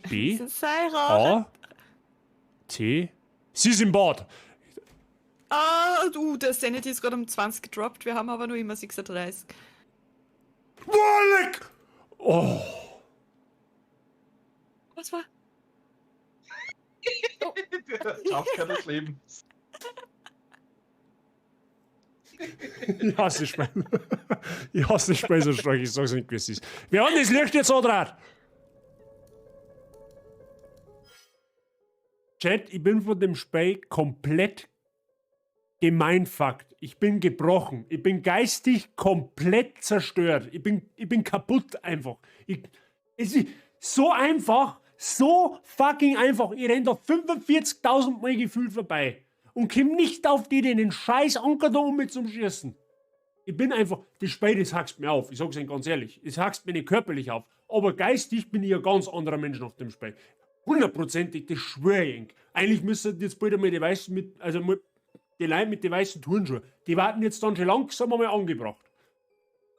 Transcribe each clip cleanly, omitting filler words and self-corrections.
B, A, T. Sie ist im Bad. Ah, du, der Sanity ist gerade um 20 gedroppt, wir haben aber nur immer 36. Leck! Oh. Was war? Der Jumpscare des Lebens. Ich hasse das Spiel. Ich hasse das Spiel so stark, ich sag's nicht, wie es ist. Wir haben das Licht jetzt angedraht. Chat, ich bin von dem Spiel komplett gemeinfuckt. Ich bin gebrochen. Ich bin geistig komplett zerstört. Ich bin kaputt einfach. Es ist so einfach, so fucking einfach. Ich renn da 45.000 Mal gefühlt vorbei und komm nicht auf die, den scheiß Anker da um mit zum Schießen. Ich bin einfach, das Spiel, das hackst mir auf. Ich sag's Ihnen ganz ehrlich. Es hackst mir nicht körperlich auf. Aber geistig bin ich ein ganz anderer Mensch nach dem Spiel. Hundertprozentig, das schwör ich Ihnen. Eigentlich müssen jetzt bald einmal die weißen mit, also die Leute mit den weißen Turnschuhen, die warten jetzt dann schon langsam einmal angebracht.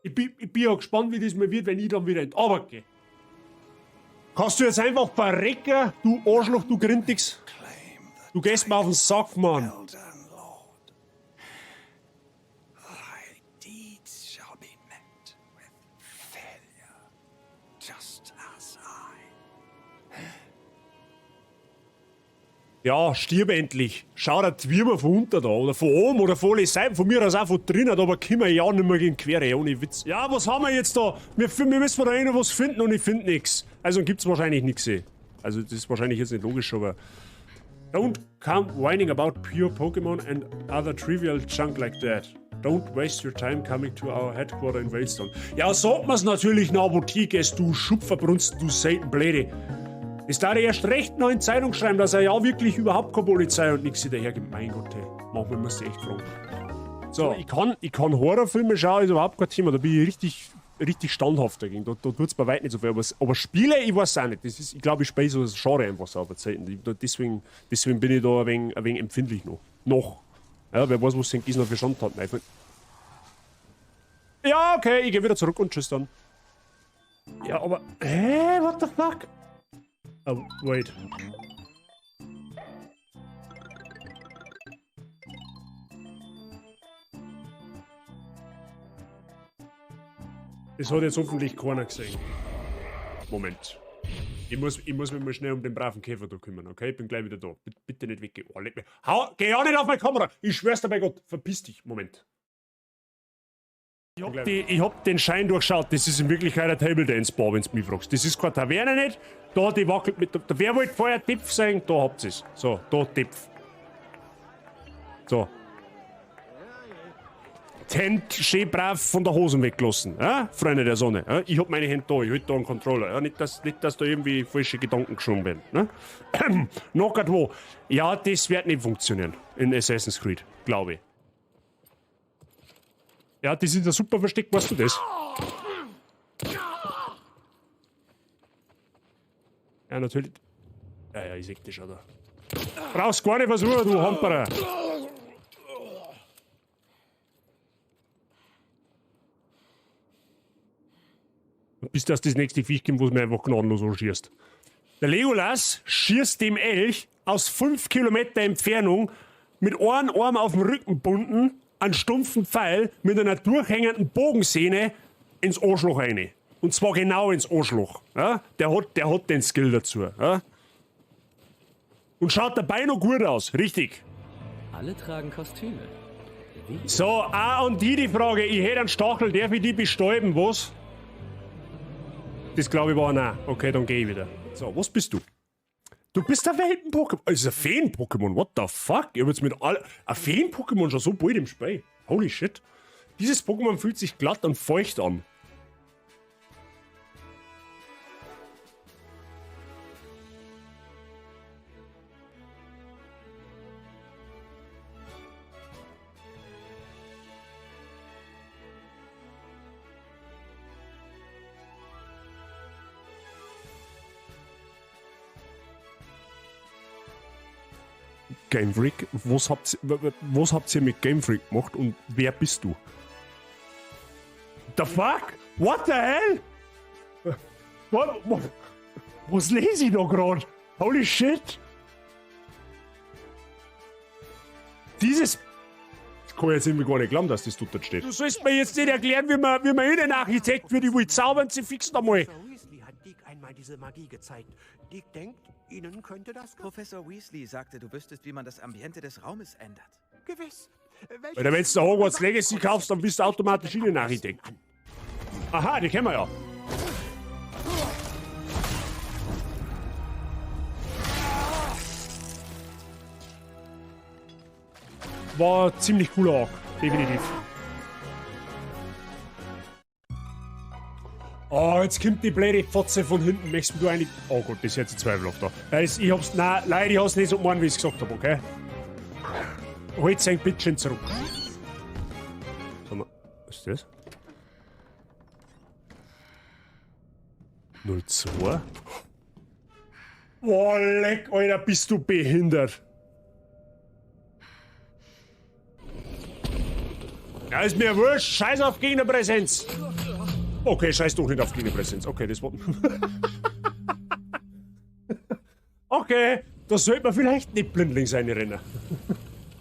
Ich bin ja gespannt, wie das mal wird, wenn ich dann wieder in die Arbeit gehe. Kannst du jetzt einfach verrecken, du Arschloch, du Grindix? Du gehst mir auf den Sack, Mann. Ja, stirb endlich. Schau dir die Würmer von unten da oder von oben oder von allen Seiten, von mir aus auch von drinnen, aber kommen wir ja nicht mehr gegen Quere, ohne Witz. Ja, was haben wir jetzt da? Wir müssen da eh noch was finden und ich finde nix. Also gibt's wahrscheinlich nix. Also das ist wahrscheinlich jetzt nicht logisch, aber... Don't come whining about pure Pokémon and other trivial junk like that. Don't waste your time coming to our headquarter in Veilstone. Ja, sagt man's natürlich nach Apotheke, du Schupferbrunsten, du Seitenbläde. Es darf erst recht noch in Zeitung schreiben, dass er ja wirklich überhaupt keine Polizei und nichts dahergibt. Mein Gott, hey. Manchmal muss ich echt fragen. So, ich kann Horrorfilme schauen, ist überhaupt kein Thema. Da bin ich richtig, richtig standhaft dagegen. Da tut's bei weitem nicht so viel. Aber Spiele, ich weiß auch nicht. Das ist, ich glaube, ich spiele so das Genre einfach so auf der Zeit. Deswegen bin ich da ein wenig empfindlich noch. Noch. Ja, wer weiß, was denn noch für Schandtaten einfallen. Ja, okay, ich gehe wieder zurück und tschüss dann. Ja, aber. Hä? What the fuck? Oh, wait. Das hat jetzt hoffentlich keiner gesehen. Moment. Ich muss mich mal schnell um den braven Käfer da kümmern, okay? Ich bin gleich wieder da. Bitte nicht weggehen. Oh, leck mich. Hau, geh ja nicht auf meine Kamera! Ich schwör's dir bei Gott. Verpiss dich. Moment. Ich hab den Schein durchschaut. Das ist in Wirklichkeit ein Table Dance Bar, wenn du mich fragst. Das ist keine Taverne nicht. Da, die wackelt mit. Wer wollte vorher Tipf sein? Da habt ihr's. So, da Tipf. So. Hände schön brav von der Hosen weggelassen, ja? Freunde der Sonne. Ja? Ich hab meine Hände da, ich halt da einen Controller. Ja? Nicht, dass da irgendwie falsche Gedanken geschoben werden. Ne? Noch grad wo. Ja, das wird nicht funktionieren in Assassin's Creed, glaube ich. Ja, das ist ein super Versteck, weißt du das? Ja, natürlich. Ja, ja, ich seh das schon da. Brauchst gar nicht versuchen, du Hamperer. Bis das nächste Viech kommt, wo es mir einfach gnadenlos anschießt. Der Legolas schießt dem Elch aus 5 Kilometer Entfernung mit einem Arm auf dem Rücken bunden, einen stumpfen Pfeil mit einer durchhängenden Bogensehne ins Arschloch rein. Und zwar genau ins Arschloch. Ja? Der hat den Skill dazu. Ja? Und schaut dabei noch gut aus, richtig. Alle tragen Kostüme. Wie? So, auch an die Frage, ich hätte einen Stachel, darf ich die bestäuben, was? Das glaube ich war nein. Okay, dann gehe ich wieder. So, was bist du? Du bist ein Welten-Pokémon. Das ist ein Feen-Pokémon. What the fuck? Ich hab jetzt mit all. Ein Feen-Pokémon schon so bald im Spiel. Holy shit. Dieses Pokémon fühlt sich glatt und feucht an. Game Freak? Was habt ihr mit Game Freak gemacht und wer bist du? The fuck? What the hell? What? Was lese ich da gerade? Holy shit! Dieses. Das kann ich jetzt irgendwie gar nicht glauben, dass das dort steht. Du sollst mir jetzt nicht erklären, wie man Innenarchitekt wird. Ich will zaubern, sie fixen einmal. Professor Weasley hat Deke einmal diese Magie gezeigt. Deke denkt, Ihnen könnte das gefallen. Professor Weasley sagte, du wüsstest, wie man das Ambiente des Raumes ändert. Gewiss. Alter, wenn du Hogwarts Legacy kaufst, dann bist du automatisch Innenarchitekt. Aha, die kennen wir ja. War ziemlich cooler Arc, definitiv. Oh, jetzt kommt die blöde Fotze von hinten. Möchtest du eigentlich. Oh Gott, das ist jetzt ein zweifelhaft da. Das, ich hab's. Nein, leider, ich hab's nicht so gemeint, wie ich's gesagt hab, okay? Holt sein Bitchen zurück. Sag mal, was ist das? 02? Boah, leck, Alter, bist du behindert. Ja, ist mir wurscht. Scheiß auf Gegnerpräsenz. Okay, scheiß doch nicht auf Gegnerpräsenz. Okay, das war. Okay, da sollte man vielleicht nicht blindlings reinrennen.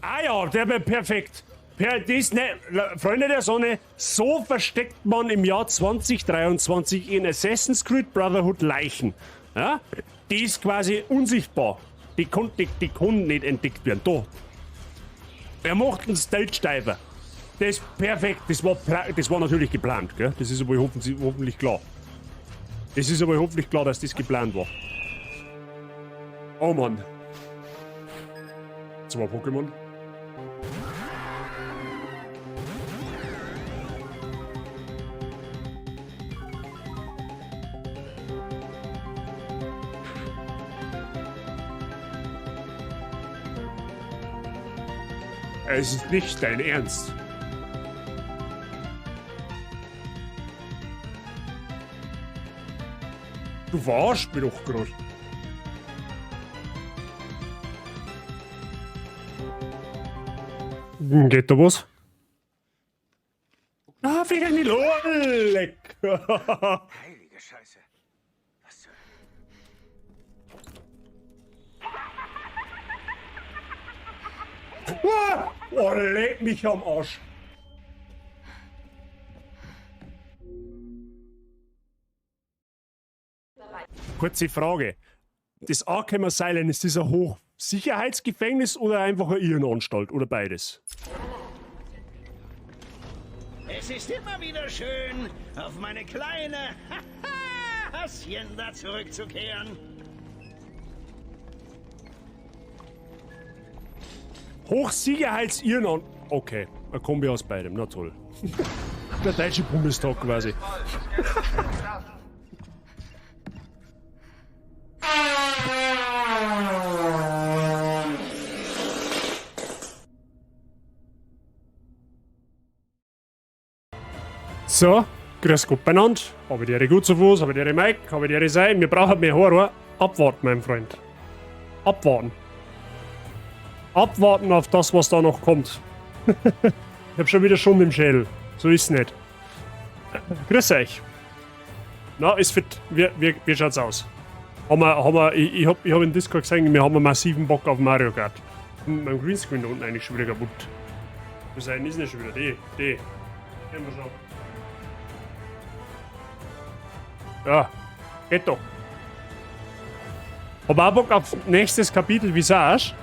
Ah ja, der wäre perfekt. Per, das, ne, Freunde der Sonne, so versteckt man im Jahr 2023 in Assassin's Creed Brotherhood Leichen. Ja? Die ist quasi unsichtbar. Die kann die, die nicht entdeckt werden. Da. Er macht einen Stage Diver. Das ist perfekt. Das war natürlich geplant, gell? Das ist aber hoffentlich klar. Das ist aber hoffentlich klar, dass das geplant war. Oh Mann. Zwei Pokémon. Es ist nicht dein Ernst. Du verarschst mich doch gerade. Geht da was? Ah, wieder nicht. Oh, leck. Heilige Scheiße. Was zur... Ah, oh, leck mich am Arsch. Kurze Frage. Das Arkham Asylum, ist das ein Hochsicherheitsgefängnis oder einfach eine Irrenanstalt oder beides? Es ist immer wieder schön, auf meine kleine Hacienda zurückzukehren. Hochsicherheitsirrenanstalt. Okay, eine Kombi aus beidem, na toll. Der deutsche Bundestag quasi. So, grüß Gott beieinander. Habe die Ehre gut zu Fuß, habe die Ehre Mike, habe die Ehre sein. Wir brauchen mehr Horror. Abwarten, mein Freund. Abwarten. Abwarten auf das, was da noch kommt. Ich hab schon wieder Schund im Schädel. So ist's nicht. Grüß euch. Na, ist fit. Wie schaut's aus? Ich hab in Discord gesehen, wir haben einen massiven Bock auf Mario Kart. Mein Greenscreen da unten eigentlich schon wieder kaputt. Was ist denn schon wieder? Die. Kennen wir schon. Ja, geht doch. Hab auch Bock auf nächstes Kapitel Visage.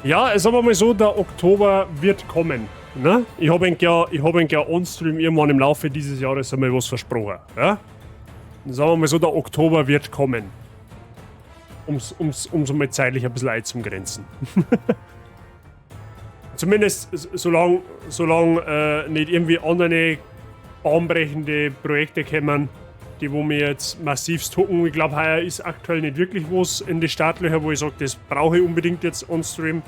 Ja, sagen wir mal so, der Oktober wird kommen. Ne? Ich hab ja on-stream irgendwann im Laufe dieses Jahres einmal was versprochen. Ja? Dann sagen wir mal so, der Oktober wird kommen. Um's mal zeitlich ein bisschen einzugrenzen. Zumindest solange nicht irgendwie andere bahnbrechende Projekte kommen, die wo mir jetzt massivst hucken. Ich glaub, heuer ist aktuell nicht wirklich was in die Startlöcher, wo ich sag, das brauche ich unbedingt jetzt on-stream.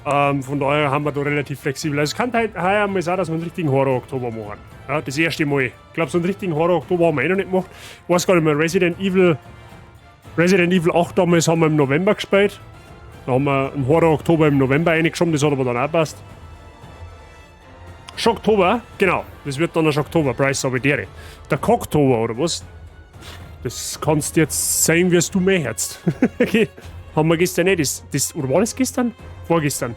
Von daher haben wir da relativ flexibel. Also es kann halt heuer mal sein, dass wir einen richtigen Horror-Oktober machen. Ja, das erste Mal. Ich glaub, so einen richtigen Horror-Oktober haben wir eh noch nicht gemacht. Ich weiß gar nicht mehr, Resident Evil 8 damals haben wir im November gespielt. Da haben wir einen Horror-Oktober im November reingeschoben, das hat aber dann auch gepasst. Schocktober, genau. Das wird dann der Schocktober, Price Sabidere. Der Cocktober, oder was? Das kannst du jetzt sehen, wie es du möchtest. Okay. Haben wir gestern nicht. Oder war das gestern? Vorgestern.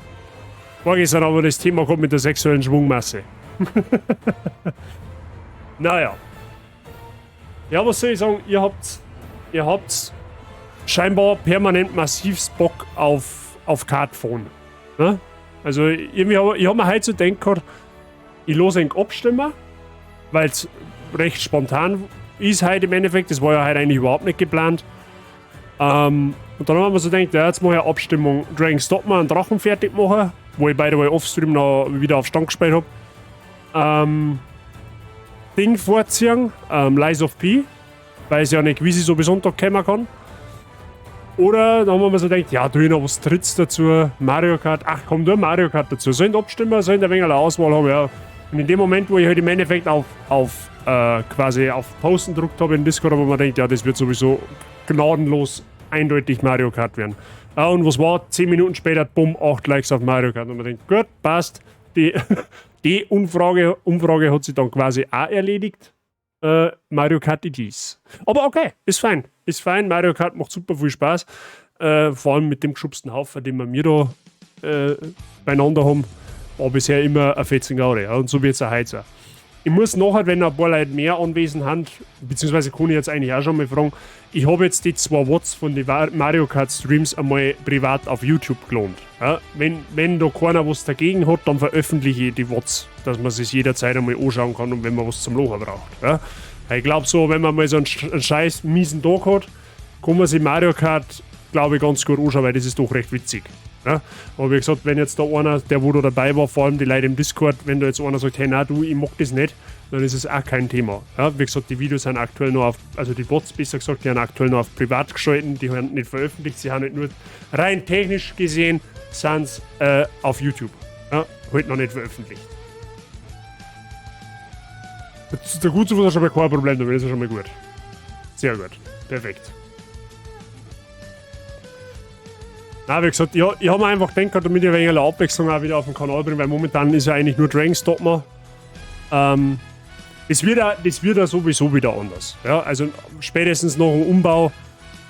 Vorgestern haben wir das Thema gehabt mit der sexuellen Schwungmasse. Naja. Ja, was soll ich sagen? Ihr habt scheinbar permanent massiv Bock auf Kartfahren. Ne? Also irgendwie ich hab mir heute so gedacht gehabt, ich lass ihn abstimmen, weil es recht spontan ist heute im Endeffekt. Das war ja heute eigentlich überhaupt nicht geplant. Und dann haben wir so gedacht, ja, jetzt mache ich eine Abstimmung. Dragon's Dogma einen Drachen fertig machen, wo ich by the way offstream noch wieder auf Stand gespielt hab. Ding vorziehen, Lies of P, weil es ja nicht gewiss ist, ob ich Sonntag kommen kann. Oder dann haben wir so gedacht, ja, tu ich noch was Drittes dazu, Mario Kart, ach komm, du Mario Kart dazu. Sollen abstimmen, sollen ein wenig eine Auswahl haben, ja. Und in dem Moment, wo ich halt im Endeffekt auf quasi auf Posten gedruckt habe in Discord, wo man denkt, ja, das wird sowieso gnadenlos eindeutig Mario Kart werden. Ja, und was war? 10 Minuten später, bumm, 8 Likes auf Mario Kart. Und man denkt, gut, passt. Die Umfrage hat sich dann quasi auch erledigt. Mario Kart it is. Aber okay, ist fein. Ist fein. Mario Kart macht super viel Spaß. Vor allem mit dem geschubsten Haufen, den wir mir da beieinander haben, war bisher immer ein fetzen Gaudi. Ja, und so wird es auch heute sein. Ich muss nachher, wenn ein paar Leute mehr anwesend sind, beziehungsweise kann ich jetzt eigentlich auch schon mal fragen, ich habe jetzt die zwei VODs von den Mario Kart Streams einmal privat auf YouTube geladen. Ja, wenn da keiner was dagegen hat, dann veröffentliche ich die VODs, dass man sich jederzeit einmal anschauen kann und wenn man was zum Lachen braucht. Ja. Ich glaube so, wenn man mal so einen scheiß miesen Tag hat, kann man sich Mario Kart, glaube ich, ganz gut anschauen, weil das ist doch recht witzig. Ja? Aber wie gesagt, wenn jetzt da einer, der wo da dabei war, vor allem die Leute im Discord, wenn da jetzt einer sagt, hey, na du, ich mag das nicht, dann ist es auch kein Thema. Ja? Wie gesagt, die Videos sind aktuell noch auf, also die VODs besser gesagt, die sind aktuell noch auf privat geschalten, die haben nicht veröffentlicht, sie haben nicht nur rein technisch gesehen, sind auf YouTube. Ja? Halt noch nicht veröffentlicht. Der Gute war schon mal kein Problem damit, das ist schon mal gut. Sehr gut. Perfekt. Na, wie gesagt, ich habe mir einfach gedacht, damit ich ein wenig Abwechslung auch wieder auf den Kanal bringe, weil momentan ist ja eigentlich nur Dragon's Dogma. Das wird auch sowieso wieder anders. Ja, also spätestens nach dem Umbau,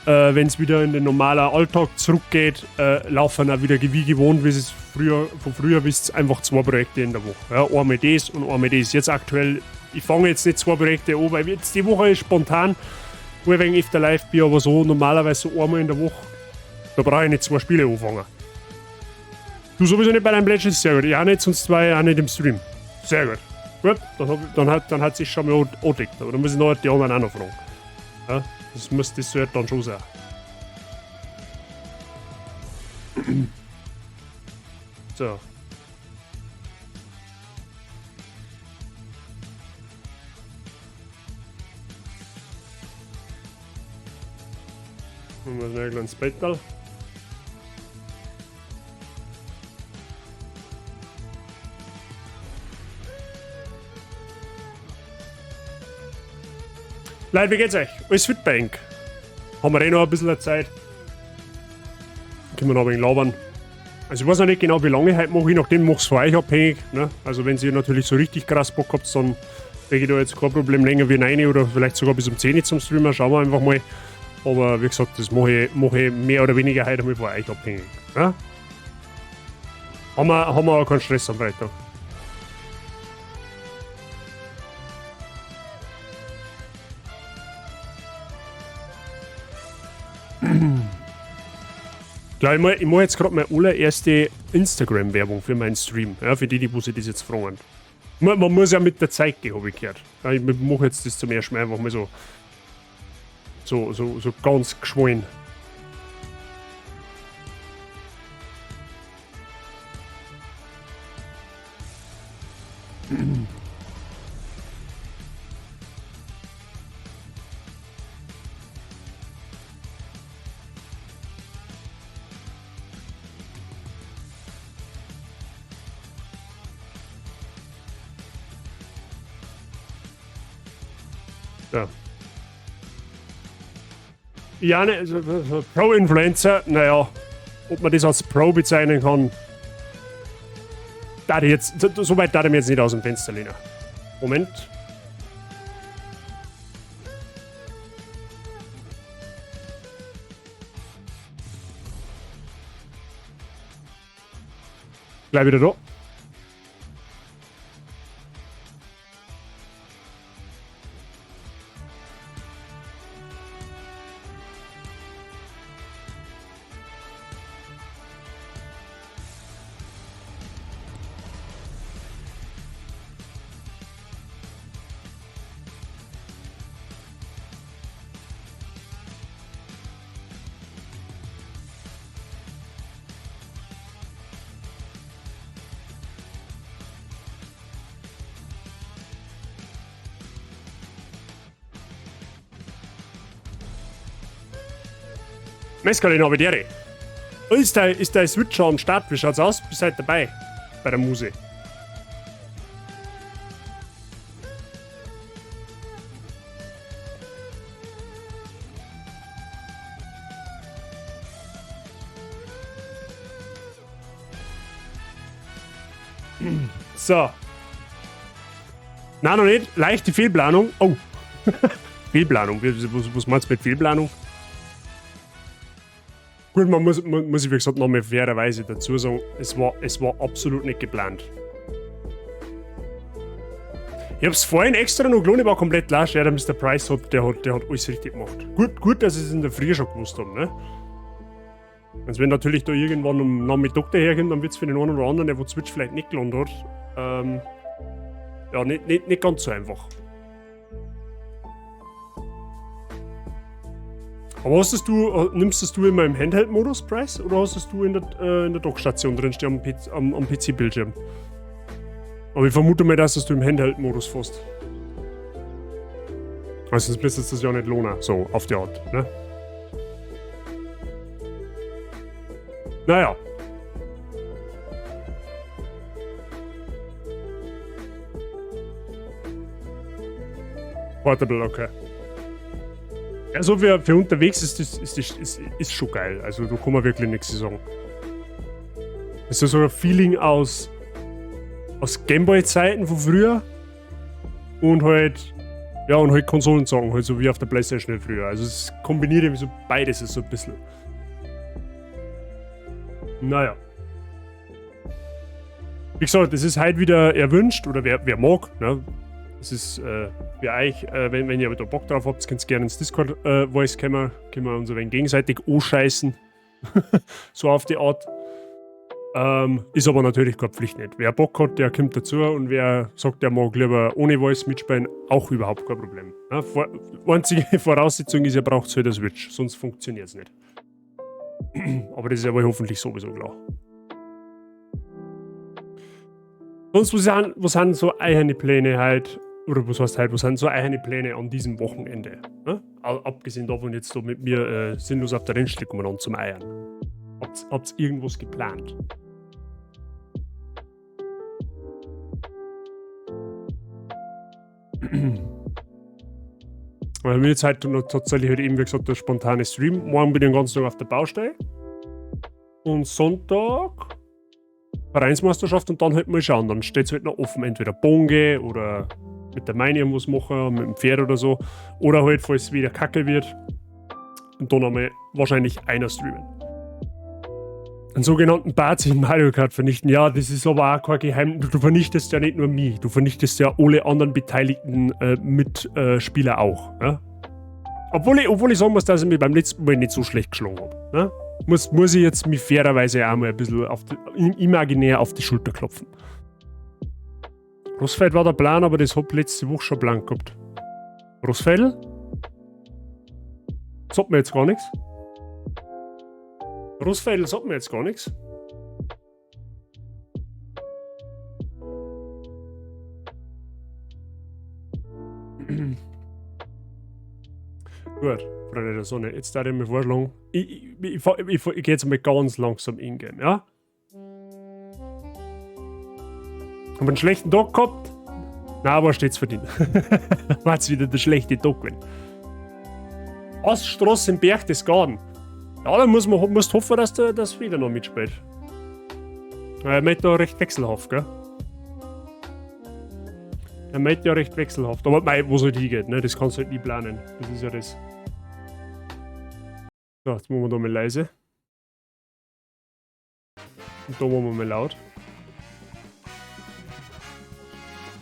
wenn es wieder in den normalen Alltag zurückgeht, laufen auch wieder wie gewohnt, wie es früher, von früher wisst, einfach zwei Projekte in der Woche. Ja, einmal das und einmal das. Jetzt aktuell, ich fange jetzt nicht zwei Projekte an, weil jetzt die Woche ist spontan, wo ich wegen öfter live bin, aber so normalerweise so einmal in der Woche, da brauche ich nicht zwei Spiele anfangen. Du sowieso nicht bei deinem Pledge, ist sehr gut. Ich auch nicht, sonst war ich auch nicht im Stream. Sehr gut. Gut, dann hat sich schon mal angedeckt. Aber dann muss ich noch die anderen auch noch fragen. Ja, das sollte dann schon sein. So. Machen wir schnell ein kleines Bettel. Leute, wie geht's euch? Alles fit bei Enk? Haben wir eh noch ein bisschen Zeit? Können wir noch ein wenig labern. Also ich weiß noch nicht genau, wie lange ich heute mache, je nachdem mache ich es von euch abhängig. Ne? Also wenn ihr natürlich so richtig krass Bock habt, dann kriege ich da jetzt kein Problem länger wie 9 oder vielleicht sogar bis um 10 zum Streamen. Schauen wir einfach mal. Aber wie gesagt, das mache ich mehr oder weniger heute mal von euch abhängig. Ne? Haben wir auch keinen Stress am Freitag. Klar, ich mach jetzt gerade meine allererste Instagram-Werbung für meinen Stream. Ja, für die, die wo sich das jetzt fragen. Man muss ja mit der Zeit gehen, habe ich gehört. Ja, ich mache jetzt das zum ersten Mal einfach mal so. So ganz geschwollen. Ja. Ja, ne, also, Pro-Influencer, naja, ob man das als Pro bezeichnen kann, da ich jetzt, so weit da ich mir jetzt nicht aus dem Fenster lehnen. Moment. Gleich wieder da. Mescalin habe die. Ist der Switch schon am Start? Wie schaut's aus? Bist halt dabei bei der Muse. So. Nein, noch nicht. Leichte Fehlplanung. Oh. Fehlplanung. Was meinst du mit Fehlplanung? Gut, man muss ich wie gesagt nochmal fairerweise dazu sagen, es war absolut nicht geplant. Ich hab's vorhin extra noch gelohnt, ich war komplett lasch. Ja, der Mr. Price hat, der hat alles richtig gemacht. Gut, dass ich es in der Früh schon gewusst habe, ne? Also wenn natürlich da irgendwann am Nachmittag daherkommt, dann wird's für den einen oder anderen, der wo Switch vielleicht nicht gelohnt hat, ja, nicht ganz so einfach. Aber hast das du, nimmst das du immer im Handheld-Modus, Price, oder hast das du in der Dockstation drin, stehen am PC-Bildschirm? Aber ich vermute mal, dass das du im Handheld-Modus fährst. Also sonst müsstest du das ja nicht lohnen, so auf die Art, ne? Naja. Portable, okay. Also für unterwegs ist das ist schon geil. Also da kann man wirklich nichts sagen. Es ist so ein Feeling aus Gameboy-Zeiten von früher und halt, ja, und halt Konsolen sagen, halt so wie auf der Playstation halt früher. Also es kombiniert irgendwie so beides so ein bisschen. Naja. Wie gesagt, es ist halt wieder erwünscht, oder wer mag, ne? Es ist für euch, wenn ihr da Bock drauf habt, könnt ihr gerne ins Discord-Voice kommen. Können wir uns ein wenig gegenseitig anscheißen. So auf die Art. Ist aber natürlich keine Pflicht nicht. Wer Bock hat, der kommt dazu, und wer sagt, der mag lieber ohne Voice mitspielen, auch überhaupt kein Problem. Ja, einzige Voraussetzung ist, ihr braucht halt eine Switch, sonst funktioniert es nicht. Aber das ist ja wohl hoffentlich sowieso klar. Sonst, was sind so eigene Pläne halt, oder was heißt halt, was sind so eigene Pläne an diesem Wochenende? Ne? Abgesehen davon jetzt so mit mir sinnlos auf der Rennstrecke umeinander zum Eiern. Habt ihr irgendwas geplant? Weil mir jetzt halt noch tatsächlich halt eben, wie gesagt, der spontane Stream. Morgen bin ich den ganzen Tag auf der Baustelle. Und Sonntag Vereinsmeisterschaft und dann halt mal schauen. Dann steht es halt noch offen, entweder Bonge oder mit der Meine irgendwas machen, mit dem Pferd oder so. Oder halt, falls es wieder kacke wird. Und dann einmal wahrscheinlich einer streamen. Einen sogenannten Bart in Mario Kart vernichten. Ja, das ist aber auch kein Geheimnis. Du vernichtest ja nicht nur mich, du vernichtest ja alle anderen beteiligten Mitspieler auch. Ja? Obwohl ich sagen muss, dass ich mich beim letzten Mal nicht so schlecht geschlagen habe. Ne? Muss ich jetzt mich fairerweise auch mal ein bisschen imaginär auf die Schulter klopfen. Rossfeld war der Plan, aber das hab ich letzte Woche schon blank gehabt. Rossfeld? Sagt mir jetzt gar nichts. Rossfeld sagt mir jetzt gar nichts. Gut, Freunde der Sonne, jetzt darf ich mir vorschlagen, ich gehe jetzt mal ganz langsam in-game, ja? Hab einen schlechten Tag gehabt? Na, aber steht's verdient. War's wieder der schlechte Tag gewesen. Oststraße im Berchtesgaden. Ja, da muss man musst hoffen, dass der das wieder noch mitspielt. Er meint da recht wechselhaft, gell? Er meint ja recht wechselhaft. Aber mei, wo es halt hingeht, ne? Das kannst du halt nie planen. Das ist ja das. So, jetzt machen wir da mal leise. Und da machen wir mal laut.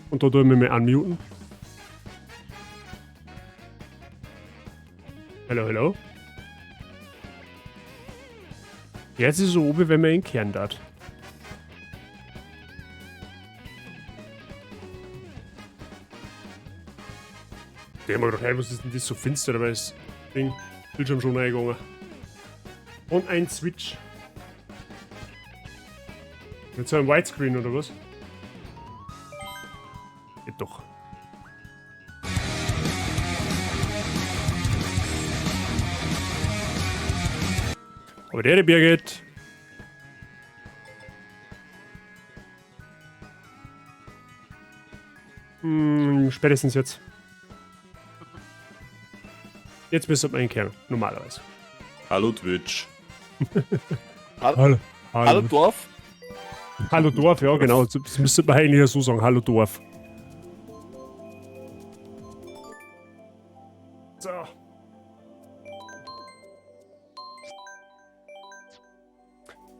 Und da tue ich mich mal unmuten. Hallo, hallo. Jetzt ist es so oben, wenn man ihn kehren darf. Ich hab mir gedacht, hey, was ist denn das so finster, aber das Ding, Bildschirm schon reingegangen. Und ein Switch. Mit so einem Widescreen oder was? Geht doch. Aber der Birgit. Spätestens jetzt. Jetzt müsste man ihn kehren, normalerweise. Hallo Twitch. Hallo. Hallo Dorf. Hallo Dorf, ja genau. Das müsste man eigentlich ja so sagen. Hallo Dorf. So.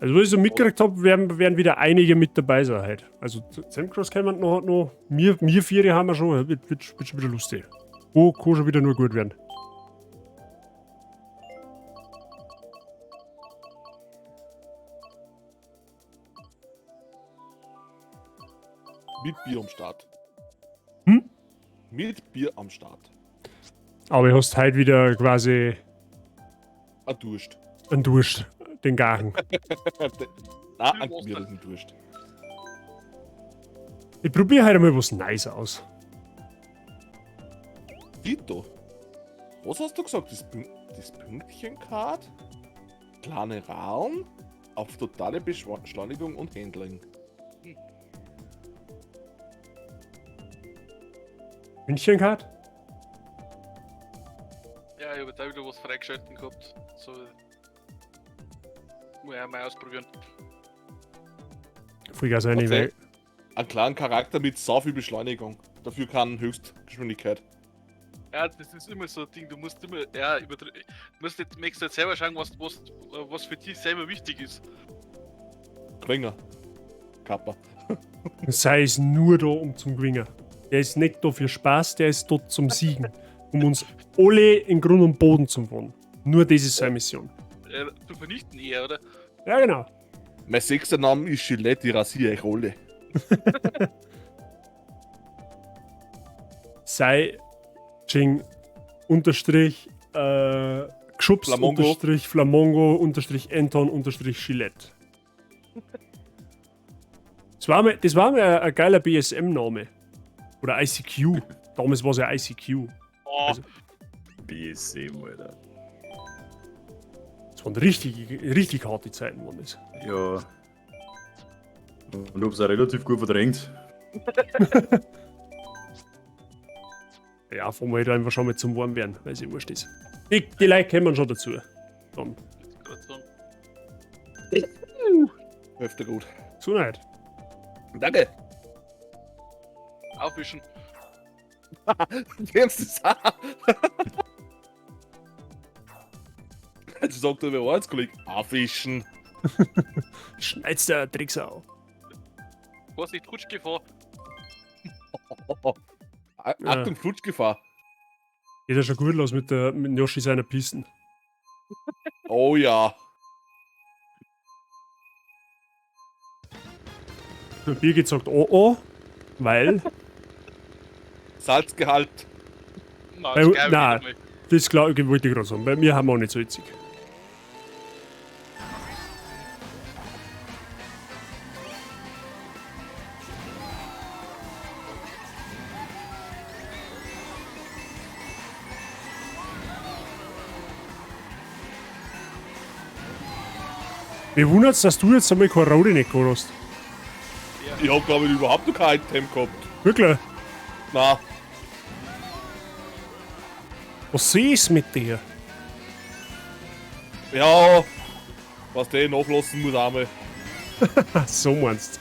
Also, was ich so mitgekriegt hab, werden wieder einige mit dabei sein heute. Also, Zamcross kämen noch. Wir vier haben wir schon. Wird schon wieder lustig. Oh, kann schon wieder nur gut werden. Mit Bier am Start. Hm? Mit Bier am Start. Aber du hast heute wieder quasi Ein Durst. Ein Durst. Den Garen. Nein, ein Bier ist ein Durst. Ich probiere heute mal was Neues aus. Dito. Was hast du gesagt? Das, das Pünktchen-Card? Kleine Raum auf totale Beschleunigung und Handling. Pünktchen-Card? Ja, ich hab da wieder was freigeschalten gehabt. So. Muss ich auch mal ausprobieren. Vollgas rein, Okay. weil Einen klaren Charakter mit sau viel Beschleunigung. Dafür kann Höchstgeschwindigkeit. Ja, das ist immer so ein Ding, du musst immer, ja, du musst jetzt, möchtest jetzt selber schauen, was für dich selber wichtig ist. Kringer. Kappa. Sei es nur da, um zum Gewinnen. Der ist nicht da für Spaß, der ist dort zum Siegen. Um uns alle in Grund und Boden zu fahren. Nur das ist seine Mission. Zu vernichten eher, oder? Ja, genau. Mein sechster Name ist Gillette, ich rasiere euch alle. Sei Ching unterstrich Gschubs Flamongo. unterstrich Flamongo unterstrich Anton unterstrich Gillette. Das war mir ein geiler BSM-Name. Oder ICQ. Damals war's ja ICQ. Oh. Also, BSM, Alter. Das waren richtig, richtig harte Zeiten, waren das. Ja. Und ich hab's auch relativ gut verdrängt. Ja, fahren wir halt einfach schon mal zum Warm werden, weil es eh wurscht ist. Die Leute kommen schon dazu. Dann. Öfter gut. Gesundheit. Danke. Aufwischen. Kennst du das auch? Jetzt sagt der Arbeitskollege, aufwischen. Schneid's der Drecksau. Vorsicht, Rutschgefahr. Achtung, Flutschgefahr. Geht ja schon gut los mit Yoshi seiner Pisten. Oh ja. Der Birgit sagt oh oh, weil. Salzgehalt. Nein, Bei, das glaub ich nein, nicht das glaub, wollte ich gerade sagen. Bei mir haben wir auch nicht salzig. Mir wundert's, dass du jetzt einmal keine Rode nicht gehabt hast. Ich hab, glaub ich, überhaupt noch kein Item gehabt. Wirklich? Nein. Was ist mit dir? Ja, was der nachlassen muss einmal. So meinst du.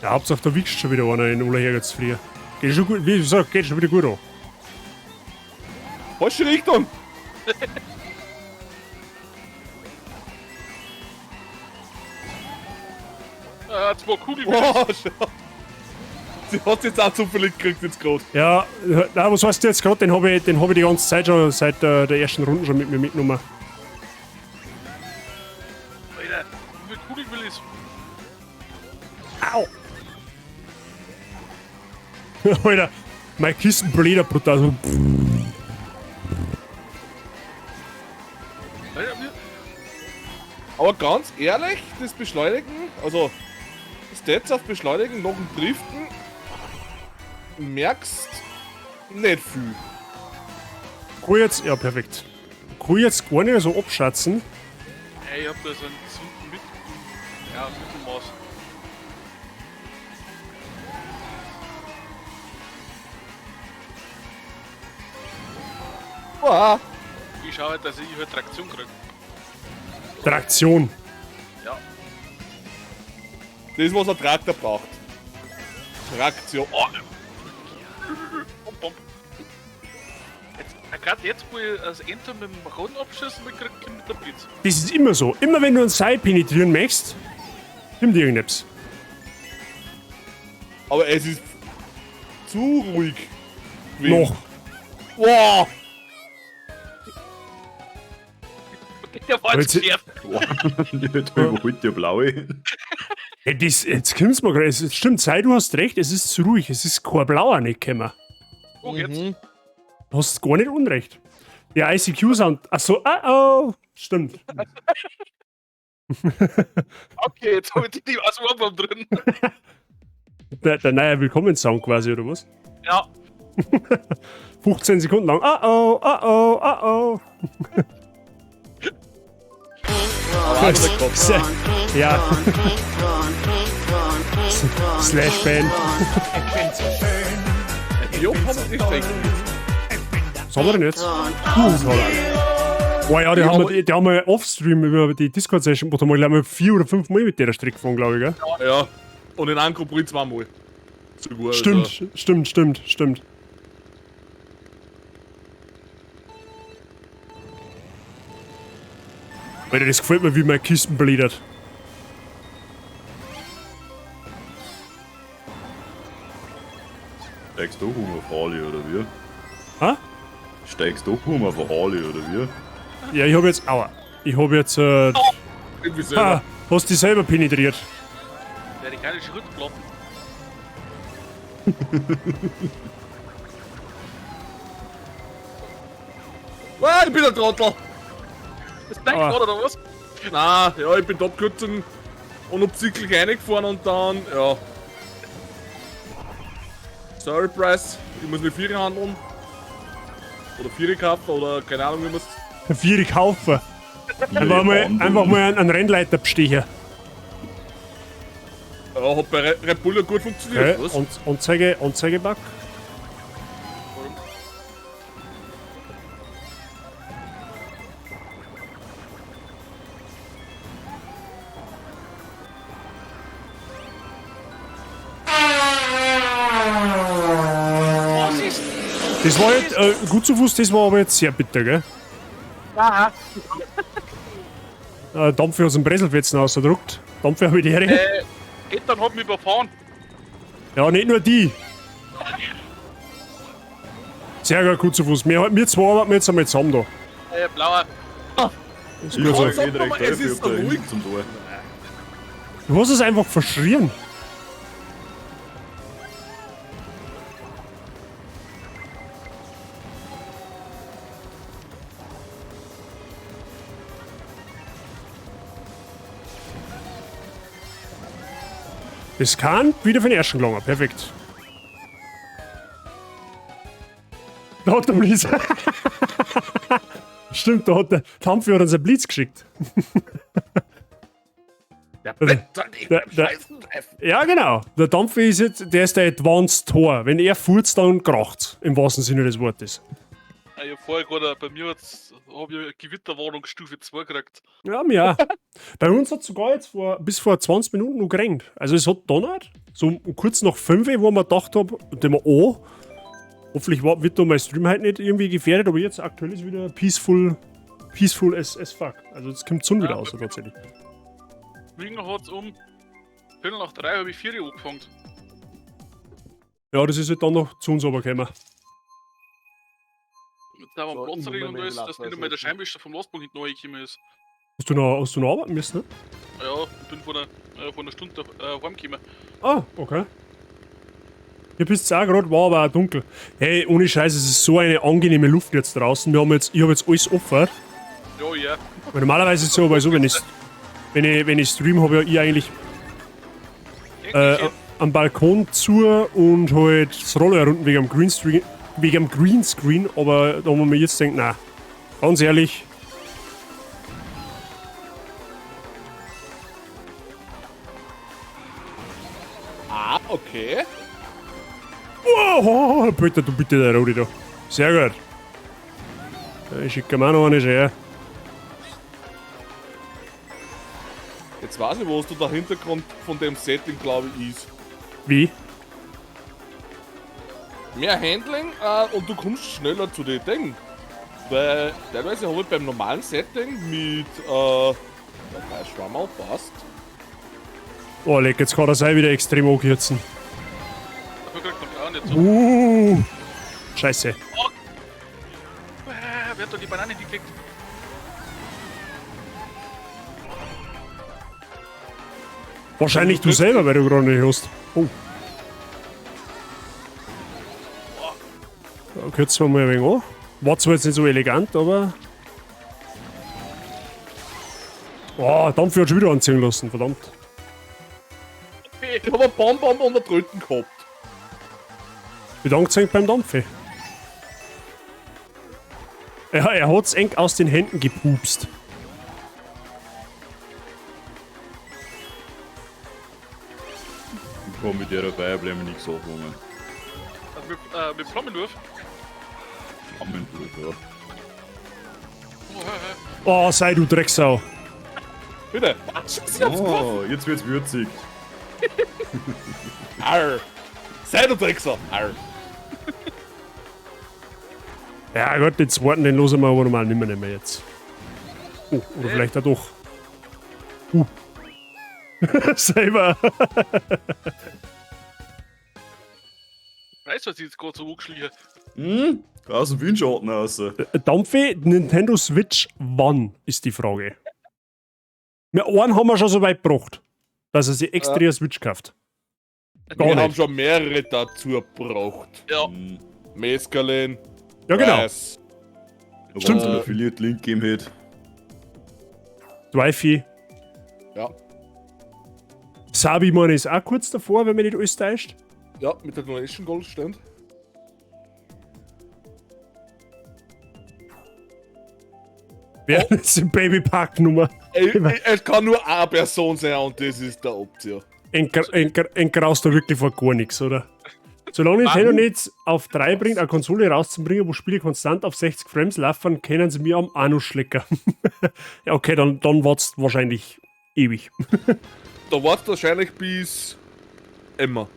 Ja, Hauptsache da wichst schon wieder einer in Ulla Herrgotts früh. Geht schon gut, wie gesagt, geht schon wieder gut an. Falsche Richtung! Ja, zwei Kugeln. Oh, schau. Sie hat jetzt auch zufällig gekriegt jetzt gerade. Ja, na, was heißt jetzt gerade? Den habe ich, den hab ich die ganze Zeit schon seit der ersten Runde schon mit mir mitgenommen. Alter, wie viel Kugeln will ich? Au! Alter, mein Kissen bläder brutal. So. Alter, mir, Aber ganz ehrlich, das Beschleunigen, also Stats auf Beschleunigen nach dem Driften, merkst nicht viel. Kann ich jetzt, ja, perfekt. Kann ich jetzt gar nicht so abschätzen. ey, ich hab da so einen gesunden Mit ja, Mittelmaß. Boah. Ich schau halt, dass ich halt Traktion krieg. Traktion. Ja. Das ist, was ein Traktor braucht. Traktion. Oh. Bom, bom. Jetzt, gerade jetzt, wo ich das Enter mit dem Roden abschießen mitkrieg, kommt der Blitz. Das ist immer so. Immer wenn du ein Seil penetrieren möchtest, kommt irgendetwas. Aber es ist zu ruhig. gewesen. Noch. Boah. Der war jetzt Jetzt- geschärft. Da überholt der Blaue. Hey, das, jetzt kommt's mir gerade. Es stimmt, sei du hast recht, es ist zu ruhig. Es ist kein Blauer nicht gekommen. Oh, jetzt. Du hast gar nicht unrecht. Der ICQ-Sound. Achso, ah, oh. Stimmt. Okay, jetzt hab ich die aus dem Anfang drin. Der neue Willkommen-Sound quasi, oder was? Ja. 15 Sekunden lang. Ah, oh, ah, oh, ah, oh. Ja. Slash Band. Jo, haben wir die Strecke. Was haben wir denn jetzt? Oh ja, die haben wir off-stream über die Discord-Session gemacht, haben wir, glaube ich, 4 oder 5 Mal mit der Strecke gefahren, glaube ich, gell? Ja. Und in einem Grand Prix zweimal. Sogar, Stimmt, Also. stimmt, stimmt, stimmt. Alter, das gefällt mir, wie mein Kisten blädert. Steigst du um auf Harley oder wie? Hä? Steigst du um auf Harley oder wie? Ja, ich hab jetzt. Aua. Ich hab jetzt. Irgendwie selber. Ha, hast dich selber penetriert. Der die keine Schrittplatten. Ah, ich bin der Trottel. Ist dein Ah. Grad oder was? Na, ja, ich bin da abgekürzt und unabsichtlich reingefahren und dann, ja. Sorry, Price, ich muss mir Viere handeln. Oder Viere kaufen oder keine Ahnung, wie man's. Viere kaufen. Einfach mal einen Rennleiter bestechen. Ja, hat bei Red Bull ja gut funktioniert, Okay. was? Anzeige, Anzeigebug. Was ist? Das war jetzt, gut zu Fuß, das war aber jetzt sehr bitter, gell? Aha. Dampfe aus dem Breselfetzen ausgedruckt. Dampfe habe ich die Ehre. Eltern hat mich überfahren. Ja, nicht nur die. Sehr gut, gut zu Fuß. Wir zwei arbeiten jetzt einmal zusammen da. Blauer. Ist gut so. Sag mal, es ist so ruhig. Zum Tor. Du hast es einfach verschrien. Das kann wieder für den ersten gelangen. Perfekt. Da hat der Blitz. Stimmt, da hat der Tampfi hat uns einen Blitz geschickt. Der Blitz soll nicht beim Scheißen treffen. Ja, genau. Der Dampfi ist jetzt, der ist der Advanced Tor. Wenn er furzt, dann kracht's. Im wahrsten Sinne des Wortes. Ich hab vorher gerade, bei mir hab ich eine Gewitterwarnung Stufe 2 gekriegt. Ja, mir auch. Bei uns hat es sogar jetzt bis vor 20 Minuten noch geregnet. Also es hat donnert, so kurz nach 5, wo man gedacht hab, und dem oh, hoffentlich wird da mein Stream halt nicht irgendwie gefährdet, aber jetzt aktuell ist wieder peaceful, peaceful as fuck. Also jetzt kommt die Sonne wieder Ja, raus tatsächlich. Wien hat's um 3:15 habe ich 4 Uhr angefangen. Ja, das ist halt dann noch zu uns runtergekommen. Jetzt haben wir So, am Platz ich liegen muss und mir alles, den dass Lappen nicht einmal der setzen. Scheinwischer vom Lastwagen hinten reingekommen ist. Hast du noch arbeiten müssen, ne? Ja, ich bin vor einer Stunde heimgekommen. Ah, okay. Hier bist du auch gerade, war aber auch dunkel. Hey, ohne Scheiß, es ist so eine angenehme Luft jetzt draußen. Ich habe jetzt alles offen. Ja, ja. Weil normalerweise ist es so, aber so, wenn ich stream, habe ja ich eigentlich am Balkon zu und halt das Roller herunten wegen am Greenscreen, aber da haben wir mir jetzt gedacht, na, ganz ehrlich. Ah, okay. Oh, bitte, du bitte, der Rudi da. Sehr gut. Ich schicke mir auch noch eine her. Jetzt weiß ich, was da der Hintergrund von dem Setting, glaube ich, ist. Wie? Mehr Handling und du kommst schneller zu den Dingen. Weil teilweise habe ich beim normalen Setting mit ja, drei Schwammerl passt. Oh, leck, jetzt kann er sein wieder extrem angehirzen. Dafür kriegt man auch nicht so. Scheiße. Oh. Wer hat da die Banane hingeklickt? Wahrscheinlich du selber, weil du gerade nicht hast. Oh. Da kürzen wir mal ein wenig an. War zwar jetzt nicht so elegant, aber. Oh, Dampf hat schon wieder anziehen lassen, verdammt. Ich habe einen Bonbon und einen Tröten gehabt. Bedankt sich beim Dampfe. Ja, er hat's eng aus den Händen gepupst. Ich kann mit der Fireblame nichts anfangen. Mit Flammenwurf? Flammenwurf, ja. Oh, sei du Drecksau. Bitte. Oh, jetzt wird's würzig. Arr. Sei du Drecksau. Arr. Ja Gott, den zweiten, den losen wir aber normal nicht mehr, nehmen jetzt. Oh, oder vielleicht auch doch. Selber. Weißt du, was ich jetzt gerade so angeschlichen? Hm? Aus dem Windschatten raus. Dampfe, Nintendo Switch, wann ist die Frage. Wir einen haben wir schon so weit gebracht, dass er sich extra eine Switch kauft. Gar Wir nicht. haben schon mehrere dazu gebraucht. Ja. Mescalin. Ja, genau. Rice. Stimmt. Wenn es einen Affiliate-Link gegeben hätte. Wifi. Ja. Sabi, meine ist auch kurz davor, wenn mich nicht alles täuscht. Ja, mit der Donation Gold stand. Wer ist die Babypark-Nummer? Es kann nur eine Person sein und das ist der Option. Eng graust da wirklich vor gar nichts, oder? Solange Nintendo nicht auf 3 bringt, eine Konsole rauszubringen, wo Spiele konstant auf 60 Frames laufen, können sie mir am Anus schlecken. Ja, okay, dann wart's wahrscheinlich ewig. Da wart's wahrscheinlich bis immer.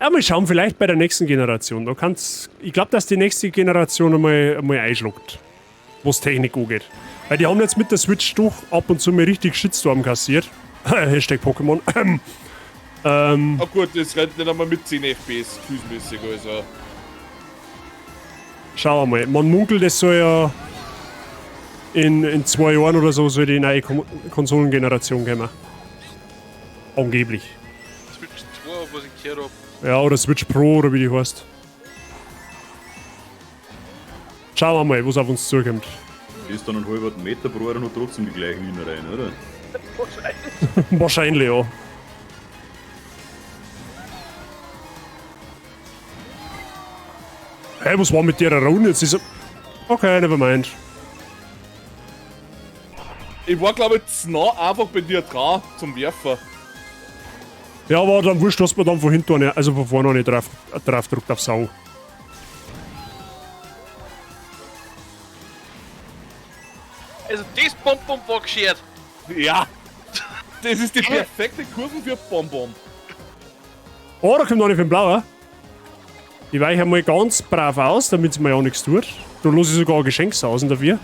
Ja, mal schauen, vielleicht bei der nächsten Generation. Da kann's, ich glaub, dass die nächste Generation einmal einschlägt, was Technik angeht. Weil die haben jetzt mit der Switch doch ab und zu mal richtig Shitstorm kassiert. Hashtag Pokémon. Na gut, das rennt nicht einmal mit 10 FPS gefühlsmäßig, also. Schauen wir mal. Man munkelt, es soll ja in 2 Jahren oder so soll die neue Konsolengeneration kommen. Angeblich. Switch 2, was ich gehört hab. Ja, oder Switch Pro oder wie die heißt. Schauen wir mal, was auf uns zukommt. Ist dann einen halben Meter pro Jahr und hat trotzdem die gleichen Innereien, oder? Wahrscheinlich. Wahrscheinlich, ja. Hey, was war mit der Runde jetzt? Ist okay, never mind. Ich war, glaub ich, zu nah einfach bei dir dran zum Werfer. Ja, aber dann wurscht, dass man dann von hinten, eine, also von vorne nicht drauf drückt auf Sau. Also das Bonbon war geschert. Ja. Das ist die perfekte Kurve für Bonbon. Oh, da kommt noch nicht für den Blauer. Ich weiche einmal ganz brav aus, damit es mir ja nichts tut. Da lasse ich sogar ein Geschenk sausen dafür.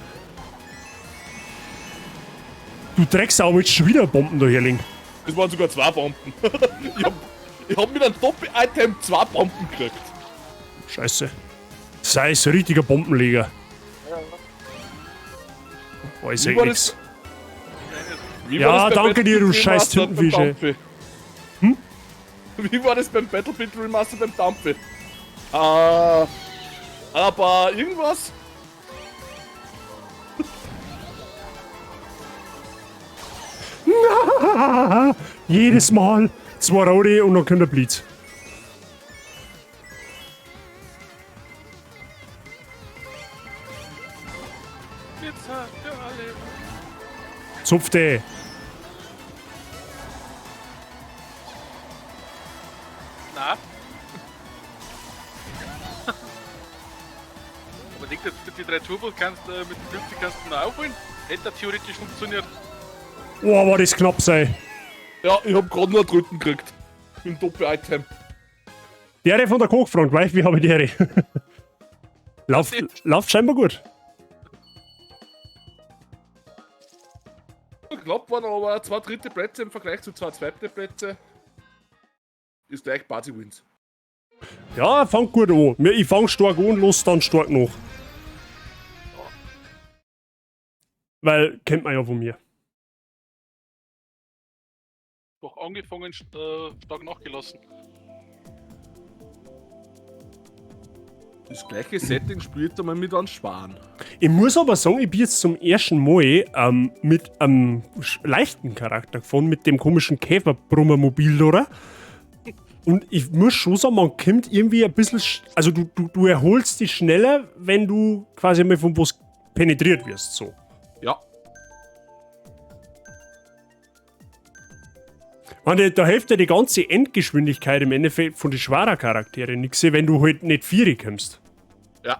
Du Drecksau, willst schon wieder Bomben da herlegen? Das waren sogar 2 Bomben. Ich hab mit einem Doppel-Item 2 Bomben gekriegt. Scheiße. Sei es ein richtiger Bombenleger. Weiß Wie ich war nix. Wie Ja, war das beim danke dir, du Battlefield scheiß Remastered beim Tintenfisch, ey. Dampfe? Hm? Wie war das beim Battlefield Remaster beim Dampfe? Aber irgendwas? Jedes Mal 2 rote und dann kommt der Blitz. Pizza für alle. Zupfte. Na? Aber denk jetzt, mit die 3 Turbos kannst mit den 50 kannst du noch aufholen. Hätte das theoretisch funktioniert. Oh, war das knapp sei. Ja, ich hab grad nur einen dritten gekriegt. Mit dem Doppel-Item. Der von der Kochfront, weißt du, wie habe ich die? Lauft scheinbar gut. Knapp waren aber 2 dritte Plätze im Vergleich zu 2 zweite Plätze. Ist gleich Party Wins. Ja, fang gut an. Ich fang stark an und los dann stark nach. Weil, kennt man ja von mir. Doch angefangen, stark nachgelassen. Das gleiche Setting spielt er mal mit einem Schwan. Ich muss aber sagen, ich bin jetzt zum ersten Mal mit einem leichten Charakter gefahren, mit dem komischen Käferbrummermobil, oder? Und ich muss schon sagen, man kommt irgendwie ein bisschen also du erholst dich schneller, wenn du quasi mal von was penetriert wirst, so. Ja. Und da hilft dir die ganze Endgeschwindigkeit im Endeffekt von den schweren Charakteren nix, wenn du halt nicht Vieri kommst. Ja.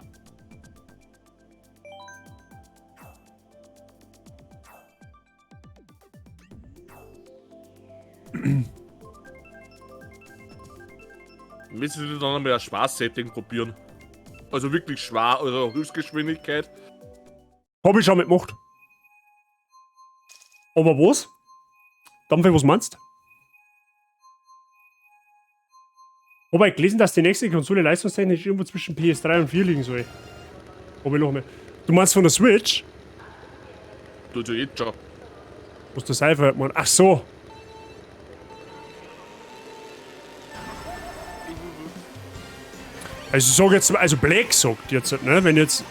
Müssen wir dann einmal ein Spaß-Setting probieren. Also wirklich schwer, also Höchstgeschwindigkeit. Hab ich schon mitgemacht. Aber was? Dampfe, was meinst du? Wobei ich gelesen, dass die nächste Konsole leistungstechnisch irgendwo zwischen PS3 und 4 liegen soll. Ob ich noch mehr. Du meinst von der Switch? Tut ja jetzt schon. Was der Cypher hat, man. Ach so. Also sag jetzt, also Black sagt jetzt, ne? Wenn jetzt,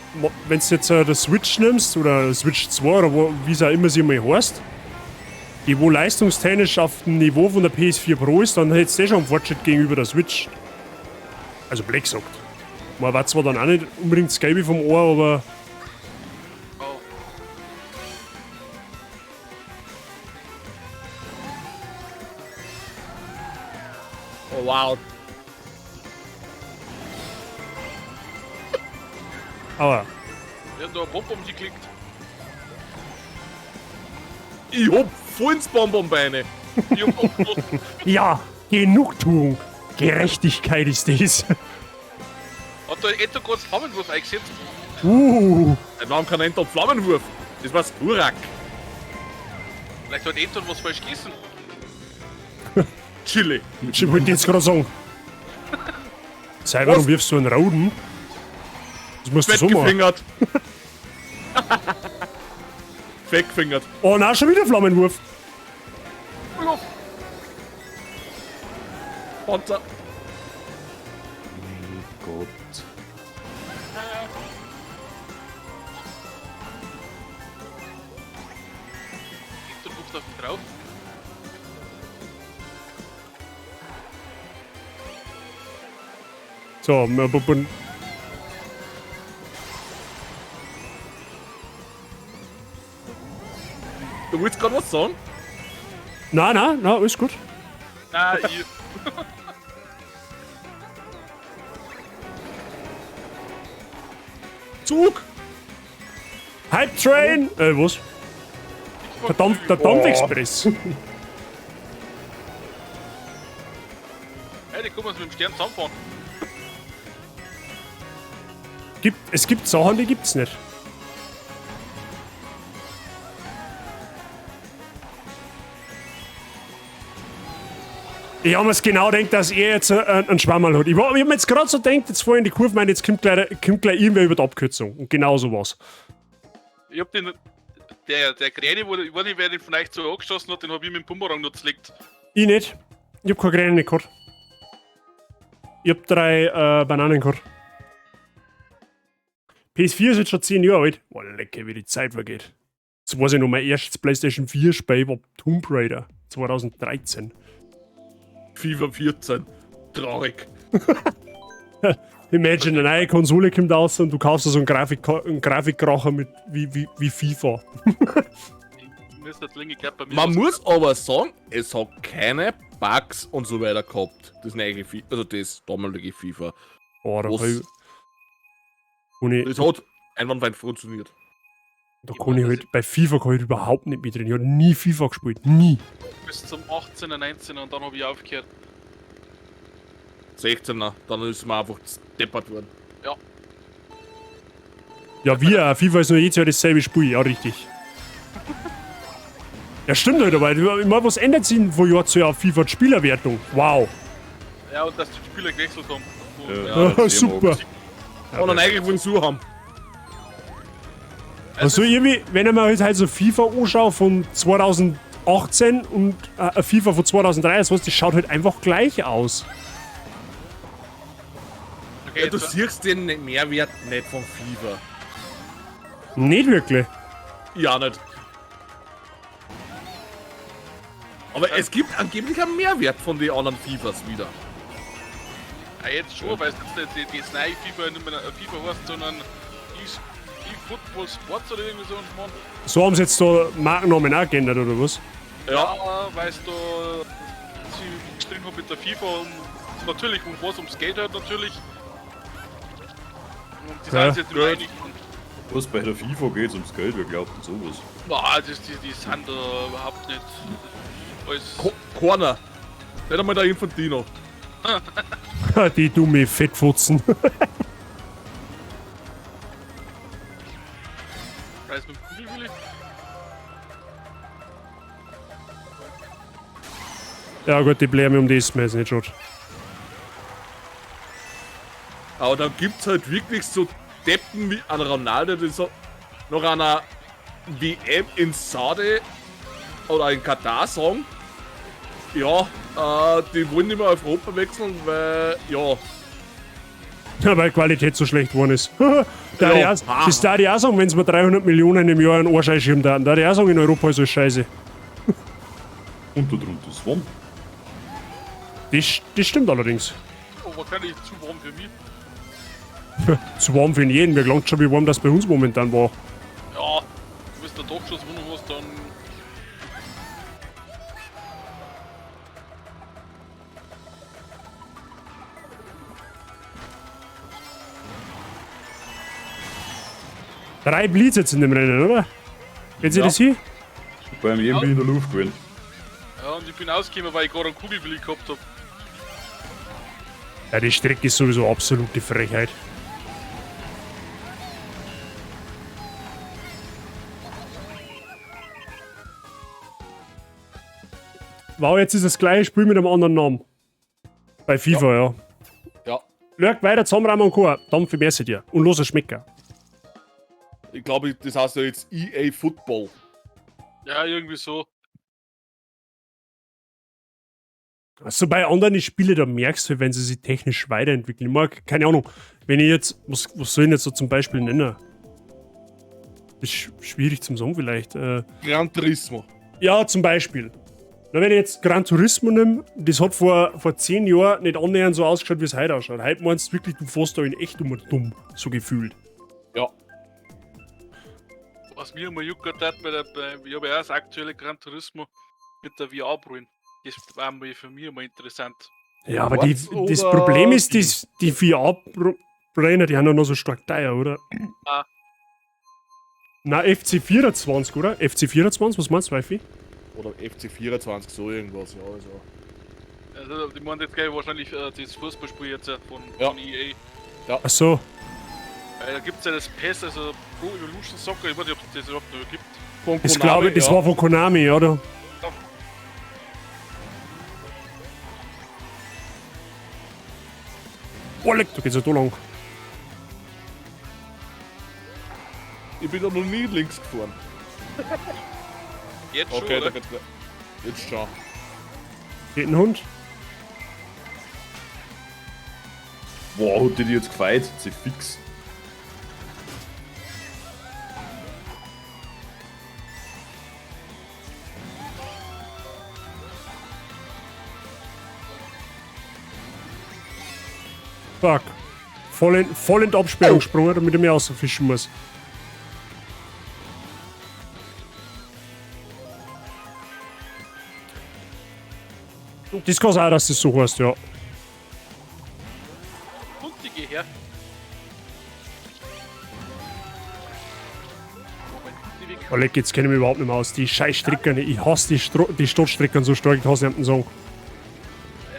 wenn's jetzt der Switch nimmst oder Switch 2 oder wo, wie es auch immer sie mal heißt, die wo leistungstechnisch auf dem Niveau von der PS4 Pro ist, dann hättest du eh schon einen Fortschritt gegenüber der Switch. Also Black sagt. Man war zwar dann auch nicht unbedingt das Gelbe vom Ohr, aber. Oh wow. Aber. Wir haben da ein Bonbon geklickt. Ich hab voll ins Bonbonbeine. Ich hab auch bloß Ja, Genugtuung. Gerechtigkeit ist das. Hat da Ento gerade Flammenwurf eingesetzt? Wir haben keinen Ento Flammenwurf. Das war's Burak. Vielleicht hat Anton was falsch gegessen. Chili. Ich wollte jetzt gerade sagen. Sei, warum wirfst du einen Rauden? Das musst du so machen. Fettgefingert. Fettgefingert. Oh nein, schon wieder Flammenwurf. Panzer. Oh Gott. Anton ruft auf mich drauf. So, wir probieren. Du willst gerade was sagen? Nein, nein, nein, alles gut. Nein, ich. Zug! Hype Train! Was? Verdammt, der Dampfexpress. Hey, die können wir mit dem Stern zusammenfahren. Es gibt Sachen, die gibt's nicht. Ich hab mir's genau gedacht, dass er jetzt einen Schwammerl hat. Ich hab mir jetzt gerade so gedacht, jetzt vorhin in die Kurve, meine, jetzt kommt gleich irgendwer über die Abkürzung. Und genau so war's. Ich hab den. Der Kräne, wo, ich weiß nicht, wer den von euch so angeschossen hat, den hab ich mit dem Bumerang noch zerlegt. Ich nicht. Ich hab keine Kräne gehabt. Ich hab 3 Bananen gehabt. PS4 ist jetzt schon 10 Jahre alt. Boah, lecker, wie die Zeit vergeht. Jetzt weiß ich noch, mein erstes PlayStation 4 Spiel war Tomb Raider 2013. FIFA 14. Traurig. Imagine, eine neue Konsole kommt raus und du kaufst so einen Grafikkracher mit wie FIFA. Man muss aber sagen, es hat keine Bugs und so weiter gehabt. Das neue FIFA, also das damalige FIFA. Oh, da Was? kann ich, Das hat einwandfrei funktioniert. Da kann ich halt, bei FIFA kann ich überhaupt nicht mitreden. Ich hab nie FIFA gespielt. Nie. Bis zum 18er, 19er und dann hab ich aufgehört. 16er, dann ist man einfach deppert worden. Ja. Ja, wir, FIFA ist nur jedes Jahr dasselbe Spiel, ja, richtig. Ja, stimmt halt, aber ich meine, was ändert sich denn von Jahr zu Jahr FIFA die Spielerwertung? Wow. Ja, und dass die Spieler gewechselt haben. Ja, Ja, super. Und dann eigentlich wollen sie haben. Also irgendwie, wenn ich mir halt so FIFA anschaue von 2018 und FIFA von 2003, das heißt, das schaut halt einfach gleich aus. Okay, Ja, du siehst den Mehrwert nicht von FIFA. Nicht wirklich. Ja, nicht. Aber es gibt angeblich einen Mehrwert von den anderen FIFAs wieder. Ja, jetzt schon, weil es jetzt das neue FIFA nicht mehr FIFA heißt, sondern eFootball Sports oder irgendwie so ein Schmarrn. So haben sie jetzt da Markennamen auch geändert, oder was? Ja, weil es da sie gestritten haben mit der FIFA und natürlich um was ums Geld halt natürlich. Und die Ja, sind jetzt nicht einig. Was bei der FIFA geht's ums Geld, wer glaubt denn sowas? Boah, die sind da überhaupt nicht. Alles Corner. Nicht einmal der Infantino. Die dumme Fettfutzen. Preis mit dem Kugelwilli. Ja gut, die blären mir um das mir jetzt nicht schon. Aber dann gibt's halt wirklich so Deppen wie ein Ronaldo, die so nach einer WM in Saudi oder in Katar sagen, ja, die wollen nicht mehr auf Europa wechseln, weil, ja. Ja, weil Qualität so schlecht geworden ist. Da Ja. das darf ich auch sagen, wenn sie mir 300 Millionen im Jahr einen Arsch einschieben da darf ich auch sagen, in Europa ist alles scheiße. Und da drunter ist warm. Das stimmt allerdings. Oh, wahrscheinlich zu warm für mich. Zu warm für jeden. Mir gelangt schon, wie warm das bei uns momentan war. Ja, du bist da doch schon Wohnung hast, dann. Drei Blitz jetzt in dem Rennen, oder? Geht ihr Ja. das hier? Beim EMB in der Luft gewesen. Ja, und ich bin ausgekommen, weil ich gerade einen Kugelwilli gehabt hab. Ja, die Strecke ist sowieso absolute Frechheit. Wow, jetzt ist das gleiche Spiel mit einem anderen Namen. Bei FIFA, ja. Ja. Lörg weiter zusammenräumen und Co. Dann viel mehr dir. Und los, es schmeckt. Ich glaube, das heißt ja jetzt EA Football. Ja, irgendwie so. Also bei anderen Spielen, da merkst du, wenn sie sich technisch weiterentwickeln. Ich mag, keine Ahnung, wenn ich jetzt, was soll ich denn jetzt so zum Beispiel nennen? Das ist schwierig zum sagen vielleicht. Gran Turismo. Ja, zum Beispiel. Na, wenn ich jetzt Gran Turismo nehme, das hat vor 10 Jahren nicht annähernd so ausgeschaut, wie es heute ausschaut. Heute meinst du wirklich, du fährst da in echt immer dumm, so gefühlt. Ja. Was mir immer juckert hat, ich habe ja auch das aktuelle Gran Turismo mit der VR-Brille. Das war mal für mich immer interessant. Ja, aber das oder Problem ist, die VR-Brillen, die haben ja noch so stark teuer, oder? Ah. Na, FC24, oder? FC24, was meinst du, Wifi? Oder FC24, so irgendwas, ja. Also. Also, die meinen jetzt gleich wahrscheinlich das Fußballspiel jetzt Ja. von EA. Ach so. Weil da gibt es ja das PES, also Pro Evolution Soccer, ich weiß nicht, ob es das überhaupt noch gibt. Von Das Konami, glaube ich, das ja. war von Konami, oder? Ja. Oh, leck, da geht's ja da lang. Ich bin da noch nie links gefahren. Jetzt schon, Okay, da oder? geht's gleich. Jetzt schon. Geht ein Hund? Wow, hat die die jetzt gefeit? Sie fix. Fuck. Voll in die Absperrung gesprungen, damit ich mich rausfischen muss. Das kann sein, dass das so heißt, ja. Und die geh her. Moment, die weg. Oh, leck, jetzt kenne ich mich überhaupt nicht mehr aus. Die scheiß Stricker, ich hasse die, Stro die Stadtstrickern so stark, ich hasse nicht sagen.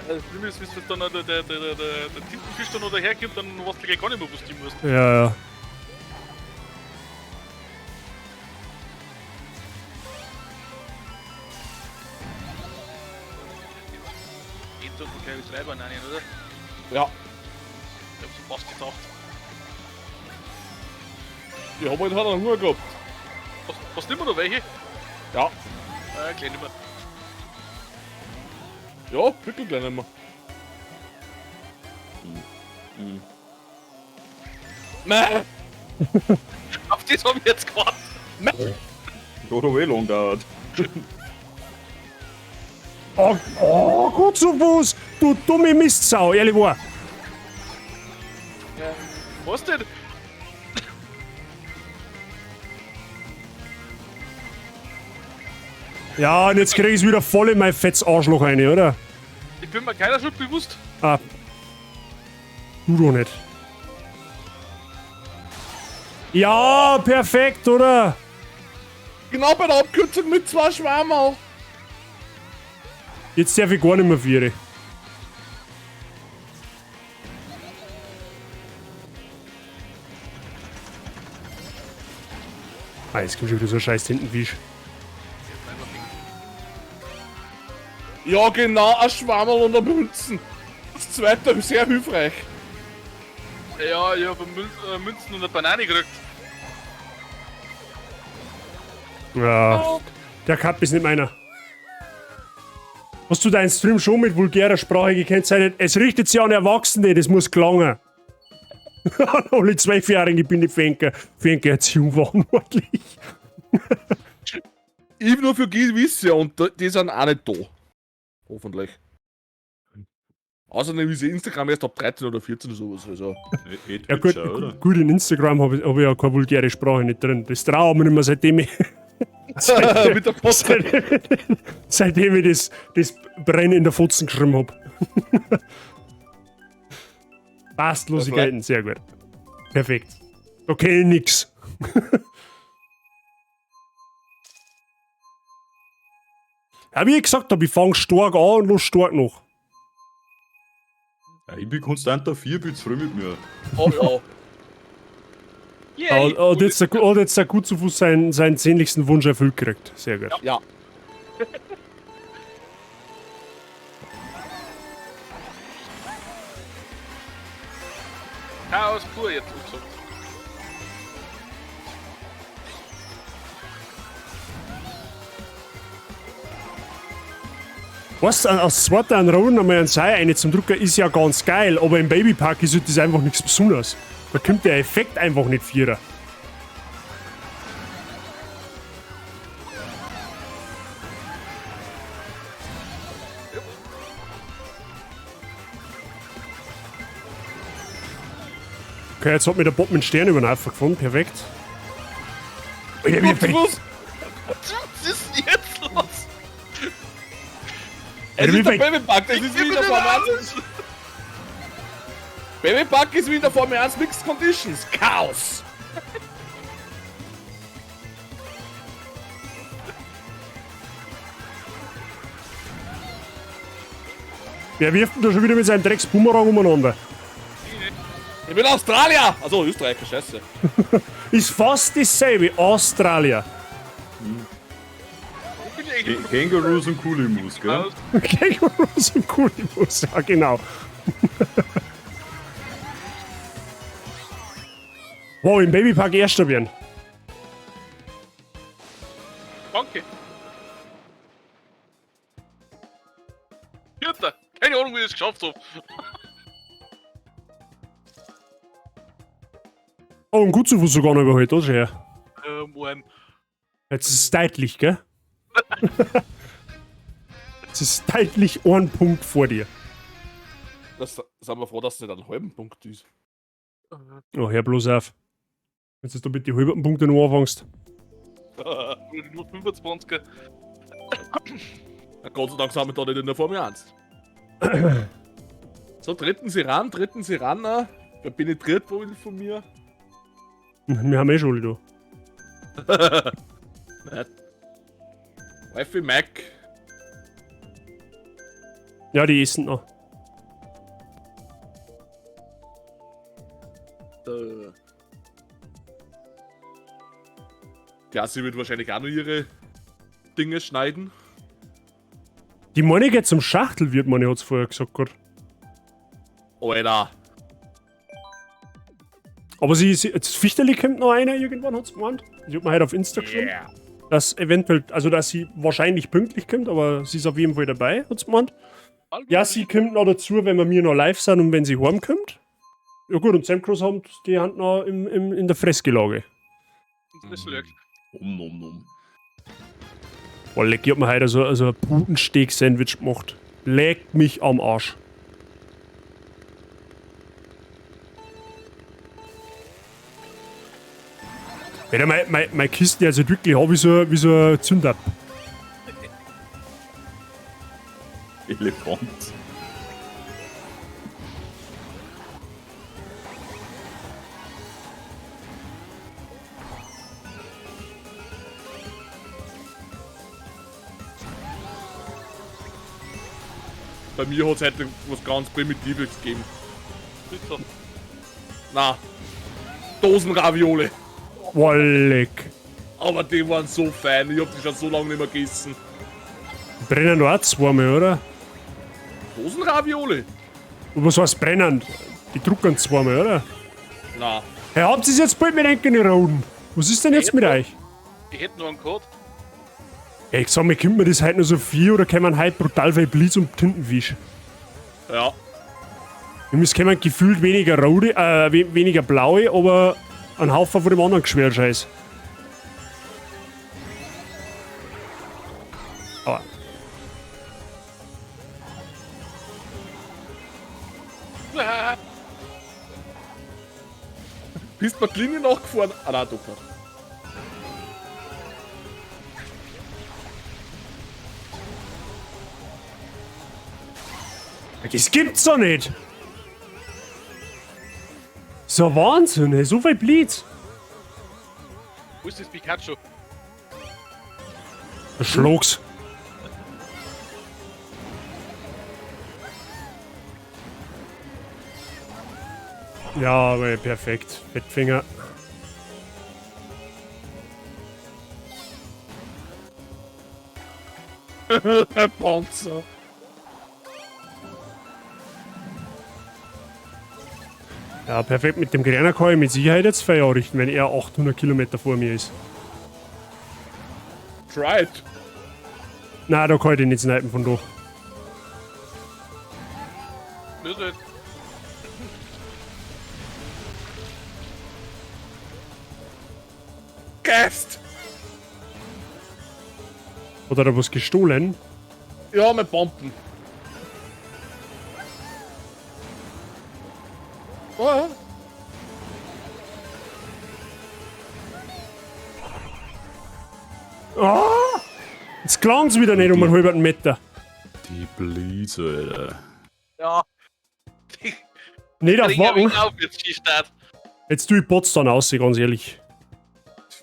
Ja, das Schlimme ist, wenn dann noch der Tintenfisch dann noch daherkommt, dann weißt du gleich gar nicht mehr, was du musst. Ja, ja. Geht so ein kleines Reiber rein, oder? Ja. Ich hab's fast gedacht. Ich hab halt einen Hunger gehabt. Hast du immer noch welche? Ja. Gleich nicht mehr. Ja, wirklich gleich nicht mehr. Meh. Auf das hab ich jetzt gewartet. Hat aber eh lang gedauert. Oh, oh gut so was! Du dumme Mistsau, ehrlich wahr. Was denn? Ja, und jetzt krieg ich's wieder voll in mein fettes Arschloch rein, oder? Ich bin mir keiner Schuld bewusst. Ah. Du doch nicht. Ja, perfekt, oder? Genau bei der Abkürzung mit zwei Schwammerl. Jetzt darf ich gar nicht mehr viere. Ah, jetzt kommt schon wieder so ein scheiß Tintenfisch. Ja, genau, ein Schwammerl und ein Münzen. Das zweite ist sehr hilfreich. Ja, ich hab Münzen und eine Banane gekriegt. Ja, der Cup ist nicht meiner. Hast du deinen Stream schon mit vulgärer Sprache gekennzeichnet? Es richtet sich an Erwachsene, das muss gelangen. An alle 12-Jährigen bin ich für eine Erziehung verantwortlich. Ich nur für gewisse und die sind auch nicht da. Hoffentlich. Außerdem ist Instagram erst ab 13 oder 14 oder sowas. Also. Ja gut, gut, in Instagram habe ich, hab ich ja keine vulgäre Sprache nicht drin. Das traue ich mir nicht mehr, seitdem ich... Mit der Post. Seitdem ich das Brennen in der Fotzen geschrieben hab. Passtlosigkeiten, sehr gut. Perfekt. Okay, nix. Ja, wie ich gesagt habe, ich fange stark an und los stark noch. Ja, ich bin konstant auf 4, bin zufrieden mit mir. Oh ja. Yay! Hat jetzt der gut zu Fuß seinen sehnlichsten Wunsch erfüllt gekriegt. Sehr gut. Ja. Chaos pur jetzt umgesagt. Weißt du, aus zweiter einen Rollen einmal einen Sei eine zum Drucker ist ja ganz geil, aber im Babypark ist das einfach nichts Besonderes. Da kommt der Effekt einfach nicht vierer. Okay, jetzt hat mir der Bob mit Stern über den Haufen gefunden. Perfekt. Alter, wie Was? Was ist denn jetzt los? Es wie ist der bei- Babypark, das ist wieder Formel 1. Babypark ist wieder Formel 1 Mixed Conditions. Chaos! Wer wirft denn da schon wieder mit seinem Drecks-Boomerang umeinander? Ich bin Australier! Also Österreicher, scheiße. Ist fast dasselbe. Australier. Wo bin ich eigentlich? Kängurus und Kulimus, gell? Kängurus und Kulibus, ja genau. Wow, im Babypark erster werden. Danke. Vierter. Keine Ahnung, wie ich das geschafft habe. Oh, ein Gutzufuß sogar noch überholt, das ist her. Moin. Jetzt ist es deutlich, gell? Es ist deutlich ein Punkt vor dir. Das sind wir froh, dass es nicht einen halben Punkt ist. Oh, hör bloß auf. Wenn du mit die halben Punkte noch anfängst. Nur 25er. Na, Gott sei Dank sind wir da nicht in der Formel 1. So, treten Sie ran, treten Sie ran. Na. Wer penetriert wohl von mir? Wir haben eh schon alle da. Nicht. Wifi Mac. Ja, die essen noch. Ja, sie wird wahrscheinlich auch noch ihre Dinge schneiden. Die Money geht zum Schachtelwirt, meine hat's vorher gesagt gerade. Alter. Aber sie, das Fichterli kommt noch einer irgendwann, hat's gemeint. Ich hab mir heute auf Insta geschrieben. Yeah. Dass eventuell, also dass sie wahrscheinlich pünktlich kommt, aber sie ist auf jeden Fall dabei, hat's gemeint. Ja, sie kommt noch dazu, wenn wir mir noch live sind und wenn sie heimkommt. Ja gut, und Sam Cross haben die Hand noch in der Fressgelage. Das ist Um, um, um. Boah, leck, ich hab mir heute so ein Putensteak-Sandwich gemacht. Leck mich am Arsch. Alter, meine Kiste, also wirklich hab ich so, wie so ein Zünder. Elefant. Bei mir hat es heute was ganz Primitives gegeben. Pizza. Na, Dosenravioli. Boah, leck. Aber die waren so fein, ich hab die schon so lange nicht mehr gegessen. Die brennen doch auch zweimal, oder? Dosenravioli? Und was heißt brennen? Die drucken zweimal, oder? Na, Hey, habt ihr jetzt bald mit den Roden? Was ist denn jetzt mit euch? Ich hätte nur einen Code. Ja, ich sag mal, kommt mir das heute noch so viel oder kann man heute brutal viel Blitz und Tintenfisch? ja. Es kämen gefühlt weniger rote, weniger blaue, aber ein Haufen von dem anderen Geschwerscheiß. Aber. Bist du die Linie nachgefahren? Ah, nein, doch nicht. Das gibt's doch nicht! So Wahnsinn, ey, so viel Blitz! Wo ist das Pikachu? Schlag's. Ja, aber perfekt. Fettfinger. Panzer. Ja, perfekt. Mit dem Greiner kann ich mit Sicherheit jetzt Feuer richten, wenn er 800 Kilometer vor mir ist. Try it. Nein, da kann ich den nicht snipen von da. Nicht. Gast! Hat er da was gestohlen? Ja, mit Bomben. Oh. Ah! Jetzt klang's wieder nicht um einen halben Meter. Die Blitze, Alter. Ja. Nicht auf Wacken. Auf jetzt, Start. Jetzt tue ich Bots dann aus, ganz ehrlich.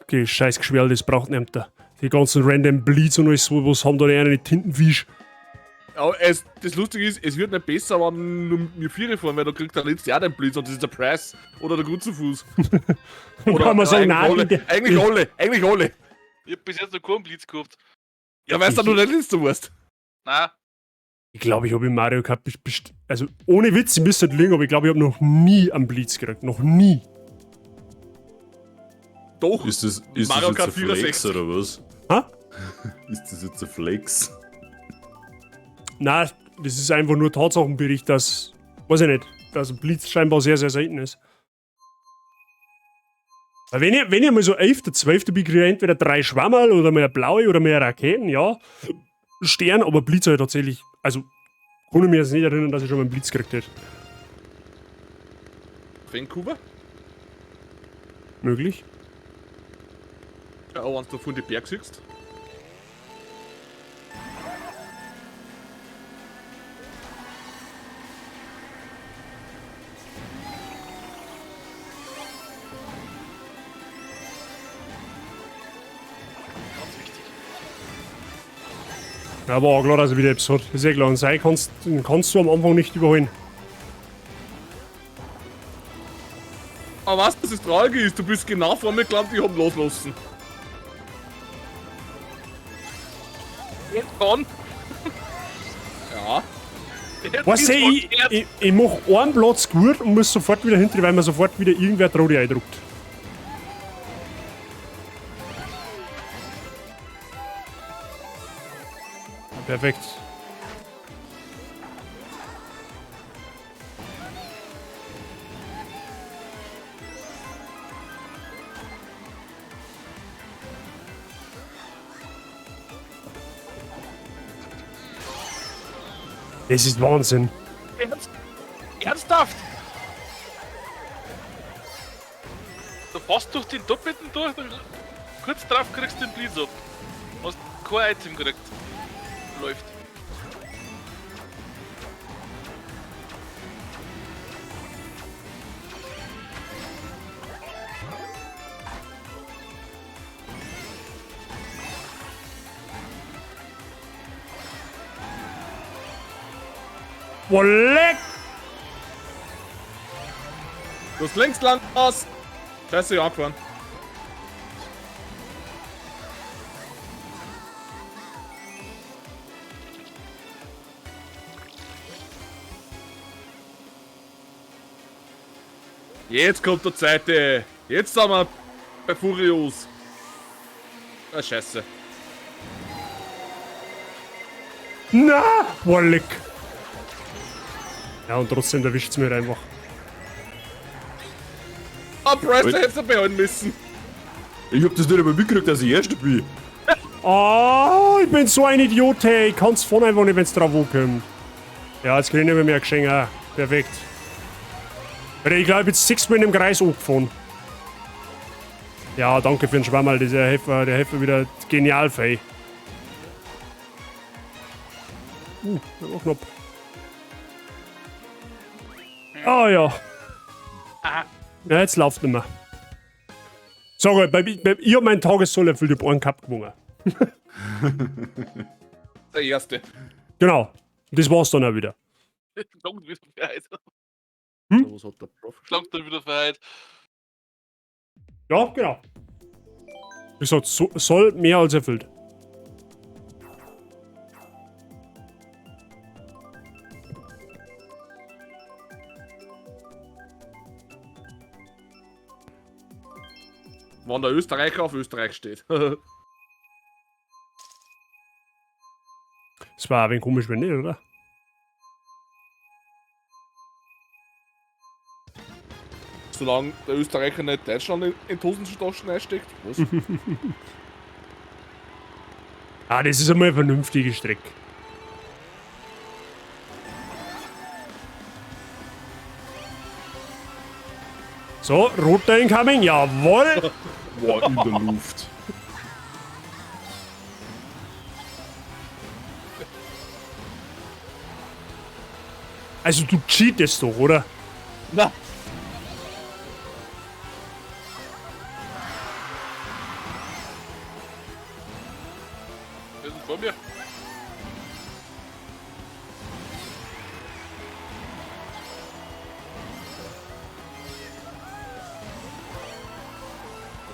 Okay, scheiß Geschwärl, das braucht niemand da. Die ganzen random Bleeds und alles, was haben da die einen Tintenfisch. Aber das Lustige ist, es wird nicht besser, wenn nur wir Viere fahren, weil da kriegt der letzte auch den Blitz und das ist der Press oder der Gutzufuß. Oder kann man sagen, nein, eigentlich alle, eigentlich alle. Ich hab bis jetzt noch keinen Blitz gehabt. Ja, weißt du, du der Letzte warst. Nein. Ich glaube, ich habe in Mario Kart also ohne Witz, ich müsste nicht lügen, aber ich glaube, ich habe noch nie einen Blitz gekriegt. Noch nie. Doch. Ist das Mario jetzt Kart ein Flex 64. oder was? Ha? Ist das jetzt ein Flex? Nein, das ist einfach nur Tatsachenbericht, dass, weiß ich nicht, dass ein Blitz scheinbar sehr, sehr selten ist. Weil wenn ich mal so 11., 12. bin, kriege ich entweder 3 Schwammerl oder mehr blaue oder mehr Raketen, ja. Stern, aber Blitz halt tatsächlich, also kann ich mich jetzt nicht erinnern, dass ich schon mal einen Blitz gekriegt hätte. Vancouver? Möglich. Ja, wenn du von die Berg siehst. Ganz wichtig. Ja, aber auch klar, dass er wieder etwas hat. Ist ja klar, und sei kannst du am Anfang nicht überholen. Aber weißt du, was das Traurige ist? Du bist genau vor mir gelandet, ich hab loslassen. Jetzt kann. Ja. Jetzt Weißt du, ist verkehrt. ich mach einen Platz gut und muss sofort wieder hinter, weil mir sofort wieder irgendwer Trodi eindruckt. Ja, perfekt. Das ist Wahnsinn. Ernsthaft? Du fährst durch den Doppelten durch und kurz drauf kriegst du den Blitz ab. Hast kein Item gekriegt. Läuft. Boah, leck! Du hast links lang aus. Scheiße, ich angefahren. Jetzt kommt der Zweite. Jetzt sind wir bei Furios. Ah, scheiße. Na! Boah, leck! Ja, und trotzdem erwischt's mir einfach. Ah, Price, da hättest du behalten müssen. Ich hab das nicht einmal mitgekriegt, dass ich Erster bin. Ah, ich bin so ein Idiot, hey. Ich kann's vorne einfach nicht, wenn's drauf ankommt. Ja, jetzt krieg ich nicht mehr, mehr Geschenke. Ah, perfekt. Alter, ich glaube, ich bin jetzt 6 Mal in dem Kreis angefahren. Ja, danke für den Schwammerl. Dieser Helfer, der Helfer wieder genial fei. Das war knapp. Ah ja. Ja, jetzt läuft nicht mehr. Sag mal, ich hab meinen Tagessoll erfüllt, ich hab einen Cup gewonnen. Der erste. Genau. Das war's dann auch wieder. Langt wieder für heute. Hm? Was hat der Prof? Langt dann wieder für heute. Ja, genau. Wie gesagt, so, soll mehr als erfüllt. Wenn der Österreicher auf Österreich steht. Das war ein wenig komisch, wenn nicht, oder? Solange der Österreicher nicht Deutschland in die Hosentaschen einsteckt. Was? Ah, das ist einmal eine vernünftige Strecke. So, roter incoming, jawohl! Boah, in der Luft. Also du cheatest doch, oder? Na. Wer ist denn vor mir?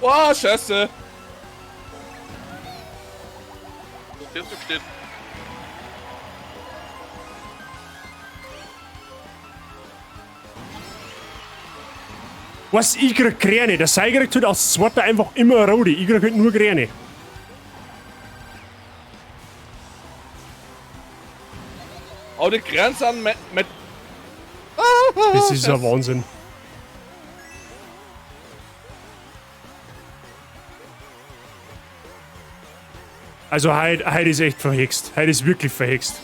Boah, scheiße. Der ist steht. Was, ich krieg Kräne. Der Sei kriegt halt als Zweiter einfach immer eine Rote. Ich krieg halt nur Kräne. Aber die Grenzen sind mit. Das ist ja Wahnsinn. Also heute ist echt verhext. Heute ist wirklich verhext.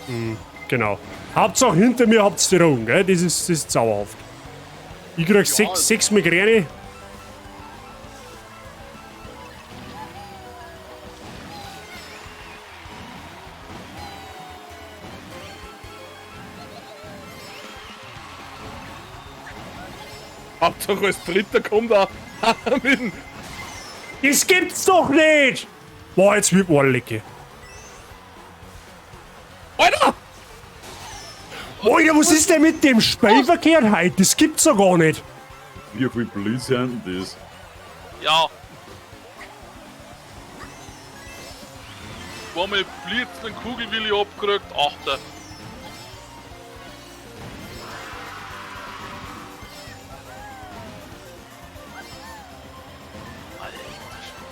Hm, genau. Hauptsache hinter mir habt ihr die Rogen, gell? Das ist zauberhaft. Ich krieg ja. sechs Migräne. Hauptsache als Dritter kommt er mit dem. Das gibt's doch nicht! Boah, jetzt wird man lecke. Alter! Alter, was ist denn mit dem Spielverkehr heute? Das gibt's doch gar nicht. Wie viel Blitz sind das? Ja. Zweimal Blitz, den Kugelwilli abgekriegt, Achter.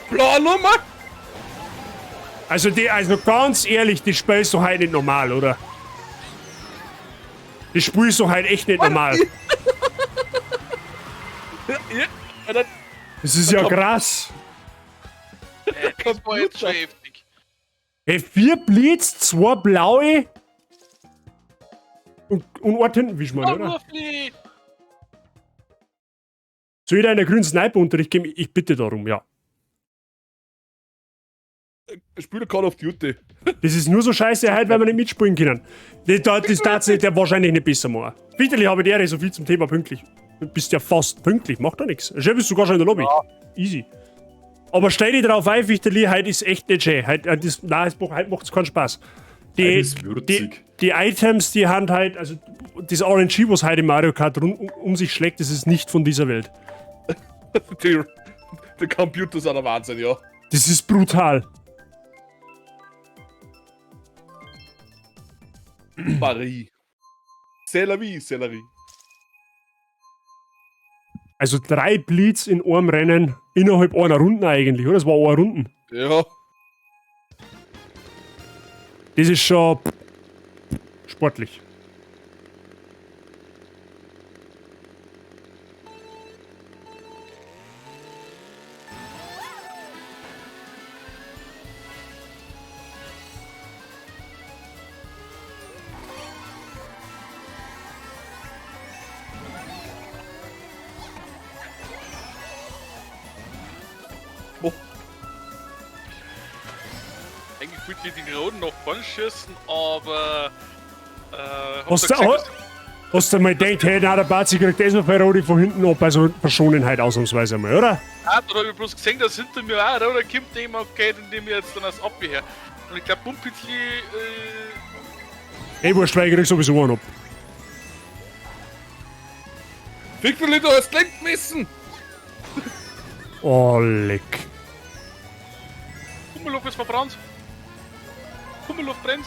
Blaue Nummer! Also, ganz ehrlich, das Spiel ist doch heute nicht normal, oder? Das Spiel ist doch heute echt nicht normal. Das ist ja krass. Das war jetzt schon heftig. Hey, 4 Blitz, 2 blaue und ein hinten wischen wir, oder? Soll ich da einen grünen Sniper-Unterricht geben? Ich bitte darum, ja. Spiele Call of Duty. Das ist nur so scheiße heute, weil wir nicht mitspielen können. Das darf sich der wahrscheinlich nicht besser machen. Vitali, habe ich so viel zum Thema pünktlich. Du bist ja fast pünktlich, macht doch nichts. Schön bist du sogar schon in der Lobby. Ja. Easy. Aber stell dich drauf ein, Vitali, heute ist echt nicht schön. Heute macht's keinen Spaß. Die Items, die haben halt, also das RNG, was heute in Mario Kart rund um sich schlägt, das ist nicht von dieser Welt. Die Computer sind der Wahnsinn, ja. Das ist brutal. Paris. C'est la vie, c'est la vie. Also 3 Blitz in einem Rennen innerhalb einer Runde eigentlich, oder? Das war eine Runde. Ja. Das ist schon sportlich. Eigentlich wollte ich den Roden noch schießen, aber. Hast du mal gedacht, hey, nein, der Bazi kriegt das noch bei Rodi von hinten ab, also verschonen halt ausnahmsweise einmal, oder? Ja, da hab ich bloß gesehen, dass hinter mir auch ein Roder kommt, dem okay, den nehme ich jetzt dann als Abwehr her. Und ich glaub, Pumpitzli. Ey, wurscht, weil ich krieg sowieso einen ab. Victorli, du hast lenken müssen! Oh, leck. Pummeluff ist verbrannt. Pummeluff brennt.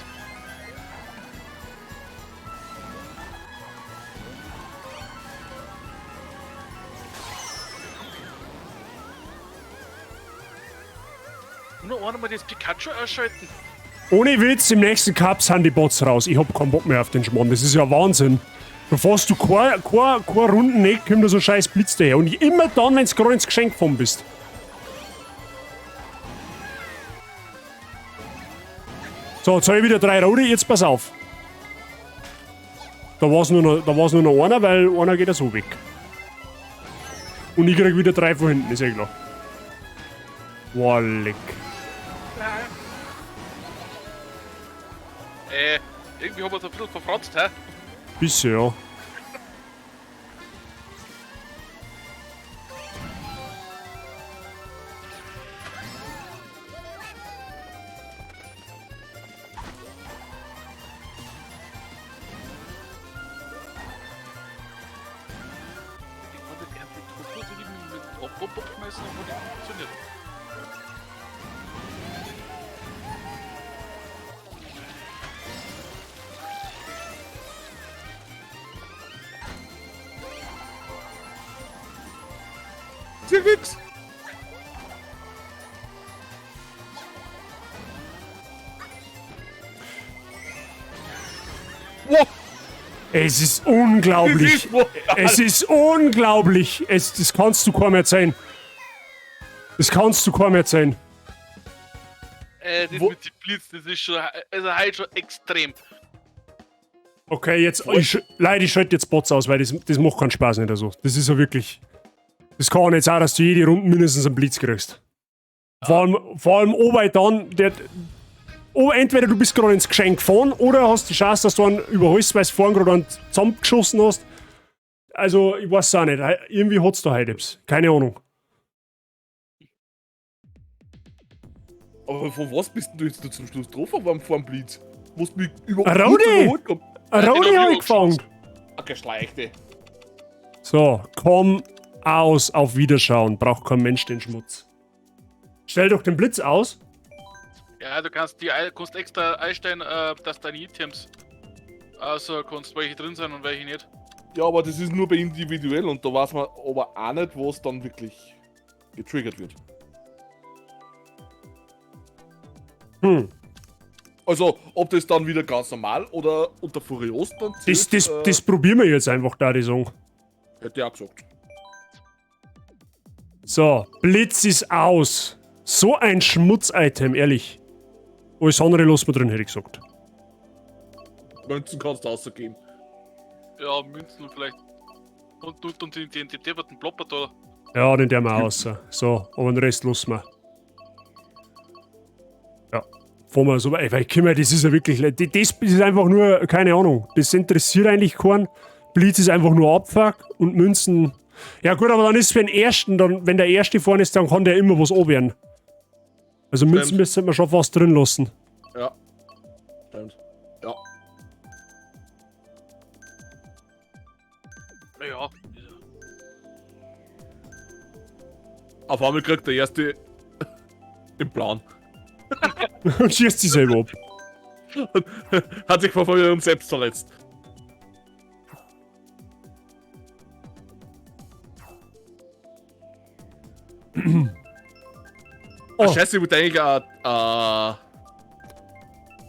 Nur einmal das Pikachu ausschalten. Ohne Witz, im nächsten Cup sind die Bots raus. Ich hab keinen Bock mehr auf den Schmarrn. Das ist ja Wahnsinn. Du fährst du keine Runden nicht, kommt da so ein scheiß Blitz daher. Und immer dann, wenn du gerade ins Geschenk gefahren bist. So, jetzt habe ich wieder 3 Rote, jetzt pass auf. Da war's nur noch einer, weil einer geht ja so weg. Und ich krieg wieder 3 von hinten, ist ja klar. Boah, leck. Irgendwie haben wir es ein bisschen verfranst, hä? Bisschen, ja. Sieh nix. Wow. Es ist unglaublich. Es ist brutal. Es ist unglaublich. Das kannst du kaum erzählen. Das kannst du kaum erzählen. Das mit dem Blitz, das ist schon, also heute schon extrem. Okay, jetzt, Leute, ich schalte jetzt Bots aus, weil das macht keinen Spaß nicht so. Das ist ja wirklich. Das kann nicht sein, dass du jede Runde mindestens einen Blitz kriegst. Vor allem, ob er dann, entweder du bist gerade ins Geschenk gefahren oder hast die Chance, dass du einen überholst, weil du vorhin gerade einen zusammengeschossen hast. Also, ich weiß auch nicht. Irgendwie hat's da heute etwas. Keine Ahnung. Aber von was bist denn du jetzt zum Schluss drauf geworden vor dem Blitz? Wo du mich überhaupt Ein Rudi! überholt gehabt? Ein den Rodi hab ich hab ich gefangen. Ah, Geschleichte. So, komm aus, auf Wiederschauen. Braucht kein Mensch den Schmutz. Stell doch den Blitz aus. Ja, du kannst kannst extra einstellen, dass deine Items also kannst welche drin sind und welche nicht. Ja, aber das ist nur bei individuell und da weiß man aber auch nicht, was dann wirklich getriggert wird. Hm. Also, ob das dann wieder ganz normal oder unter Furios dann Das, zählt, das probieren wir jetzt einfach da, die Song. Hätte ich auch gesagt. So, Blitz ist aus. So ein Schmutz-Item, ehrlich. Alles andere lassen wir drin, hätte ich gesagt. Münzen kannst du rausgeben. Ja, Münzen vielleicht. Und den depperten Plopper da. Ja, den der wir aus. So, aber den Rest lassen wir. Ja, fahren wir so weit. Weil, Kimmer, das ist ja wirklich. Das ist einfach nur, keine Ahnung. Das interessiert eigentlich keinen. Blitz ist einfach nur Abfuck und Münzen. Ja, gut, aber dann ist es für den ersten, dann, wenn der erste vorne ist, dann kann der immer was abwehren. Also Münzen Stimmt. müsste man schon fast drin lassen. Ja. Stimmt. Ja. Naja. Auf einmal kriegt der erste den Plan. Und schießt sich selber ab. Hat sich vor ihrem selbst verletzt. Oh. Ah, Scheiße, ich wollte eigentlich auch,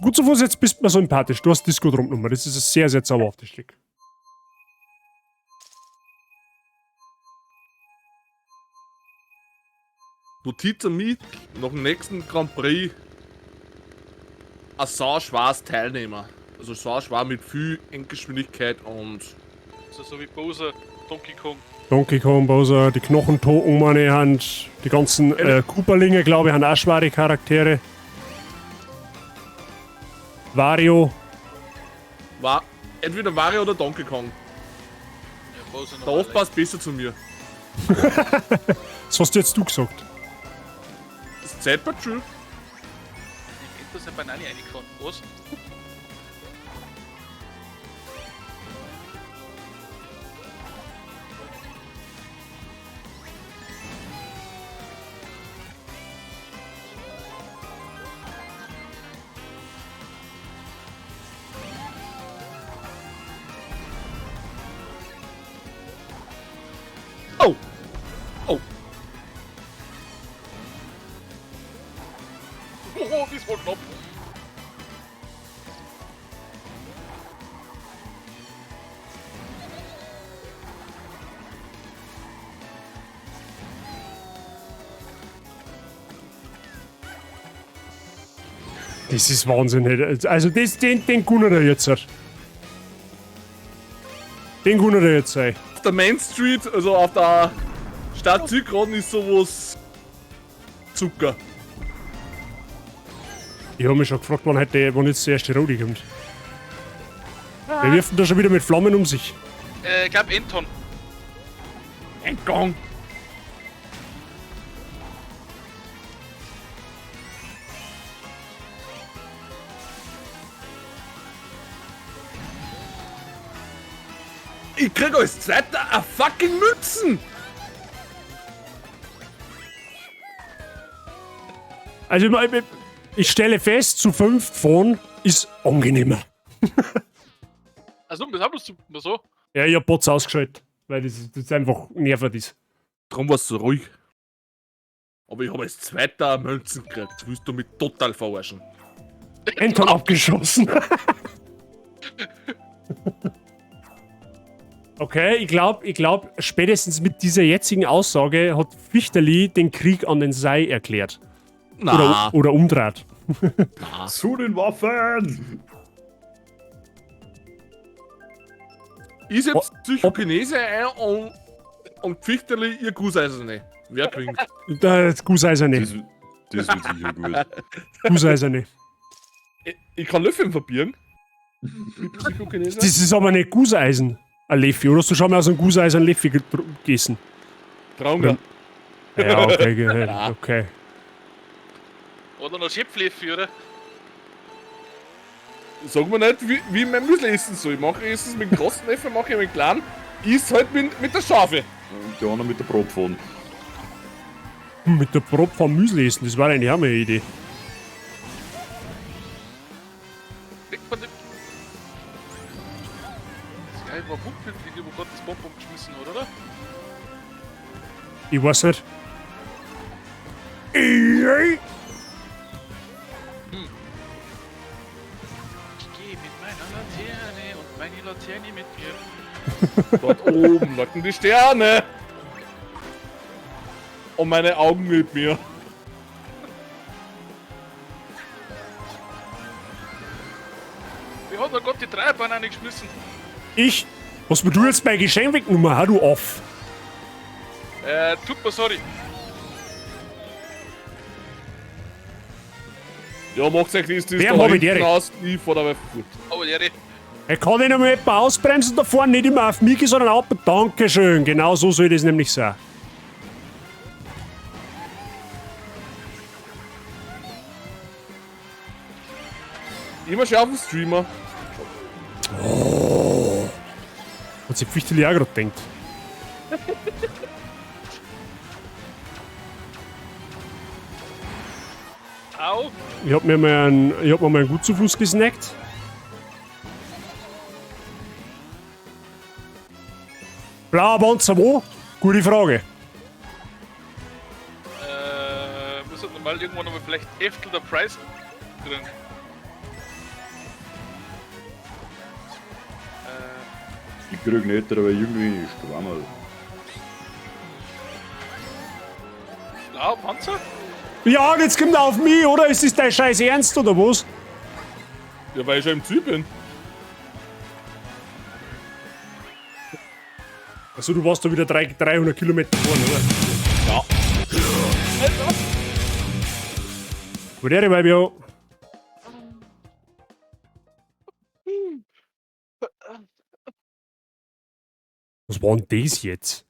Gut zu Fuß, jetzt bist du mir sympathisch. Du hast Disco drum genommen. Das ist ein sehr, sehr zauberhaftes Stück. Notiz an mich, nach dem nächsten Grand Prix ein sau schweres Teilnehmer. Also sau schwer mit viel Endgeschwindigkeit und Also so wie Bowser, Donkey Kong. Donkey Kong, Bowser, die Knochentoten, meine Hand, die ganzen Koopalinge, glaube ich, haben auch schwere Charaktere. Wario, war entweder Wario oder Donkey Kong. Ja, Bowser noch Der Off passt besser zu mir. das hast jetzt du gesagt. Das Zeitpatrol. Ich hätte das eine Banane reingefahren. Was? Oh! Oh! Oh, das war knapp. Das ist Wahnsinn. hey. Also das, den gunner er jetzt. Den gunner er jetzt. Ey. Auf der Main Street, also auf der Stadt Zykraden ist sowas Zucker. Ich habe mich schon gefragt, wann, heute, wann jetzt der erste Rodi kommt. Wer wirft denn da schon wieder mit Flammen um sich? Ich glaube Anton. Endgang! Ich krieg als Zweiter a fucking Mützen! Also ich stelle fest, zu 5 fahren ist angenehmer. Also, das haben wir so. Ja, ich hab Bots ausgeschaltet, weil das einfach nervig ist. Drum war's so ruhig. Aber ich habe als zweiter Münzen gekriegt. Willst du mich total verarschen? Anton abgeschossen. Okay, ich glaub, spätestens mit dieser jetzigen Aussage hat Fichterli den Krieg an den Sei erklärt. Na. Oder umdreht. Na. Zu den Waffen! Ich setz Psychokinese ein und Fichterli ihr Gusseiserne. Wer gewinnt? Das Gusseiserne. Das wird sicher gut. Gusseiserne. Ich kann Löffeln verbieren. Mit Psychokinese. Das ist aber nicht Gusseisen, ein Leffi. Oder hast du schon mal aus einem Gusseisen einen Leffi gegessen? Traunga. Ja, okay, okay. Oder noch Schöpfleffi, oder? Sag mir nicht, wie ich mein Müsli essen soll. Ich mache es mit dem großen Löffel, mache ich mit dem kleinen. Iss halt mit der Schafe. Und der andere mit der Brotpfanne. Mit der Brotpfanne Müsli essen, das war eigentlich auch mal eine Idee. Weg von dem. Das geil war Wuppel, wo Gott das Bonbon geschmissen hat, oder? Ich weiß nicht. Ich geh mit meiner Laterne und meine Laterne mit mir. Dort oben leuchten die Sterne. Und meine Augen mit mir. Wie hat der Gott die Dreierbanane geschmissen? Ich? Was mir du jetzt mein Geschenk weggenommen? Hau du auf. Tut mir sorry. Ja, macht's euch das, das Wer da hab ich hinten die? aus, ich fahr dabei fort. Aber der. Er kann nicht einmal jemand ausbremsen da vorne, nicht immer auf mich, sondern ab. Dankeschön, genau so soll das nämlich sein. Immer schön auf den Streamer. Oh. Hat sich Fichteli auch grad gedacht. Au. Ich hab mir mal einen, Gutzufluss gesnackt. Blauer Panzer wo? Gute Frage. Muss halt normal irgendwann nochmal vielleicht Heftel der Preis drin. Ich krieg nicht, aber irgendwie ist Schwammerl. Blauer Panzer? Ja, und jetzt kommt er auf mich, oder? Ist das dein Scheiß Ernst, oder was? Ja, weil ich schon im Ziel bin. Also du warst da wieder 300 Kilometer vorne, oder? Ja. Wo der Weibio? Was war denn das jetzt?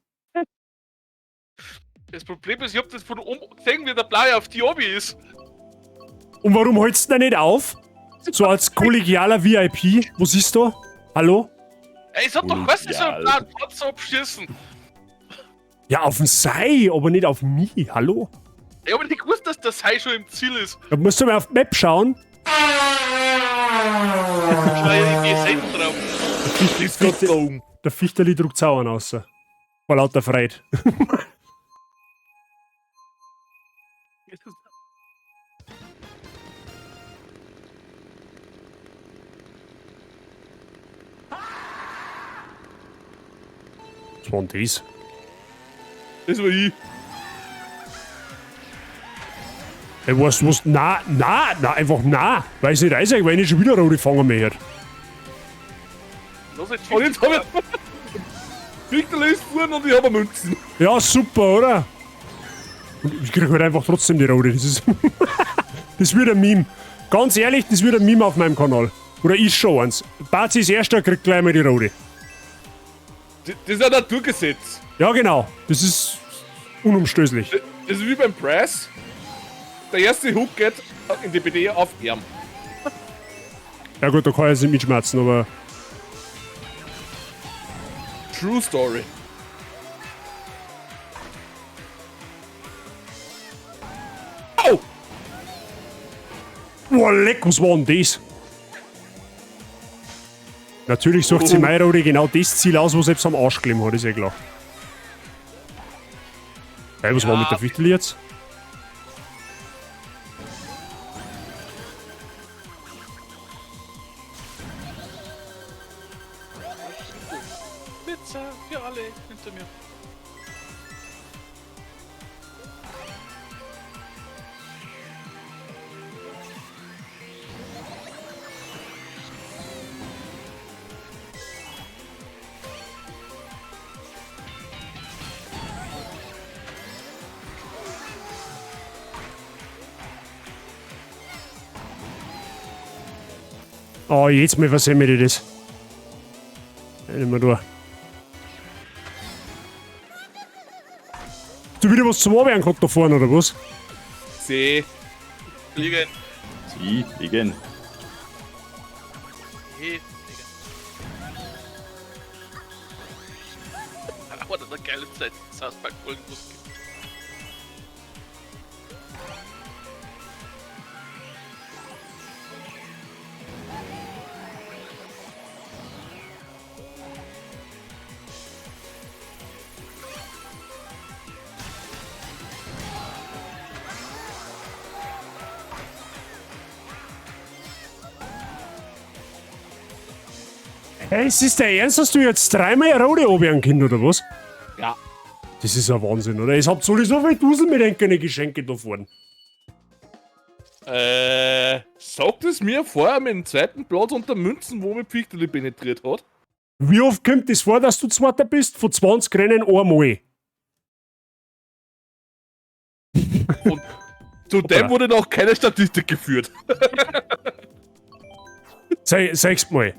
Das Problem ist, ich hab das von oben gesehen, wie der Blaue auf die Obi ist. Und warum hältst du denn nicht auf? So als kollegialer VIP? Was ist da? Hallo? Ey, es hat doch was, so einen blauen Panzer abschießen. Ja, auf den Sei, aber nicht auf mich. Hallo? Ich hab nicht gewusst, dass der Sei schon im Ziel ist. Da musst du mal auf die Map schauen. Ich war ja irgendwie selten drauf. Der Fichterli druckt Sauern raus. Vor lauter Freude. Was war denn das? Das war ich. Ey, weißt du was? Na, na, na, einfach na. Weil ich nicht weiß, weil ich nicht schon wieder rote fangen möchte. Los, jetzt Und jetzt hab ich. Fichterli ist vorne und ich hab eine Münzen. Ja, super, oder? Und ich krieg halt einfach trotzdem die rote. Das ist. Das wird ein Meme. Ganz ehrlich, das wird ein Meme auf meinem Kanal. Oder ist schon eins. Bazi ist erster, kriegt gleich mal die rote. Das ist ein Naturgesetz. Ja, genau. Das ist unumstößlich. Das ist wie beim Press. Der erste Hook geht in die BD auf Arm. Ja gut, da kann ich jetzt nicht mitschmerzen, aber... True Story. Au! Boah, leck, was war denn das? Natürlich sucht sich Meirode genau das Ziel aus, was selbst am Arsch kleben hat, ist ja klar. Hey, was war mit der Fichtel jetzt? Pizza für alle hinter mir. Oh, jetzt mal versemmel ich das. Nicht mehr da. Du wieder was zum Arbeiten gehabt da vorne, oder was? See. Liegen. Sie, liegen. Hey, liegen. Aber das ist eine geile Zeit. South Park Folgen, wo es gibt. Hey, es ist der Ernst, dass du jetzt dreimal eine Rode runterwerfen können, oder was? Ja. Das ist ein Wahnsinn, oder? Ich habt sowieso viel Dusel mit den Geschenke da vorne. Sagt es mir vorher mit dem zweiten Platz unter Münzen, wo mit Fichteli penetriert hat? Wie oft kommt es vor, dass du Zweiter bist? Von 20 Rennen einmal. Und zu dem wurde noch keine Statistik geführt. Sechsmal.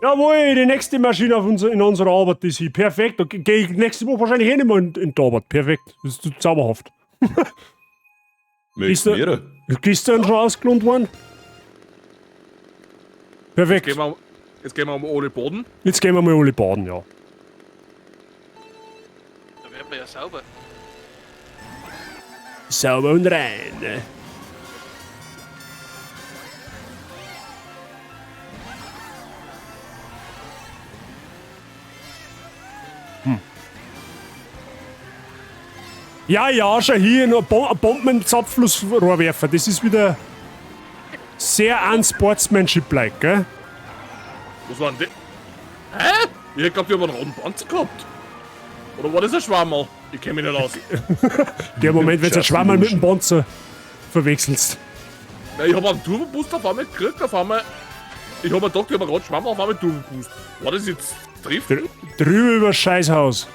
Jawohl, die nächste Maschine auf in unserer Arbeit ist hier. Perfekt. Okay, gehe ich nächste Woche wahrscheinlich eh nicht mehr in die Arbeit. Perfekt. Das ist zauberhaft. Möchtest du mehr? Gestern schon ausgelohnt worden? Perfekt. Jetzt gehen wir um alle baden. Jetzt gehen wir mal alle baden, ja. Da werden wir ja sauber. Sauber und rein. Ja, ja, schau hier, noch ein Bomben im Zapflussrohrwerfer. Das ist wieder sehr unsportsmanship-like, gell? Was war denn das? Hä? Ich glaub, die haben einen roten Panzer gehabt. Oder war das ein Schwammerl? Ich kenn mich nicht aus. Der Moment, wenn du ein Schwammerl mit dem Panzer verwechselst. Na, ich hab einen Turbo-Boost auf einmal gekriegt, auf einmal. Ich hab mir gedacht, ich hab einen roten Schwammerl auf einmal Turbo-Boost. War das jetzt trifft? Drüber über Scheißhaus.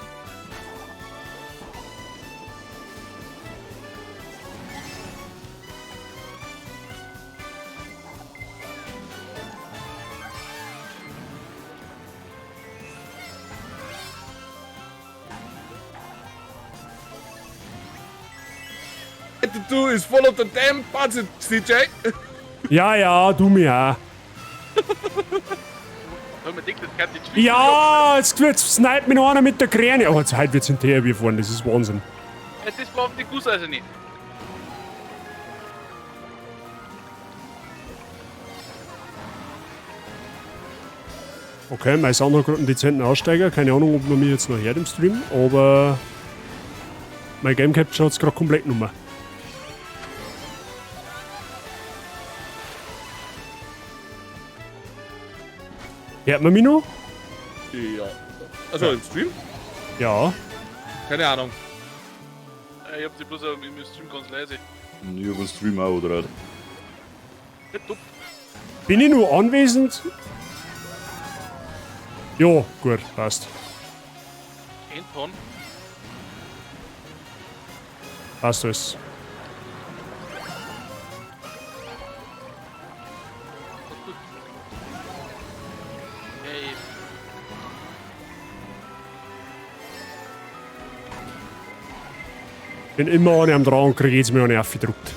Du ist voll of the damn budget, CJ. Ja, ja, du mir auch. Ja, jetzt sniped mich noch einer mit der Kräne. Oh, jetzt heute wird's hinterher wir fahren, das ist Wahnsinn. Das war auf die Gusseise nicht. Okay, mein Sound hat gerade einen dezenten Aussteiger. Keine Ahnung, ob man mich jetzt noch hört im Stream, aber mein Game Capture hat's gerade komplett genommen. Hört man mich noch? Ja. Also im Stream? Ja. Keine Ahnung. Ich hab die bloß im Stream ganz leise. Ich hab den Stream auch, oder? Bin ich nur anwesend? Jo, gut, passt. Endton. Passt alles. Hey. Bin immer eine am dran und krieg jetzt mal eine aufgedruckt.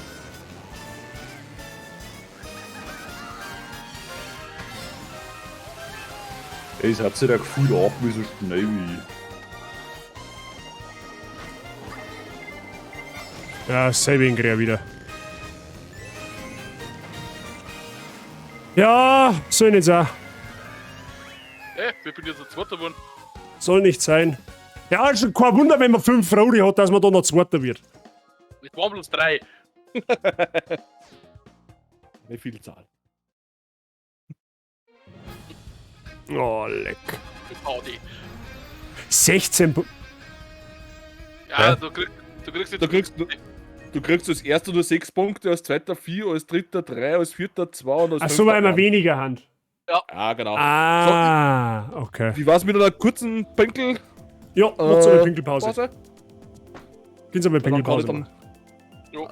Ey, es hat sich da gefühlt auch wie so schnell wie ich. Ja, Saving krieg ich wieder. Ja, soll nicht sein. Ey, wir bin jetzt der Zweiter geworden. Soll nicht sein. Ja, also kein Wunder, wenn man 5 Rodi hat, dass man da noch Zweiter wird. Ich war bloß 3. Eine Vielzahl. Oh, leck. VD. 16 Ja, Hä? du kriegst jetzt. Du kriegst als erster nur 6 Punkte, als zweiter 4, als dritter 3, als vierter 2 und als Ach so, weil fünfter wir eins. weniger haben. Ja, genau. Ah, okay. Wie war's mit einer kurzen Pinkel? Ja, macht's eine Pinkelpause. Pause? Gehen Sie mal Dann kann ich Pinkelpause dann. machen. Jo.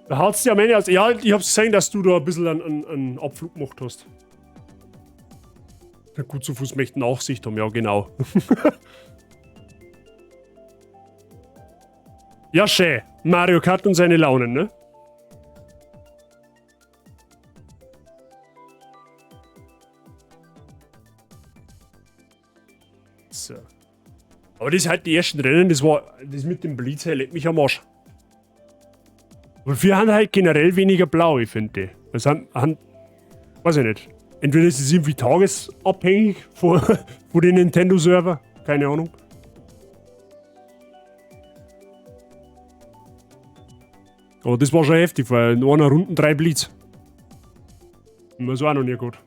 Da haut's dir am Ende aus. Ja, ich hab's gesehen, dass du da ein bisschen einen Abflug gemacht hast. Der gut zu Fuß möchte Nachsicht haben, ja, genau. Ja, schön. Mario Kart und seine Launen, ne? So. Aber das halt die ersten Rennen, das war. Das mit dem Blitz, hey, leck mich am Arsch. Und wir haben halt generell weniger Blaue, finde ich. Das haben, weiß ich nicht. Entweder ist es irgendwie tagesabhängig von den Nintendo-Server. Keine Ahnung. Aber das war schon heftig, weil in einer Runde 3 Blitz. Und das war auch noch nie gut.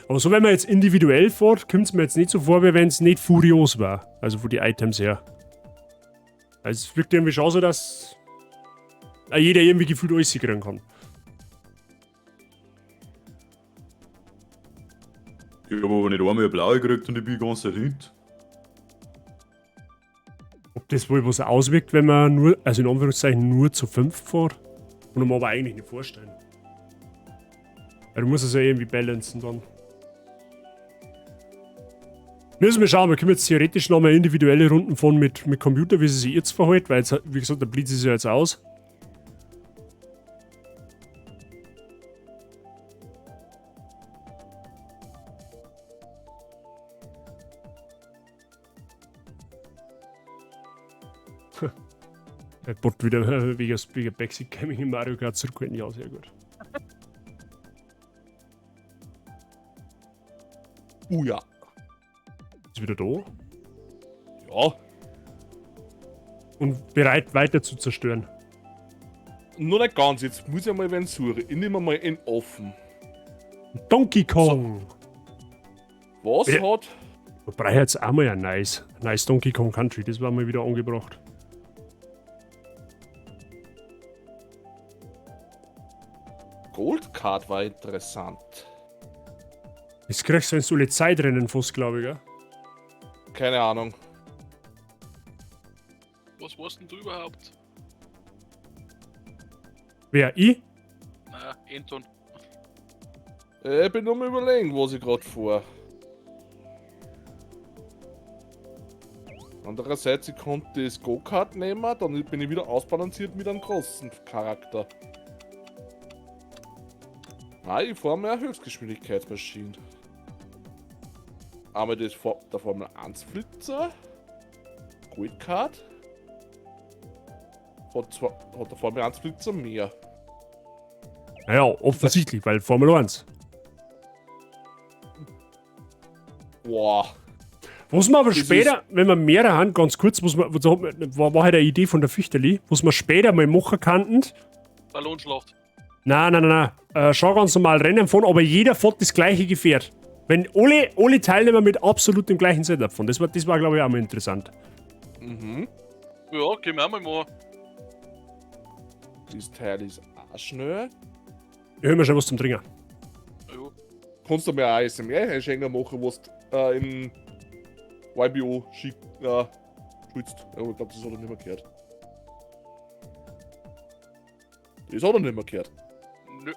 Aber so, wenn man jetzt individuell fährt, kommt es mir jetzt nicht so vor, wie wenn es nicht furios war. Also von den Items her. Also es wirkt irgendwie schon so, dass jeder irgendwie gefühlt alles kriegen kann. Ich hab aber nicht einmal eine blaue gekriegt und ich bin die ganze Zeit hinten. Ob das wohl was auswirkt, wenn man nur, also in Anführungszeichen nur zu 5 fährt, kann ich mir aber eigentlich nicht vorstellen. Weil du musst es ja irgendwie balancen dann. Müssen wir schauen, wir können jetzt theoretisch nochmal individuelle Runden fahren mit Computer, wie sie sich jetzt verhält, weil jetzt, wie gesagt, der Blitz ist ja jetzt aus. Der Bot wieder wegen Backseat Gaming in Mario Kart zurückgehalten. Ja, sehr gut. Ja. Ist wieder da. Ja. Und bereit weiter zu zerstören. Nur nicht ganz, jetzt muss ich mal wen suchen. Ich nehme mal einen offen. Donkey Kong! So. Was Ja. hat. Da brauche ich jetzt auch mal ein nice Donkey Kong Country, das war mal wieder angebracht. Gold Card war interessant. Das kriegst du, wenn du alle Zeitrennen fährst, glaube ich, gell? Keine Ahnung. Was warst denn du überhaupt? Wer? Ich? Naja, Anton. Ich bin nur mal überlegen, was ich gerade vor. Andererseits, ich konnte das Go-Kart nehmen, dann bin ich wieder ausbalanciert mit einem großen Charakter. Nein, ich fahre mir eine Höchstgeschwindigkeitsmaschine. Einmal das der Formel 1 Flitzer. Goldcard. Hat der Formel 1 Flitzer mehr. Naja, offensichtlich, weil Formel 1. Boah. Was man aber Das später, wenn wir mehrere haben, ganz kurz, was man, war halt eine Idee von der Fichterli, was wir später mal machen könnten. Ballonschlacht. Nein, nein, nein, nein. Schon ganz normal Rennen fahren, aber jeder fährt das gleiche Gefährt. Wenn alle Teilnehmer mit absolut dem gleichen Setup fahren. Das war glaube ich, auch mal interessant. Mhm. Ja, können wir auch mal machen. Das Teil ist auch schnell. Ich höre mir schon was zum Trinken. Ja. Kannst du mir auch ASMR-Einschenker machen, was du in YBO schützt. Ja, aber ich glaube, das hat er nicht mehr gehört. Das hat er nicht mehr gehört. Nö.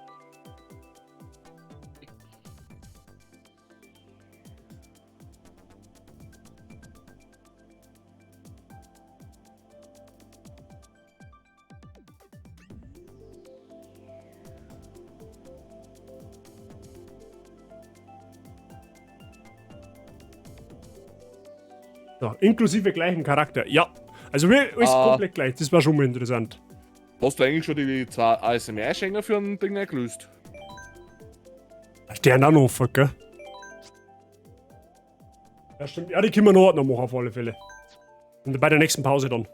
So, inklusive gleichen Charakter. Ja. Also wir ist Ah. komplett gleich. Das war schon mal interessant. Hast du eigentlich schon die zwei ASMR-Schenker für ein Ding eingelöst? Der auch noch offen, gell? Ja, stimmt. Ja, die können wir noch machen, auf alle Fälle. Und bei der nächsten Pause dann.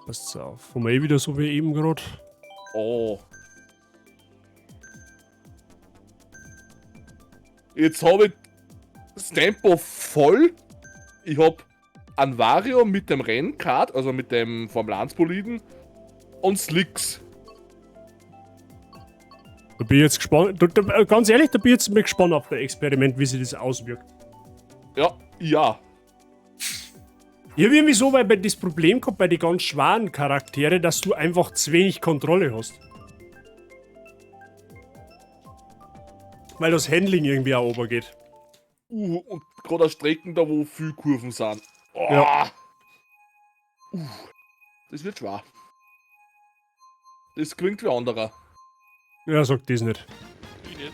Passt auf. Haben wir eh wieder so wie eben gerade. Oh. Jetzt habe ich das Tempo voll. Ich hab ein Vario mit dem Rennkart, also mit dem Formel 1 Boliden und Slicks. Da bin ich jetzt gespannt. Da, ganz ehrlich, da bin ich jetzt mal gespannt auf das Experiment, wie sich das auswirkt. Ja, ja. Ich hab irgendwie so, weil bei das Problem kommt bei den ganz schweren Charaktere, dass du einfach zu wenig Kontrolle hast. Weil das Handling irgendwie auch runtergeht. Und gerade auf Strecken da, wo viel Kurven sind. Oh. Ja. Das wird schwer. Das klingt wie anderer. Ja, sag das nicht. Ich nicht.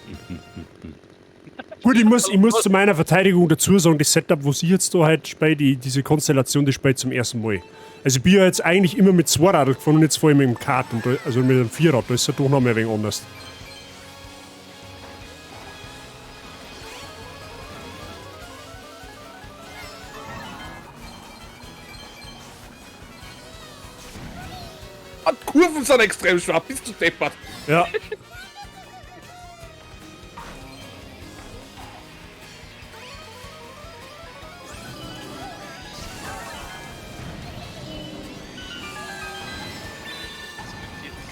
Gut, ich muss zu meiner Verteidigung dazu sagen, das Setup, was ich jetzt da halt spiele, diese Konstellation, die spiele ich zum ersten Mal. Also ich bin ja jetzt eigentlich immer mit zwei Radl gefahren und jetzt fahre ich mit dem Kart, und da, also mit dem Vierrad, da ist ja doch noch mal ein wenig anders. Ah, die Kurven sind extrem schwer, bist du deppert. Ja. Das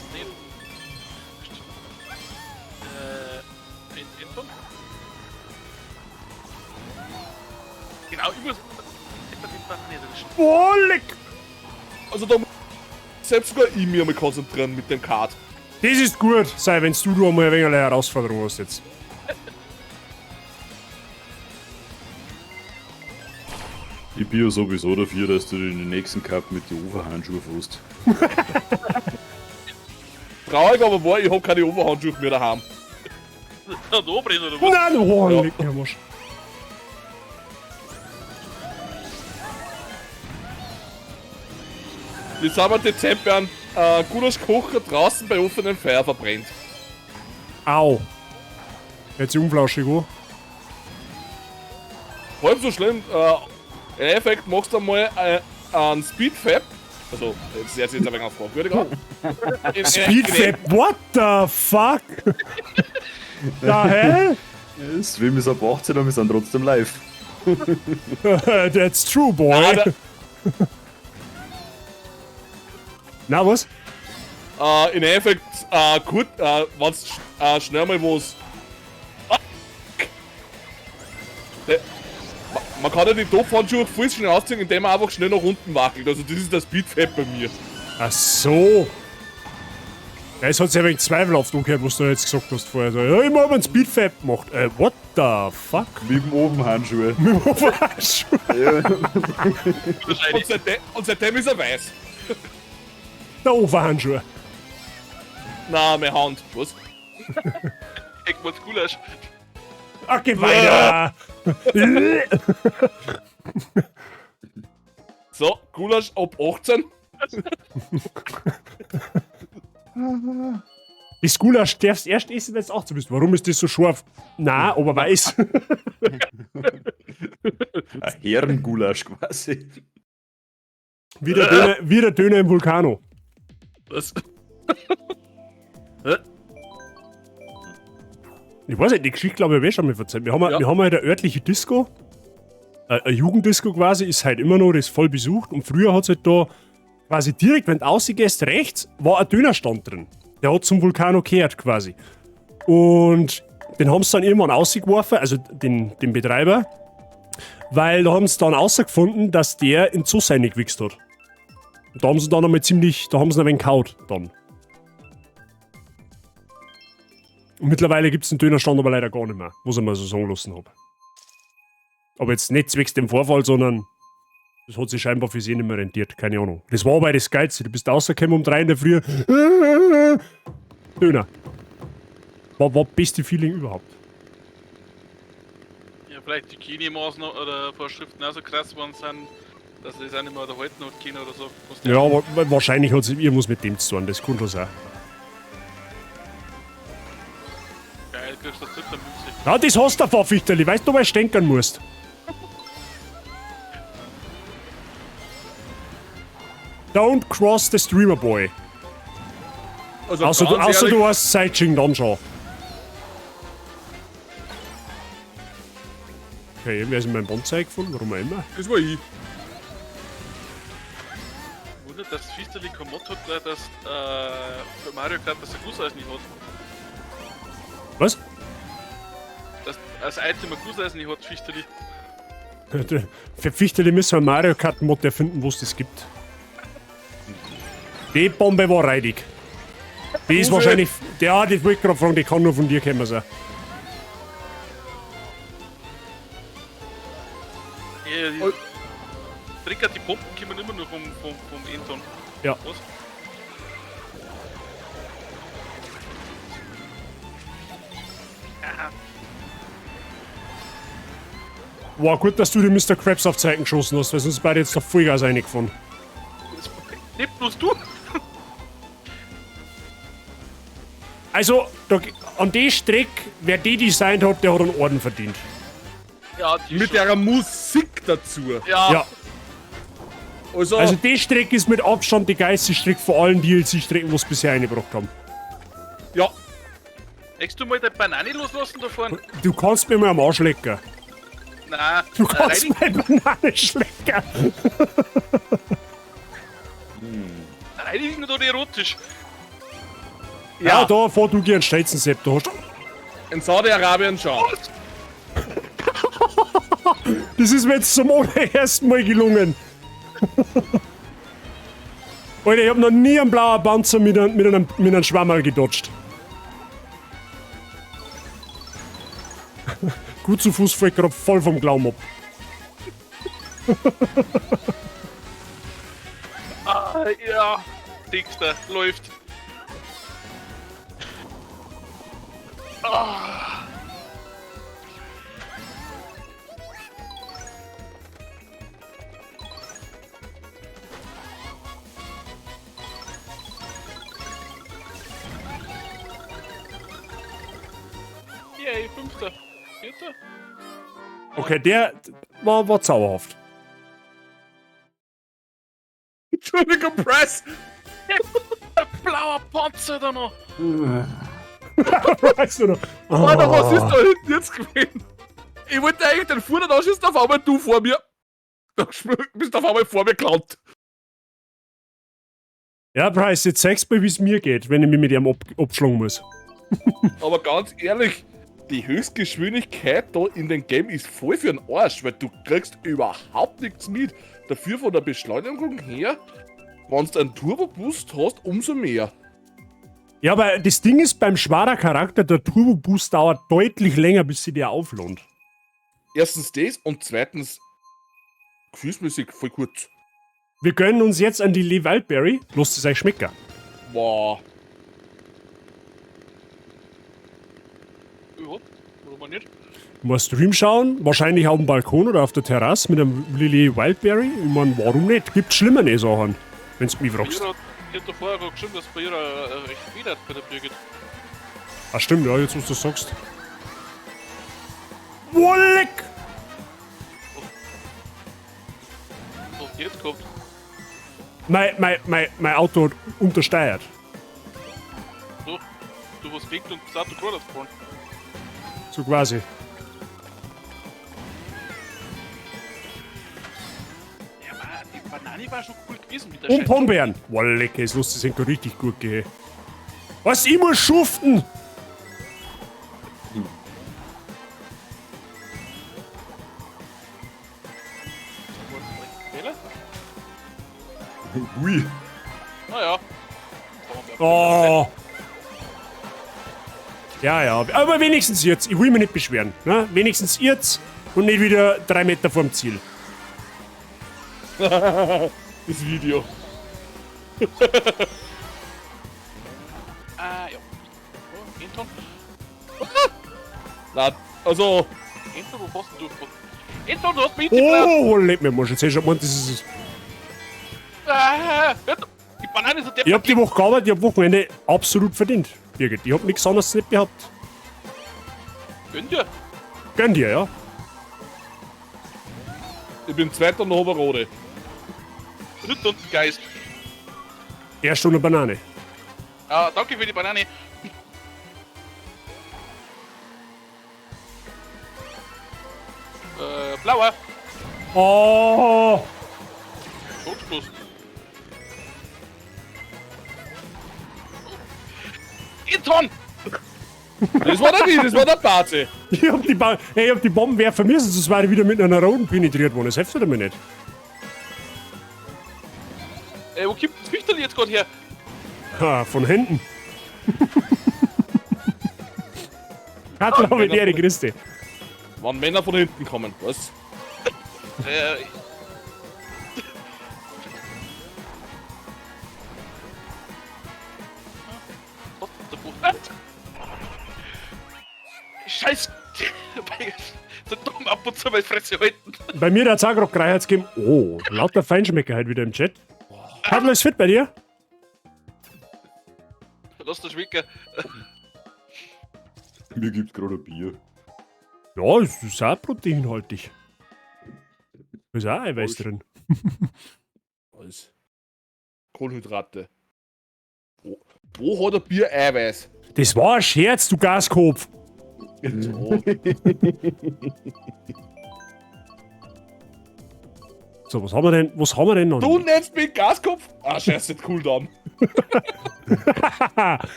geht nicht. Anton? Genau, ich muss. Boah, leck! Also da muss selbst sogar ich mich einmal konzentrieren mit dem Kart. Das ist gut, sei, wenn du einmal ein wenig eine Herausforderung hast jetzt. Ich bin ja sowieso dafür, dass du in den nächsten Cup mit den Overhandschuhen fährst. Traurig aber war, ich hab keine Overhandschuhe mehr daheim. Da oben oder was? Nein, oh, leck mich am Arsch. Jetzt haben wir Dezember ein Gulaschkocher draußen bei offenem Feuer verbrennt. Au. Jetzt unflauschig, oh. Halb so schlimm. Im Endeffekt machst du einmal einen Speedfab. Also, das hört sich jetzt ein wenig fragwürdig an. Speedfab, what the fuck? The hell? Ja, Stream ist ab 18 und wir sind trotzdem live. That's true, boy. Na, was? Im Endeffekt, gut, wenn's schnell mal was. Man kann ja die Topfhandschuhe voll schnell ausziehen, indem man einfach schnell nach unten wackelt. Also das ist der Speedfab bei mir. Ach so. Ja, es hat sich ein wenig zweifelhaft angehört, was du jetzt gesagt hast vorher. So, ja, ich hab einen Speedfab gemacht. What the fuck? Mit dem Ofenhandschuhe. Mit dem Ofenhandschuhe. Ja. Und seitdem ist er weiß. Der Ofenhandschuhe. Na, meine Hand. Was? Eckmanns Gulasch. Okay, weiter. So, Gulasch ab 18. Das Gulasch darfst erst essen, wenn du 18 bist. Warum ist das so scharf? Na, aber weiß. Ein Herrengulasch quasi. Wie der Döner im Vulcano. Was? Ich weiß nicht, die Geschichte glaube ich habe ich schon mal erzählt. Wir haben, ja. Wir haben halt eine örtliche Disco, eine Jugenddisco quasi, ist halt immer noch, das ist voll besucht. Und früher hat es halt da quasi direkt, wenn du rausgehst, rechts, war ein Dönerstand drin. Der hat zum Vulcano gehört quasi. Und den haben sie dann irgendwann rausgeworfen, also den Betreiber, weil da haben sie dann rausgefunden, dass der in Zoss reingewichst hat. Und da haben sie dann einmal ziemlich, da haben sie ihn ein wenig gehaut dann. Und mittlerweile gibt es den Dönerstand aber leider gar nicht mehr, muss ich mal so sagen lassen habe. Aber jetzt nicht zwecks dem Vorfall, sondern das hat sich scheinbar für sie nicht mehr rentiert, keine Ahnung. Das war aber das Geilste, du bist rausgekommen um 3 in der Früh. Döner. War das beste Feeling überhaupt. Ja, Vielleicht die Hygienemaßnahmen oder Vorschriften auch so krass geworden sind, dass sie das auch nicht mehr erhalten hat können oder so. Ja, aber wahrscheinlich hat es irgendwas mit dem zu tun, das kann schon sein. Geil, kriegst du das dritte Münze. Ja, das hast du davon, Fichterli, weißt du, was du denken musst. Don't cross the streamer boy. Also Außer, du, ganz außer ehrlich, du hast Sightseeing dann schon. Okay, wer ist in meinem Bonsai gefunden? Warum auch immer. Das war ich. Wundert, dass Fichterli kein Mod hat, dass für Mario Kart das Gusseisen nicht hat. Was? Dass das Item ein Gusseisen nicht hat, Fichterli. Für Fichterli müssen wir einen Mario Kart Mod erfinden, wo es das gibt. Die Bombe war reidig. Die ist wahrscheinlich. Ja, das wollte ich gerade fragen, die kann nur von dir kommen sein. Ja, die Oh. Tricker, die Bomben kommen immer nur vom Enton. Ja. Was? War gut, dass du den Mr. Krabs auf Zeiten geschossen hast, weil sonst beide jetzt noch Vollgas reingefahren. Das nicht bloß du! Also, da, an die Strecke, wer die designt hat, der hat einen Orden verdient. Ja, die Mit schon. der Musik dazu. Ja, Ja. Also, Also, die Strecke ist mit Abstand die geilste Strecke von allen DLC-Strecken, die es bisher eingebracht haben. ja. Möchtest du mal deine Banane loslassen da vorne? Du kannst mir mal am Arsch lecken. Nein, Du kannst Reinigen, meine Banane schlecken. reinigen oder erotisch? Ja, da fahr du gern Stelzensepp, da hast In Saudi-Arabien schon. Das ist mir jetzt zum allerersten Mal gelungen. Alter, ich hab noch nie einen blauen Panzer mit einem Schwammerl gedodged. Gut zu Fuß fällt grad voll vom Glauben ab. Ah, ja. Dickster, läuft. Ah. Yay, fünfter. Vierter? Okay, der war zauberhaft. Entschuldigung, Press. Blauer Panzer da noch. Weißt du noch? Alter, was ist da hinten jetzt gewesen? Ich wollte eigentlich den Fuhr nicht anschießen, auf einmal du vor mir. Da bist auf einmal vor mir gelandet. Ja, Price, jetzt zeigst du mir, wie es mir geht, wenn ich mich mit ihm abschlagen muss. Aber ganz ehrlich, die Höchstgeschwindigkeit da in dem Game ist voll für den Arsch, weil du kriegst überhaupt nichts mit. Dafür von der Beschleunigung her, wenn du einen Turbo-Boost hast, umso mehr. Ja, aber das Ding ist, beim schwachen Charakter, der Turbo Boost dauert deutlich länger, bis sie der auflohnt. Erstens das und zweitens gefühlsmäßig voll kurz. Wir gönnen uns jetzt an die Lee Wildberry. Lasst es euch schmecken. Wow. Ja, warum auch nicht? Mal Stream schauen, wahrscheinlich auf dem Balkon oder auf der Terrasse mit einem Lily Wildberry. Ich mein, warum nicht? Gibt schlimmere Sachen, wenn du mich fragst. Ich hab da vorher gerade geschrieben, dass bei ihrer recht weh hat bei der Birgit. Ah, stimmt, ja, jetzt, was du sagst. Wolleck! Was hast du jetzt gehabt? Mein Auto hat untersteuert. So, du hast gelegt und gesagt, du gerade gefahren. So quasi. Ja, aber die Banane war schon cool gewesen mit der Und Scheiße. Pombeeren. Wolleck, ist lustig, sind gar richtig gut gehe. Was? Ich muss schuften! Fehler? Ui. Naja. Oh. Ja, ja, aber wenigstens jetzt. Ich will mich nicht beschweren. Ne? Wenigstens jetzt und nicht wieder 3 Meter vorm Ziel. Das Video. Ah, ja. Oh, Anton. Na, also, Enzo, wo hast denn du? Enzo, du hast mich hingebracht! Oh, leck mir, muss jetzt eh schon gemeint, das ist. Ah, die Banane ist ein Ich hab die Woche gearbeitet, ich hab Wochenende absolut verdient. Birgit, ich hab nichts anderes nicht gehabt. Gönn dir. Gönn dir, ja. Ich bin Zweiter und habe eine Rote. Dritter und ein Geist. Erst ohne Banane. Ah, danke für die Banane. Blauer. Oh! Todstoß. Anton! Das war der ich, das war der Baze. Ich hab die, ba ey, ich hab die Bomben werfen müssen, sonst war ich wieder mit einer roten penetriert worden. Das hilft mir nicht. Wo kommt das Fichterl jetzt gerade her? Ha, von hinten. Hat glaube ich, die Christi. Wann Männer von hinten kommen, was? Scheiß! So dumm ab und zu meine Fresse halten. Bei mir hat's auch gerade Gereicherts gegeben. Oh, lauter Feinschmecker halt wieder im Chat. Hat alles fit bei dir? Lass das schmecken. Mir gibt's gerade ein Bier. Ja, es ist auch proteinhaltig. Ist auch Eiweiß drin. Alles. Kohlenhydrate. Wo hat ein Bier Eiweiß? Das war ein Scherz, du Gaskopf. So. So, was haben wir denn, was haben wir denn noch? Du nennst mich Gaskopf? Ah, scheiße, Cooldown.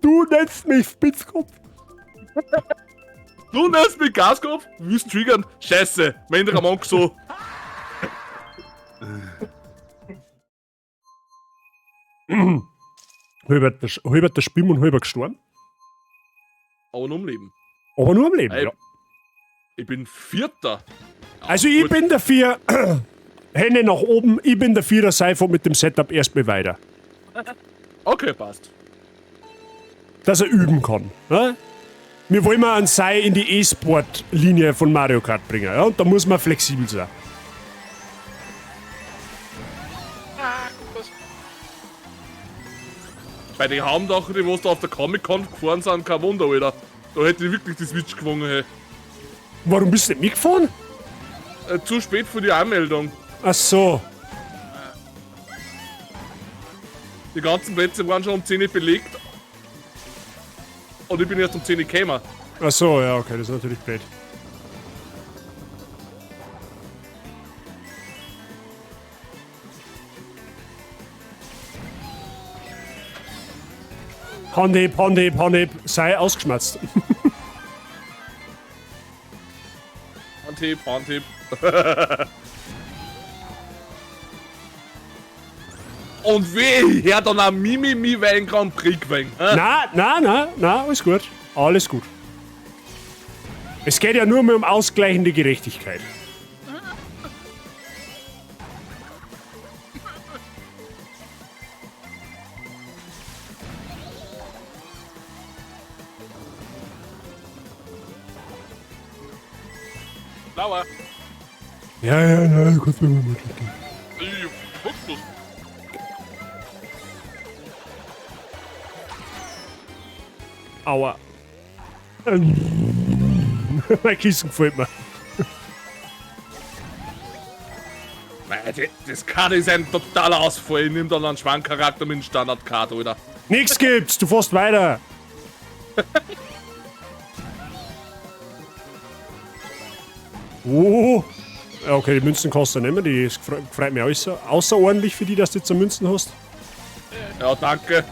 Du nennst mich Spitzkopf. Du nennst mich Gaskopf? Willst triggern? Scheiße, mein innerer Monk so. Halber der Spimm und halber gestorben. Aber nur am Leben. Aber nur am Leben, Ey, ja. Ich bin Vierter. Ja, Also ich gut. bin dafür, Hände nach oben, ich bin dafür, der Seifert mit dem Setup erstmal weiter. Okay, passt. Dass er üben kann. Ne? Wir wollen mal einen Sei in die E-Sport-Linie von Mario Kart bringen. Ja? Und da muss man flexibel sein. Ah, guck was. Bei den Haumdachen, die was da auf der Comic-Con gefahren sind, kein Wunder, Alter. Da hätte ich wirklich die Switch gewonnen, hey. Warum bist du nicht mitgefahren? Zu spät für die Anmeldung. Ach so. Die ganzen Plätze waren schon um 10 Uhr belegt. Und ich bin erst um 10 Uhr gekommen. Ach so, ja, okay, das ist natürlich blöd. Handheb, Handheb, Handheb, sei ausgeschmerzt. Handheb, Handheb. Und weh, her dann auch Mimimi Wein Grand Prix gewinnen. hä? Na, na, na, na, alles gut. Alles gut. Es geht ja nur mehr um ausgleichende Gerechtigkeit. Blauer. Ja, ja, ja, kurz mal mal. Guck bloß. Aua. Mein Kissen gefällt mir. Nein, das kann ist ein totaler Ausfall. Ich nehm dann einen Schwankcharakter mit dem Standard-Card, Alter. Nix gibt's, du fährst weiter. Oh. Ja, okay, die Münzen kannst du nicht mehr. Die freut mich außerordentlich für die, dass du jetzt Münzen hast. Ja, danke.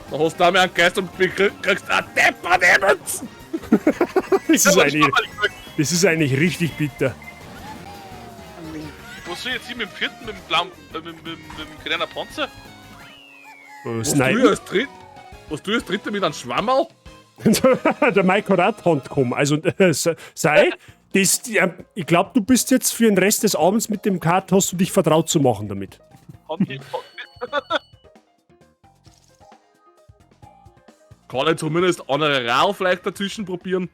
Da hast du auch mehr einen Geist und kriegst einen Depper die Münzen. Das ist eigentlich richtig bitter. Was soll ich jetzt hier mit dem vierten, mit dem blauen, mit dem grünen Panzer? Was du als Dritter mit einem Schwammerl? Der Mike hat auch die Hand gekommen. Also, sei, das, ja, ich glaube, du bist jetzt für den Rest des Abends mit dem Kart, hast du dich vertraut zu machen damit. Kann ich zumindest andere Ral vielleicht dazwischen probieren?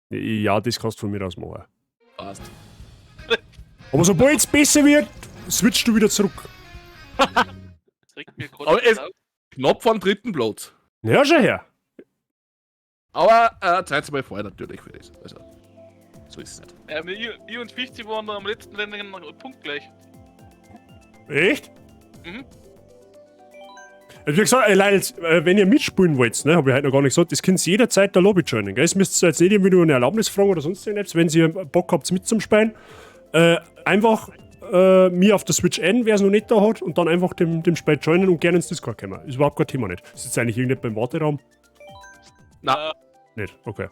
Ja, das kannst du von mir aus machen. Passt. Aber sobald es besser wird, switchst du wieder zurück. Das regt mir gerade Aber es- auf. Knapp vor dem dritten Platz. Ja, schon her. Aber Zeit mal vorher natürlich für das. Also, so ist es nicht. Ja, ich und 50 waren da am letzten Rennen punktgleich. Echt? Mhm. Also wie gesagt, Leute, wenn ihr mitspielen wollt, ne, habe ich heute noch gar nicht gesagt, das könnt ihr jederzeit der Lobby joinen. Gell? Es müsst ihr jetzt nicht irgendwie nur eine Erlaubnis fragen oder sonst irgendetwas, wenn ihr Bock habt mitzuspielen. Einfach mir auf der Switch adden, wer es noch nicht da hat, und dann einfach dem Spiel joinen und gerne ins Discord kommen. Ist überhaupt kein Thema nicht. Ist jetzt eigentlich irgendjemand beim Warteraum? Na. Nicht, okay.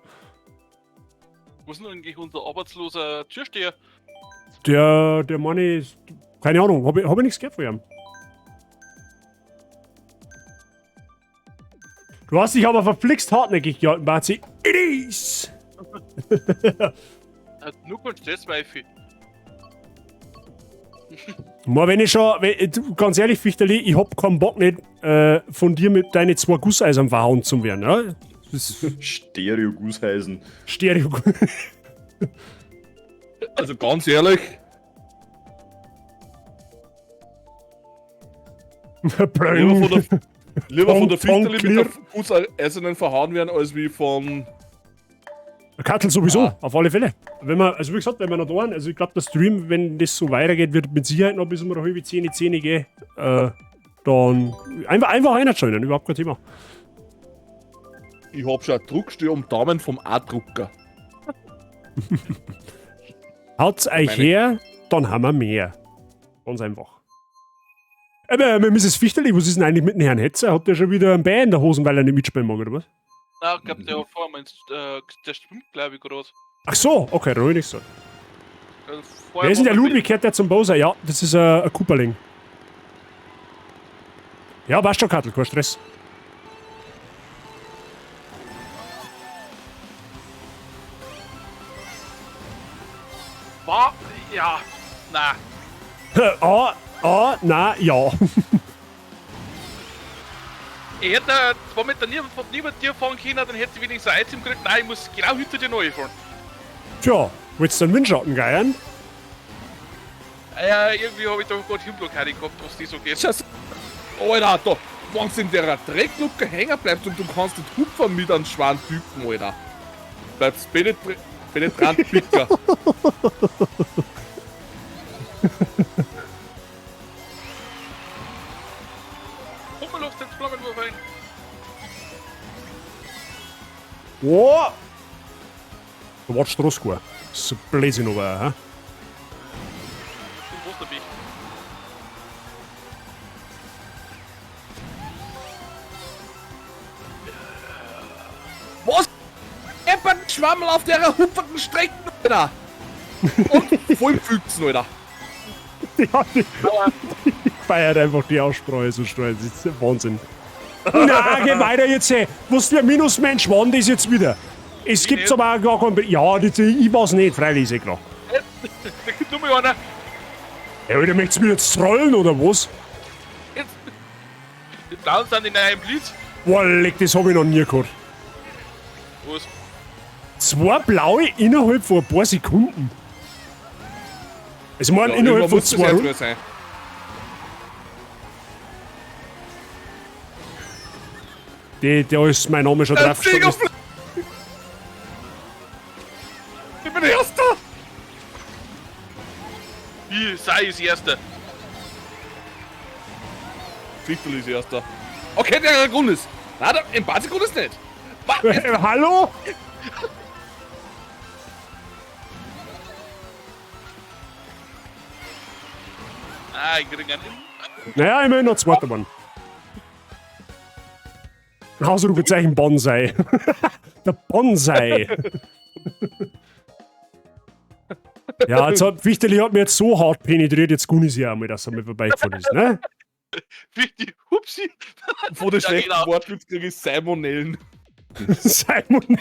Wo ist denn eigentlich unser arbeitsloser Türsteher? Der Mann ist. Keine Ahnung, hab ich nichts gehört von ihm. Du hast dich aber verflixt hartnäckig gehalten, Bazi. It is! Hat nur keinen Stress, Weifi. Mal, wenn ich schon, wenn, du, ganz ehrlich, Fichterli, ich hab keinen Bock nicht, von dir mit deinen zwei Gusseisern verhauen zu werden, ja? Das ist Stereo-Gusseisen. Stereo. Also ganz ehrlich, lieber von der Tong, Fichterli mit der Gusseisernen verhauen werden, als wie von. Kattel sowieso, auf alle Fälle. Wenn man, also wie gesagt, wenn wir noch da sind, also ich glaube, der Stream, wenn das so weitergeht, wird mit Sicherheit noch bis um 9:30, 10 gehen. Dann einfach einschalten, überhaupt kein Thema. Ich hab schon einen Druckstör um Daumen vom A-Drucker. Haut's euch her, dann haben wir mehr. Ganz einfach. Aber Mrs. Fichterli, was ist denn eigentlich mit dem Herrn Hetzer? Hat der schon wieder ein Bein in der Hosen, weil er nicht mitspielen mag, oder was? Nein, ich glaub, der hat vorher meint, der schwimmt, glaub ich, gerade. Ach so, okay, da hab ich nichts gesagt. Also Wer ist denn der Ludwig? Kehrt der zum Bowser? Ja, das ist ein Cooperling. Ja, passt schon, Kattel, kein Stress. War, ja, na. Ah, ah, na, ja. Ich hätte 2 Meter neben dir fahren können, dann hätte ich wenigstens ein Item gekriegt. Nein, ich muss genau hinter dir neu fahren. Tja, willst du den Windschatten geiern? Ja, irgendwie hab ich da gerade Hirnblockade gehabt, was die so geht. Scheiße. Alter, da, wenn's in der Drecklucke hängen bleibt und du kannst nicht hupfen mit einem schweren Typen, Alter. Bleibst penetrant Picker. Pummeluft ins Flammenwurf ein. Wow! Da war Straße. So Blödsinn aber, hä? Und wo ist der Weg? Was? Jemand Schwammel auf der hupferten Strecke, Alter! Und voll Pfützen, Alter! Ja, die feiert einfach die Aussprache so schnell. Das ist Wahnsinn. Na, geh weiter jetzt, ey. Was für ein Minusmensch war denn das jetzt wieder? Es gibt aber auch gar keinen. Ja, das, ich weiß nicht, freilich ist eh klar. Da gibt nur mal einer. Ey, Alter, möchtest du mich jetzt trollen oder was? Jetzt. Die Blauen sind in einem Blitz. Boah, leck, das hab ich noch nie gehabt. Was? 2 blaue innerhalb von ein paar Sekunden. Also, ich meine, Ja, innerhalb irgendwann von muss das 2 jetzt Runden. mal sein. Da ist mein Name schon Der drauf gestanden. Sieger- Ich bin Erster! Wie sei ist Erster? Fichtel ist Erster. Okay, der Grund ist. Nein, der im Basic ist nicht. Hallo? Ah, ich krieg einen. Naja, immerhin noch zweiter Mann. Ausrufezeichen Bonsai. Der Bonsai. Ja, jetzt hat Fichterli hat mir jetzt so hart penetriert, jetzt gun ich sie auch mal, dass er mir vorbeigefahren ist, ne? Fichti, hupsi. Von den Ja, schlechten genau. Wortwitz krieg ich Salmonellen. Salmonellen.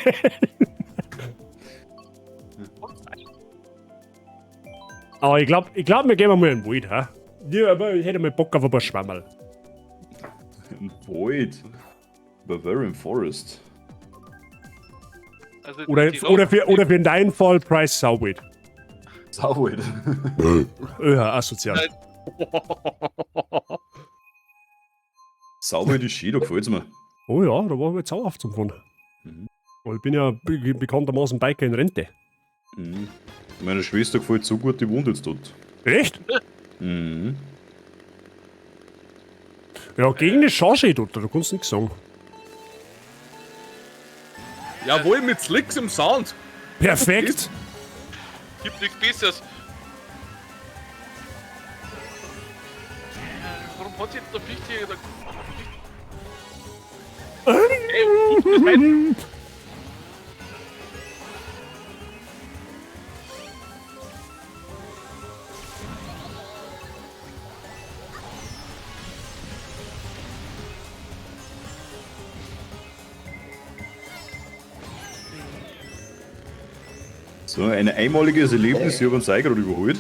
Aber ich glaub, wir gehen mal in den Wald, hä? Ja, aber ich hätte mal Bock auf ein paar Schwammerl. Ein Wald? Bavarian Forest. Also Oder, die oder für in deinem Fall Price Sauwild. Sauwild. Öha, asozial. Sauwild ist schön, da gefällt's mir. Oh ja, da war ich jetzt auch auf zum Fahren. Weil ich bin ja bekanntermaßen Biker in Rente. Mhm. Meiner Schwester gefällt so gut, die wohnt jetzt dort. Echt? Mhm. Ja, gegen eine Charge dort, da kannst du nichts sagen. Jawohl, mit Slicks im Sound. Perfekt. Gibt nichts Besseres. Warum hat jetzt der Fichte hier. Ey, das mein So, ein einmaliges Erlebnis, ich habe einen Sei gerade überholt.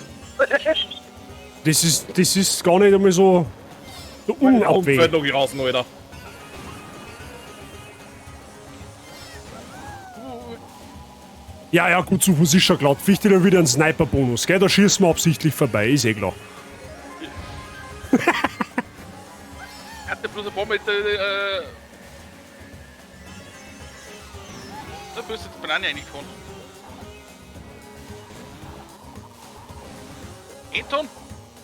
Das ist gar nicht einmal so unabwegig. Fällt noch raus, Alter. Ja, ja, gut, zu Fuß ist schon klar. Fichte da wieder ein Sniper-Bonus, gell? Da schießen wir absichtlich vorbei, ist eh klar. Er hat ja bloß ein paar Meter. Da bist du jetzt Banane reingefahren. Anton?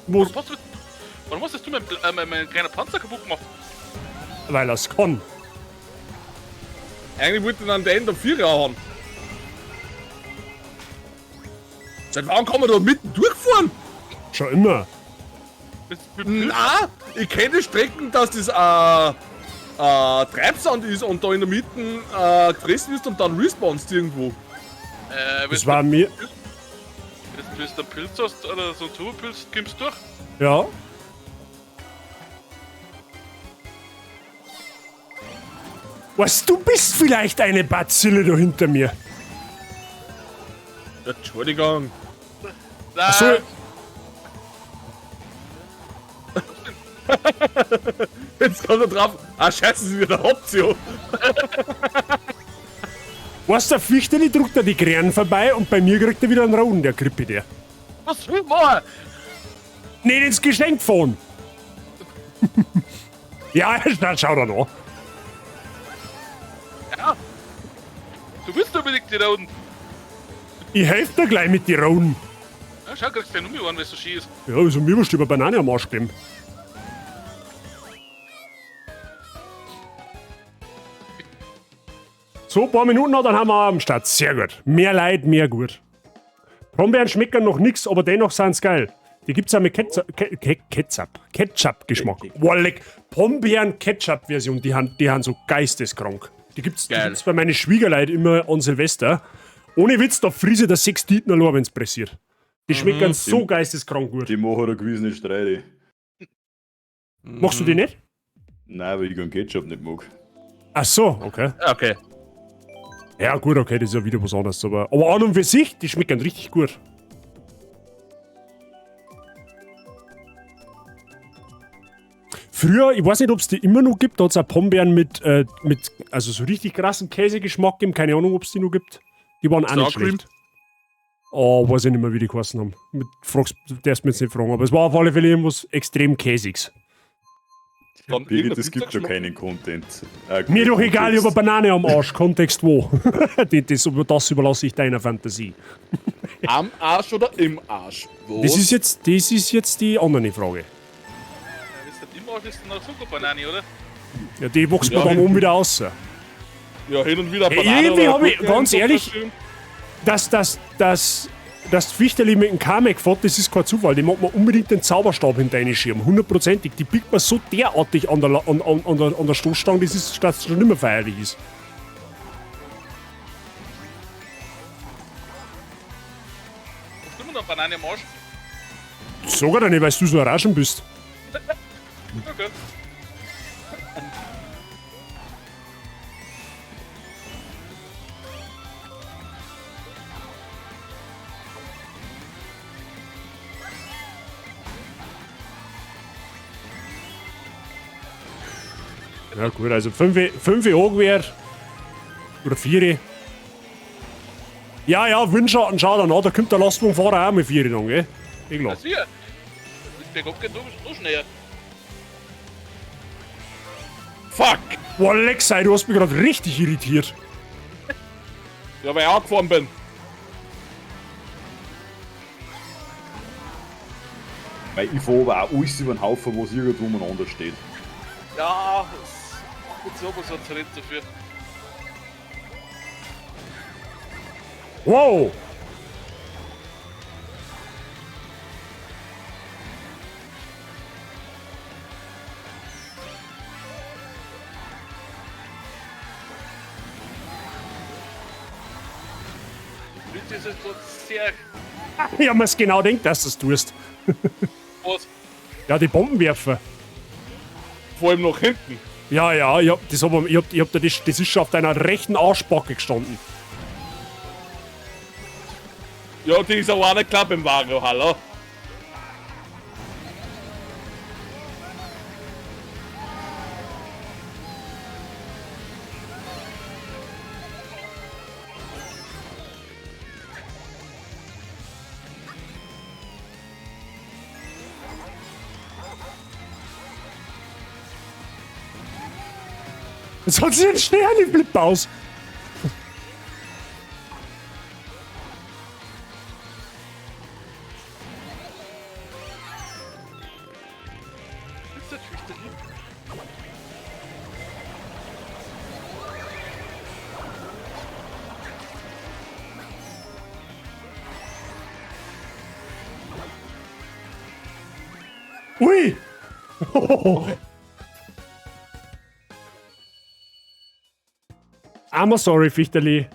Warum hast du meinen kleinen Panzer kaputt gemacht? Weil er's kann. Eigentlich wollte ich dann den Ende 4 hauen. Seit wann kann man da mitten durchfahren? Schon immer. Na, ich kenne die Strecken, dass das Treibsand ist und da in der Mitte gefressen ist und dann respawnst irgendwo. Das war mir. Wenn du einen Pilz hast oder so einen Turbopilz, kommst du durch. Ja. Was, du bist vielleicht eine Bazille da hinter mir. Entschuldigung. Nein. So. Jetzt kommt er drauf. Ah, scheiße, das ist wieder Option. Weißt du, der Fichteli druckt da die Krähen vorbei und bei mir kriegt er wieder einen Roden, der Krippe der. Was will ich machen? Nicht ins Geschenk fahren. Ja, dann schau da noch. Ja. Du willst unbedingt die Roden. Ich helfe dir gleich mit den Roden. Ja, schau, kriegst du ja nur mehr an, weil es so schön ist. Ja, also mir wurscht über Banane am Arsch kleben. So, ein paar Minuten noch, dann haben wir am Start. Sehr gut. Mehr Leid, mehr gut. Brombeeren schmecken noch nix, aber dennoch sind's geil. Die gibt's auch mit Ketchup-Geschmack. Boah, leck. Brombeeren-Ketchup-Version, die haben so geisteskrank. Die gibt's bei meinen Schwiegerleuten immer an Silvester. Ohne Witz, da friese der 6 Titen allein, wenn's pressiert. Die schmecken so geisteskrank gut. Die machen da gewiss nicht Streite. Machst du die nicht? Nein, weil ich keinen Ketchup nicht mag. Ach so, okay. Okay. Ja gut, okay, das ist ja wieder was anderes. Aber an und für sich, die schmecken richtig gut. Früher, ich weiß nicht, ob es die immer noch gibt, da hat es auch Pombeeren mit also so richtig krassen Käsegeschmack gegeben. Keine Ahnung, ob es die noch gibt. Die waren auch nicht schlecht. Oh, weiß ich nicht mehr, wie die geheißen haben. Du darfst mir jetzt nicht fragen, aber es war auf alle Fälle irgendwas extrem Käsiges. Birgit, es gibt schon keinen Content. Mir doch egal, ich hab eine Banane am Arsch. Kontext wo? Das überlasse ich deiner Fantasie. Am Arsch oder im Arsch? Wo? Das ist jetzt die andere Frage. Wenn es nicht im Arsch ist, dann auch so Banane, oder? Ja, die wächst mir dann oben wieder raus. Ja, hin und wieder hey, Banane. Irgendwie habe ich, ganz ehrlich, dass das Fichterli mit dem Kamek fährt, das ist kein Zufall. Die macht man unbedingt den Zauberstab hinter eine Schirm. Hundertprozentig. Die biegt man so derartig an der Stoßstange, das ist, dass es schon immer feierlich ist. Hast du immer noch eine Banane im Arsch? Sogar dann nicht, weil du so ein Raschen bist. Okay. Ja gut, also 5 angewertet. Oder 4. Ja, ja, Windschatten, schau da nach, da kommt der Lastwagenfahrer auch mit vier dann, gell? Ich glaub. Das wir. Das bergab geht noch schneller. Fuck! Boah, Lexi, du hast mich gerade richtig irritiert. Ja, weil ich auch gefahren bin. Weil ich fahre aber auch alles über den Haufen, was irgendwo umeinander steht. Ja, das ist aber so ein Talent dafür. Wow! Das ist jetzt sehr. Ich hab mir's genau gedacht, dass du das tust. Was? Ja, die Bomben werfen. Vor allem nach hinten. Ja, ja, ich hab, das, hab, ich hab, ich hab, das, das ist schon auf deiner rechten Arschbacke gestanden. Ja, die ist aber auch nicht klar beim Wario, hallo. Jetzt hat sie den Schnee an die Flippe aus. Ist das fürchterlich? Ui! I'm sorry, Fichterli.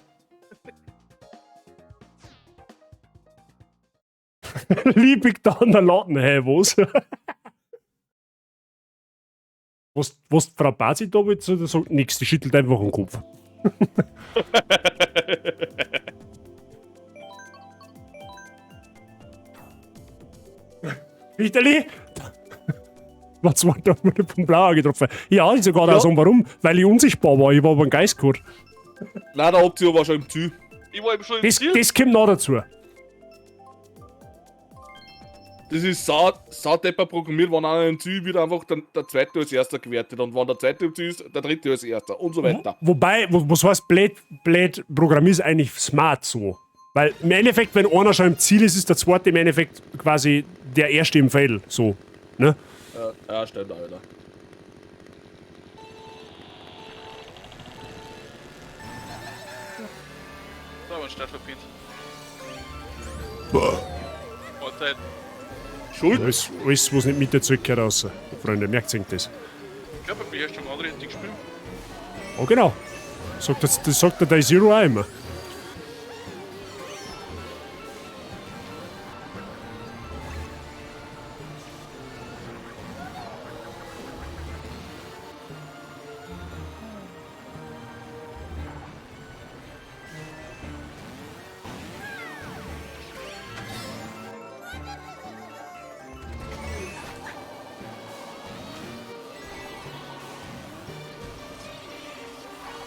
Liebig da an der Latten, hey, was? Was, was Frau Bazi da jetzt sagt, nix, die schüttelt einfach den Kopf. Fichterli? Was war da wurde vom Blauer getroffen? Ja, ich sogar ja. Auch sagen, warum? Weil ich unsichtbar war, ich war aber ein Geist gehabt. Nein, der Optio war schon im Ziel. Ich war eben schon im Das, Ziel. das kommt noch dazu. Das ist saudepper programmiert, wenn einer im Ziel wird einfach der zweite als erster gewertet und wenn der zweite im Ziel ist, der dritte als erster und so weiter. Wobei, was heißt blöd, blöd programmiert ist eigentlich smart so. Weil im Endeffekt, wenn einer schon im Ziel ist, ist der zweite im Endeffekt quasi der erste im Feld. So. Ne? Ja, ja, stimmt auch wieder. Da haben wir einen Start verpinnt. Mahlzeit. Schuld? Alles, alles, was nicht mit dazu gehört, raus. Freunde, merkt sich das. Ich glaube, bei mir hast schon andere richtig gespielt. Oh, genau. Sagt das, das sagt der Day Zero auch immer.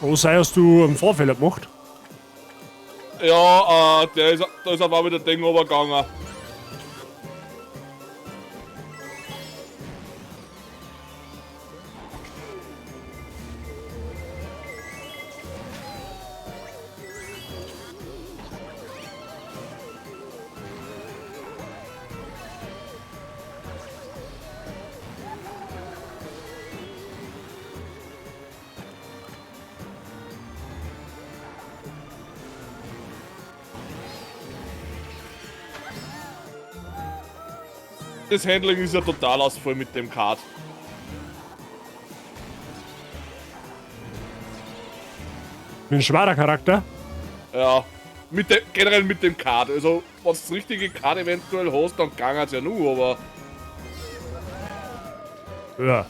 Oh, sei hast du einen Vorfehler gemacht? Ja, der ist, da ist aber wieder Ding runtergegangen. Das Handling ist ja total ausfall mit dem Kart. Mit einem schwerer Charakter. Ja, mit dem, generell mit dem Kart. Also, wenn du das richtige Kart eventuell hast, dann ging es ja nur, aber. Ja.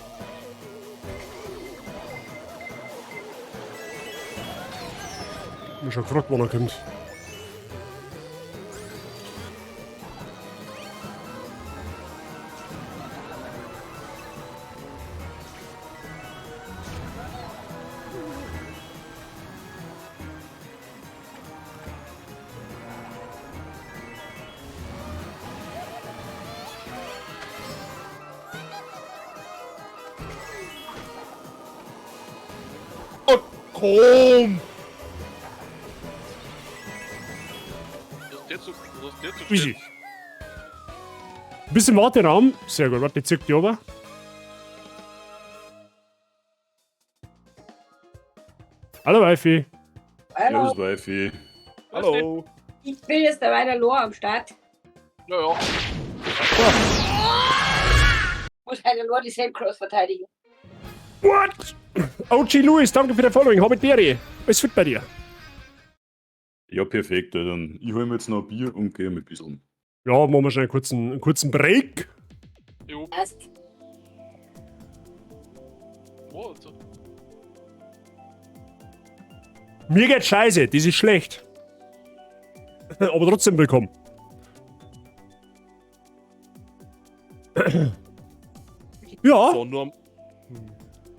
Ich bin schon gefragt, wann er kommt. Oh, komm! Was ist der so, was ist der so Easy. Bisschen Warteraum. Sehr gut, warte, ich zieh die runter. Hallo Wifi. Hallo, Servus, Wifi. Hallo. ich bin jetzt der weiter Lor am Start. Ja, ja. Muss eine Lor die Sandcross verteidigen. What? OG Louis, danke für dein Following. Hobbit Berry. Alles fit bei dir? Ja, perfekt. Ja, dann ich hol mir jetzt noch ein Bier und gehe mit ein bisschen. Ja, machen wir schnell einen kurzen Break. Jo. Passt. Oh, also. Mir geht scheiße, das ist schlecht. Aber trotzdem willkommen. Ja, So, nur am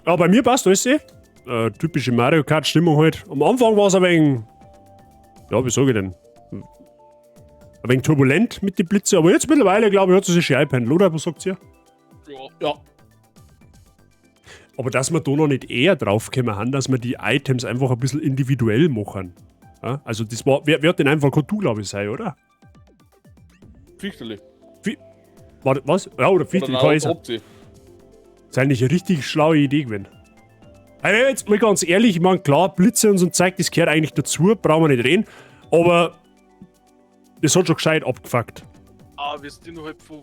ja, bei mir passt alles eh. Typische Mario Kart Stimmung halt. Am Anfang war es ein wenig. Ja, wie sag ich denn? Ein wenig turbulent mit den Blitze, aber jetzt mittlerweile, glaube ich, hat sie sich schon eingependelt, oder? Was sagt ihr? Ja. Ja. Aber dass wir da noch nicht eher draufgekommen haben, dass wir die Items einfach ein bisschen individuell machen. Ja, also das war, wer hat den einfach du, glaube ich, sein, oder? Fichterli. Warte, was? Ja, oder Fichte, Oder kann ich nein, sein. Opti. Das ist eigentlich eine richtig schlaue Idee gewesen. Also jetzt mal ganz ehrlich, ich meine, klar, Blitze und so ein Zeug, das gehört eigentlich dazu, brauchen wir nicht reden. Aber das hat schon gescheit abgefuckt. Ah, wir sind innerhalb von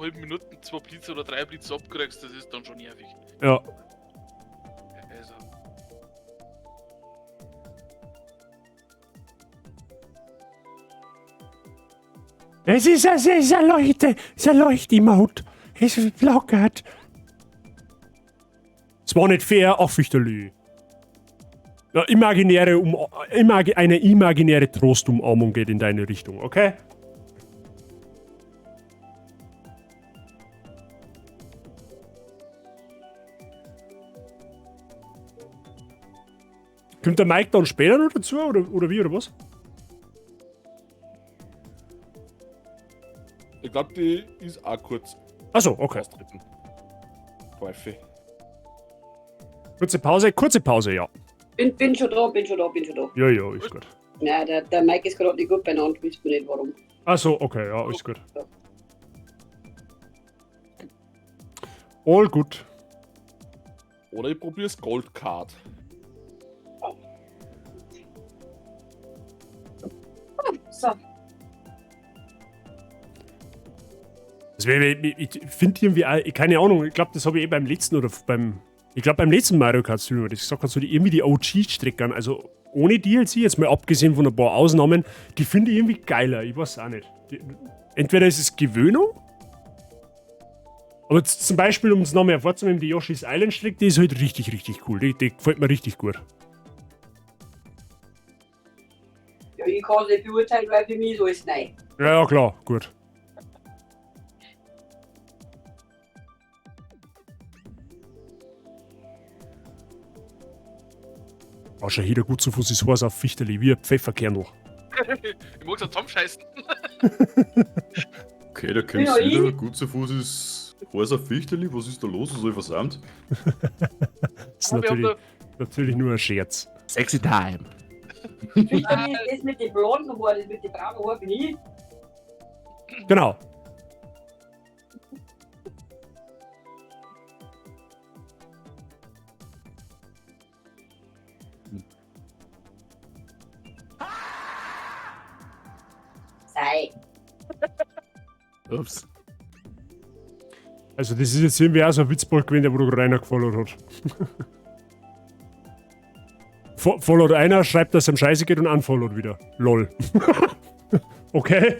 halben Minuten 2 Blitze oder 3 Blitze abkriegst, das ist dann schon nervig. Ja. Also, Es ist ein Leuchte, es ist ein Leucht-Emote. Es ist flackert. Es war nicht fair, ach, Fichterlü. Ja, eine imaginäre Trostumarmung geht in deine Richtung, okay? Kommt der Mike dann später noch dazu, oder wie, oder was? Ich glaube, die ist auch kurz Achso, okay. austreten. Wifi. Kurze Pause, ja. Bin schon da, bin schon da, bin schon da. Ja, ja, ist gut. Nein, der Mike ist gerade nicht gut beieinander, wisst man nicht warum. Achso, okay, ja, ist gut. All gut. Oder ich probier's Gold Card. So, Das wär, ich finde irgendwie, auch, keine Ahnung, ich glaube, das habe ich eh beim letzten oder beim, ich glaube beim letzten Mario Kart Stream, das gesagt habe, so die irgendwie die OG-Strecken, also ohne DLC, jetzt mal abgesehen von ein paar Ausnahmen, die finde ich irgendwie geiler, ich weiß auch nicht. Die, entweder ist es Gewöhnung, aber jetzt zum Beispiel, um es nochmal hervorzunehmen, die Yoshi's Island Strecke, die ist halt richtig, richtig cool, die gefällt mir richtig gut. ja, ich kann es nicht beurteilen, weil für mich ist alles neu. Ja, ja, klar, gut. War schon jeder gut zu Fuß ist Horst auf Fichterli, wie ein Pfefferkernl. ich mag's auch zusammenscheißen. Okay, da kommst Ja, du wieder. ich- Gut zu Fuß ist Horst auf Fichterli. Was ist da los? Was soll ich versammelt? Das ist Aber wir haben natürlich nur ein Scherz. Sexy Time. Fichterli ist das mit den blonden Haaren, das mit den braunen Haaren bin ich. Genau. Sei. Ups. Also das ist jetzt irgendwie auch so ein Witzbold gewesen, der wo du gerade einer gefollowt hat. Followt einer, schreibt, dass es ihm scheiße geht und unfollowt wieder. Lol. Okay.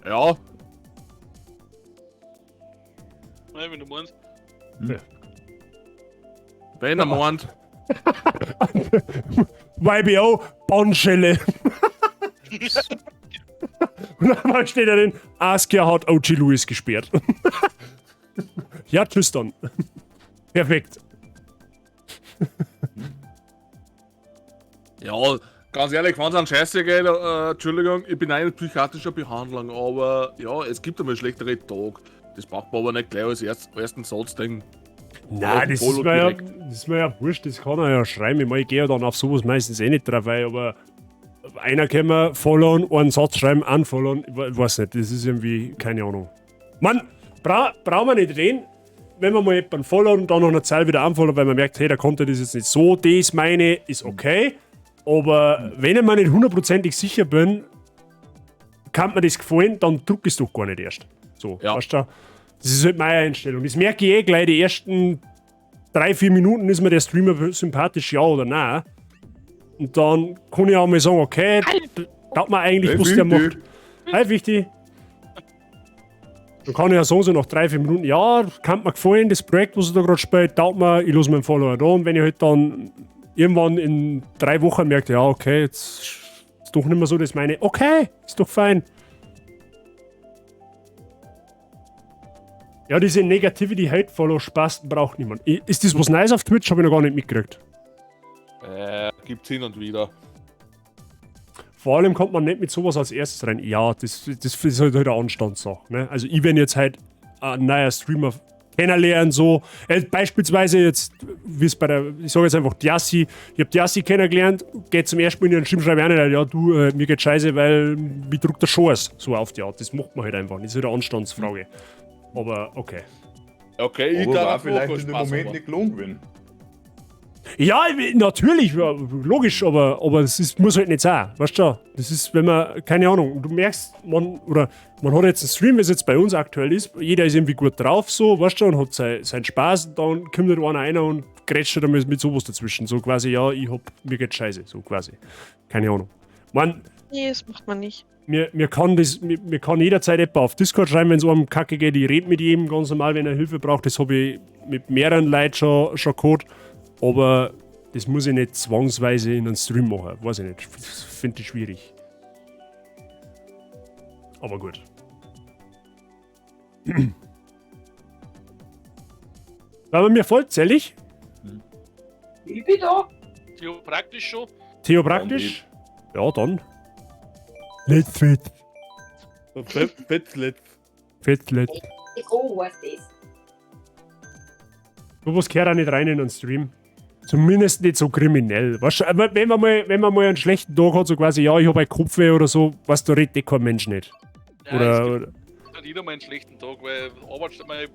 Ja. Nein, wenn du meinst. Ja. Wenn er meint. YBO, Bonschelle. Und dann steht da drin, Askia hat OG Lewis gesperrt. Ja, tschüss dann. Perfekt. Ja, ganz ehrlich, wenn es an Scheiße geht, Entschuldigung, ich bin auch in psychiatrischer Behandlung, aber ja, es gibt einmal schlechtere Tag. Das braucht man aber nicht gleich als ersten Satz denken. Nein, das ist, mir ja, das ist mir ja wurscht, das kann er ja schreiben. Ich meine, ich gehe ja dann auf sowas meistens eh nicht drauf ein, aber einer kann mir followen, einen Satz schreiben, unfollowen, ich weiß nicht, das ist irgendwie, keine Ahnung. Man, brauchen wir nicht reden, wenn man mal jemanden followen und dann nach einer Zeit wieder unfollowen, weil man merkt, hey, der Content ist jetzt nicht so, das meine, ist okay. Aber wenn ich mir nicht hundertprozentig sicher bin, kann mir das gefallen, dann druck ich es doch gar nicht erst. So, Ja. weißt du? Das ist halt meine Einstellung. Das merke ich eh gleich, die ersten 3, 4 Minuten ist mir der Streamer sympathisch, ja oder nein. Und dann kann ich auch mal sagen, okay, taugt mir eigentlich, Hey, was der Wichti. macht. Hi, wichtig. Dann kann ich ja sagen, so nach 3, 4 Minuten, ja, kann mir gefallen, das Projekt, was er da gerade spielt, taugt mir, ich lasse meinen Follower da. Und wenn ich halt dann irgendwann in 3 Wochen merke, ja, okay, jetzt ist doch nicht mehr so das meine, okay, ist doch fein. Ja, diese Negativity Hate Follow Spasten braucht niemand. Ist das was Neues auf Twitch? Habe ich noch gar nicht mitgekriegt. Gibt's hin und wieder. Vor allem kommt man nicht mit sowas als erstes rein. Ja, das ist halt eine Anstandssache. Ne? Also ich, wenn jetzt halt ein neuer Streamer kennenlernen, so, beispielsweise jetzt, wie es bei der, ich sage jetzt einfach Diassi, ich hab Diassi kennengelernt, geht zum ersten Mal in den Stream, schreibe ich auch nicht, ja du, mir geht scheiße, weil mir druckt der Schoß so auf die Art. Das macht man halt einfach nicht. Das ist halt eine Anstandsfrage. Aber okay. Okay, ich Aber war darf vielleicht in dem Spaß Moment haben. nicht gelogen gewesen. Ja, natürlich, ja, logisch, aber es ist, muss halt nicht sein, weißt du? Das ist, wenn man, keine Ahnung, du merkst, man, oder man hat jetzt einen Stream, wie es jetzt bei uns aktuell ist, jeder ist irgendwie gut drauf, so, weißt du, und hat seinen Spaß, und dann kommt halt einer rein und grätscht halt einmal mit sowas dazwischen, so quasi, ja, ich hab, mir geht scheiße, so quasi. Keine Ahnung. Man, Nee, das macht man nicht. mir kann jederzeit jemand auf Discord schreiben, wenn es einem kacke geht. Ich rede mit jedem ganz normal, wenn er Hilfe braucht. Das habe ich mit mehreren Leuten schon gehabt. Aber das muss ich nicht zwangsweise in einem Stream machen. Weiß ich nicht. Das finde ich schwierig. Aber gut. War mir vollzählig? Ich bin da. Theo praktisch schon. Theo praktisch? Ja, dann. Let's fit. Fett, let. Fett, let. Oh, heißt das. Sowas gehört auch nicht rein in einen Stream. Zumindest nicht so kriminell. Weißt du, aber wenn man mal einen schlechten Tag hat, so quasi, ja, ich habe ein Kopfweh oder so, weißt du, da redet eh kein Mensch nicht. Ja, es gibt Oder hat jeder mal einen schlechten Tag, weil Arbeit mal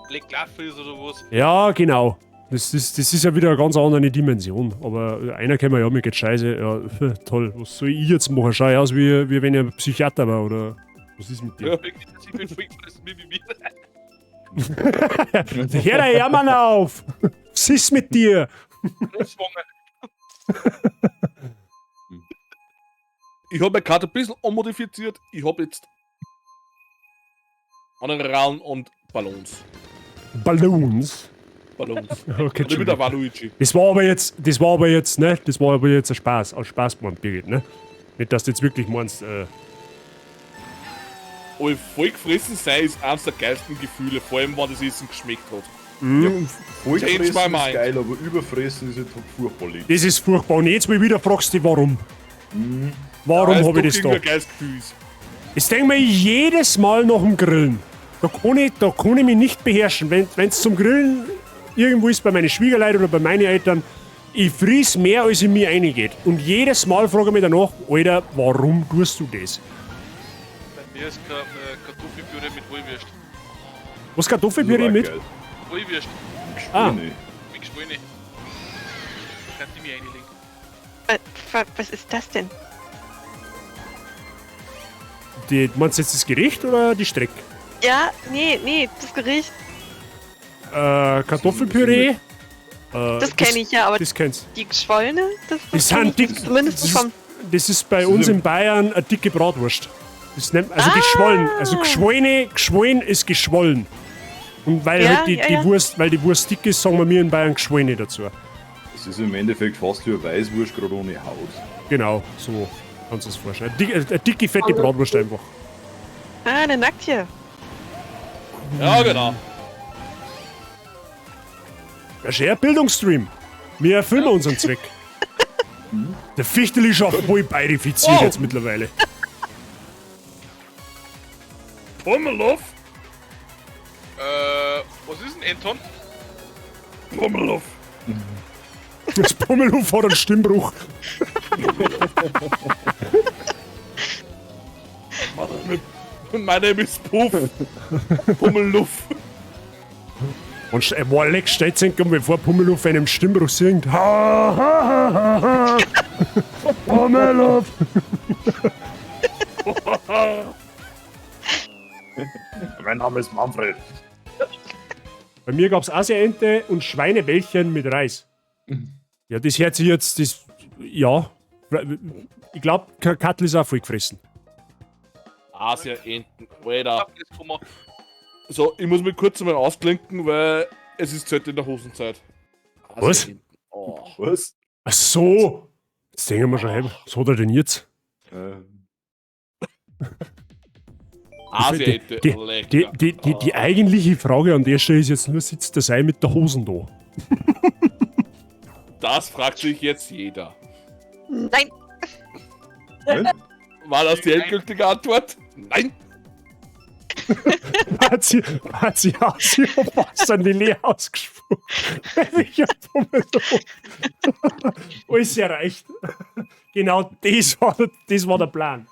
blöd gelaufen ist oder was. Ja, genau. Das ist ja wieder eine ganz andere Dimension. Aber einer kennt man ja, mir geht scheiße. Ja, toll. Was soll ich jetzt machen? Schau ich aus, wie wenn ich ein Psychiater war, oder was ist mit dir? Ja. Ich bin voll gefressen, wie mir. Hör der Jammern auf! Was ist mit dir? Ich habe meine Karte ein bisschen ummodifiziert. Ich habe jetzt einen Raum und Ballons. Balloons? Ballons. Okay, Und ich bin der Waluigi. Das war aber jetzt, ne? Das war aber jetzt ein Spaß, aus Spaß gemeint, Birgit, ne? Nicht, dass du jetzt wirklich meinst, Aber voll gefressen sein ist eines der geilsten Gefühle, vor allem wenn das Essen geschmeckt hat. Ja, vollgefressen Change my ist mind. geil, aber überfressen ist halt furchtbar lieb. Das ist furchtbar. Und jetzt mal wieder fragst du dich, warum. Warum Weil es habe ich doch das da? irgendwie ein geiles Gefühl ist. Das denke mir jedes Mal nach dem Grillen. Da kann ich mich nicht beherrschen. Wenn es zum Grillen irgendwo ist, bei meinen Schwiegerleuten oder bei meinen Eltern, ich friss mehr, als in mir reingeht. Und jedes Mal frage ich mich danach, Alter, warum tust du das? Bei mir ist Kartoffelpüree mit Wollwürst. Was Kartoffelpüree mit? Wollwürst. Ah. Mit Geschwollene. Da kann ich mich reinlegen. Was ist das denn? Die, meinst du jetzt das Gericht oder die Strecke? Ja, nee, nee, das Gericht. Kartoffelpüree. Das kenne ich ja, aber Das kennst die Geschwollene, das, Das kenn sind ich dick. Zumindest das, vom. ist, das ist bei uns in Bayern eine dicke Bratwurst. Das nennt, also geschwollen. Also geschwollene, geschwollen ist geschwollen. Und weil Ja, halt die, ja, die ja. Wurst, weil die Wurst dick ist, sagen wir mir in Bayern geschwollene dazu. Es ist im Endeffekt fast wie eine Weißwurst, gerade ohne Haut. Genau, so kannst du es vorstellen. Eine dicke, fette Bratwurst einfach. Ah, eine Nacktje. Ja, genau. Das ist eher ein Bildungsstream. Wir erfüllen unseren Zweck. Der Fichtel ist auch voll bayerifiziert Oh. jetzt mittlerweile. Pummeluff? Was ist denn Anton? Pummeluff. Das Pummeluff hat einen Stimmbruch. My name is Puff. Pummeluff. Und war leck, stellt sich bevor Pummeluff einen Stimmbruch singt. Ha, ha, ha, ha, ha. Pummeluff. Mein Name ist Manfred. Bei mir gab's Asiaente und Schweinebällchen mit Reis. Ja, das hört sich jetzt, das, ja. Ich glaube, Kattel ist auch voll gefressen. Asia-Enten, Alter. So, ich muss mich kurz einmal ausklinken, weil es ist Zeit in der Hosenzeit. Was? Oh. Was? Ach so. Jetzt denken wir schon, hey, was hat er denn jetzt? Asia-Ente, Die, lecker. die eigentliche Frage an der Stelle ist jetzt nur, sitzt der Sei mit der Hosen da? Das fragt sich jetzt jeder. Nein. War das die endgültige Antwort? Nein! Hat sie, hat sie was an die leer ausgespuckt. Welcher Pummeluff. Alles erreicht. Genau das war der Plan.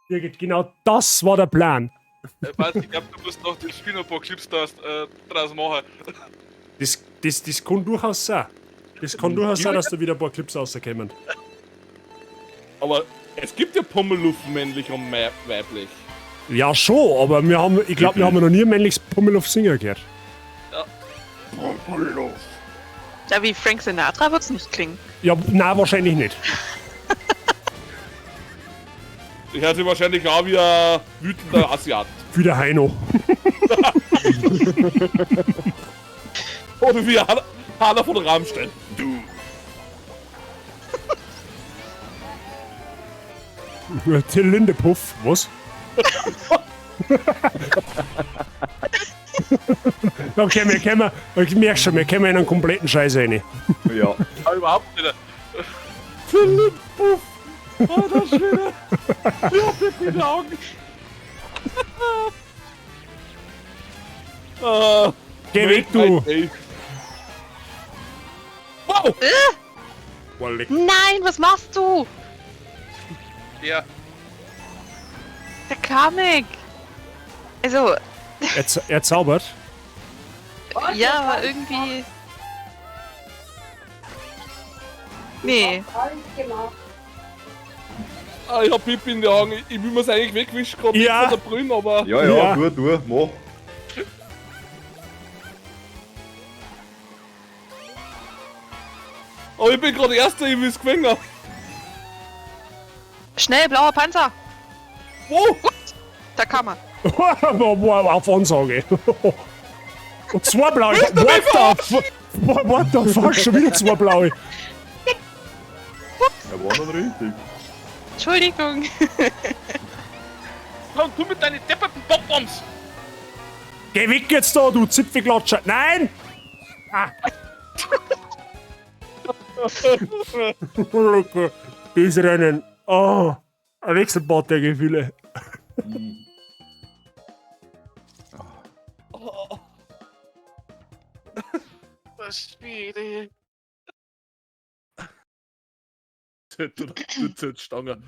Birgit, genau das war der Plan. Ich weiß, ich glaube, du musst noch den Spiel noch ein paar Clips draus machen. Das kann durchaus sein. Das kann durchaus sein, dass da wieder ein paar Clips rauskommen. Aber es gibt ja Pummeluff männlich und weiblich. Ja, schon, aber wir haben, ich glaube, wir haben noch nie ein männliches Pummeluff-Singer gehört. Ja. Pummeluff. Ja, wie Frank Sinatra wird's nicht klingen. Ja, nein, wahrscheinlich nicht. Ich hatte wahrscheinlich auch wie ein wütender Asiat. Wie der Heino. Oder wie Hanna von Rammstein. Du. Till Lindepuff, was? Okay, wir kommen, ich merk schon, wir kommen in einen kompletten Scheiß rein. Ja. Aber überhaupt nicht. Till Lindepuff. Oh, das Schöne. Ich hab jetzt in die Augen. Geh weg, du. Wow. Nein, was machst du? Ja. Der Kamek. Also. Er zaubert. Ja, aber irgendwie. Nee. Ah, ich hab Pipi in die Augen. Ich will mir's eigentlich wegwischen, gerade Ja. von der Brünn, aber. Ja, ja, du, mach. Aber ich bin gerade Erster, ich will's gewinnen. Schnell, blauer Panzer. Wo? Da kam er. Wow, auf Ansage. Und zwei blaue. What the fuck? What the fuck? Schon wieder zwei blaue. Er war dann richtig. Entschuldigung. Komm, du mit deinen depperten Bonbons! Geh weg jetzt da, du Zipfelklatscher. Nein! Ah. Das Rennen. Oh, ein Wechselbad der Gefühle. Das Spiel. Du Stange.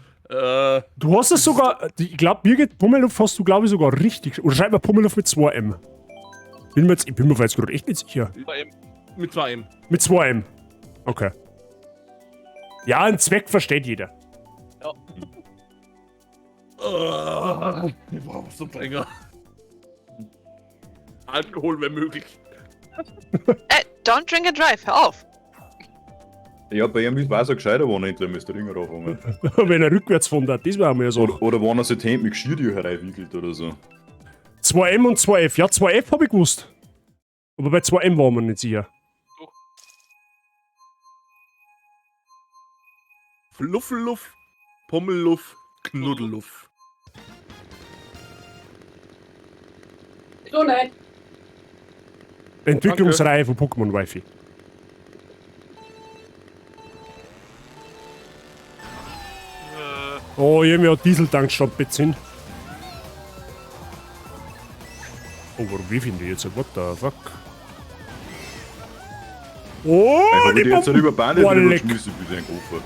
Du hast es sogar, ich glaube, Birgit, Pummeluff hast du, glaube ich, sogar richtig. Oder schreib mal Pummeluff mit 2M. Ich bin mir jetzt gerade echt nicht sicher. Mit 2M. Mit 2M. Okay. Ja, einen Zweck versteht jeder. Ja. Ich brauche was zum Trinken. Alkohol wäre möglich. Don't drink and drive, hör auf. Ja, bei ihm war es auch gescheiter, wenn er endlich mal das Trinken anfangen. Wenn er rückwärts fahren darf, das wäre mir so. Oder wenn er sich die Hände mit Geschirr hereinwickelt oder so. 2M und 2F. Ja, 2F habe ich gewusst. Aber bei 2M waren wir nicht sicher. Fluffeluff, Pummelluff, Knuddelluff. So nicht. Entwicklungsreihe von Pokémon Wifi. Oh, irgendwie hat Dieseltank statt Benzin. Oh, warum wie finde ich jetzt? What the fuck? Oh, Ich hab die die jetzt Bomben. über Bande Boah, drüber leck. geschmissen, bitte ein Koffer.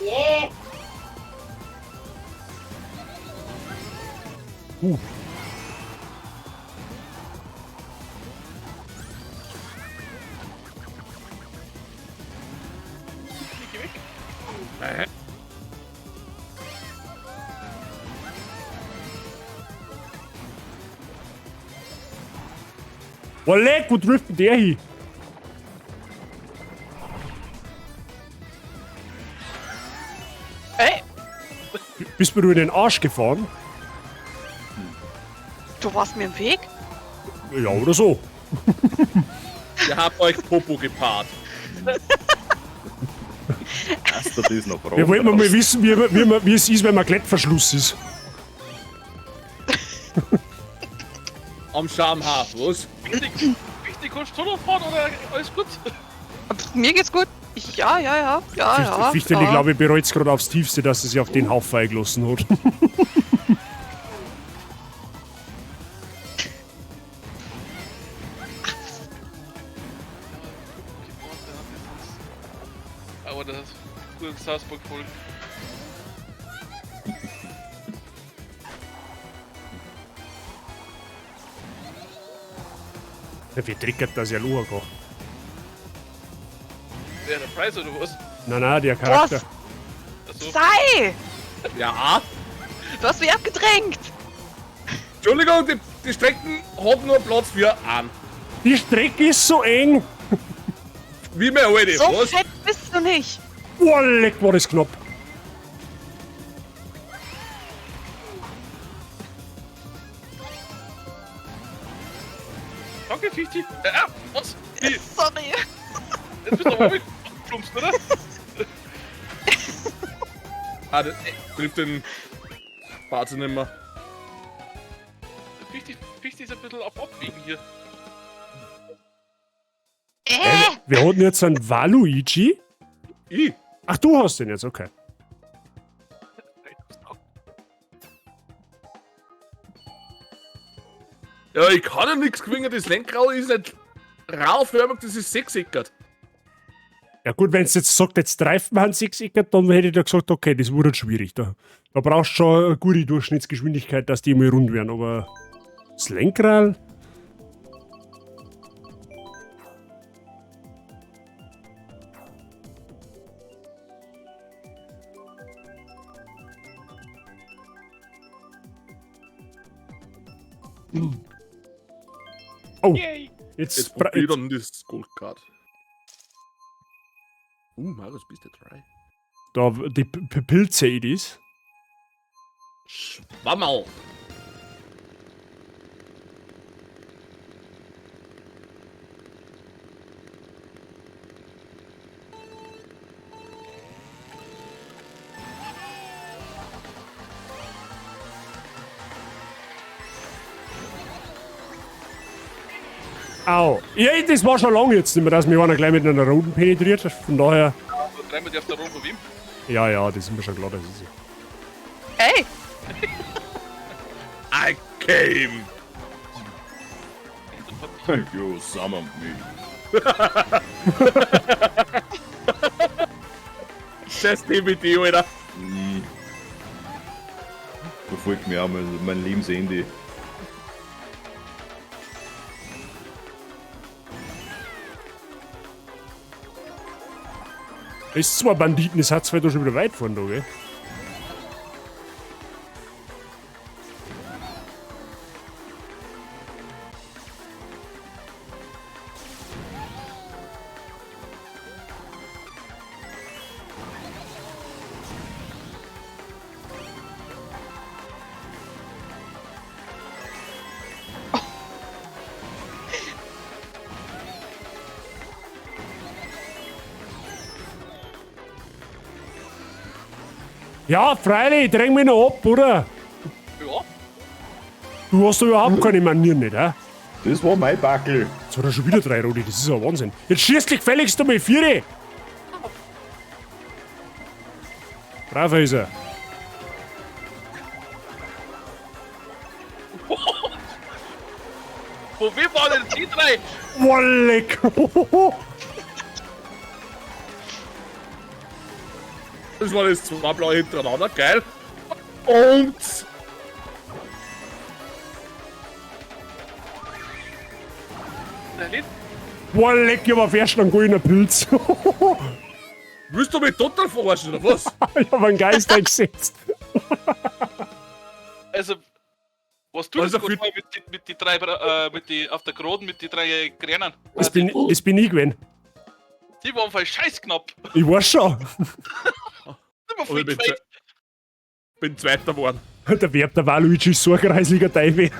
Yeah. Geh weg. Boah, leck, wo trifft denn der hin? Ey, Bist mir du in den Arsch gefahren? du warst mir im Weg? Ja, oder so. Ihr habt euch Popo gepaart. Hast du das noch Wir wollten mal wissen, wie es ist, wenn man Klettverschluss ist. Am Schamhaar, was? Wichtig, wichtig, kannst du noch fahren oder alles gut? Pff, mir geht's gut. Ich, ja, ja, ja. Ja, ja. Fichteli, ja. glaube ich, bereut es gerade aufs Tiefste, dass sie sich auf den Haufen eingelassen hat. Aber das ist gut South Park Folgen. Wie triggert das ja Locher kann. Der, der Preis oder was? Nein, nein, der Charakter. Achso. Sei! Ja. Du hast mich abgedrängt! Entschuldigung, die Strecken hat nur Platz für einen. Die Strecke ist so eng. Wie mir alte, So was? fett bist du nicht! Boah, leck, war das knapp. Danke, Fichti. Was? Wie? Sorry. Jetzt bist du aber weggeplumpst, oder? Ah, das trifft den Party nicht mehr. Fichti ist ein bisschen auf Abwägen hier. Wir hatten jetzt einen Waluigi. Ich? Ach, du hast den jetzt, okay. Ja, ich kann ja nichts gewinnen, das Lenkrad ist nicht rauförmig, das ist sechseckert. Ja gut, wenn es jetzt sagt, jetzt Reifen haben sechseckert, dann hätte ich da gesagt, okay, das wurde schwierig. Da brauchst du schon eine gute Durchschnittsgeschwindigkeit, dass die mal rund werden, aber das Lenkrad? Oh, Yay. jetzt, Jetzt probier dann das Goldcard. Marius, bist du drei? Da, die Pilze, Idis. Schwammerl. Au. Ja, das war schon lange jetzt nicht mehr, dass mir einer gleich mit einer Runden penetriert. Von daher. Dreimal darf der Ron von wem? Ja, ja, das ist mir schon klar, das ist ja. Ey! I came! You summoned me. Scheiß DVD, Alter. Verfolgt mich auch mein Lebensende. Ist zwar Banditen, es hat zwar da schon wieder weit von da, gell? Ja, freilich, dräng mich noch ab, oder? Ja. Du hast doch überhaupt keine Manieren nicht, hä? Das war mein Backel. Jetzt hat er schon wieder 3 Rudi, das ist ja Wahnsinn. Jetzt schießt dich gefälligst einmal 4. Braver ist er. Von wem war denn Die drei! Wolleck! Das war jetzt zwei blaue hintereinander, geil. Und. Nein, nicht. Wolleck, ich hab auf ersten einen goldenen Pilz. Willst du mich total verarschen, oder was? Ich hab einen Geist eingesetzt. Also, was du Also das für- gerade mit die drei, mit die, auf der Geraden mit die drei Grünen. Das bin ich gewesen. Die waren voll scheißknapp. Ich weiß schon. Die waren Und voll ich bin, gescheit. bin Zweiter geworden. Der Verb der Waluigi ist so ein kreisliger Teufel.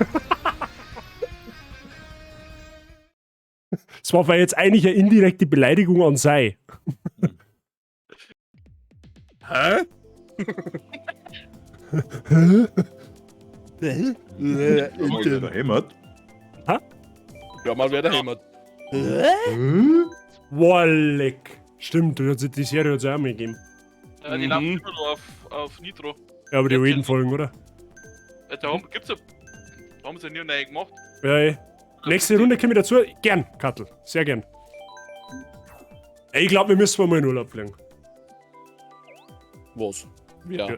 Das war aber jetzt eigentlich eine indirekte Beleidigung an sei. Hä? Mal wer da hämmert. Ja, mal wer da hämmert. Wolleck. Stimmt, die Serie hat es auch mal gegeben. Ja, die laufen immer noch auf Nitro. Ja, aber die alten Folgen, oder? Da haben, gibt's ja, da haben sie ja nie neu gemacht. Ja, ey. Nächste Runde komme ich dazu. Gern, Kattel. Sehr gern. Ey, ich glaube, wir müssen mal in Urlaub fliegen. Was? Ja. Ja,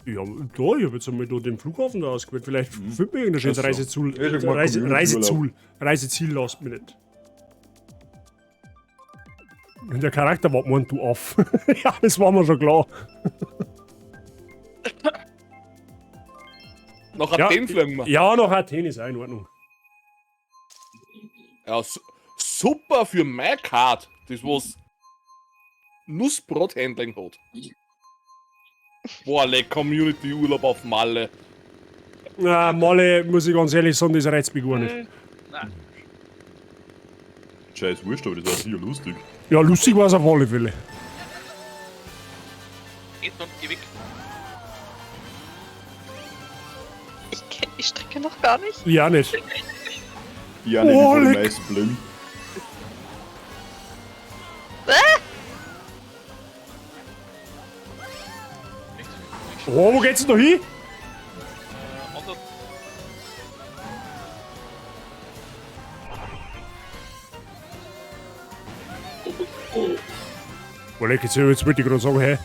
ja, da, ich hab jetzt einmal da den Flughafen da ausgewählt. Vielleicht findet man irgendein schönes Ach so. Reiseziel. Ja, ich hab gemacht, Community-Urlaub. Reiseziel, last minute. Und der Charakter war meint du auf. Ja, das war mir schon klar. Nach Athen fliegen wir. Ja, nach Athen ist auch in Ordnung. Ja, super für meine Card, das was Nussbrot-Handling hat. Boah, leck, Community-Urlaub auf Malle. Na, Malle, muss ich ganz ehrlich sagen, das reizt mich gar nicht. Nein. Scheiß Wurscht, aber das war sicher lustig. Ja, lustig war es auf alle Fälle. Anton, geh weg. Ich kenne die Strecke noch gar nicht. Ja, nicht. Ja, nicht, Oh, ich leck. meisten blind. Oh, wo geht's denn da hin? Anders. Oh, leck, jetzt wollte ich gerade sagen, hä?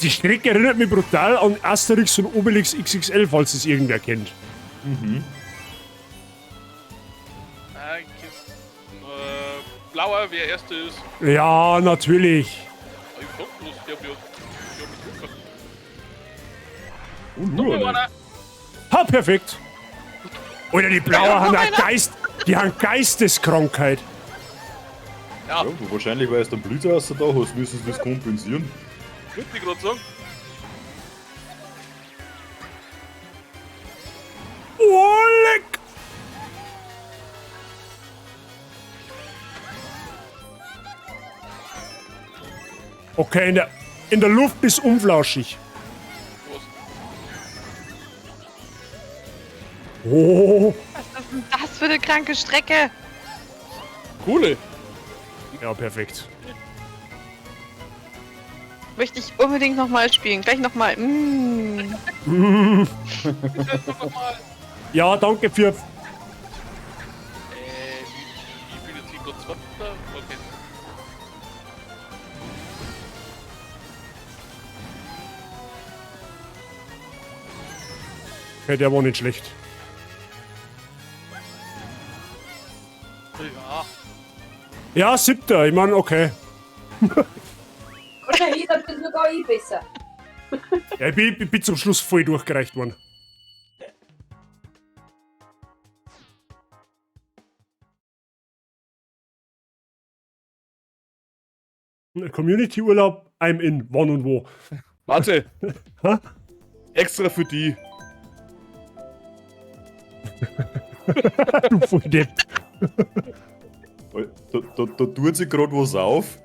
Die Strecke erinnert mich brutal an Asterix und Obelix XXL, falls es irgendwer kennt. Mhm. Nein, blauer, wer erster ist. Ja, natürlich. Ich hab bloß, ich hab ja. Ich hab mich drüber. Und Nur nur einer. Ha, perfekt. Oder die Blauen haben eine Geist, die haben Geisteskrankheit. Ja. Ja, du wahrscheinlich, weil es dann Blitz aus da hast, müssen sie das kompensieren. Würde ich gerade sagen. Oh, leck! Okay, in der Luft ist unflauschig. Was? Oh. Was ist denn das für eine kranke Strecke? Coole. Ja, perfekt. Möchte ich unbedingt nochmal spielen. Gleich nochmal. Mm. Ja, danke für. Ich bin jetzt hier gerade Zweiter. Okay. Okay, der war nicht schlecht. Ja. Ja, siebter, ich meine, okay. Wahrscheinlich bin sogar ich besser. Ja, ich bin zum Schluss voll durchgereicht worden. Community-Urlaub, I'm in, wann und wo. Warte. Hä? Extra für die. Du Volldepp. Da tut sich gerade was auf.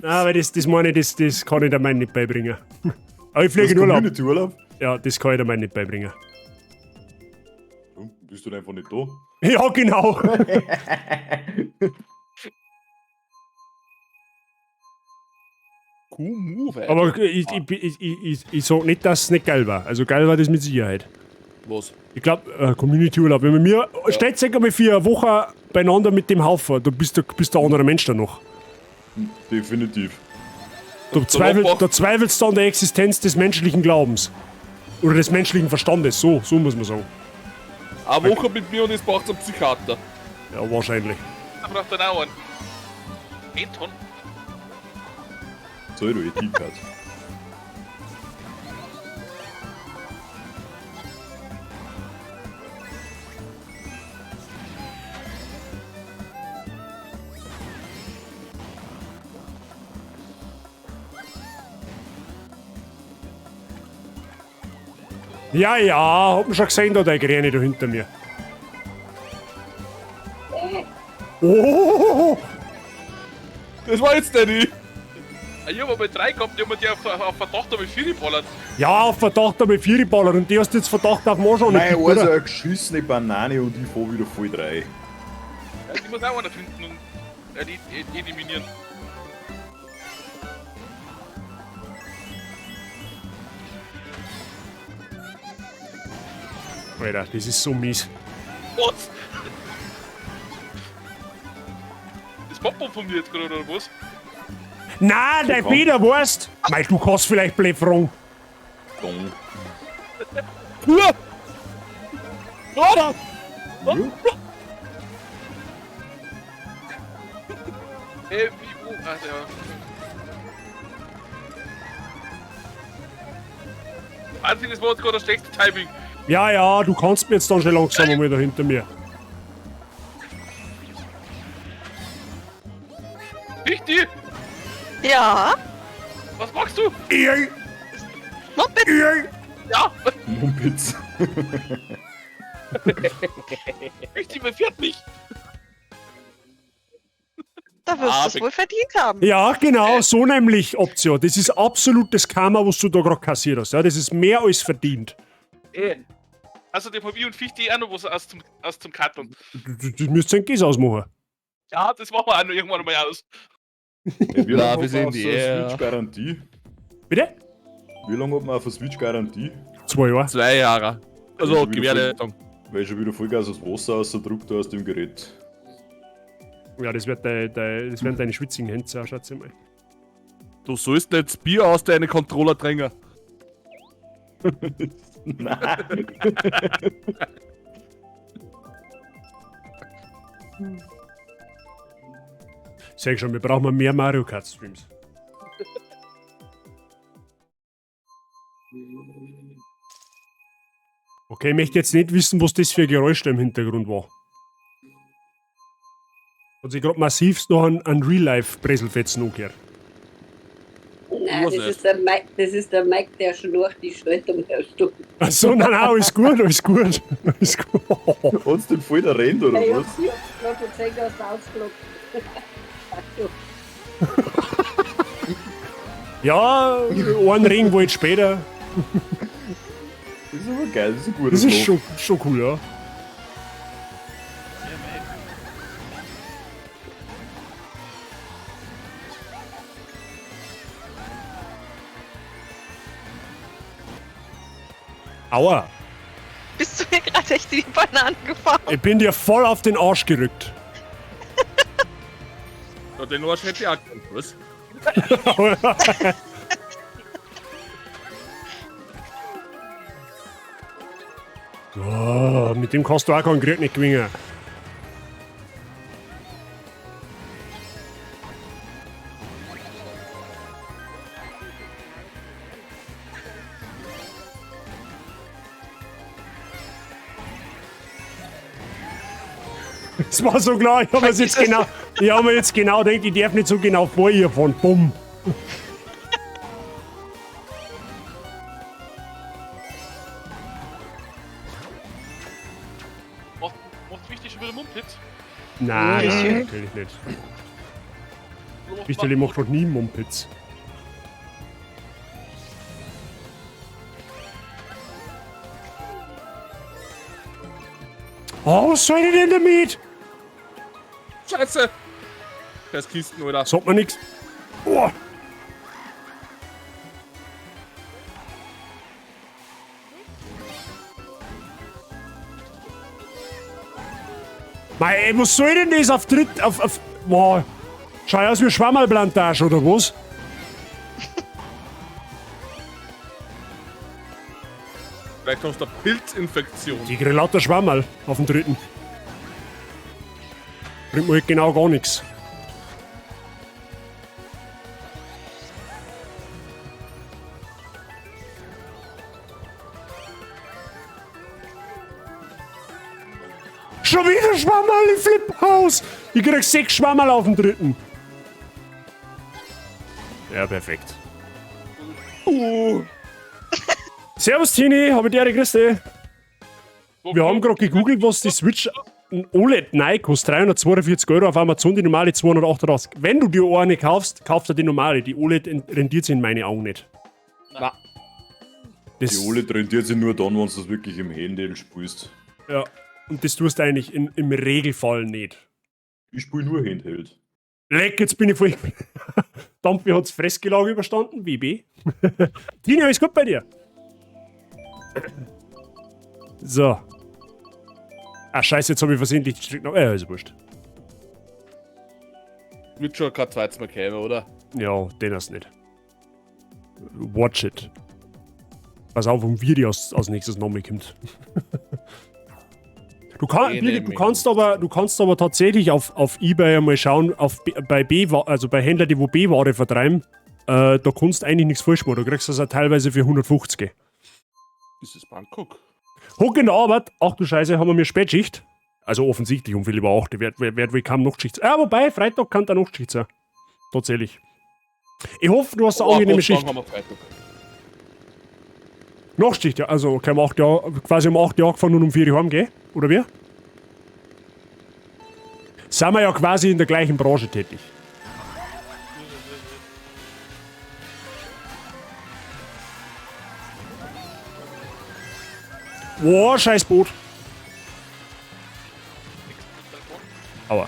Ah, aber das meine ich, das kann ich der Mann nicht beibringen. Aber ich fliege in Urlaub. Community-Urlaub? Ja, das kann ich der Mann nicht beibringen. Bist du denn einfach nicht da? Ja, genau. Q-Move. Aber ich sag nicht, dass es nicht geil war. Also geil war das mit Sicherheit. Was? Ich glaube, Community-Urlaub. Wenn wir mir. Ja. Stellt sich einmal für eine Woche beieinander mit dem Haufen, du bist, bist der andere Mensch da noch. Definitiv. Du, da zweifelst du an der Existenz des menschlichen Glaubens. Oder des menschlichen Verstandes, so muss man sagen. Eine Woche mit mir und es braucht einen Psychiater. Ja, wahrscheinlich. Da braucht er auch einen. Anton? Pseudo-Ethik hat. Ja, ja, hab ihn schon gesehen, da der Gräne da hinter mir. Oh! Das war jetzt Danny! Ich hab aber drei gehabt, die haben die auf Verdacht habe ich vier geballert. Ja, auf Verdacht habe ich vier geballert und die hast jetzt Verdacht auf Marsch Nein, also eine geschissene Banane und ich fahr wieder voll drei. Ja, die muss auch einer finden und die eliminieren. Alter, das ist so mies. Was? Das Bonbon von mir jetzt gerade, oder was? Nein, dein Feder, weißt! Mei, du kannst vielleicht blöd fragen. Wie, wo? Ach, ja. Wahnsinn, das war jetzt gerade das schlechte Timing. Ja, ja, du kannst mir jetzt dann schon langsam einmal da hinter mir. Richtig! Ja? Was machst du? Mumpitz! Ja! Mumpitz. Richtig, man fährt nicht! Da wirst du es wohl verdient haben. Ja, genau, so nämlich, Option. Das ist absolutes Karma, was du da gerade kassiert hast. Ja, das ist mehr als verdient. Also, dem hab ich und Fichte auch noch was aus zum Karton. Das müsst ihr ein Gis ausmachen. Ja, das machen wir auch noch irgendwann mal aus. Hey, wie lange hat man auf so eine Switch-Garantie? Bitte? Wie lange hat man auf eine Switch-Garantie? 2 Jahre. 2 Jahre. Also, Gewährleistung. Weil ich schon wieder Vollgas aus Wasser rausdruckt aus dem Gerät. Ja, das, wird das werden deine schwitzigen Hände sein, schätze ich mal. Du sollst nicht das Bier aus deinen Controller drängen. Nein. Sag schon, wir brauchen mehr Mario Kart Streams. Okay, ich möchte jetzt nicht wissen, was das für ein Geräusch da im Hintergrund war. Hat sich gerade massivst noch an Real-Life-Breselfetzen angehört. Nein, das ist, der Mike, das ist der Mike, der schnurcht die Schaltung herrscht. Achso, nein, nein, alles gut, alles gut. Alles gut. Hat's denn voll der rennt, oder hey, was? Ich hab's gerade gezeigt, dass du ausgelockt. Ja, einen Ring wollte später. Das ist aber geil, das ist ein guter Das ist schon cool, ja. Aua. Bist du mir gerade echt in die Banane gefahren? Ich bin dir voll auf den Arsch gerückt. Ja, den Arsch hätte ich auch gern, was? Oh, mit dem kannst du auch keinen Krieg nicht gewinnen. Es war so klar, ich habe mir jetzt genau, ich hab mir jetzt genau gedacht, ich darf nicht so genau vor ihr fahren. Bumm. Macht wichtig schon wieder Mumpitz? Nein, nein, natürlich nicht. Wichterli macht doch nie Mumpitz. Oh, was soll ich denn damit? Scheiße! Scheiß Kisten, Alter. Sagt mir nix. Oh. Mei, ey, was soll denn das auf dritt, auf, boah. Schau aus wie Schwammerlplantage, oder was? Vielleicht hast du eine Pilzinfektion. Die kriegen lauter Schwammerl auf dem dritten. Bringt mir halt genau gar nichts. Schon wieder Schwammerl im Fliphaus! Ich krieg 6 Schwammerl auf dem dritten. Ja, perfekt. Servus Tini, hab ich dir, grüß dich. Wir haben gerade gegoogelt, was die Switch OLED neu kostet. 342 Euro auf Amazon, die normale 288. Wenn du dir eine kaufst, kauf dir die normale. Die OLED rentiert sich in meine Augen nicht. Na. Das, Die OLED rentiert sich nur dann, wenn du das wirklich im Handy spielst. Ja, und das tust du eigentlich im Regelfall nicht. Ich spiele nur Handheld. Leck, jetzt bin ich voll. Dampi hat's Fressgelage überstanden, WB. Tini, alles gut bei dir? So. Ah, scheiße, jetzt habe ich versehentlich die Strecke noch. Ist wurscht. Wird schon kein zweites Mal käme, oder? Ja, den hast nicht. Watch it. Pass auf, um wie die als nächstes nochmal kommt. Du, kann, Birgit, du kannst aber tatsächlich auf eBay einmal schauen, bei B, also bei Händlern, die wo B-Ware vertreiben, da kannst du eigentlich nichts falsch machen. Du kriegst das auch teilweise für 150. Ist das Bangkok? Hock in der Arbeit, ach du Scheiße, haben wir mir Spätschicht. Also offensichtlich um 8:15, wer wohl kaum Nachtschicht. Ah, wobei, Freitag kann da Nachtschicht sein. Tatsächlich. Ich hoffe, du hast eine angenehme Schicht. Haben wir Freitag. Nachtschicht, ja. Also, okay, um 8 Uhr, quasi um 8 Uhr angefangen und um 4 Uhr heimgehen, oder wie? Sind wir ja quasi in der gleichen Branche tätig. Boah, scheiß Boot. Aua.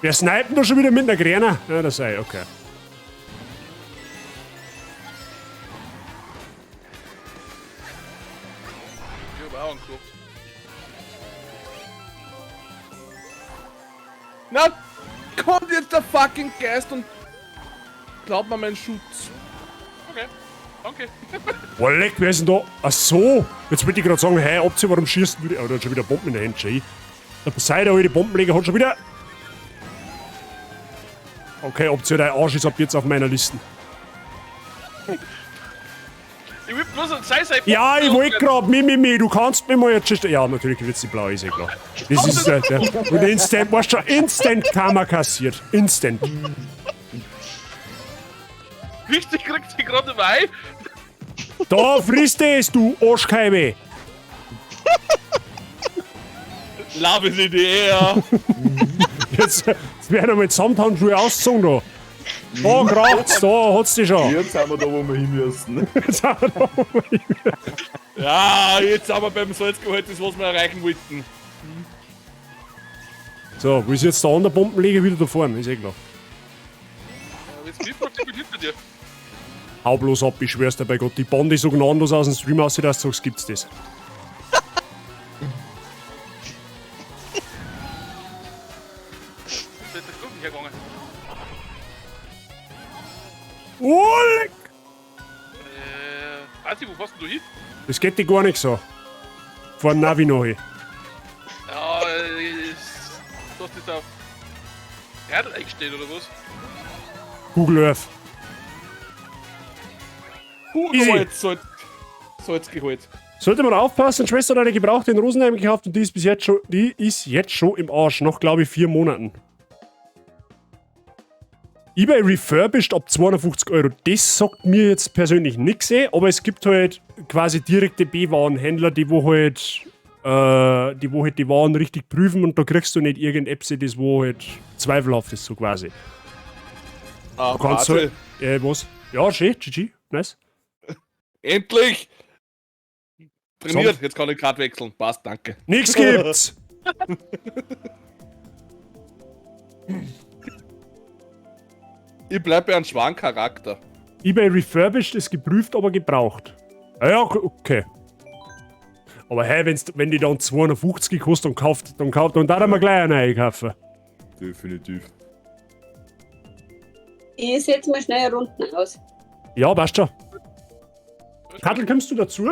Wer sniped da schon wieder mit einer Gräner? Ja, das sei, okay. Ich hab auch angeklopft. Na, kommt jetzt der fucking Geist und klaut mir meinen Schutz. Okay, danke. Boah, leck, wer ist denn da? Ach so, jetzt wollte ich gerade sagen, hey, Opti, warum schießt du die? Oh, der hat schon wieder Bomben in der Hand, Jay. Der Poseidon, der alte Bombenleger, hat schon wieder... Okay, Opti, dein Arsch ist ab jetzt auf meiner Liste. Ich will bloß ein Sei Ja, ich wollte gerade, mi, du kannst mir mal jetzt... Ja, natürlich wird's die blaue, ist eh klar. Das ist der und instant, weißt du, instant Karma kassiert. Instant. Richtig, kriegt sie gerade Ei. Da frisst es, du Arschkeibe. Love is in the air. Jetzt werden wir mit Samthandschuhe ausgezogen da. Da kracht's, da hat's dich schon. Jetzt sind wir da, wo wir hin müssen. Jetzt sind wir da, wo wir hin müssen. Ja, jetzt sind wir beim Salzgehalt, das was wir erreichen wollten. So, wo ist jetzt der andere Bombenleger wieder da vorne? Ist eh klar. Ja, jetzt bin ich hinter dir. Hau bloß ab, ich schwör's dir bei Gott. Die Bande ist so gnadenlos aus dem Stream aus, dass du sagst, gibt's das. Da ist der Kuchen hergegangen. Oh, leck! Weiß ich, wo fährst denn du hin? Das geht dir gar nicht so. Fahr Navi noch hin. Ja, du hast das auf Erdl eingestellt, oder was? Google Earth. Easy. Salzgehalt. Sollte man aufpassen, Schwester hat eine gebrauchte in Rosenheim gekauft und die ist bis jetzt schon, die ist jetzt schon im Arsch, noch glaube ich 4 Monaten. eBay refurbished ab 250 Euro, das sagt mir jetzt persönlich nix, aber es gibt halt quasi direkte B-Warenhändler, die wo halt die Waren richtig prüfen und da kriegst du nicht irgendein Epsi, das wo halt zweifelhaft ist, so quasi. Ah, Du kannst warte. halt, was? Ja, schön, GG, nice. Endlich! Trainiert, jetzt kann ich Karte wechseln. Passt, danke. Nix gibt's! Ich bleib bei einem schwachen Charakter. eBay refurbished ist geprüft, aber gebraucht. Ah ja, okay. Aber hey, wenn die dann 250 kostet, dann kauft, dann darf man gleich eine neue kaufen. Definitiv. Ich setze mal schnell Runden aus. Ja, passt schon. Kattel, kommst du dazu?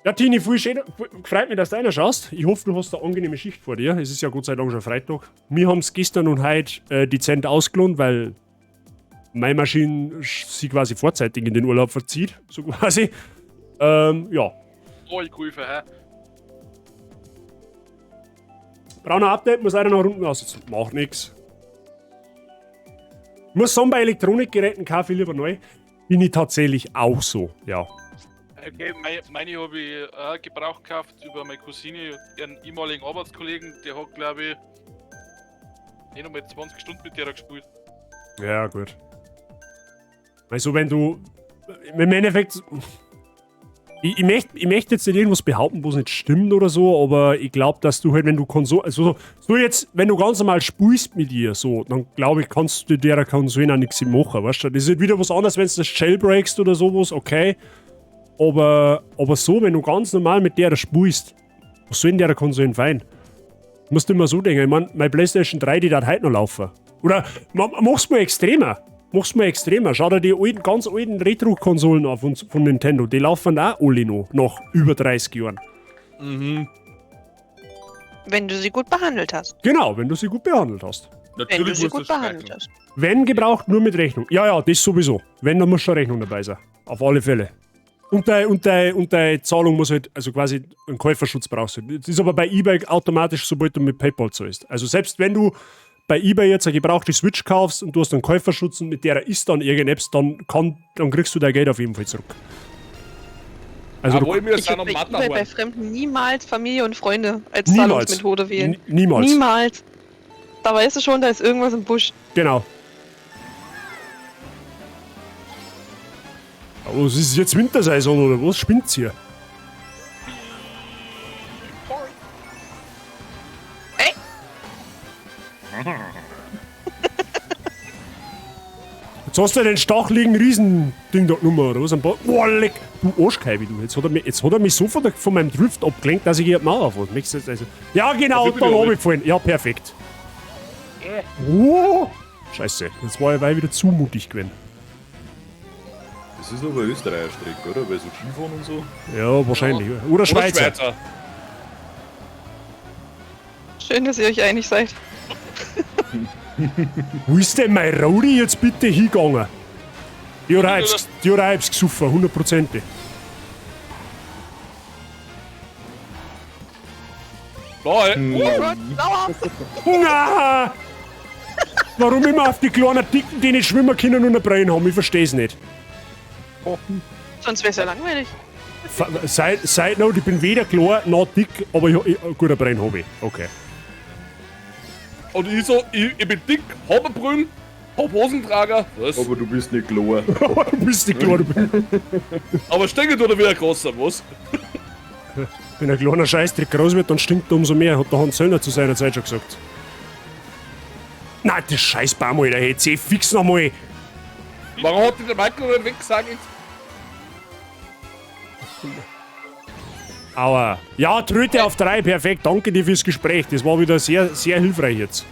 Ja, Tini, voll schön. Freut mich, dass du reinschaust. Ich hoffe, du hast eine angenehme Schicht vor dir. Es ist ja Gott sei Dank schon Freitag. Wir haben es gestern und heute dezent ausgelohnt, weil meine Maschine sie quasi vorzeitig in den Urlaub verzieht, so quasi. Ja. Oh, ich cool, hä? Brauner Update muss leider noch Runden aussitzen. Macht nix. Ich muss sagen, bei Elektronikgeräten kaufe ich lieber neu. Bin ich tatsächlich auch so, ja. Okay, meine habe ich auch gebraucht gekauft über meine Cousine, ihren ehemaligen Arbeitskollegen, der hat, glaube ich, nicht nochmal 20 Stunden mit der gespielt. Ja, gut. Also, wenn du. Im Endeffekt. Ich möchte jetzt nicht irgendwas behaupten, wo es nicht stimmt oder so, aber ich glaube, dass du halt, wenn du Konsole. Also, so jetzt, wenn du ganz normal spielst mit ihr, so, dann glaube ich, kannst du der Konsole auch nichts machen, weißt du? Das ist halt wieder was anderes, wenn du das jailbreakst oder sowas, okay. Aber so, wenn du ganz normal mit der spielst, was soll denn der Konsole fein? Musst du immer so denken. Ich mein, meine PlayStation 3, die darf heute noch laufen. Oder mach's mal extremer. Mach's mal extremer. Schau dir die alten, ganz alten Retro-Konsolen an von Nintendo. Die laufen auch alle noch, nach über 30 Jahren. Wenn du sie gut behandelt hast. Genau, wenn du sie gut behandelt hast. Wenn du sie gut behandelt hast. Wenn gebraucht, nur mit Rechnung. Ja, das sowieso. Wenn, dann muss schon Rechnung dabei sein. Auf alle Fälle. Und deine Zahlung muss halt, also quasi einen Käuferschutz brauchst du. Das ist aber bei eBay automatisch, sobald du mit PayPal zahlst. Also selbst wenn du bei eBay jetzt eine gebrauchte Switch kaufst und du hast einen Käuferschutz und mit der ist dann irgendetwas, dann kriegst du dein Geld auf jeden Fall zurück. Also du, Obwohl wir Ich sind würde am bei eBay bei Matterhorn. Fremden niemals Familie und Freunde als Niemals. Zahlungsmethode wählen. Niemals. Niemals. Da weißt du schon, da ist irgendwas im Busch. Genau. Aber was ist jetzt Wintersaison oder was? Spinnt's hier? Ey! Jetzt hast du den stacheligen Riesending da genommen, oder was? Ein paar. Oh, leck! Du Arschkeibe, du. Jetzt hat er mich so von meinem Drift abgelenkt, dass ich hier die Mauer fahre. Möchtest du jetzt also? Ja, genau, Dafür bin da ich hab ich runter. gefallen. Ja, perfekt. Oh! Scheiße, jetzt war ich wieder zu mutig gewesen. Das ist aber Österreicher Strecke, oder? Weil so Skifahren und so. Ja, wahrscheinlich. Oder Schweizer. Oder Schweizer. Schön, dass ihr euch einig seid. Wo ist denn mein Rodi jetzt bitte hingegangen? Die hat auch gesoffen, hundertprozentig. Da, ey. Oh Gott, sauer! Na! Warum immer auf die kleinen Dicken, die nicht schwimmen können und ein Brain haben? Ich versteh's nicht. Sonst wär's ja langweilig. Side Note, ich bin weder klar noch dick, aber ich, gut, ein Brain habe ich. Okay. Und ich so, ich bin dick, hab ein Brünn, hab Hosentrager. Was? Aber du bist nicht klar. Du bist nicht klar, du bist. Aber stinken tut er wie ein großer, was? Wenn ein kleiner Scheißdreck groß wird, dann stinkt er umso mehr, hat der Hans Söllner zu seiner Zeit schon gesagt. Nein, das Scheißbaum, Alter, jetzt eh fix nochmal. Warum hat dich der Michael nicht weggesagt? Aua. Ja, Tröte auf drei, perfekt. Danke dir fürs Gespräch. Das war wieder sehr, sehr hilfreich jetzt.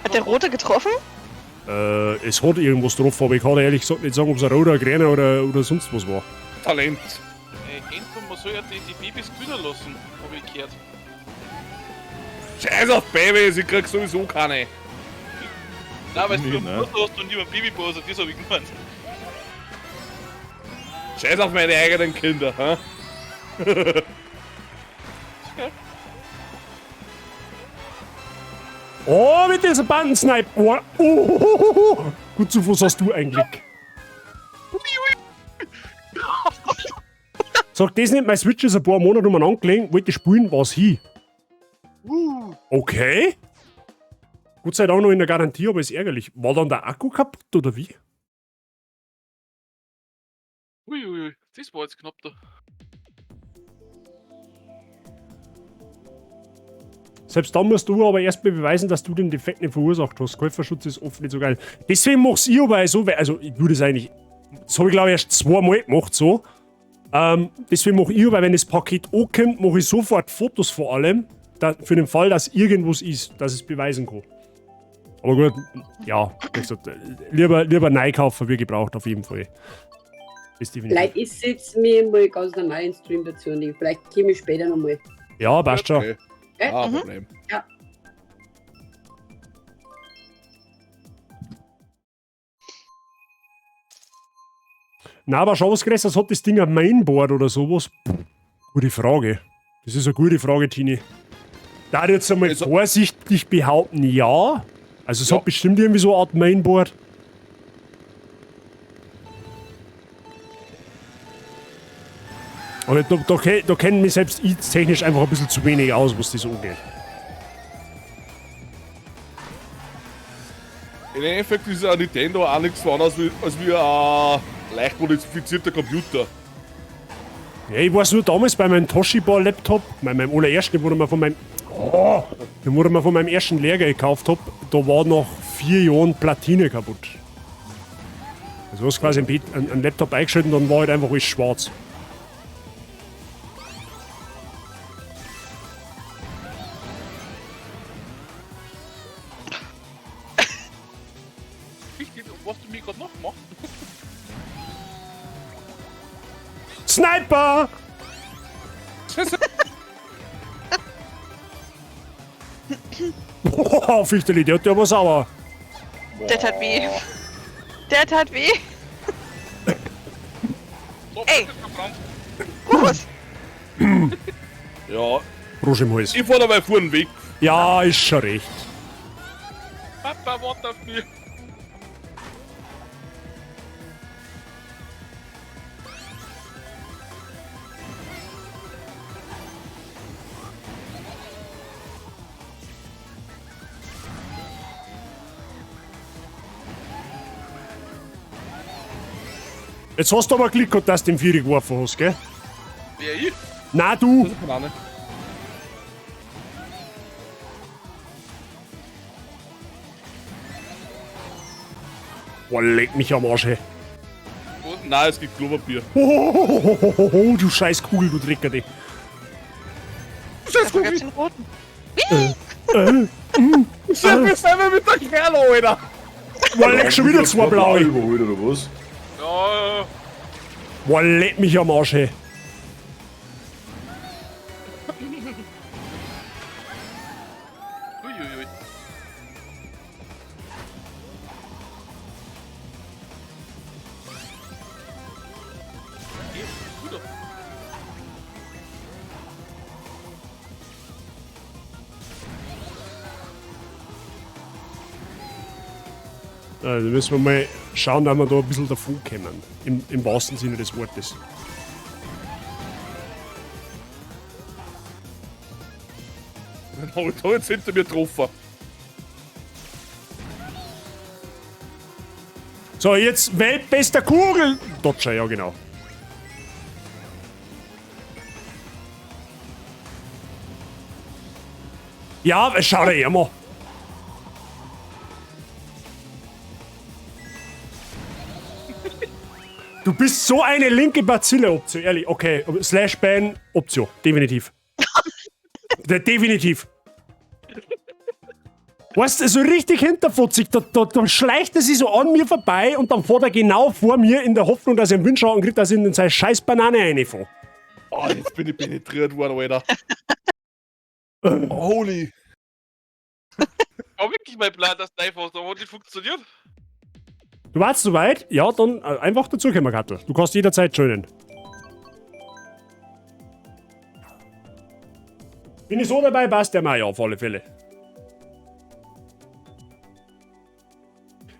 Hat der Rote getroffen? Es hat irgendwas drauf, aber ich kann dir ehrlich gesagt nicht sagen, ob es ein roter, ein grüner oder sonst was war. Talent. Info, man soll ja die Babys gewinnen lassen, hab ich gehört. Scheiß auf Babys, ich krieg sowieso keine. Nein, weil du Nee, einen nein. Bruder hast und niemand Babypause, das hab ich gemeint. Scheiß auf meine eigenen Kinder, hä? Oh, mit diesem Bandensnipe. Oh. Gut, zu was hast du eigentlich? Sag das nicht, mein Switch ist ein paar Monate umeinander gelegen, wollte spielen, war's hin. Okay. Gott sei Dank noch in der Garantie, aber ist ärgerlich. War dann der Akku kaputt oder wie? Uiuiui, das war jetzt knapp da. Selbst dann musst du aber erst mal beweisen, dass du den Defekt nicht verursacht hast. Käuferschutz ist oft nicht so geil. Deswegen mach's ich aber auch so, weil, also ich würde es eigentlich, das habe ich glaube ich erst zweimal gemacht so. Deswegen mache ich aber, wenn das Paket ankommt, mache ich sofort Fotos vor allem, da, für den Fall, dass irgendwas ist, dass ich es beweisen kann. Aber gut, ja, wie gesagt, lieber neu kaufen, wie gebraucht, auf jeden Fall. Ist definitiv. Leute, ich sitze mir mal ganz normal in den Stream dazu und ich, vielleicht komme ich später nochmal. Ja, passt schon. Okay. Gell? Ah, Problem. Ja. Na, aber schon was Größeres hat das Ding ein Mainboard oder sowas? Puh, gute Frage. Das ist eine gute Frage, Tini. Da ich jetzt einmal Also- vorsichtig behaupten, ja. Also es Ja. hat bestimmt irgendwie so eine Art Mainboard. Aber da kennen mich selbst ich technisch einfach ein bisschen zu wenig aus, was das angeht. Im Endeffekt ist ein Nintendo auch nichts anderes als wie ein leicht modifizierter Computer. Ja, ich weiß nur damals bei meinem Toshiba-Laptop, bei meinem allerersten, wo ich mir von meinem, oh, den wo ich mir von meinem ersten Lehrgeld gekauft hab, da war nach 4 Jahren Platine kaputt. Also du hast quasi einen Laptop eingeschaltet und dann war halt einfach alles schwarz. Wichtig, was du mir gerade noch machst. Sniper! Boah, fürchterlich, der hat ja aber sauer. Der tat weh. Der tat weh. So, Ey. verbrannt. Prost. Ja, Prost im Hals. ich fahr dabei vor den Weg. Ja, ist schon recht. Papa, warte auf mich. Jetzt hast du aber Glück gehabt, dass du den Vierer geworfen hast, gell? Wer ich? Na du! Banane. Boah, leck mich am Arsch, ey. Nein, es gibt Klopapier. Hohohohoho, du scheiß Kugel, du Drecker, dich. Scheiß Dafür gab's Kugel! den roten. Scheiß selber mit der Kerl, Alter! Boah, leck schon wieder zwei blaue. Überholt oder was? Ja, Boah, leck mich am Arsch, ey. uiuiui. Ey, gut. Also müssen wir mal schauen, dass wir da ein bisschen davon kommen. Im wahrsten Sinne des Wortes. Dann hab ich da jetzt hinter mir getroffen. So, jetzt weltbester Kugel! Dodger, ja genau. Ja, schau dir her mal. Du bist so eine linke Bazille-Option, ehrlich. Okay, Slash Ban, Option, definitiv. Definitiv. Weißt du, so richtig hinterfotzig, da schleicht er sich so an mir vorbei und dann fährt er genau vor mir in der Hoffnung, dass er einen Windschatten kriegt, dass ich in seine scheiß Banane reinfahre. Oh, jetzt bin ich penetriert worden, Alter. Holy. War wirklich mein Plan, dass du reinfährst, aber hat nicht funktioniert. Du warst soweit? Ja, dann einfach dazukommen, Kattel. Du kannst jederzeit joinen. Bin ich so dabei, passt der mir ja auf alle Fälle.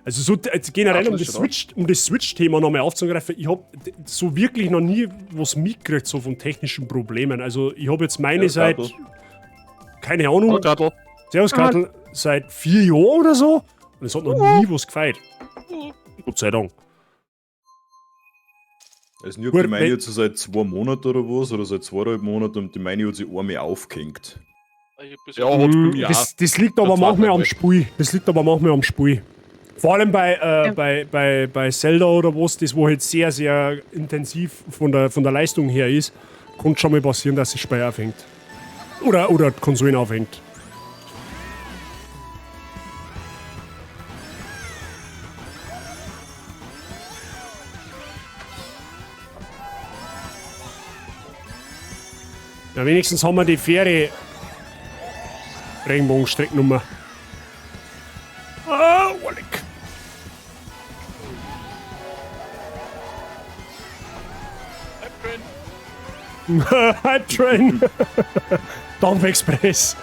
Also so generell, um das Switch-Thema nochmal aufzugreifen, ich hab so wirklich noch nie was mitgekriegt, so von technischen Problemen. Also ich hab jetzt meine Servus, seit, Kattel. keine Ahnung. Hallo, Kattel. Servus, Kattel. seit 4 Jahren oder so. Und es hat noch nie was gefeilt. Gott sei Dank. Also ich hab Gut, die meine wenn- jetzt seit 2 Monaten oder was, oder seit 2,5 Monaten und die meine hat sich einmal aufgehängt. Ja, hat's bei mir auch. Das liegt aber Der zweite manchmal am Mal. Spiel. Das liegt aber manchmal am Spiel. Vor allem bei Zelda oder was, das wo halt sehr, sehr intensiv von der Leistung her ist, kann schon mal passieren, dass das Spiel aufhängt. Oder die Konsolen aufhängt. Ja, wenigstens haben wir die faire Regenbogenstrecknummer. Ah, Oleg. Hype Train. Dampf Express.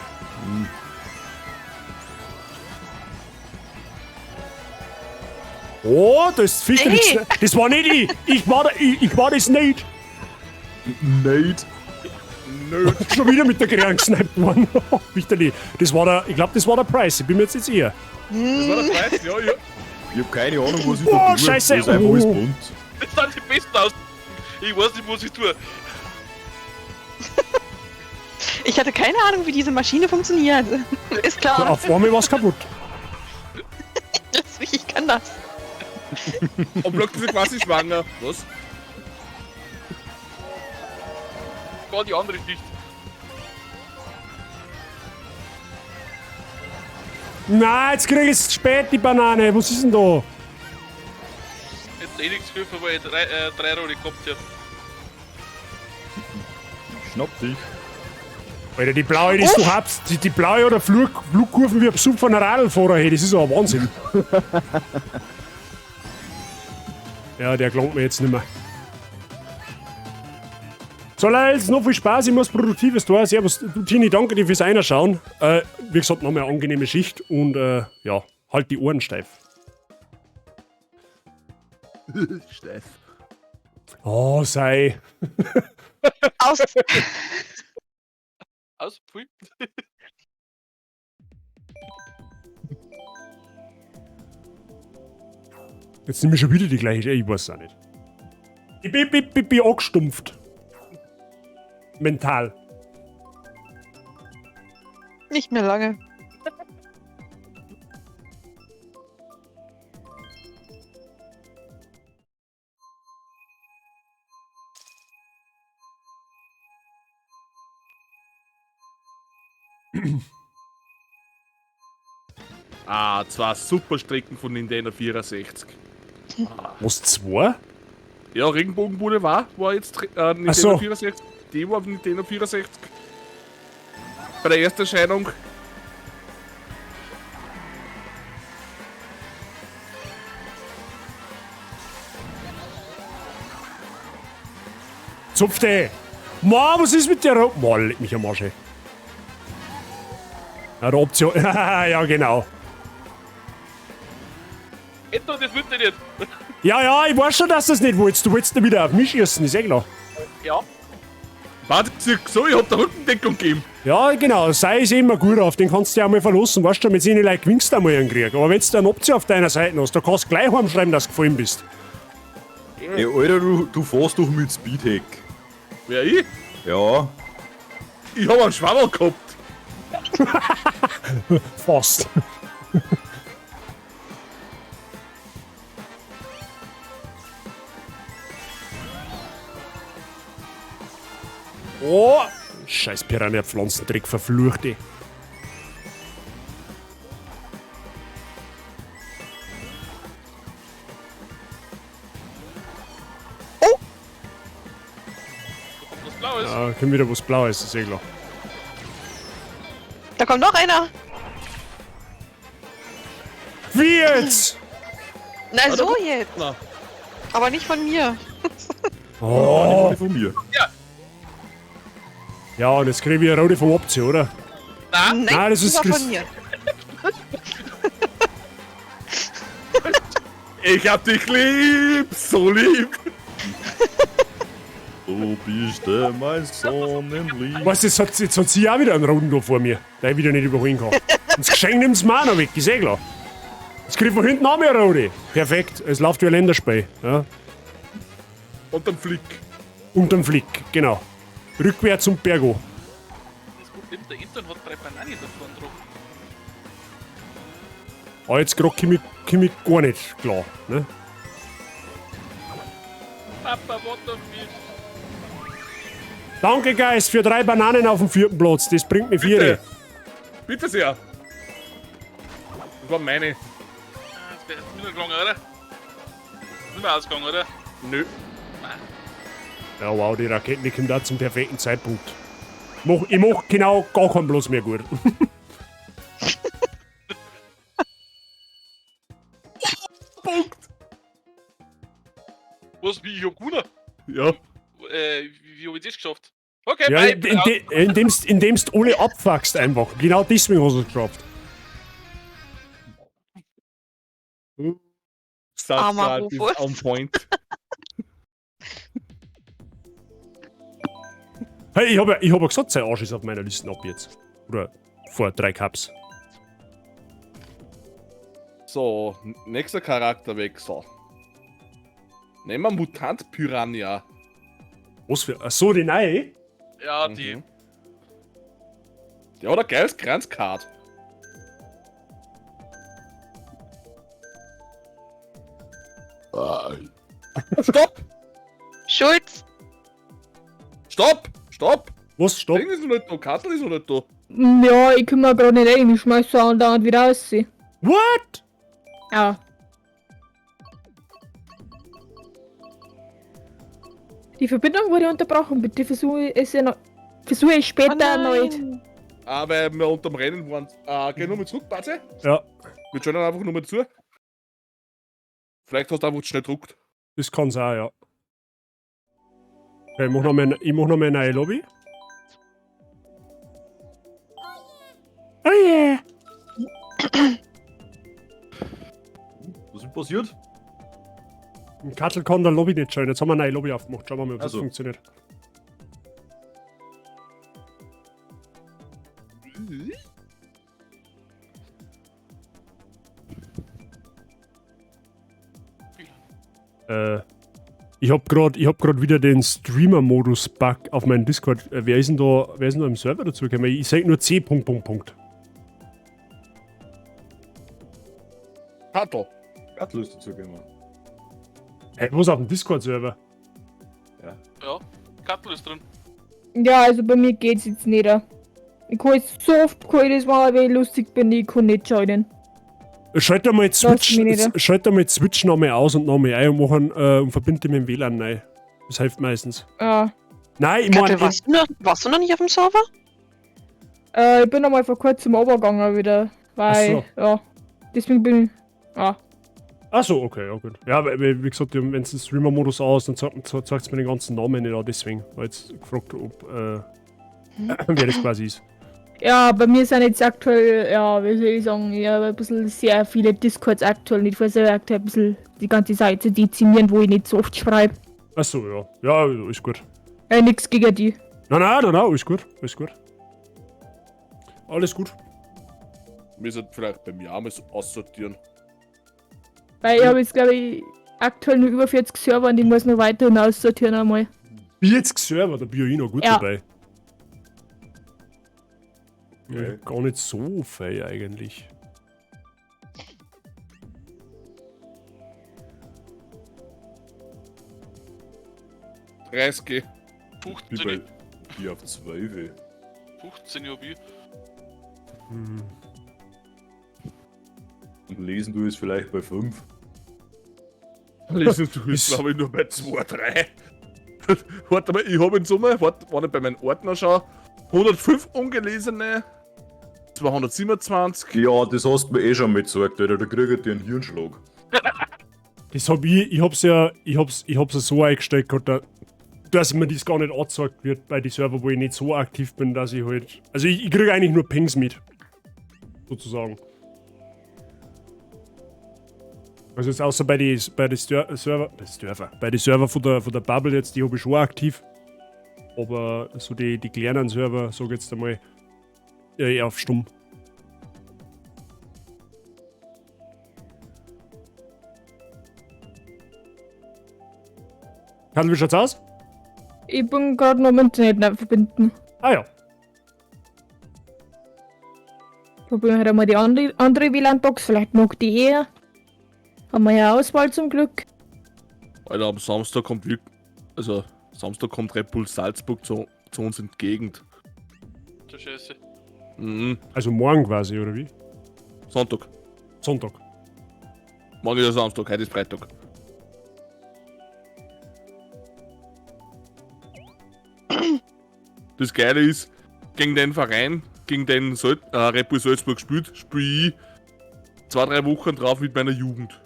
Oh, das ist fürchterlich. Hey. Das war nicht ich. Ich war, da, ich war das nicht. Nicht. Nö. Schon wieder mit der Krähen gesniped worden. Fürchterlich. Das war der, ich glaube, das war der Price. Ich bin mir jetzt nicht sicher. Das war der Preis, ja, ja. Ich hab keine Ahnung, was ich Oh, da tue. Scheiße. Das ist einfach alles Oh. bunt. Das sind die besten aus. Ich weiß nicht, was ich tue. Ich hatte keine Ahnung, wie diese Maschine funktioniert. Ist klar. Auf einmal war's kaputt. Lass mich, ich kann das. Und plötzlich ist quasi schwanger. Was? Gar die andere Schicht. Na, jetzt krieg ich's spät, die Banane. Was ist denn da? Jetzt eh nichts geholfen, weil ich drei Rolle gehabt hab. Schnapp dich. Alter, die blaue, die du hast, die blaue oder Flugkurven wie ein Besuch von einem Radlfahrer, hey, das ist aber Wahnsinn. Ja, der gelangt mir jetzt nicht mehr. So, Leute, jetzt noch viel Spaß, ich muss Produktives tun. Servus, du Tini, danke dir fürs Einschauen. Wie gesagt, nochmal eine angenehme Schicht und ja, halt die Ohren steif. Steif. Oh, sei. Aus. Aus, pfui. Jetzt nehme ich schon wieder die gleiche, ich weiß es auch nicht. Ich bin angestumpft. Mental. Nicht mehr lange. Ah, 2 super Strecken von Nintendo 64. Ah. Was, 2? Ja, Regenbogenbude war jetzt Nintendo Ach so. 64. Die war auf Nintendo 64. Bei der ersten Erscheinung. Zupfte! Ma, was ist mit der Ro-, Ma, leck mich am Arsch, ey. Ja, der Option. Ja, genau. Etwa, das wird nicht. Ja, ja, ich weiß schon, dass du das nicht willst. Du willst da wieder auf mich schießen, ist eh klar. Ja. Warte, so, ich hab da Rückendeckung gegeben. Ja, genau, sei es immer gut, auf den kannst du dich auch mal verlassen. Weißt du, mit denen Leuten gewinnst du einmal einen Krieg. Aber wenn du eine Option auf deiner Seite hast, da kannst du gleich heimschreiben, dass du gefallen bist. Ey, Alter, du fährst doch mit Speedhack. Wer, ich? Ja. Ich hab einen Schwammerl gehabt. Fast. Oh! Scheiß Piranha-Pflanzendreck, verfluchte. Oh! Was Blaues. Ja, kommt wieder was Blaues, ist eh klar. Da kommt noch einer. Wie jetzt? Na, so jetzt. Na. Aber nicht von mir. Oh. Nicht von mir. Ja. Ja, und jetzt krieg ich eine rote vom Option, oder? Nein, Nein, Nein, das ist war Chris- von mir. Ich hab dich lieb, so lieb. Du bist mein Sonnenlicht. Weißt du, jetzt hat sie auch wieder einen Roten da vor mir, der ich wieder nicht überholen kann. Und das Geschenk nimmt's mir auch noch weg, ist eh klar. Jetzt krieg ich von hinten auch mehr Rote. Perfekt, es läuft wie ein Länderspiel. Ja. Und dann Flick. Und dann Flick, genau. Rückwärts zum Bergo. Das Problem, der Anton hat drei Bananen da vorne drauf. Aber jetzt grad komm ich gar nicht klar. Ne? Papa, what the fish? Danke, Geist, für 3 Bananen auf dem 4. Platz. Das bringt mir 4. Bitte. Bitte sehr. Das war meine. Das wäre jetzt wieder gegangen, oder? Ist nicht mehr ausgegangen, oder? Nö. Ja, wow, die Raketen, die kommen da zum perfekten Zeitpunkt. Ich mach genau gar keinen Platz mehr gut. Punkt. Was, wie ich hab gewonnen? Ja. Wie hab ich das geschafft? Okay, ja, bye. Indem's du alle abfuckst einfach. Genau deswegen hast du es geschafft. Armer Satzgrad ist Rufus. on point. Hey, ich hab ja gesagt, sein Arsch ist auf meiner Liste ab jetzt. Oder vor 3 Cups. So, nächster Charakterwechsel. Nehmen wir Mutant Piranha. Was für. Achso, die neue? Ja, die. Mhm. Der hat ein geiles Grenzcard. Stopp! Schulz! Stopp! Stopp! Was? Stopp? Ding ist noch nicht da, Kattel ist noch nicht da. Ja, ich kümmere gerade nicht ein, ich schmeiß so andauernd wieder raus. What? Ja. Die Verbindung wurde unterbrochen. Bitte versuche es ja noch, versuche es später Oh erneut. Ah, weil wir unterm Rennen waren. Geh nochmal zurück, Batze. Ja. Wir joinen einfach nochmal zu. Vielleicht hast du einfach zu schnell gedruckt. Das kann sein, ja. Okay, ich mach noch mal, ich mach noch mal eine neue Lobby. Oh yeah! Was ist passiert? Ein Kattel kann der Lobby nicht schauen. Jetzt haben wir eine neue Lobby aufgemacht. Schauen wir mal, ob das Also. funktioniert. Ich hab grad wieder den Streamer-Modus-Bug auf meinem Discord. Wer ist denn da, im Server dazu gekommen? Ich seh nur C. Punkt, Punkt, Punkt. Kattel. Kattel ist dazu gekommen. Hey, was auf dem Discord-Server? Ja. Ja, Kattel ist drin. Ja, also bei mir geht's jetzt nicht. Ich kann jetzt so oft kann ich das machen, wenn ich lustig bin, ich kann nicht joinen. Schalt einmal Switch, mich nicht. schalt einmal Switch nochmal aus und nochmal ein und, mach einen, und verbind dich mit dem WLAN rein. Das hilft meistens. Ja. Nein, ich Kattel, meine. warst du noch nicht auf dem Server? Ich bin einmal vor kurzem runtergegangen wieder. Weil, Ach ja. Deswegen bin ich. Ja. Ach so, okay, ja gut. Ja, weil, wie gesagt, wenn es den Streamer-Modus aus, dann zeigt es mir den ganzen Namen nicht an, deswegen. War jetzt gefragt, ob wer das quasi ist. Ja, bei mir sind jetzt aktuell, ja, wie soll ich sagen, ich habe ein bisschen sehr viele Discords aktuell und ich versuche aktuell ein bisschen die ganze Seite zu dezimieren, wo ich nicht so oft schreibe. Ach so, ja. Ja, ist gut. Nix gegen die. Nein, nein, nein, nein, alles gut. Alles gut. Alles gut. Wir sollten vielleicht beim Jahr mal so aussortieren. Weil ich habe jetzt, glaube ich, aktuell nur über 40 Server und ich muss noch weiterhin aussortieren einmal. 40 Server, da bin ich noch gut Ja. dabei. Ja, gar nicht so viel eigentlich. G. Ich bin bei auf 12. 15 hab ich. Und lesen du es vielleicht bei 5. Lesen du es, glaube ich, nur bei 2, 3. Warte mal, ich habe in Summe, warte, wenn ich bei meinen Ordner schaue, 105 ungelesene, 227. Ja, das hast du mir eh schon mitgesagt, Alter. Da krieg ich dir einen Hirnschlag. Das hab ich, ich hab's ja, ich hab's ja so eingestellt gehabt, dass mir das gar nicht angezeigt wird bei den Server, wo ich nicht so aktiv bin, dass ich halt. Also ich kriege eigentlich nur Pings mit. Sozusagen. Also jetzt außer bei den Server, bei den Server von der Bubble jetzt, die habe ich schon aktiv. Aber so die kleinen Server, sag ich jetzt einmal, eher auf stumm. Karl, wie schaut's aus? Ich bin gerade noch im Internet verbinden. Ah ja. Probieren wir halt einmal die andere WLAN-Box, vielleicht mag die eher. Haben wir ja Auswahl zum Glück. Alter, am Samstag kommt wirklich. Also, Samstag kommt Red Bull Salzburg zu uns entgegen. Du Scheiße. Mhm. Also morgen quasi, oder wie? Sonntag. Sonntag. Morgen ist ja Samstag, heute ist Freitag. Das Geile ist, gegen den Verein, gegen den Red Bull Salzburg spielt, spiele ich 2, 3 Wochen drauf mit meiner Jugend.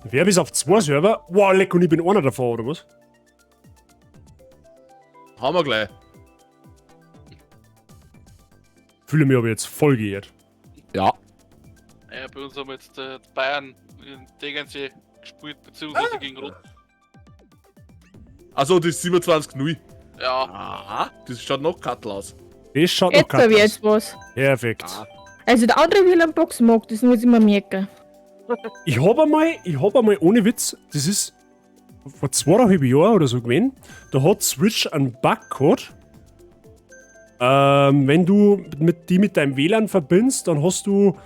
Wer bis auf 2 Server? Wow, leck, und ich bin einer davon, oder was? Haben wir gleich. Fühle mich aber jetzt voll geehrt. Ja. Ja, bei uns haben jetzt Bayern in Tegernsee gespielt, beziehungsweise gegen Rot. Also das ist 27-0. Ja. Aha, das schaut noch Kattel aus. Das schaut Jetzt noch Kattel hab ich aus. jetzt was. Perfekt. Ah. Also der andere WLAN-Box mag, das muss ich mir merken. Ich hab einmal, ohne Witz, das ist vor 2,5 Jahren oder so gewesen, da hat Switch einen Bug gehabt. Wenn du die mit deinem WLAN verbindest, dann hast du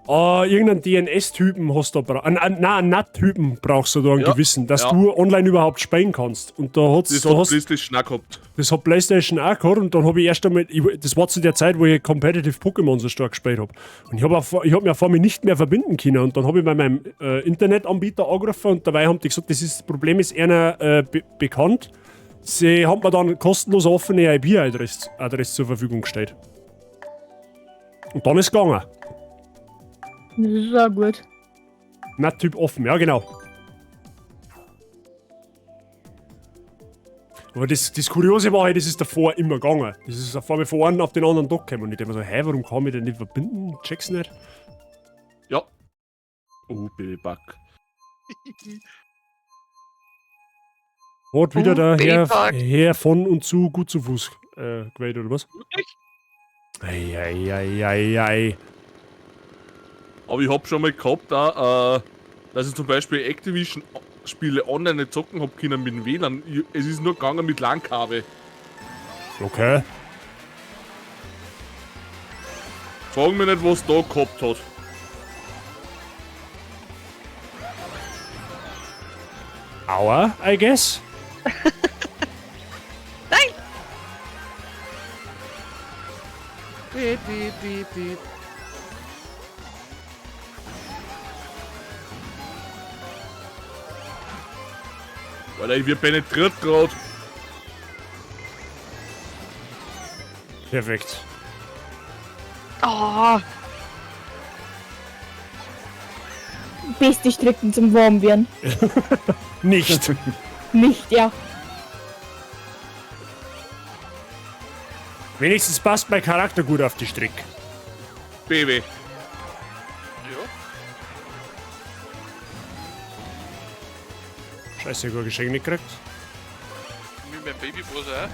irgendeinen D N S-Typen hast du da nein, einen NAT-Typen brauchst du da einen Ja, gewissen, dass ja. du online überhaupt spielen kannst. Und da hat's, Das da hat hast, PlayStation auch gehabt. Das hat PlayStation auch gehabt und dann hab ich erst einmal, ich, das war zu der Zeit, wo ich Competitive Pokémon so stark gespielt hab. Und ich hab mir vor mir nicht mehr verbinden können und dann hab ich bei meinem Internetanbieter angerufen und dabei haben die gesagt, das Problem ist einer bekannt. Sie haben mir dann kostenlos offene I P-Adresse zur Verfügung gestellt. Und dann ist es gegangen. Das ist auch gut. NAT-Typ offen, ja genau. Aber das Kuriose war halt, das ist davor immer gegangen. Das ist auf einmal von einem auf den anderen Tag gekommen. Und ich denk mir so, hä, warum kann ich denn nicht verbinden? Check's nicht. Ja. Oh, Babypack. Hat wieder Oh, der Babypack. Herr von und zu gut zu Fuß gewählt, oder was? Wirklich? Ei, ei, ei, ei, ei. Aber ich hab schon mal gehabt, da dass ich zum Beispiel Activision-Spiele online nicht zocken hab können mit dem WLAN. Es ist nur gegangen mit LAN-Kabel. Okay. Frag mich nicht, was da gehabt hat. Aua, I guess. Nein! Piep, piep, piep, piep. Alter, ich werd penetriert grad. Perfekt. Oh. Beste Strecken zum Warmwerden. Nicht. Nicht, ja. Wenigstens passt mein Charakter gut auf die Strecke. Baby. Ja. Scheiße, ich hab ein Geschenk nicht gekriegt. Mit meinem Babyboss auch.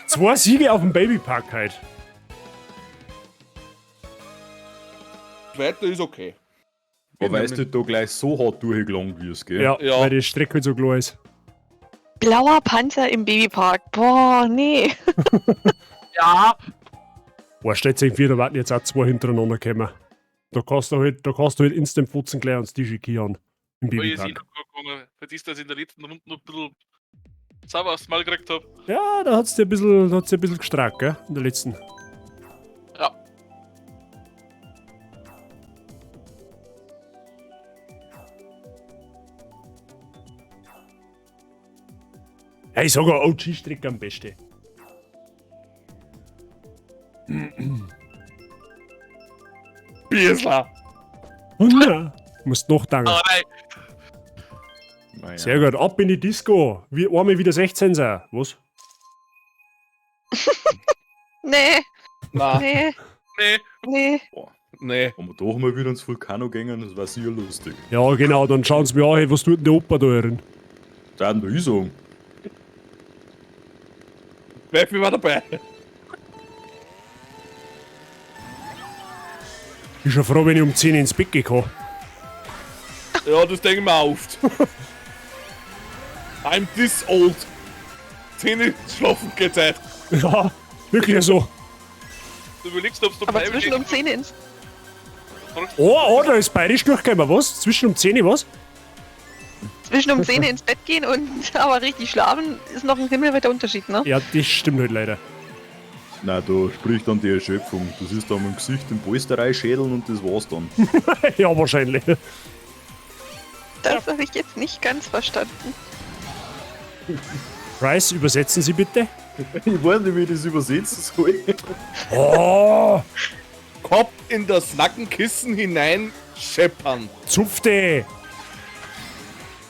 2 Siege auf dem Babypark halt. Zweiter ist okay. Aber weißt du, da gleich so hart durchgelangt wirst, gell? Ja, Ja. weil die Strecke halt so klar ist. Blauer Panzer im Babypark. Boah, nee. Ja. Boah, stellt sich vor, da warten jetzt auch 2 hintereinander kommen. Da kannst du halt, da kannst du halt instant Fotzen gleich ans Tisch an. Im Wo ich Babypark. eh noch gut gegangen. Für das, dass ich in der letzten Runde noch ein bisschen sauber aufs Maul gekriegt hab. Ja, da hat's dir ein bisschen, da hat's dir ein bisschen gestrackt, gell? In der letzten. Ja. Ja, ich sag auch O G-Strecke am besten. Biersler. Oh nein. Musst noch danken. Ah, nein. Sehr gut, ab in die Disco. Wie, einmal wieder 16 sein. Was? Nee. Na. Nee. Nee. Nee. Nee. Wenn wir doch mal wieder ins Vulcano gingen, das war sicher lustig. Ja, genau, dann schauen sie mir an, hey, was tut denn der Opa da drin? Da hat ich sagen. Pfeffi war dabei. Ich bin schon froh, wenn ich um 10 ins Bett gehen kann. Ja, das denke ich mir auch oft. I'm this old. 10 schlafen geht Zeit. Ja, wirklich so. Du überlegst, ob du Aber zwischen um 10 ins. Oh, oh, da ist bayerisch durchgekommen, was? Zwischen um 10 was? Zwischen um 10 ins Bett gehen und aber richtig schlafen ist noch ein himmelweiter Unterschied, ne? Ja, das stimmt halt leider. Na, da spricht dann die Erschöpfung. Das ist dann mit dem Gesicht im Polster reinschädeln und das war's dann. Ja, wahrscheinlich. Das habe ich jetzt nicht ganz verstanden. Price, übersetzen Sie bitte. Ich weiß nicht, wie ich das übersetzen soll. Oh! Kopf in das Nackenkissen hinein scheppern. Zupfte!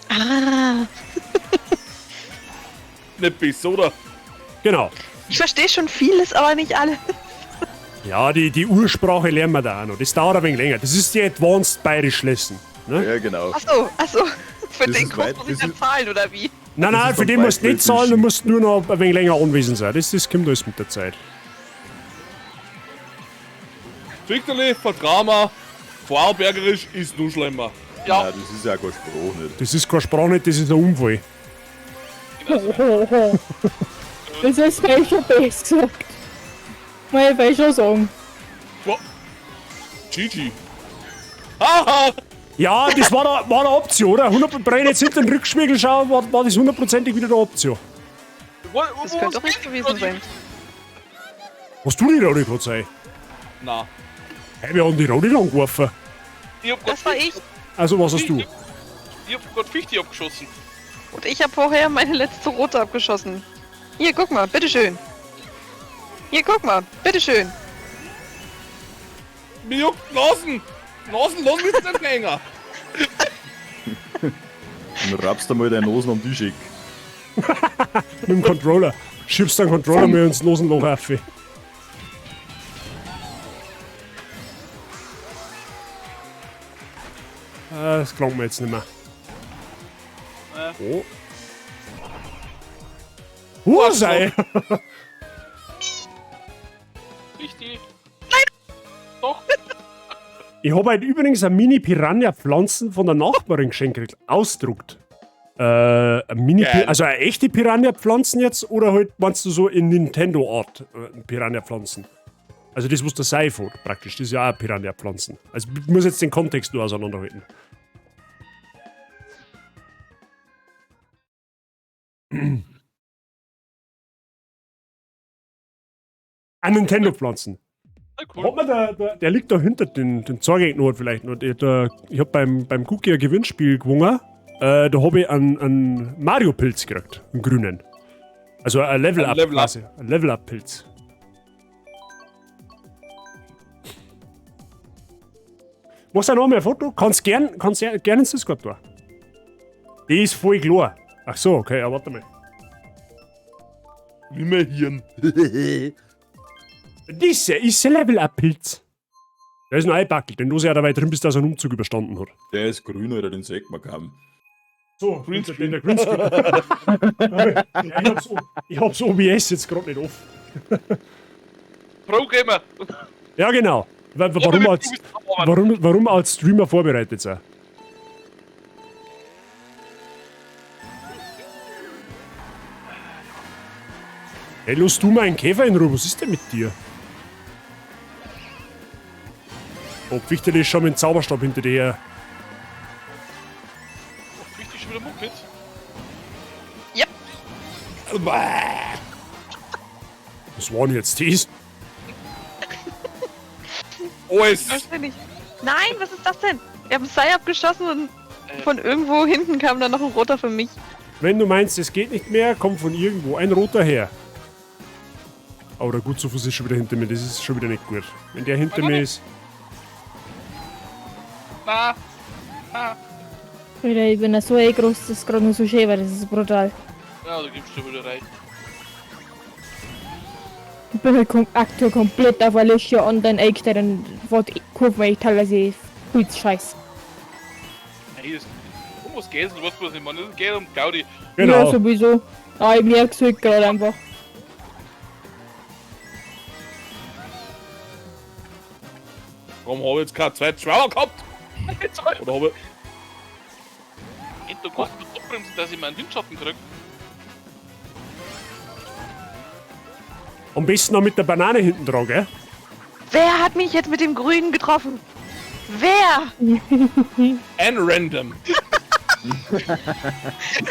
Ah. Nicht besser, oder? Genau. Ich verstehe schon vieles, aber nicht alles. Ja, die Ursprache lernen wir da auch noch. Das dauert ein wenig länger. Das ist die Advanced Bayerisch Lesson. Ne? Ja, genau. Achso, achso. Für Das den ist Kurs weit- muss ich das dann ist- zahlen, oder wie? Nein, Das nein, ist für dann den musst du nicht zahlen, du musst nur noch ein wenig länger anwesend sein. Das kommt alles mit der Zeit. Fichterli, vertrau mir, Vorarlbergerisch ist nur schlimmer. Ja. Nein, das ist ja keine Sprache nicht. Das ist keine Sprache nicht, das ist ein Unfall. Das ist vielleicht schon besser gesagt. Mal ich weiß schon sagen. Boah. GG. Haha! Ja, das war der, war der Option, oder? 100, wenn ich jetzt hinter den Rückspiegel schaue, war das hundertprozentig wieder der Option. Das könnte doch nicht gewesen sein. Was du die Rodi gerade sein? Na. Hey, wir haben die Rodi angeworfen. Ich hab grad Das war ich. Also, was hast du? Ich hab grad Fichti abgeschossen. Und ich habe vorher meine letzte rote abgeschossen. Hier, guck mal, bitteschön. Hier, guck mal, bitteschön. Mir juckt Nasen! Nasen, lass mich nicht länger! Dann rappst du mal deine Nosen am Tisch. Mit dem Controller. Schiebst den Controller mir ins Losenloch auf. Das klang mir jetzt nicht mehr. Oh. Huh, sei! Fichti. Nein! Doch. Ich habe halt übrigens eine Mini-Piranha-Pflanzen von der Nachbarin geschenkt gekriegt. Ausdruckt. Eine Mini Geil. also eine echte Piranha-Pflanzen jetzt oder halt meinst du so in Nintendo-Art Piranha-Pflanzen? Also das, was der Seif hat, praktisch. Das ist ja auch Piranha-Pflanzen. Also ich muss jetzt den Kontext nur auseinanderhalten. Ah, Nintendo-Pflanzen. Cool. Hat man der liegt da hinter den zeige ich noch vielleicht noch. Ich hab beim Cookie ein Gewinnspiel gewonnen. Da habe ich einen Mario-Pilz gekriegt, einen grünen. Also ein Level-Up Ein Level-Up. quasi. Ein Level-Up-Pilz. Machst du noch mal ein Foto? Kannst gern ins Discord tun. Die ist voll klar. Ach so, okay, ja, warte mal. Nimmer Hirn. Das ist ein Level-Up-Pilz. Der ist ein Eibackel, den los er dabei drin, bis dass er einen Umzug überstanden hat. Der ist grün, Alter, den sieht man kaum. So, Greenscreen. Der Greenscreen. Ja, ich hab's OBS jetzt gerade nicht offen. Pro Gamer. Ja, genau. Warum als Streamer vorbereitet sein? Hey, lass du mal einen Käfer in Ruhe. Was ist denn mit dir? Oh, Fichtel ist schon mit dem Zauberstab hinter dir her. Fichti schon wieder muckelt. Ja. Was waren jetzt das? Alles. Wahrscheinlich. Nein, was ist das denn? Wir haben Seil abgeschossen und von irgendwo hinten kam dann noch ein roter für mich. Wenn du meinst, es geht nicht mehr, kommt von irgendwo ein roter her. Oh, der Gutsufuß ist schon wieder hinter mir. Das ist schon wieder nicht gut. Wenn der hinter mir ist. Na, na. Alter, ich bin da so groß, das ist gerade nur so schön, weil das ist brutal. Ja, da gibst du wieder rein. Ich bin halt kom aktuell komplett auf Alicia online eingestellt und was kaufen wir teilweise viel zu scheiß. Hey, das, um was geht's denn? Du weißt, was ich meine. Es geht um Gaudi. Genau. Ja, sowieso. Aber ich merk's halt gerade einfach. Warum habe ich jetzt keinen zweiten Schwaber gehabt? Oder habe ich. Du kannst mich abbremsen, dass ich meinen Windschatten krieg. Am besten noch mit der Banane hinten dran, gell? Wer hat mich jetzt mit dem Grünen getroffen? Wer? Ein Random. Die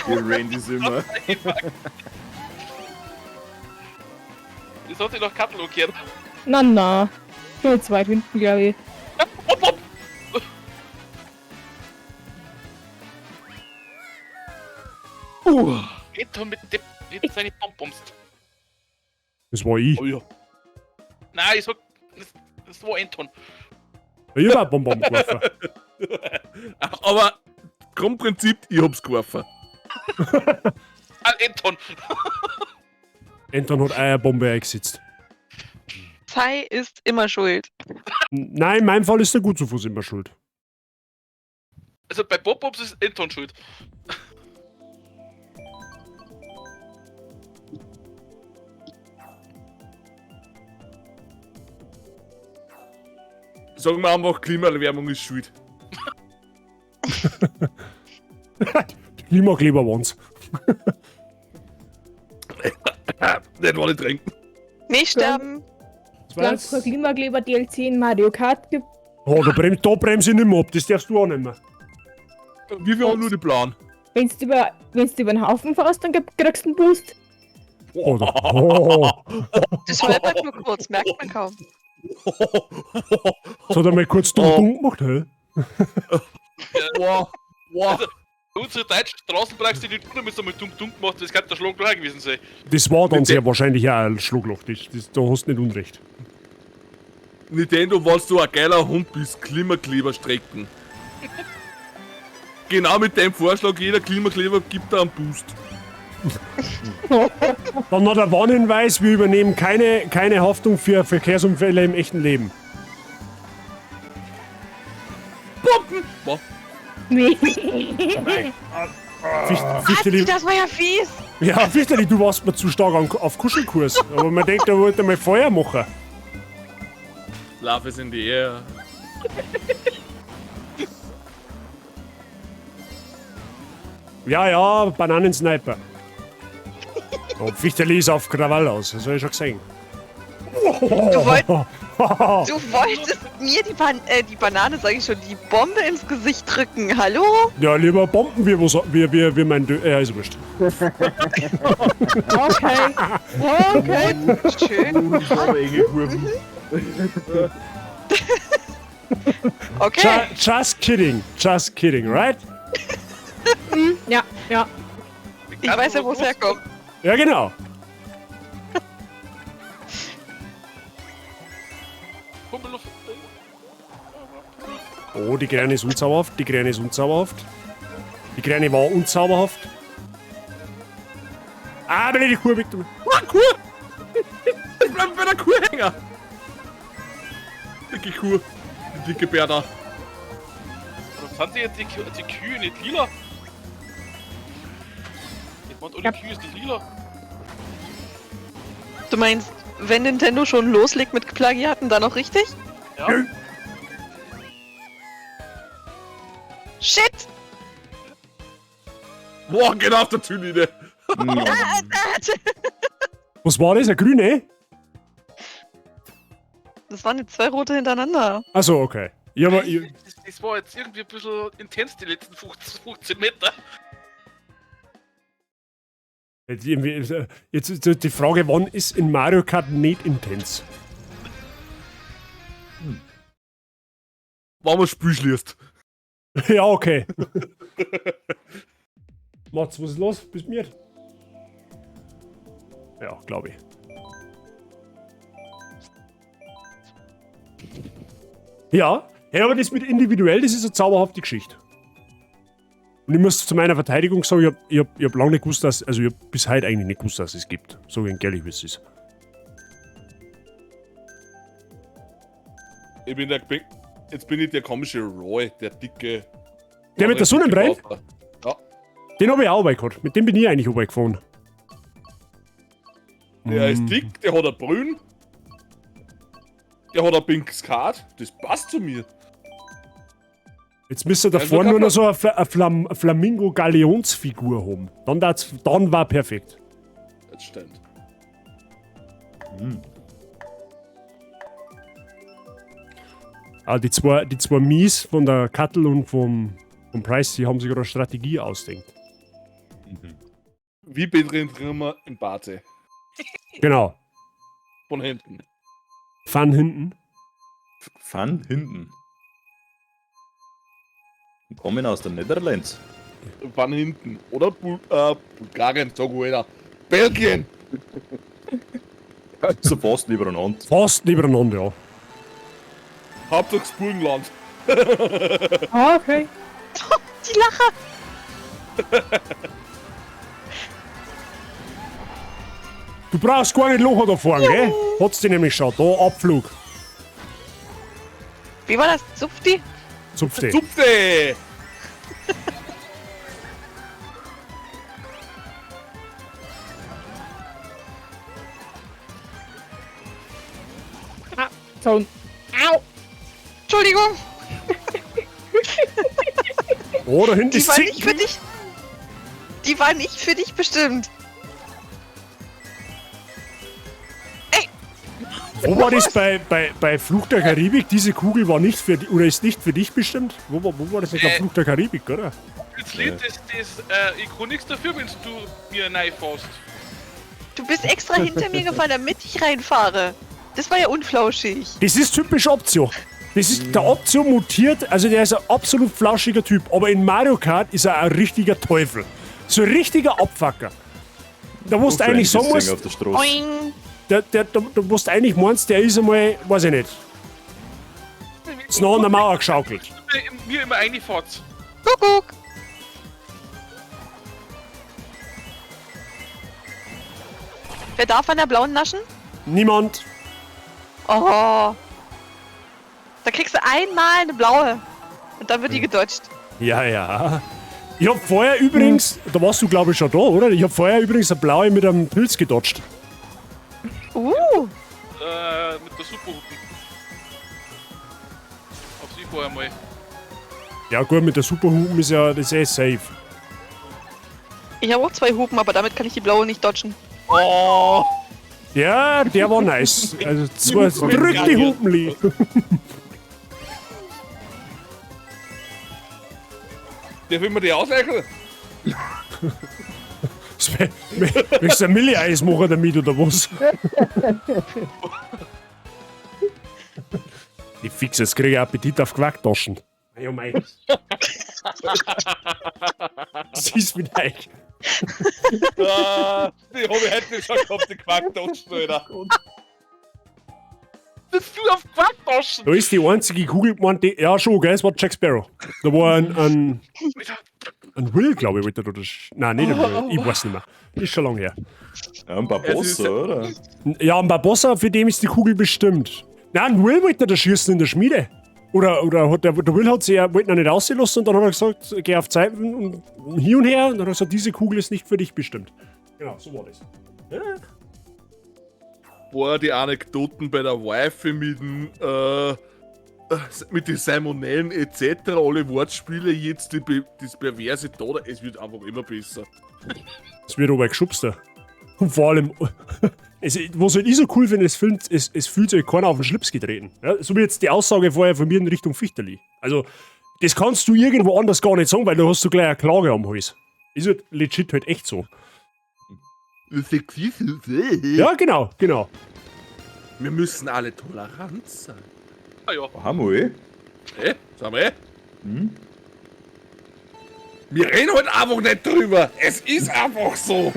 Randys immer. Das hat sich doch Kattel umgekehrt. Na na. Ich bin jetzt weit hinten, glaube ich. Hopp, hopp! Geht mit dem mit seine Bonbons. Das war ich. Oh ja. Nein, ich sag, das war Anton. Ich hab auch Bonbon geworfen. Aber Grundprinzip, ich hab's geworfen. Ah, Anton. Anton hat Eierbombe eingesetzt. Zai ist immer schuld. Nein, in meinem Fall ist der gut zu Fuß immer schuld. Also bei Bob-Bobs ist Anton schuld. Sagen wir einfach, Klimaerwärmung ist schuld. Klimakleber waren's. Nicht wollte ich trinken. Nicht sterben. Solange es kein Klimakleber DLC in Mario Kart gibt. Oh, da bremse ich nicht mehr ab, das darfst du auch nicht mehr. Wir haben nur den Plan. Wenn's du über, wenn's du über den Haufen fährst, dann kriegst du einen Boost. Oh, da, oh. Das holpert nur kurz, merkt man kaum. Das hat er mal kurz dumm dumm gemacht, hä? Wow. Wow. Also, unsere deutschen Straßen brauchst du nicht tun, müssen einmal dumm dumm gemacht, das kann der Schlag gleich gewesen sein. Das war dann sehr wahrscheinlich auch ein Schlagloch, da hast du nicht unrecht. Nintendo, wenn du ein geiler Hund bist, Klimakleberstrecken. Genau mit dem Vorschlag, jeder Klimakleber gibt da einen Boost. Dann noch der Warnhinweis, wir übernehmen keine Haftung für Verkehrsunfälle im echten Leben. Bomben! Boah. Nee. Fichteli, Das war ja fies. ja, Fichteli, du warst mir zu stark auf Kuschelkurs. Aber man denkt, er wollte mal Feuer machen. Love is in the air. Ja, ja, Bananensniper. Oh, Fichteli ist auf Krawall aus, das hab ich schon gesehen. Du wolltest mir die Banane, sag ich schon, die Bombe ins Gesicht drücken. Hallo? Ja, lieber Bomben wir, was, wir mein Dö ist wurscht. Okay. Okay. Schön. Das war aber enge Kurven. Okay. Just kidding, just kidding, right? Ja, ja. Ich weiß ja, wo es herkommt. Ja, genau. Oh, die Kleine ist unzauberhaft, die Kleine ist unzauberhaft. Die Kleine war unzauberhaft. Ah, bin ich die Kuh weg. Ah, Kuh! Ich bleib bei der Kuh hängen! Dicke Kuh. Die dicke Berda. Warum sind die jetzt die Kühe nicht lila? Ich meine, ohne Kühe ist nicht lila. Du meinst, wenn Nintendo schon loslegt mit Plagiaten, dann auch richtig? Ja. Shit! Boah, genau auf der Türlinie. Was war das? Eine grüne? Das waren jetzt zwei rote hintereinander. Achso, okay. Ja, aber ich, Das war jetzt irgendwie ein bisschen intens, die letzten 15 Meter. jetzt, irgendwie, jetzt ist die Frage, wann ist in Mario Kart nicht intens? Wenn man Spiel schließt. Ja, okay. Mats, was ist los? Bist du mir? Ja, glaube ich. Ja, Hey, aber das mit individuell, das ist eine zauberhafte Geschichte. Und ich muss zu meiner Verteidigung sagen, ich hab lange nicht gewusst, dass, also ich hab bis heute eigentlich nicht gewusst, dass es gibt. So ehrlich, wie es ist. Jetzt bin ich der komische Roy, der dicke. Der mit der Sonnenbrille? Ja. Den habe ich auch gehabt. Mit dem bin ich eigentlich gefahren. Der ist dick, der hat ein Brünn. Der hat ein pinkes Card. Das passt zu mir. Jetzt müsst ihr da Also vorne nur noch so eine Flamingo-Galionsfigur haben. Dann war perfekt. Das stimmt. Ah, die zwei Mies von der Kattel und vom Price, die haben sich gerade eine Strategie ausdenkt. Wie betreten wir im Bate? Genau. Von hinten. Fun hinten. Fun hinten. Kommen aus den Netherlands. Von hinten. Oder Bulgarien, sag ich, Alter. Belgien! So fast nebeneinander. Fast nebeneinander, ja. Hauptsache das Burgenland. Ah, okay. Die Lacher. Du brauchst gar nicht Locher da fahren, gell? Hat's dich nämlich schon. Da, Abflug. Wie war das? Zupfti? Zupfte. Zupfte! Ah, so. Au! Entschuldigung. Oh, da hinten Die ist war Zick. nicht für dich. Die war nicht für dich bestimmt. Ey! Wo war das bei Fluch der Karibik? Diese Kugel war nicht für oder ist nicht für dich bestimmt? Wo war das? Ich glaube, Fluch der Karibik, oder? Das Lied, ich kann nichts dafür, wenn du mir reinfährst. Du bist extra hinter mir gefahren, damit ich reinfahre. Das war ja unflauschig. Das ist typisch Optio. Das ist der Optio mutiert, also der ist ein absolut flauschiger Typ, aber in Mario Kart ist er ein richtiger Teufel. So ein richtiger Abfucker. Da wo du eigentlich sagen musst, Auf der Straße. Oing. da wo du eigentlich meinst, der ist einmal, weiß ich nicht, ist nah an der Mauer geschaukelt. Mir immer reinfahrt. Kuckuck. Wer darf an der blauen naschen? Niemand. Oh. Da kriegst du einmal eine blaue. Und dann wird die gedodged. Ja, ja. Ich hab vorher übrigens, da warst du glaube ich schon da, oder? Ich hab vorher übrigens eine blaue mit einem Pilz gedodged. Mit der Superhupen. Hab sie vorher mal. Ja gut, mit der Superhupen ist ja das ist eh safe. Ich habe auch zwei Hupen, aber damit kann ich die blaue nicht dodgen. Oh! Ja, der war nice. Also zwei, drück die Hupenli. Darf ich mir die ausleichen? Möchtest du ein Milli-Eis machen damit oder was? Ich fix, jetzt krieg ich Appetit auf Quacktaschen. Ja, mei. Was ist mit euch? Ah, die hab ich heute schon gehabt, die Quacktaschen, Alter. Bist du auf Quacktaschen? Da ist die einzige Kugel gemeint, die. Ja, schon, gell? Es war Jack Sparrow. Da war ein Will, glaube ich, wollte er da. Nein, nicht ein Will. Ich weiß nicht mehr. Ist schon lange her. Ja, ein Barbossa, oder? Ja, ein Barbossa, für den ist die Kugel bestimmt. Nein, ein Will wollte da schießen in der Schmiede. Oder hat der Will hat sie ja, wollte ihn nicht rauslassen und dann hat er gesagt, geh auf Zeiten und hier und her. Und dann hat er gesagt, diese Kugel ist nicht für dich bestimmt. Genau, so war das. Ja. Boah, die Anekdoten bei der Wife mit den Salmonellen etc., alle Wortspiele, jetzt das perverse da, es wird einfach immer besser. Es wird aber geschubst da. Und vor allem, was halt ich so cool finde, es fühlt sich keiner auf den Schlips getreten. Ja, so wie jetzt die Aussage vorher von mir in Richtung Fichterli. Also, das kannst du irgendwo anders gar nicht sagen, weil du hast du gleich eine Klage am Hals. Ist halt legit halt echt so. Ja, genau. Wir müssen alle tolerant sein. Ah ja. Haben wir eh? Sagen wir eh? Hm? Wir reden halt einfach nicht drüber. Es ist einfach so.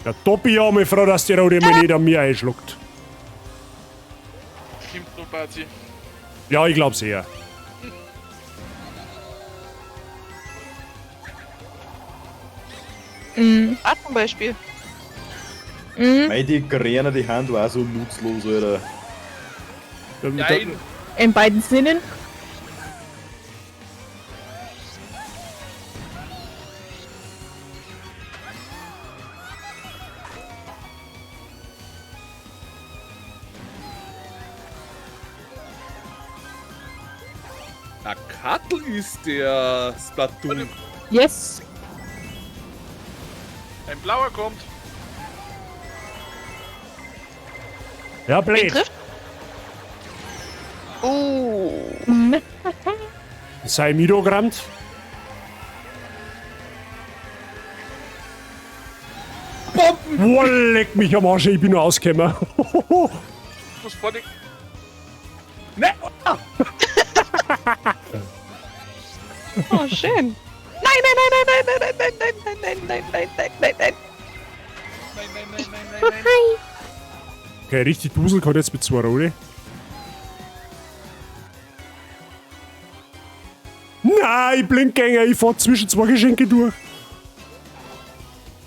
Ja, da bin ich auch mal froh, dass die Rote mal nicht an mir einschluckt. Kommt noch, Bazi. Ja, ich glaub's eher. Mhm. Ah, zum Beispiel. Mhm. Mei, die Gräner, die Hand war so nutzlos, Alter. Nein! In beiden Sinnen. Der Kattel ist der Splatoon. Yes. Ein blauer kommt. Ja, Wen blöd. trifft? Oh. Mhm. Sei Mido gerammt. Bomben! Boah, leck mich am Arsch, ich bin nur ausgekommen. Was vor dir? Ne! Oh, schön. Nein, nein, nein, nein, nein, nein, nein, nein, nein, nein, nein, nein, nein, nein, nein. Nein, nein, nein, nein, nein, nein. Okay, richtig Dusel kann jetzt mit zwei Rolle. Nein, ich Blindgänger, ich fahr zwischen zwei Geschenke durch.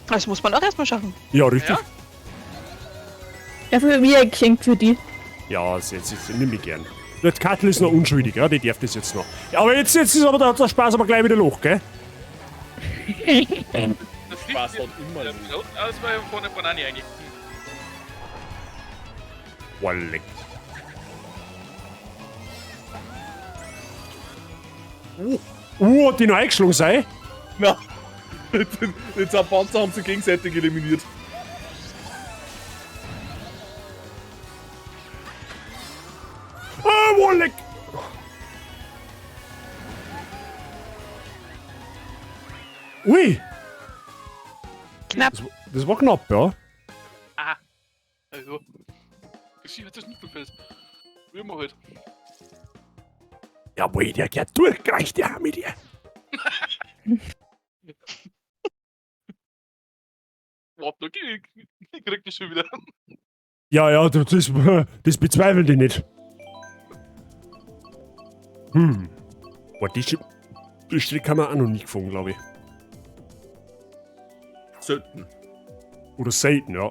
Das muss man auch erstmal schaffen. Ja, richtig. Dafür mir ein Geschenk für die. Ja, das jetzt, jetzt nimm ich gern. Der Kattel ist noch unschuldig, ja, die darf das jetzt noch. Ja, aber jetzt, jetzt ist aber der, der Spaß aber gleich wieder los, gell? Das Spaß hat immer Ja, das war ja vorne Banane eigentlich. Boah, leck. Hat die noch eingeschlagen sei? Na, die zwei Panzer haben sie gegenseitig eliminiert. Ah, boah, leck. Ui, Knapp. das war knapp, ja. Ah. Also. Gesichertes Mittelfeld. Wie immer halt. Jawohl, der geht durchgereicht, der Hammer dir. Warte, okay, ich krieg das schon wieder. Ja, ja, das, das bezweifle ich nicht. Hm. Boah, die, die Strecke haben wir auch noch nie gefunden, glaube ich. Selten. Oder selten, ja.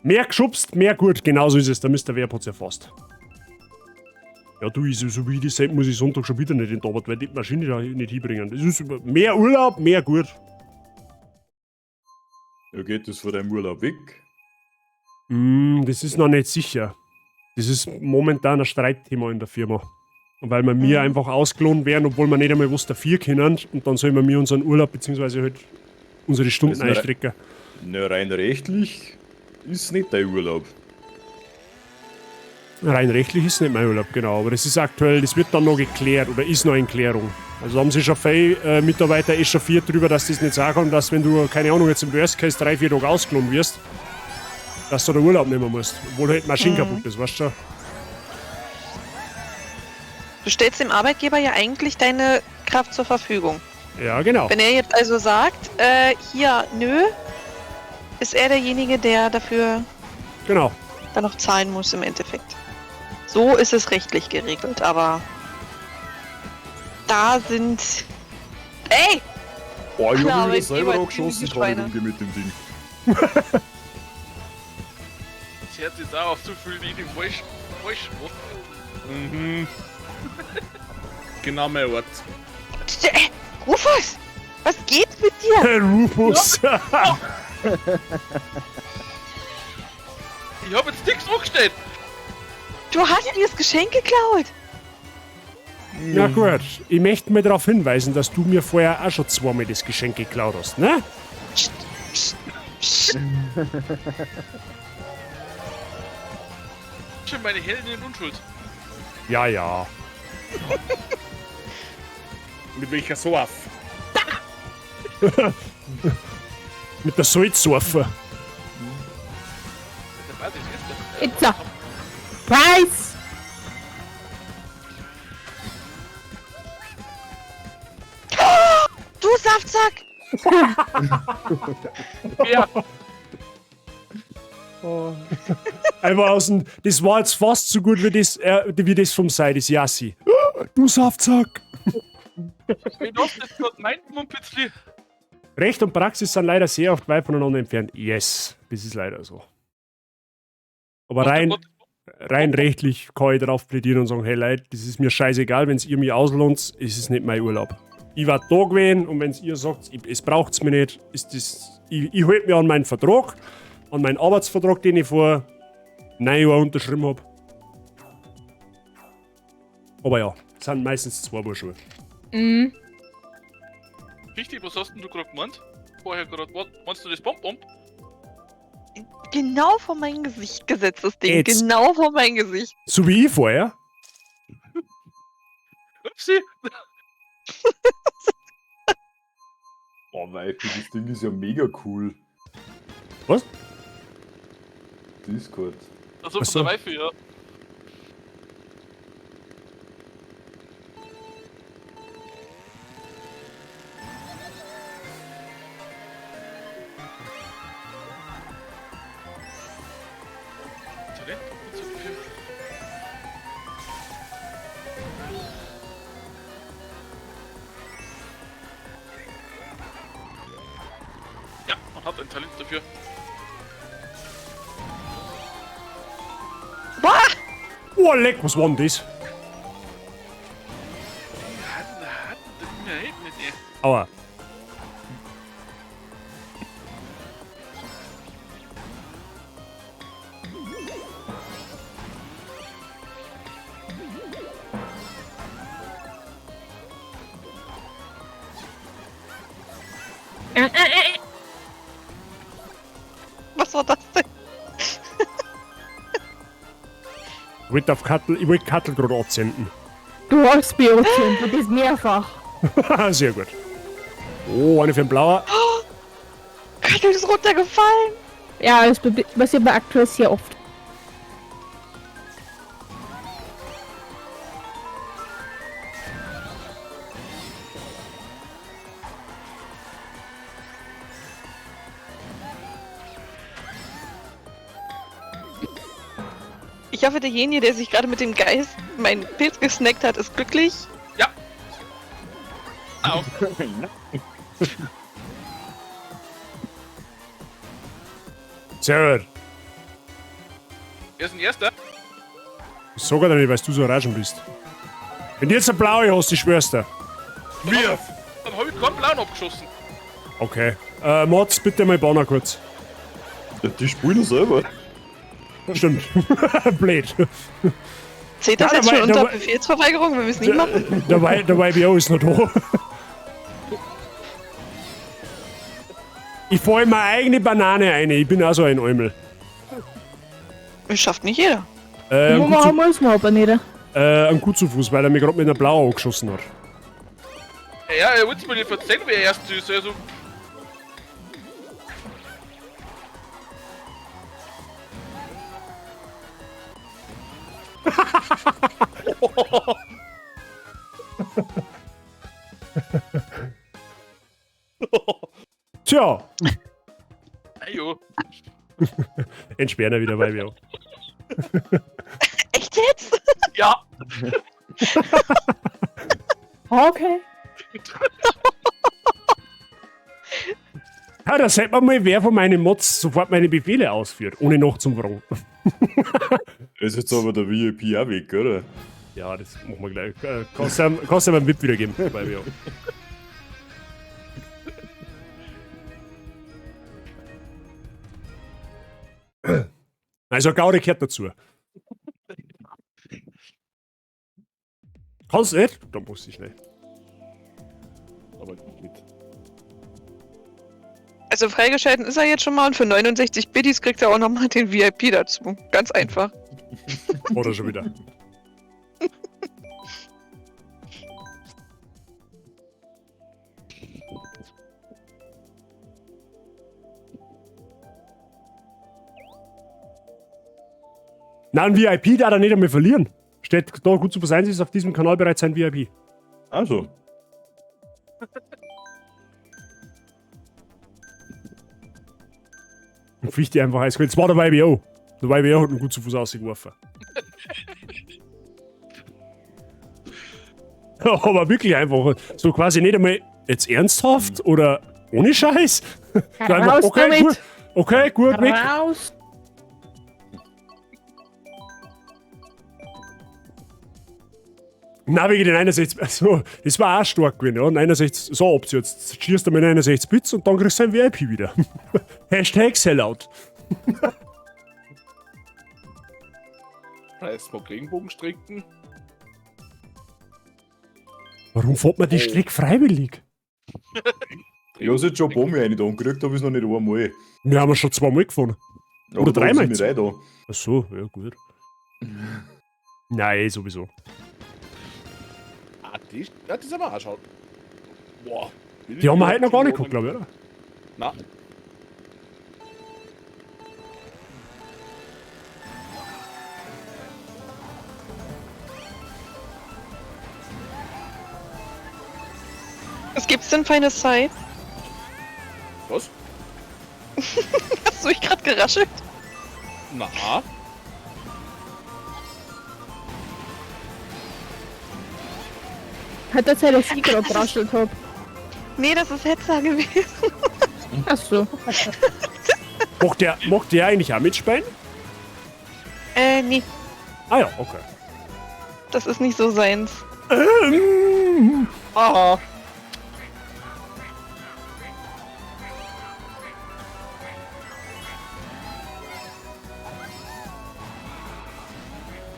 Mehr geschubst, mehr gut. Genauso ist es. Der Mr. Werb hat's erfasst. Ja, du, ich, so wie ich das sehe, muss ich Sonntag schon wieder nicht in die Arbeit, weil die Maschine da nicht hinbringen. Das ist mehr Urlaub, mehr gut. Ja, geht das von deinem Urlaub weg? Mm, das ist noch nicht sicher. Das ist momentan ein Streitthema in der Firma. Und weil wir mir einfach ausgelohnt werden, obwohl wir nicht einmal was dafür können. Und dann sollen wir mir unseren Urlaub bzw. halt unsere Stunden Das ist einstrecken. Na, rein rechtlich ist nicht dein Urlaub. Rein rechtlich ist nicht mein Urlaub, genau. Aber das ist aktuell, das wird dann noch geklärt oder ist noch in Klärung. Also haben sich schon viele Mitarbeiter echauffiert darüber, dass das nicht sagen kann, dass wenn du, keine Ahnung, jetzt im Worst Case 3-4 Tage ausgelohnt wirst, dass du den Urlaub nehmen musst. Obwohl halt die Maschine kaputt ist, weißt du schon. Du stellst dem Arbeitgeber ja eigentlich deine Kraft zur Verfügung. Ja, genau. Wenn er jetzt also sagt, hier, nö, ist er derjenige, der dafür Genau. dann noch zahlen muss im Endeffekt. So ist es rechtlich geregelt, aber da sind... Ey! Boah, ich Alle hab mich wieder selber Arbeitgeber angeschossen, ziemliche kann ich Schweine. umgehen mit dem Ding. Das hört jetzt auch auf zu viel, die ich falsch, falsch mache. Mhm. Genau mein Ort. Rufus! Was geht mit dir? Rufus! Ich hab jetzt nichts angestellt! Du hast mir das Geschenk geklaut! Na gut, ich möchte mal darauf hinweisen, dass du mir vorher auch schon zweimal das Geschenk geklaut hast, ne? Schon meine Helden in Unschuld. Ja, ja. Mit welcher Sorf? Mit der Salzsurfer. Der Bart ist jetzt It's a Preis! Du Saftsack! Ja. Oh. Einfach aus dem, das war jetzt fast so gut wie das vom Sei, das Yassi. Du Saftsack! Ich dachte, das gerade mein Mumpitzli. Recht und Praxis sind leider sehr oft weit voneinander entfernt. Yes, das ist leider so. Aber rein rechtlich kann ich darauf plädieren und sagen, hey Leute, das ist mir scheißegal, wenn ihr mich auslohnt, ist es nicht mein Urlaub. Ich war da gewesen und wenn ihr sagt, es braucht's mir nicht, ist das, ich halte mich an meinen Vertrag, an meinen Arbeitsvertrag, den ich vor 9 Jahren unterschrieben hab. Aber ja, es sind meistens 2 Paar Schuhe. Mhm. Richtig, was hast denn du gerade gemeint? Vorher gerade, meinst du das Bomb-Bomb? Genau vor mein Gesicht gesetzt, das Ding. Jetzt. Genau vor mein Gesicht. So wie ich vorher. Upsi! Oh, Weifi, das Ding ist ja mega cool. Was? Discord. Also Ach von so. der Weifi, ja. Talent und so viel. Ja, man hat ein Talent dafür. Boah! Oh, leck, was war denn das? Aua. Was war das denn? Ich wollte auf Kattel, ich wollte Kattel gerade absenden. Du hast mich angezündet, und das mehrfach. Sehr gut. Oh, eine für den Blauer. Oh, Kattel ist runtergefallen. Ja, das passiert mir aktuell sehr oft. Ich hoffe, derjenige, der sich gerade mit dem Geist meinen Pilz gesnackt hat, ist glücklich. Ja. Au. Sehr gut. Wer ist denn Erster? Ich sag dir nicht, weil du so raschen bist. Wenn du jetzt eine blaue hast, ich schwör's dir. Wirf! Dann hab ich keinen blauen abgeschossen. Okay. Mats, bitte mal Banner kurz. Ja, die spielen selber. Stimmt. Blöd. Zählt das Ja, jetzt dabei- schon unter dabei- Befehlsverweigerung, wenn wir es nicht machen? Der YBO ist noch da. Ich fall meine eigene Banane ein. Ich bin auch so ein Eumel. Das schafft nicht jeder. Wo machen wir es mal aber nicht. Ein Kutzufuß, weil er mich gerade mit einer blauen angeschossen hat. Ja, er wollte mir nicht erzählen, wer erst ist. Also. Tja. Ajo. Entsperren wieder bei mir. Echt jetzt? Ja. Okay. Ja, da sieht man mal, wer von meinen Mods sofort meine Befehle ausführt, ohne noch zum fragen. Ist jetzt aber der VIP auch weg, oder? Ja, das machen wir gleich. Kannst du ihm einen VIP wiedergeben, bei mir. Also Gaudi gehört dazu. Kannst du nicht? Dann muss ich schnell. Aber nicht. Also freigeschalten ist er jetzt schon mal und für 69 Biddies kriegt er auch nochmal den VIP dazu. Ganz einfach. Oder schon wieder. Nein, ein VIP darf er nicht einmal verlieren. Steht da gut zu sein, ist auf diesem Kanal bereits ein VIP. Also. Dann pflicht die einfach eiskalt. Das war der YBO. Der YBO hat einen gut zu Fuß rausgeworfen. Aber wirklich einfach. So quasi nicht einmal jetzt ernsthaft oder ohne Scheiß. So einfach, Raus okay, damit. gut. Okay, gut, weg. Raus! Na, wegen den 61, also, das war auch stark gewesen, ja. 69, so, ob jetzt schießt du mit 69 Bits und dann kriegst du ein VIP wieder. Hashtag Sellout. Preis mag Regenbogenstricken. Warum fährt man die Strecke freiwillig? Ich hab's jetzt schon ein paar Mal eine da angekriegt, habe ich noch nicht einmal. Wir haben schon zweimal gefahren. Aber Oder da dreimal. sind wir rein da. Ach so, ja, gut. Nein, sowieso. Ah, die, ja, das ist aber auch schon. Boah. Die haben wir heute noch gar nicht gehabt, glaube ich, oder? Nein. Was gibt's denn feine Zeit? Was? Hast du mich gerade geraschelt? Na. Hat das Zeit, dass ich gerade geraschelt hab. Nee, das ist Hetzer gewesen. Ach so. Macht der eigentlich auch mitspielen? Nee, Ah ja, okay. das ist nicht so seins. Aha.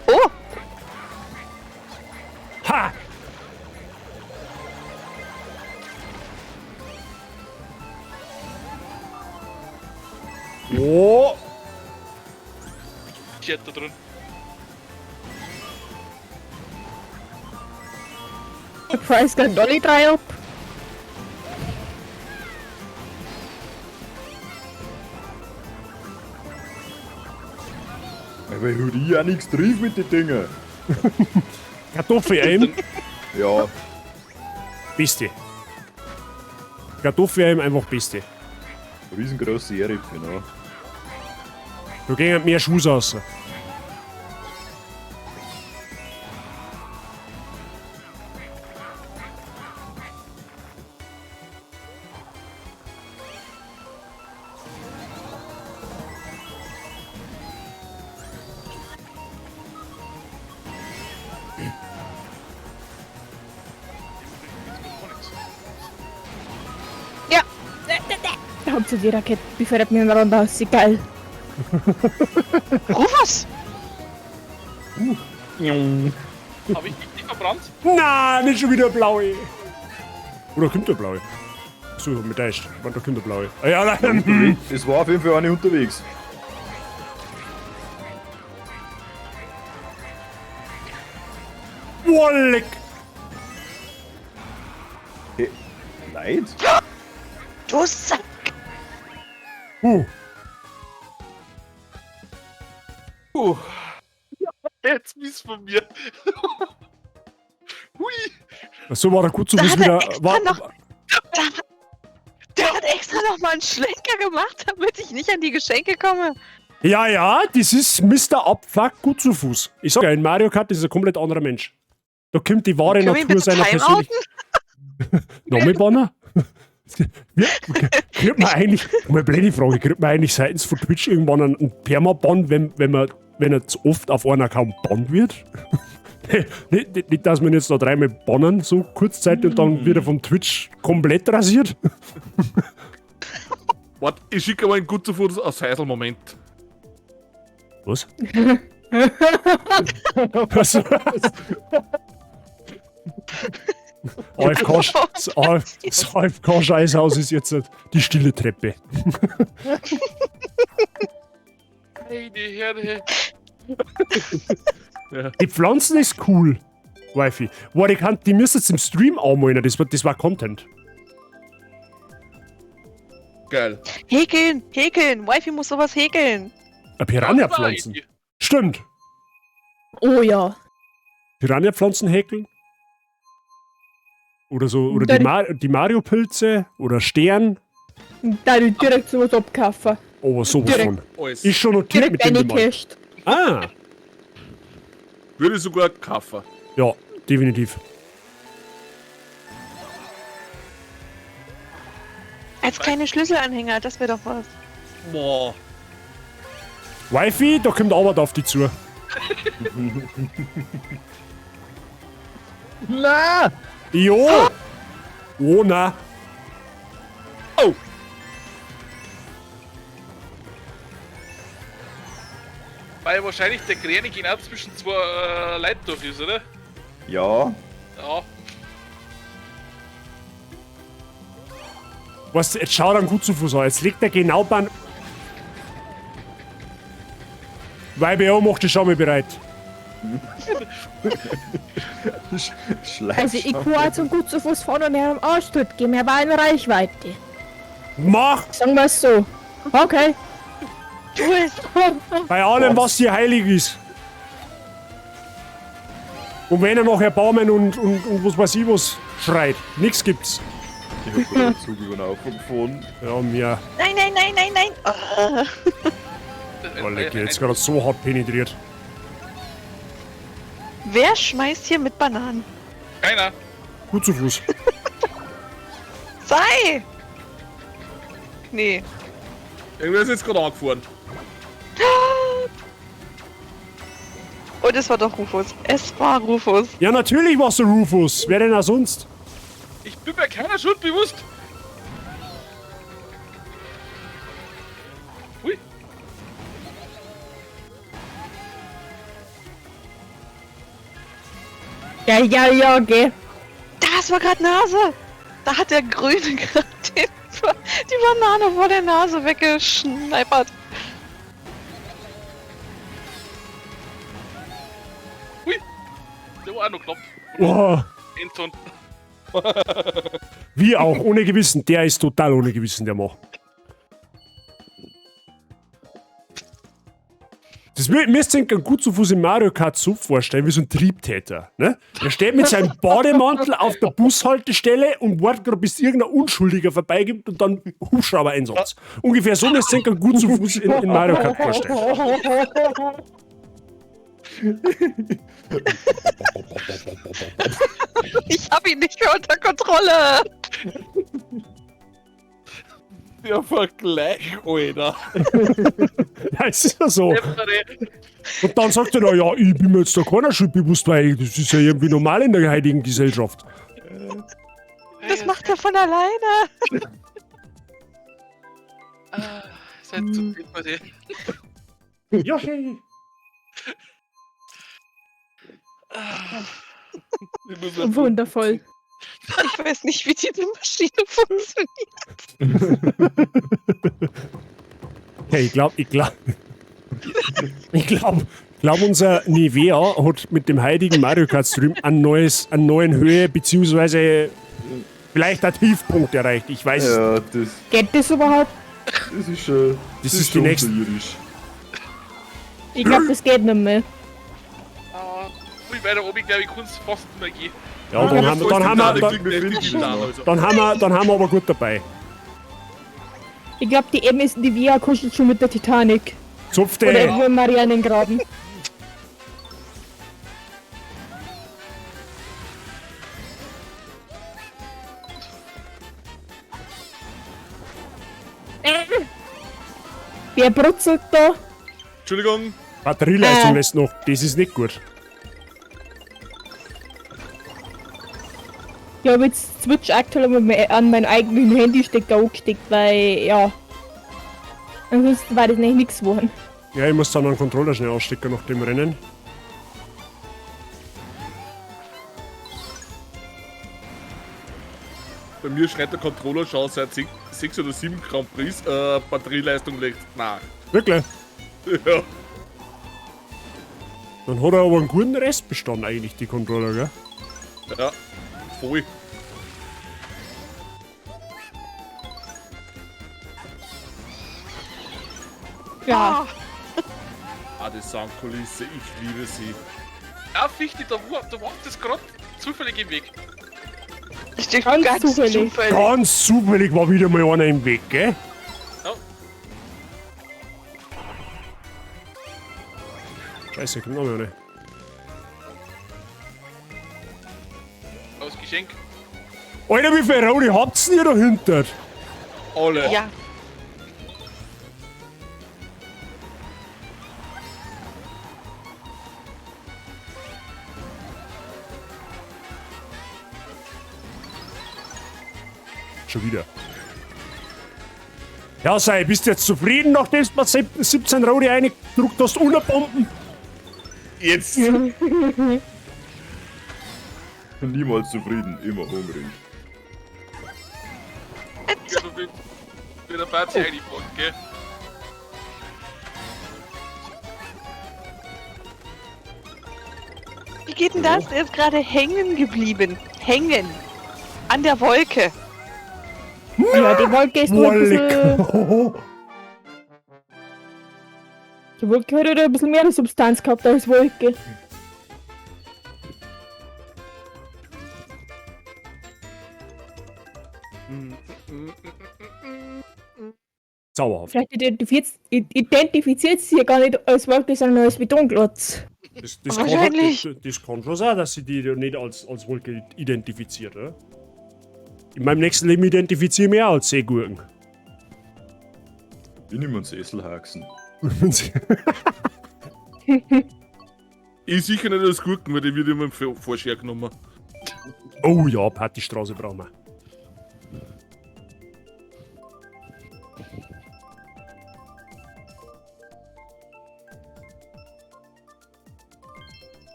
Oh! Ha! Oh! Chat da drin. Der Price geht alle drei ab. Aber ich hab ich auch nichts drauf mit den Dingen. Kartoffeleim. Ja. Beste. Kartoffeleim einfach beste. Riesengroße Ehre, genau. Da gehen mehr Schuhe raus. Ja. Da habt ihr die Rakete befördert mir miteinander aus. Geil. Rufus! Hab ich dich verbrannt? Na, nicht schon wieder blaue. Oder kommt der blaue? So, mit der ist. Da kommt der blaue. Ah, ja, nein. Es war auf jeden Fall eine unterwegs. Boah, leck. Hey, Leid? Du Sack! Jetzt mies von mir. Hui. So war der gut zu Da Fuß hat er wieder. extra War, noch. Der hat extra noch mal einen Schlenker gemacht, damit ich nicht an die Geschenke komme. ja, ja, das ist Mr. Abfuck gut zu Fuß. Ich sag ja, in Mario Kart ist er ein komplett anderer Mensch. Da kommt die wahre Können wir ihn Natur bitte seiner timeouten? Persönlichkeit. Nochmal Banner? Ja, kriegt man eigentlich, mal blöde Frage, kriegt man eigentlich seitens von Twitch irgendwann einen Permaban, wenn er zu oft auf einen Account bannt wird? Nicht, dass man jetzt da dreimal bannen, so kurzzeitig, und dann wird er vom Twitch komplett rasiert. Warte, ich schicke mal einen guten Fotos aus Heisel, Moment. Was? Was? AFK, das AFK-Scheißhaus ist jetzt die stille Treppe. Hey, die Herde. Die Pflanzen ist cool, Wifi. Boah, die, kann, die müssen jetzt im Stream anmalen, das war Content. Geil. Häkeln, häkeln. Wifi muss sowas häkeln. Piranha-Pflanzen. Stimmt. Oh ja. Piranha-Pflanzen häkeln. Oder so, oder die Mario-Pilze oder Stern. Da ich direkt sowas abkaufen. Aber sowas Direkt. von. Alles. Ist schon notiert Direkt mit dem Bemalen. reingecasht. Ah, Würde ich sogar kaufen. ja, definitiv. Als kleine Schlüsselanhänger, das wäre doch was. Boah. Wifi, da kommt Arbeit auf dich zu. Na! Jo! Oh na. Oh! Weil wahrscheinlich der Gräne genau zwischen zwei Leuten durch ist, oder? Ja, Ja. Weißt du, jetzt schau dann gut zu Fuß an. Jetzt liegt er genau beim. YBO macht die Schau bereit. Schleich. Also ich kann auch zum gut zu Fuß fahren und er am Arsch tut, geh mir aber in Reichweite. Mach! Sagen wir es so. Okay. Tu es! Bei allem, was hier heilig ist. Und wenn er noch Erbarmen und was weiß ich was schreit, nix gibt's. Ich hab gerade den Zug über den Haufen gefahren. Ja, mir. Nein, nein, nein, nein, nein! Ah. Oh, leck, jetzt gerade so hart penetriert. Wer schmeißt hier mit Bananen? Keiner. Gut zu Fuß. Sei! Nee. Irgendwer ist jetzt gerade angefahren. Und es war doch Rufus. Es war Rufus. Ja, natürlich war's der Rufus. Wer denn auch sonst? Ich bin mir keiner Schuld bewusst. Hui. Ja, ja, ja, geh. Das war gerade Nase. Da hat der Grüne gerade die Banane vor der Nase weggeschneipert. Hui. Der war auch noch knapp. Oh, Endzone. wie auch, ohne Gewissen. Der ist total ohne Gewissen, der Mann. Das müsst ihr euch gut zu Fuß im Mario Kart so vorstellen, wie so ein Triebtäter. Ne? Er steht mit seinem Bademantel auf der Bushaltestelle und wartet gerade, bis irgendein Unschuldiger vorbeigibt und dann Hubschrauber-Einsatz. Ungefähr so müsst ihr euch gut zu Fuß in Mario Kart vorstellen. Ich hab ihn nicht mehr unter Kontrolle. Der Vergleich, Alter. Ja, es ist ja so. Und dann sagt er, na ja, ich bin mir jetzt da keiner Schuld bewusst, weil das ist ja irgendwie normal in der heutigen Gesellschaft. Das macht er von alleine. Ah, seid zu deppert, ey. Yoshi! Ich muss mir Wundervoll. Ich weiß nicht, wie diese Maschine funktioniert. Hey, ich glaube, ich glaube, ich glaube, glaub, unser Nivea hat mit dem heutigen Mario Kart Stream einen neuen Höhe, beziehungsweise vielleicht einen Tiefpunkt erreicht. Ich weiß es Ja, das, Geht das überhaupt? das ist schon. Das ist die schon nächste- unterirdisch. Ich glaube, das geht nicht mehr. Ah, ui, weiter oben, glaube ich, kann's fast nicht mehr gehen. Ja, dann haben, dann, haben wir, dann, dann, haben wir, dann haben wir aber gut dabei. Ich glaube, die MS Nivea kuschelt schon mit der Titanic. Zupf Oder die. irgendwo im Marianengraben. Wer brutzelt da? Entschuldigung. Batterieleistung lässt noch. Das ist nicht gut. Ich habe jetzt Switch aktuell an meinen eigenen Handystecker angesteckt, weil, ja. Ansonsten war das nicht nichts geworden. Ja, ich muss dann einen Controller schnell ausstecken nach dem Rennen. Bei mir schreit der Controller schon seit 6 oder 7 Grand Prix, Batterieleistung legt nach. Wirklich? Ja. Dann hat er aber einen guten Restbestand eigentlich, die Controller, gell? Ja, voll. Ja. Ah, die Soundkulisse, ich liebe sie. Ja, Fichte, da war das gerade zufällig im Weg. Ganz, zufällig. zufällig. Ganz zufällig war wieder mal einer im Weg, gell? Ja. Scheiße, kommt noch mehr eine. Als Geschenk. Alter, wie viele Rote habt's denn ihr dahinter? Alle. Ja. Schon wieder. Ja, sei, bist du jetzt zufrieden, nachdem du mir 17 Rote reingedruckt hast, ohne Bomben? Jetzt. Niemals zufrieden, immer hungrig. Wie der Party eingepackt, gell? Wie geht denn das? Er ist gerade hängen geblieben. Hängen. An der Wolke. Ja, die Wolke ist nur ein bisschen. Die Wolke hat halt ein bisschen mehr Substanz gehabt als Wolke. Zauberhaft. Vielleicht identifiziert sie ja gar nicht als Wolke, sondern als Betonklotz. Das kann, Wahrscheinlich. das kann schon sein, dass sie die nicht als Wolke identifiziert, oder? In meinem nächsten Leben identifiziere ich mich auch als Seegurken. Ich nehme einen Sesselhaxen. Ich sicher nicht als Gurken, weil die wird immer im Vorschlag genommen. Oh ja, Partystraße brauchen wir.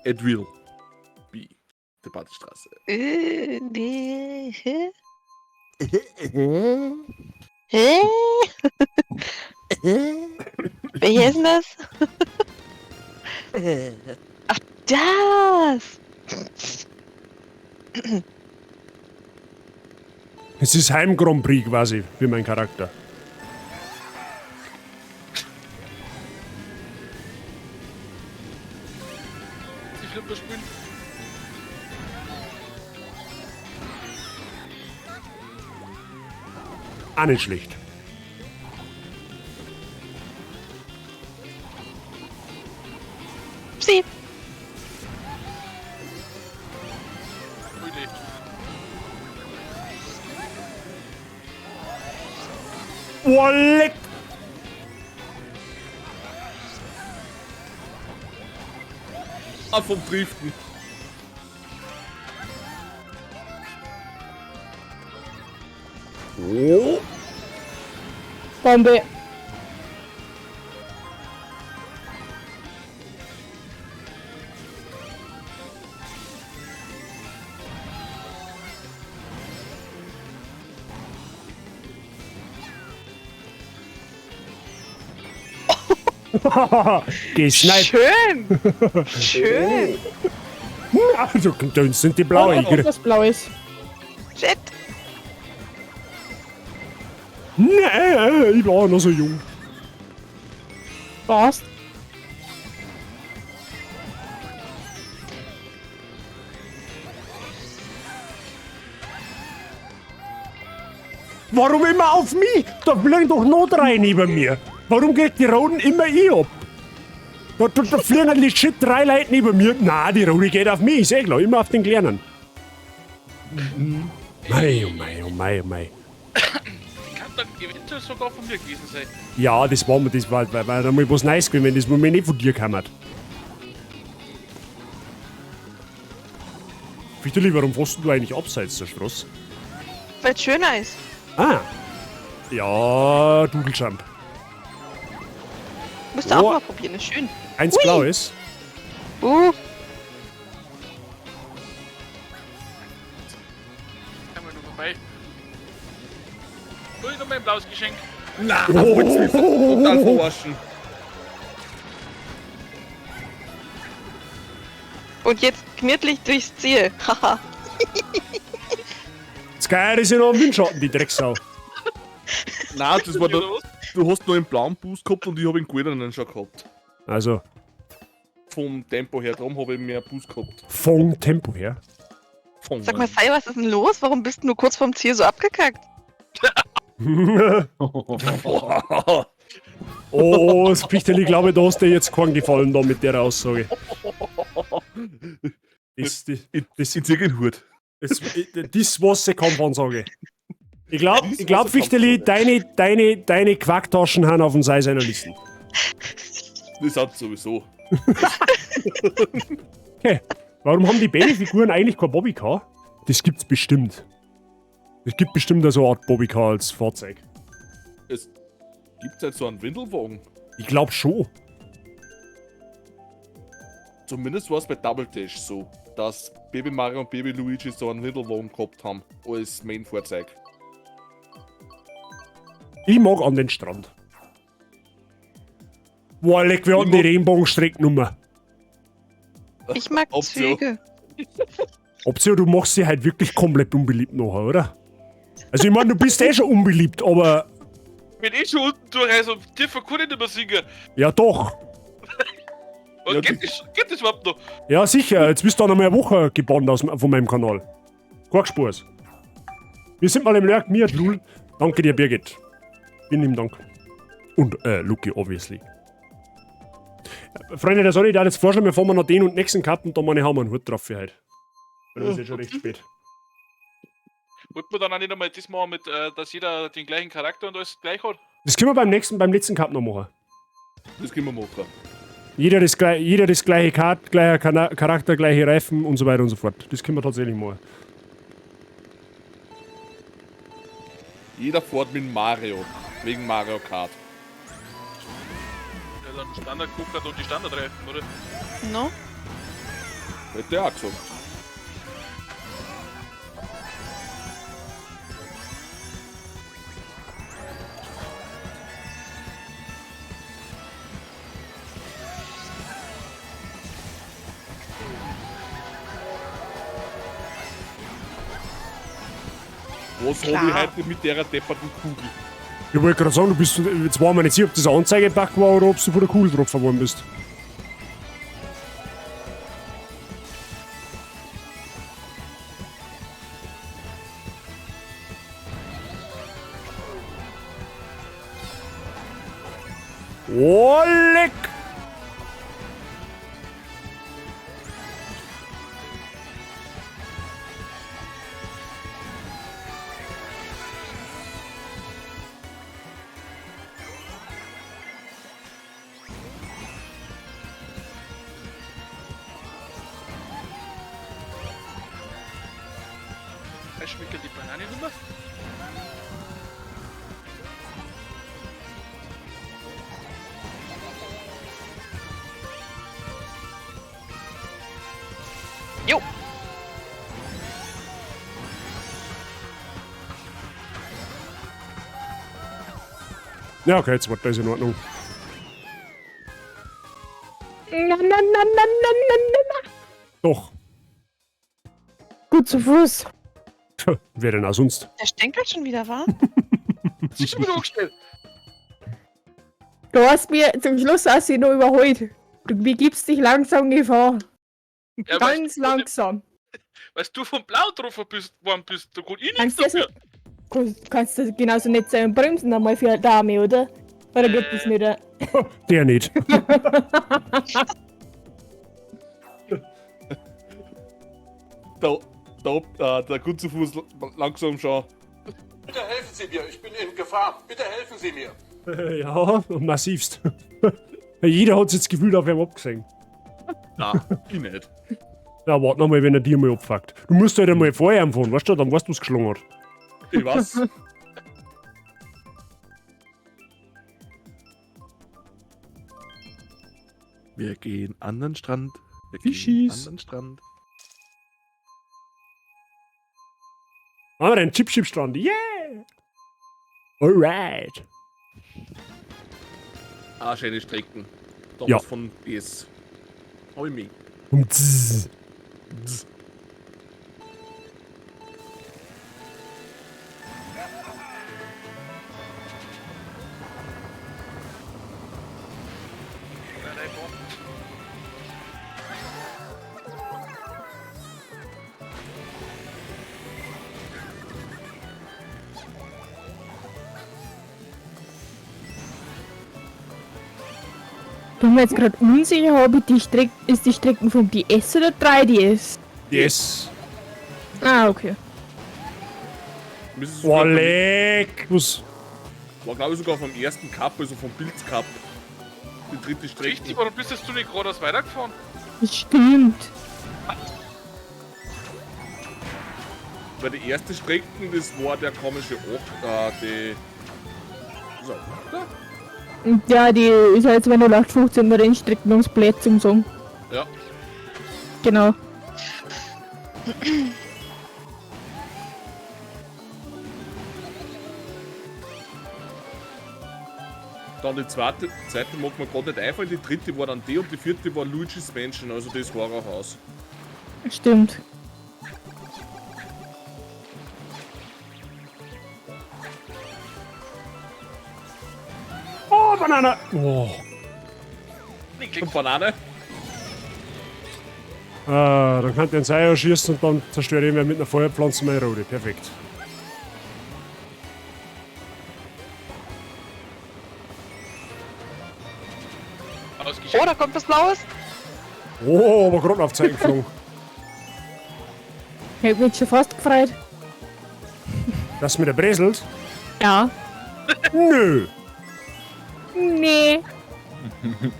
It will be die Partystraße. Nee. Hä? Hä? Welcher ist denn das? Ach, das! Es ist Heim Grand Prix quasi für meinen Charakter. Die Flipper spielen. Auch nicht schlecht. Psi. Gute. Oh, leck! Ah, vom Driften. Oh. Bombe. Gesniped. Schön! Schön! Also, da sind die blauen. Und was Blaues. Shit! Nee, ich war noch so jung. Was? Warum immer auf mich? Da fliegen doch noch drei neben mir. Warum kriegt die Roten immer ich ab? Da fliegen legit drei Leute neben mir. Na, die Rote geht auf mich, ist eh klar. Immer auf den Kleinen. Mei, oh mei, oh mei, oh mei. Kann dann eventuell sogar von mir gewesen sein. Ja, das war mir, das war, war, war einmal was Neues gewesen, wenn das mir nicht von dir kam. Vitali, warum fährst du eigentlich abseits der Straße? Weil es schöner ist. Ah. Ja, Doodle Jump. Musst du auch mal probieren, ist schön. Eins Ui. blaues. Einmal nur vorbei. Ui, noch mein blaues Geschenk. Na, wollt's mich total verarschen. Und jetzt gemütlich durchs Ziel. Haha. Das Geile ist ja noch am Windschatten, die Drecksau. Nein, das war der, du hast nur einen blauen Boost gehabt und ich habe einen goldenen schon gehabt. Also, Vom Tempo her, darum habe ich mehr Boost gehabt. vom Tempo her. Vom Sag mal, Sai, was ist denn los? Warum bist du nur kurz vorm Ziel so abgekackt? Oh, das Pichterli, glaube ich, da hast du jetzt keinen Gefallen da mit der Aussage. Das, das, das, Ich zieh den Hut. Das, das was eine Kampfansage. Ich glaube, Das ich glaub, war's eine Fichteli, deine Quacktaschen haben auf dem Seil seiner Listen. Das hat sowieso. Okay. Warum haben die Babyfiguren eigentlich kein Bobbycar? Das gibt's bestimmt. Es gibt bestimmt so eine Art Bobbycar als Fahrzeug. Es gibt halt so einen Windelwagen. Ich glaube schon. Zumindest war es bei Double Dash so, dass Baby Mario und Baby Luigi so einen Windelwagen gehabt haben als Main-Fahrzeug. Ich mag an den Strand. Boah, leck, wir hatten die Regenbogenstrecknummer. Ich mag Option. Züge. Option, du machst sie halt wirklich komplett unbeliebt nachher, oder? Also ich meine, du bist eh schon unbeliebt, aber Bin eh schon unten durch, also tiefer kann ich nicht mehr singen. ja doch. Und Ja, geht das überhaupt noch? Ja sicher, jetzt bist du auch noch mal eine Woche gebannt aus, von meinem Kanal. Kein Spaß. Wir sind mal im Lurk, mir, Lul. Danke dir, Birgit. Vielen lieben Dank. Und Luki, obviously. Freunde der Sonne, ich darf jetzt vorschlagen, wir fahren mal noch den und nächsten Cup und dann meine hauen wir einen Hut drauf für heute. Weil das ist ja schon recht spät. Wollten wir dann auch nicht einmal das machen, mit, dass jeder den gleichen Charakter und alles gleich hat? Das können wir beim nächsten, beim letzten Cup noch machen. Das können wir machen. Jeder das, jeder das gleiche Kart, gleicher Charakter, gleiche Reifen und so weiter und so fort. Das können wir tatsächlich machen. Jeder fährt mit Mario. Wegen Mario Kart. Ja, dann Standard-Go-Kart und die Standardreifen, oder? No? Hätte er auch gesagt. Was habe ich heute mit der depperten Kugel? Ich wollte gerade sagen, du bist, jetzt war mir nicht sicher, ob das ein Anzeigeback war oder ob du von der Kugel getroffen worden bist. Oh, leck! Schmeckt die Banane nicht mehr? Jo. Ja, okay, jetzt war das in Ordnung. Na, na, na, na, na, na, na, na. Doch. Gut zu Fuß. Tja, wer denn auch sonst? Der stänkelt schon wieder, wa? Das ist schon wieder angestellt. Du hast mir zum Schluss hast du noch überholt. Du begibst dich langsam Gefahr. Ja, Ganz weißt du, langsam. Weißt du vom Blau getroffen bist, worden bist, da kann ich nichts Kannst du dafür. kannst du genauso nett sein und bremsen einmal für eine Dame, oder? Oder geht das nicht? Der nicht. Da, der gut zu Fuß langsam schon. Bitte helfen Sie mir, ich bin in Gefahr. Bitte helfen Sie mir. Ja, massivst. Jeder hat jetzt das Gefühl auf ihm abgesehen. Nein, ich nicht. Ja, warte noch mal, wenn er dir mal abfuckt. Du musst halt einmal vorher fahren, weißt du, dann weißt du, was geschlagen hat. Ich weiß. Wir gehen an den Strand. Wir gehen Fischis. an den Strand. Haben wir den Chip-Chip-Strand. Yeah! Alright. Ah, schöne Strecken. Damals Ja. von DS. Hab ich mich. Und zzz. Zzz. Bin mir jetzt gerade unsicher, ob ich die Streck ist die Strecken vom DS oder 3DS? Yes. Ah, okay. Oh, leck. Was? War glaube ich sogar vom ersten Cup, also vom Pilz Cup. Die dritte Strecke. Richtig, warum bist jetzt du nicht geradeaus weitergefahren? Das stimmt. Weil die erste Strecke, das war der komische Och, die. So, da. Und ja, die ist halt jetzt, wenn du 0815 Rennstrecken ums Blöd zum sagen. Ja. Genau. Dann die zweite mag mir gerade nicht einfallen, die dritte war dann die und die vierte war Luigi's Mansion, also das Horrorhaus. Stimmt. Oh, Banane! Oh. Und Banane? Ah, dann kann der einen Seier schießen und dann zerstöre ich mir mit einer Feuerpflanze meine Rode. Perfekt. Oh, da kommt was Blaues. Oh, aber gerade auf Zeichen geflogen. Ich hab mich schon fast gefreut. Das mit der Breselt? Ja. Nö. Nee.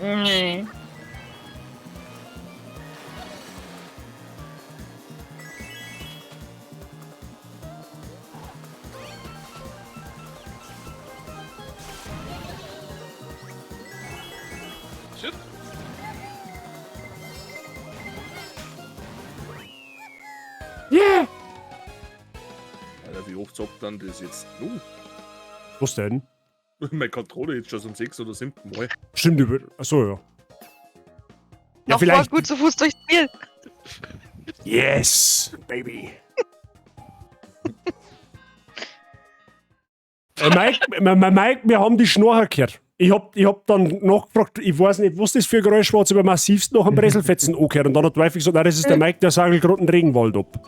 Nee. Shit. Yeah! Alter, wie oft zockt dann das jetzt? Was denn? Meine Kontrolle jetzt schon zum 6. oder 7. Mal. Stimmt, über. Achso, ja. Ja, Noch vielleicht. voll gut zu Fuß durchs Spiel. Yes, baby. Mike, Mike, wir haben die Schnorrer gehört. Ich hab dann nachgefragt, ich weiß nicht, was das für ein Geräusch war, aber massivst noch am Breselfetzen angehört. Und dann hat die Wife gesagt, nein, das ist der Mike, der sagelt gerade den Regenwald ab.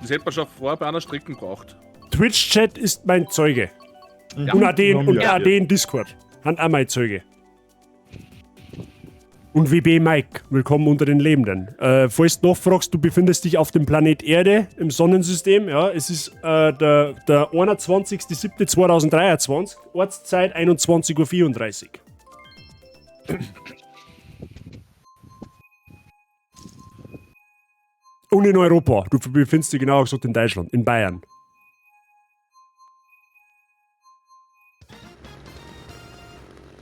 Das hätte man schon vorher bei einer Strecke gebraucht. Twitch-Chat ist mein Zeuge. Ja. Und auch den, und Ja. auch den Discord. Haben auch mein Zeuge. Und WB Mike, willkommen unter den Lebenden. Falls du nachfragst, du befindest dich auf dem Planet Erde im Sonnensystem. Ja, es ist der 21.07.2023, Ortszeit 21.34 Uhr. Und in Europa. Du befindest dich genauer gesagt in Deutschland, in Bayern.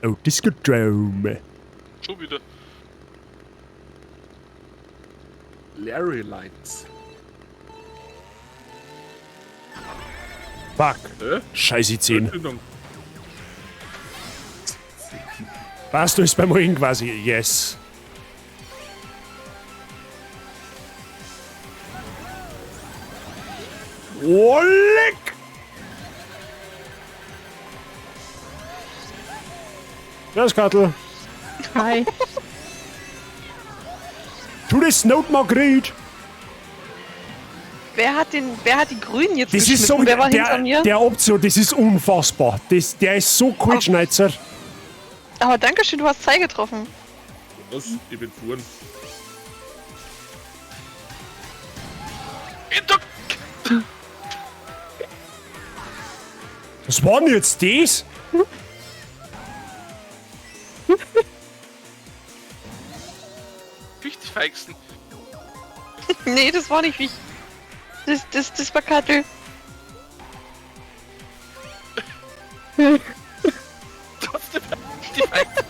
Oh, Discodrome. Schon wieder. Larry Lights. Fuck. Hä? Scheiße, 10. Entschuldigung. Was, du ist beim Ring quasi. Yes. Oh, leck! Das Kattel. Hi. Tu das Note Margret. Wer hat die Grünen jetzt Das ist so geschnitten? Wer war hinter mir? der Option, das ist unfassbar. Der ist so Kaltschneizer. Aber danke schön, du hast Zei getroffen. Was? Ich bin gefahren. Was war denn jetzt das? Fichtfeixen. Nee, das war nicht ich. Das war Kattel. Trotzdem die Feixen.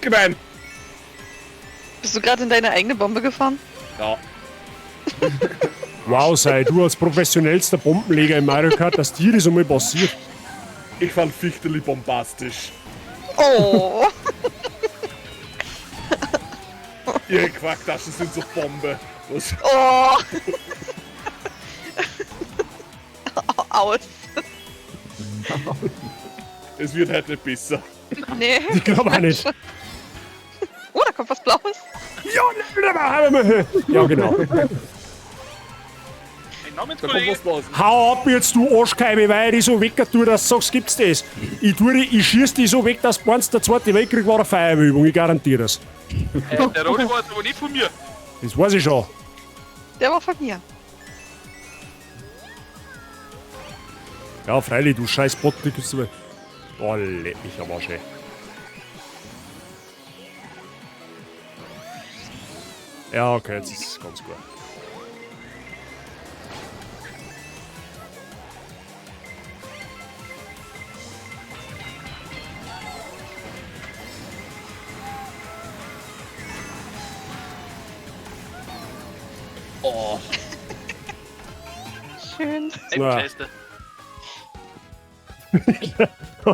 Gemein. Bist du gerade in deine eigene Bombe gefahren? Ja. Wow, sei du als professionellster Bombenleger im Mario Kart, dass dir das einmal passiert. Ich fand Fichteli bombastisch. Oh. Ihre Quacktaschen sind so Bombe. Was? Oh. Aus. Es wird halt nicht besser. Nee. Ich glaube auch nicht. Oh, da kommt was Blaues. Ja, ja, genau. Ein Da kommt was los. Hau ab jetzt, du Arschkeibe, weil ich dich so weg tue, dass du sagst, gibt's das. Ich, tu dich, ich schieß dich so weg, dass du der Zweite Weltkrieg war eine Feuerwehrübung, ich garantiere das. Der Rodi war jetzt aber nicht von mir. Das weiß ich schon. Der war von mir. Ja, freilich, du scheiß Bot, die gibst du mir. Oh, leck mich am Arsch, ey. Ja, okay, jetzt ist es ganz gut. Oh. Schön. Na.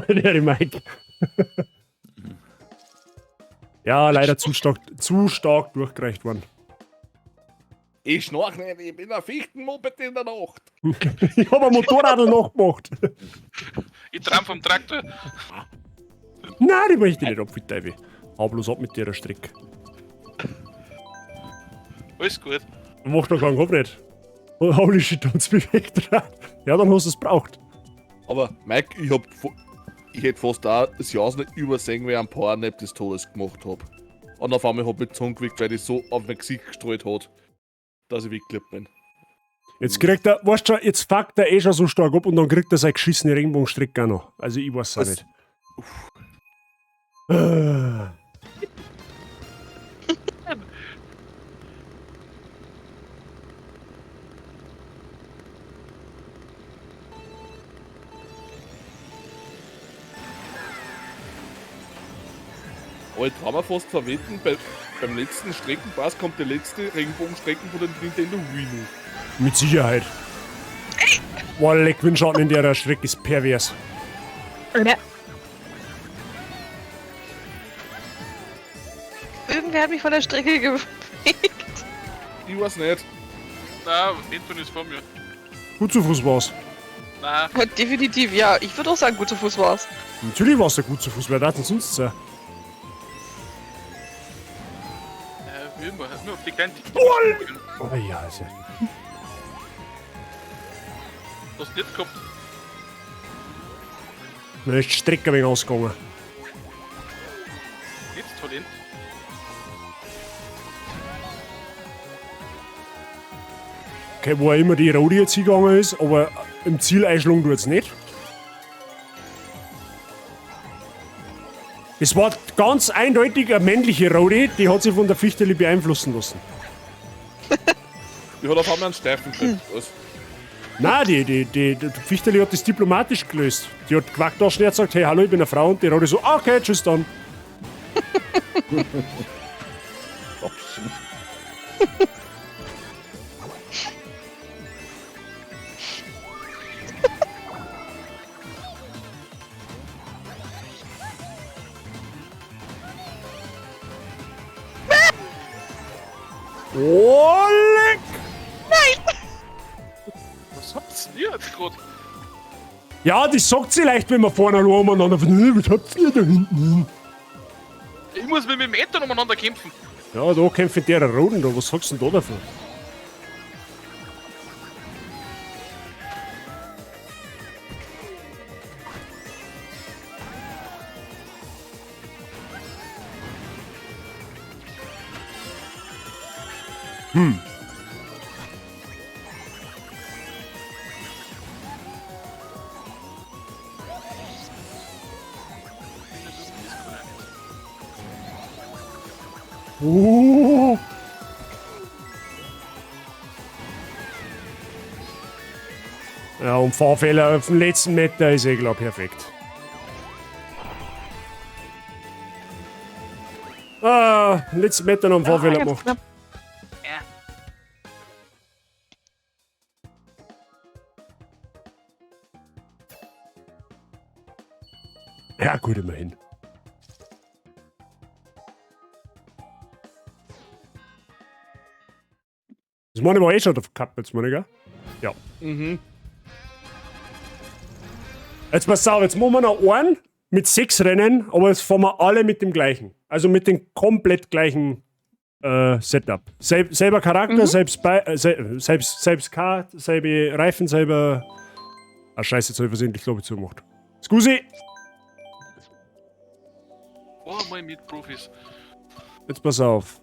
Der Mike. Ja, leider zu stark durchgereicht worden. Ich schnarch nicht, ich bin ein Fichtenmoped in der Nacht. Ich hab ein Motorradl nachgemacht. Ich tram vom Traktor. Nein, die möchte ich nicht ab, Teufel. Hau bloß ab mit der Strecke. Alles gut. Mach doch keinen Kopf nicht. Holy shit, hat's mich weggetragen. Ja, dann hast du es braucht. Aber Mike, ich hätte fast da das Jahr nicht übersehen, wie ich einen Powernap des Todes gemacht hab. Und auf einmal hab ich die Zunge gewickt, weil die so auf mein Gesicht gestreut hat, dass ich weggeklippt bin. Jetzt kriegt er, weißt du schon, jetzt fuckt er eh schon so stark ab und dann kriegt er seine geschissene Regenbogenstrecke auch noch. Also ich weiß es auch nicht. Aber ich trau mir fast verwetten, beim letzten Streckenpass kommt der letzte Regenbogenstrecken von der Nintendo Wii noch. Mit Sicherheit. Boah, leck, Windschatten in der Strecke ist pervers. Ja. Irgendwer hat mich von der Strecke gefegt. Ich weiß nicht. Nein, Anton ist vor mir. Gut zu Fuß war's. Nein. Definitiv, ja. Ich würde auch sagen, gut zu Fuß war's. Natürlich war's der gut zu Fuß, wer darf denn sonst sein? Wie immer, nur auf die kleinen Oh ja, also. Was nicht gehabt. Mir ist die Strecke ein wenig ausgegangen. Jetzt Talent. Okay, wo auch immer die Rodi jetzt hingegangen ist, aber im Ziel einschlagen tut's nicht. Es war ganz eindeutig eine männliche Rodi, die hat sich von der Fichteli beeinflussen lassen. Die hat auf einmal einen Steifen gekriegt. Was? Nein, die Fichteli hat das diplomatisch gelöst. Die hat gewackt da schnell gesagt, hey, hallo, ich bin eine Frau. Und die Rodi so, okay, tschüss dann. Oh, leck! Nein! Was habt's denn ihr jetzt gerade? Ja, das sagt sie leicht, wenn wir vorne allein umeinander fahren. Was habt ihr da hinten? Ich muss mit dem Anton umeinander kämpfen. Ja, da kämpfen der Roden da. Was sagst du denn da davon? Hm. Oh. Ja, und Fahrfehler auf dem letzten Meter ist eh, glaub, perfekt. Ah, letzten Meter noch einen Fahrfehler ganz gemacht. knapp. Ja, gut, immerhin. Das meine ich war eh schon der Cup jetzt, meine ich, gell? Ja. Mhm. Jetzt pass auf, jetzt machen wir noch einen mit 6 Rennen, aber jetzt fahren wir alle mit dem gleichen. Also mit den komplett gleichen Setup. Selber Charakter, selbst, Bei se selbst, selbst Kart, selbe Reifen, selber. Ah, scheiße, jetzt habe ich versehentlich, glaube ich, zugemacht. Scusi! Oh, mal mit Profis. Jetzt pass auf.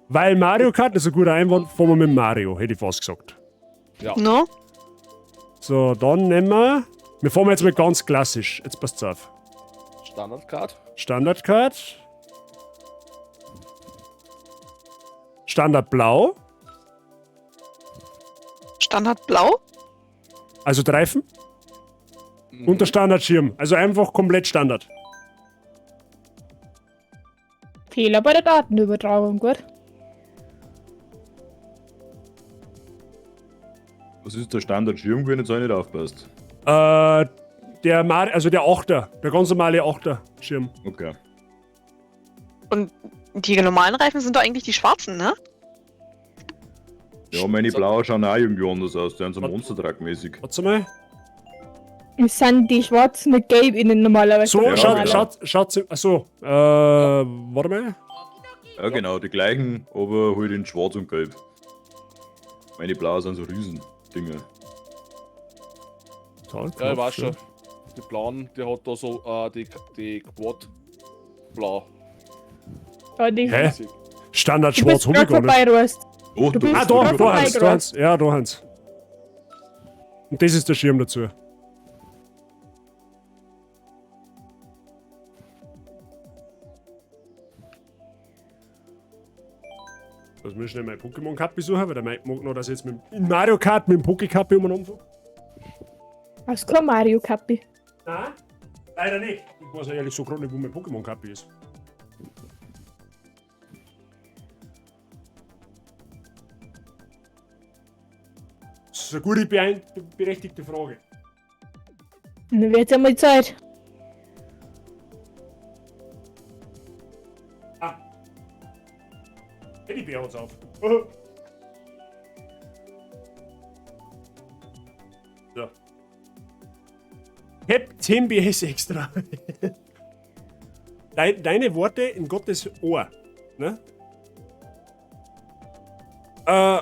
Weil Mario Kart ist ein guter Einwand, fahren wir mit Mario, hätte ich fast gesagt. Ja. No? So, dann nehmen wir. Wir fahren jetzt mal ganz klassisch. Jetzt passt's auf. Standard-Card. Standard Kart. Standard Blau. Standard Blau? Also die Reifen. Und der Standardschirm. Also einfach komplett Standard. Fehler bei der Datenübertragung, gut. Was ist der Standardschirm, wenn jetzt auch nicht aufpasst? Der Mar also der Achter. Der ganz normale Achter-Schirm. Okay. Und die normalen Reifen sind doch eigentlich die schwarzen, ne? Ja, meine blauen schauen auch irgendwie anders aus. Die sind so Monster Truck mäßig. Warte mal. Es sind die schwarzen mit gelb innen normalerweise. So, Ja, schaut, genau. schaut, schaut, achso, warte mal. Ja, genau, die gleichen, aber halt in schwarz und gelb. Meine blauen sind so Riesendinger. Ja, ich weiß schon. Die blauen, die hat da so die Quad blau. Ja, die Hä? Standard Du schwarz bist hab ich grad gar nicht. vorbei, Rost. Oh, Du bist Ah, da, grad da vorbei, Hans, da Rost. Hans. Ja, da Hans. Und das ist der Schirm dazu. Also wir schnell mein Pokémon Cup besuchen, weil der Mike mag noch, dass ich jetzt mit in Mario Kart mit dem Poké Cup umeinander fahre. Hast kein Mario Kappi. Nein, leider nicht. Ich weiß ja ehrlich so gerade nicht, wo mein Pokémon Cup ist. Das ist eine gute, berechtigte Frage. Dann wird's einmal Zeit. Ah. Teddybär hat's auf. So. Hab 10 BS extra. Deine Worte in Gottes Ohr. Ne?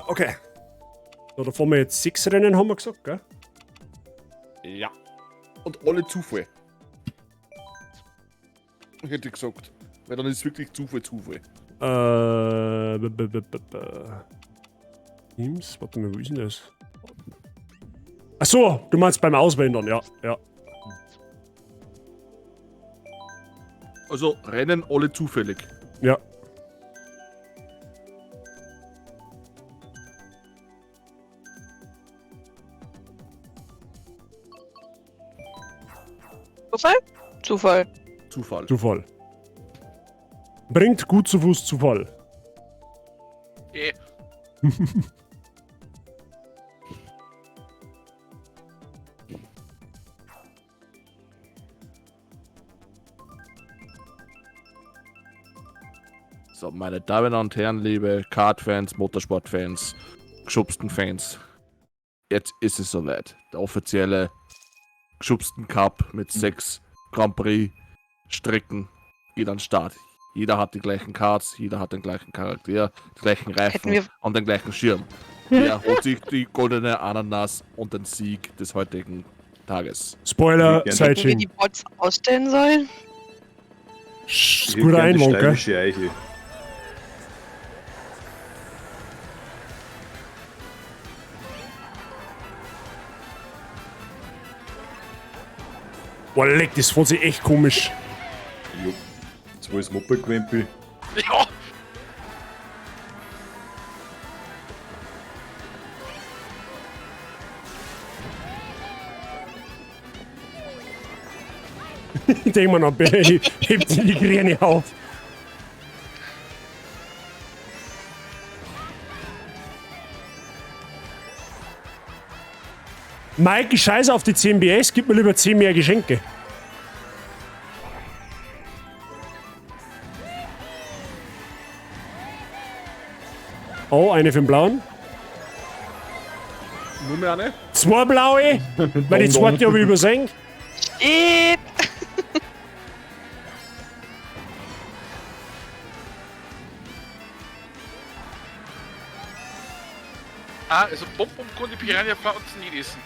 Okay. So, da fahren wir jetzt 6 Rennen, haben wir gesagt, gell? Ja. Und alle Zufall. Hätte ich gesagt. Weil dann ist wirklich Zufall, Zufall. B -b -b -b -b Teams? Warte mal, wo ist denn das? Ach so, du meinst beim Auswählen dann, ja, ja. Also Rennen alle zufällig. Ja. Zufall? Zufall. Zufall. Zufall. Bringt gut zu Fuß Zufall. Eh. So, meine Damen und Herren, liebe Kart-Fans, Motorsport-Fans, geschubsten Fans. Jetzt ist es soweit. Der offizielle geschubsten Cup mit 6 Grand Prix Strecken geht an den Start. Jeder hat die gleichen Karts, jeder hat den gleichen Charakter, die gleichen Reifen wir- und den gleichen Schirm. Wer holt sich die goldene Ananas und den Sieg des heutigen Tages? Spoiler, Hätten wir Sightseeing. die Bots ausstellen sollen? Ist ein guter Einwand, gell? steirische Eiche. Boah, leck, das fand sich echt komisch. Jo. Zwei ist Moped-Quempel. Ja! Ich denke mir noch, hebt sie die Gräne auf. Mike, scheiß auf die 10 BS, gib mir lieber 10 mehr Geschenke. Oh, eine für den Blauen. Nur mehr eine? Zwei blaue, weil die zweite habe ich übersehen. Shit. Ah, also Bonbon kann die Piranha-Pflanzen nicht essen.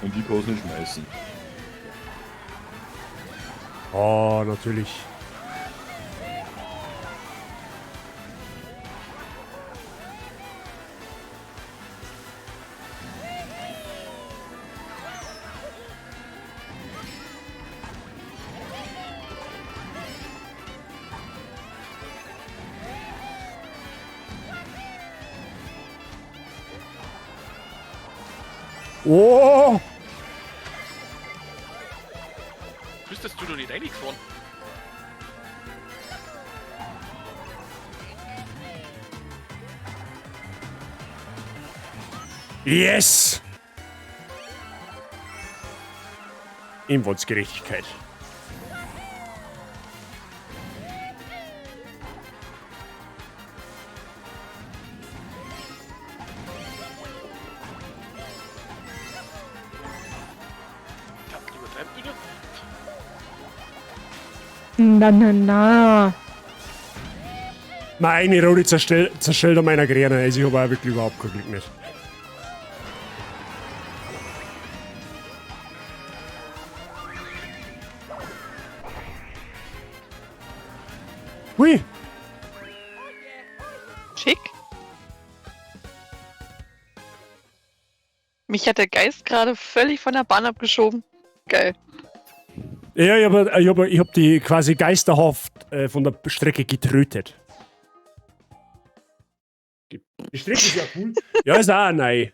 Und die kann es nicht schmeißen. Oh, natürlich. Oh! Bist du noch nicht reingefahren? Yes! Ihm wollt's Gerechtigkeit. Ich hab übertreibt wieder. Na, na, na. Meine Rode zerstellt an meiner Gräne. Also ich habe auch wirklich überhaupt kein Glück nicht. Hui! Schick. Mich hat der Geist gerade völlig von der Bahn abgeschoben. Geil. Ja, ich hab die quasi geisterhaft von der Strecke getrötet. Die Strecke ist ja cool. Ja, ist auch neu.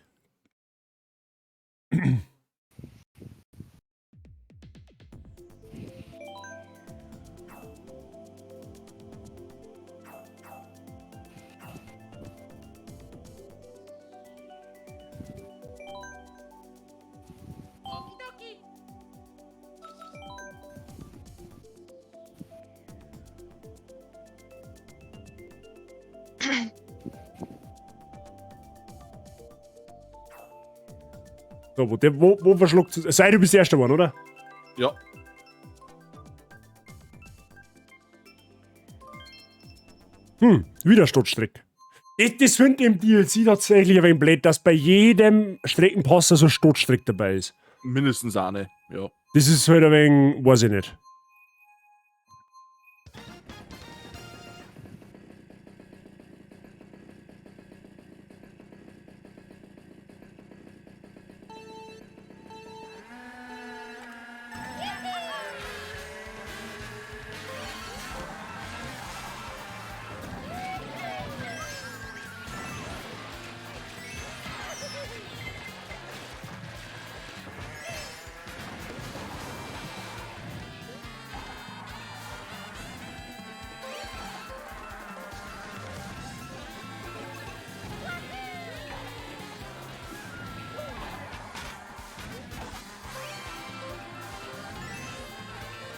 So, wo verschluckt? Sei du bist der Erste geworden, oder? Ja. Wieder Sturzstreck. Das finde ich im DLC tatsächlich ein wenig blöd, dass bei jedem Streckenpasser so ein Sturzstreck dabei ist. Mindestens eine, ja. Das ist halt ein wenig, weiß ich nicht.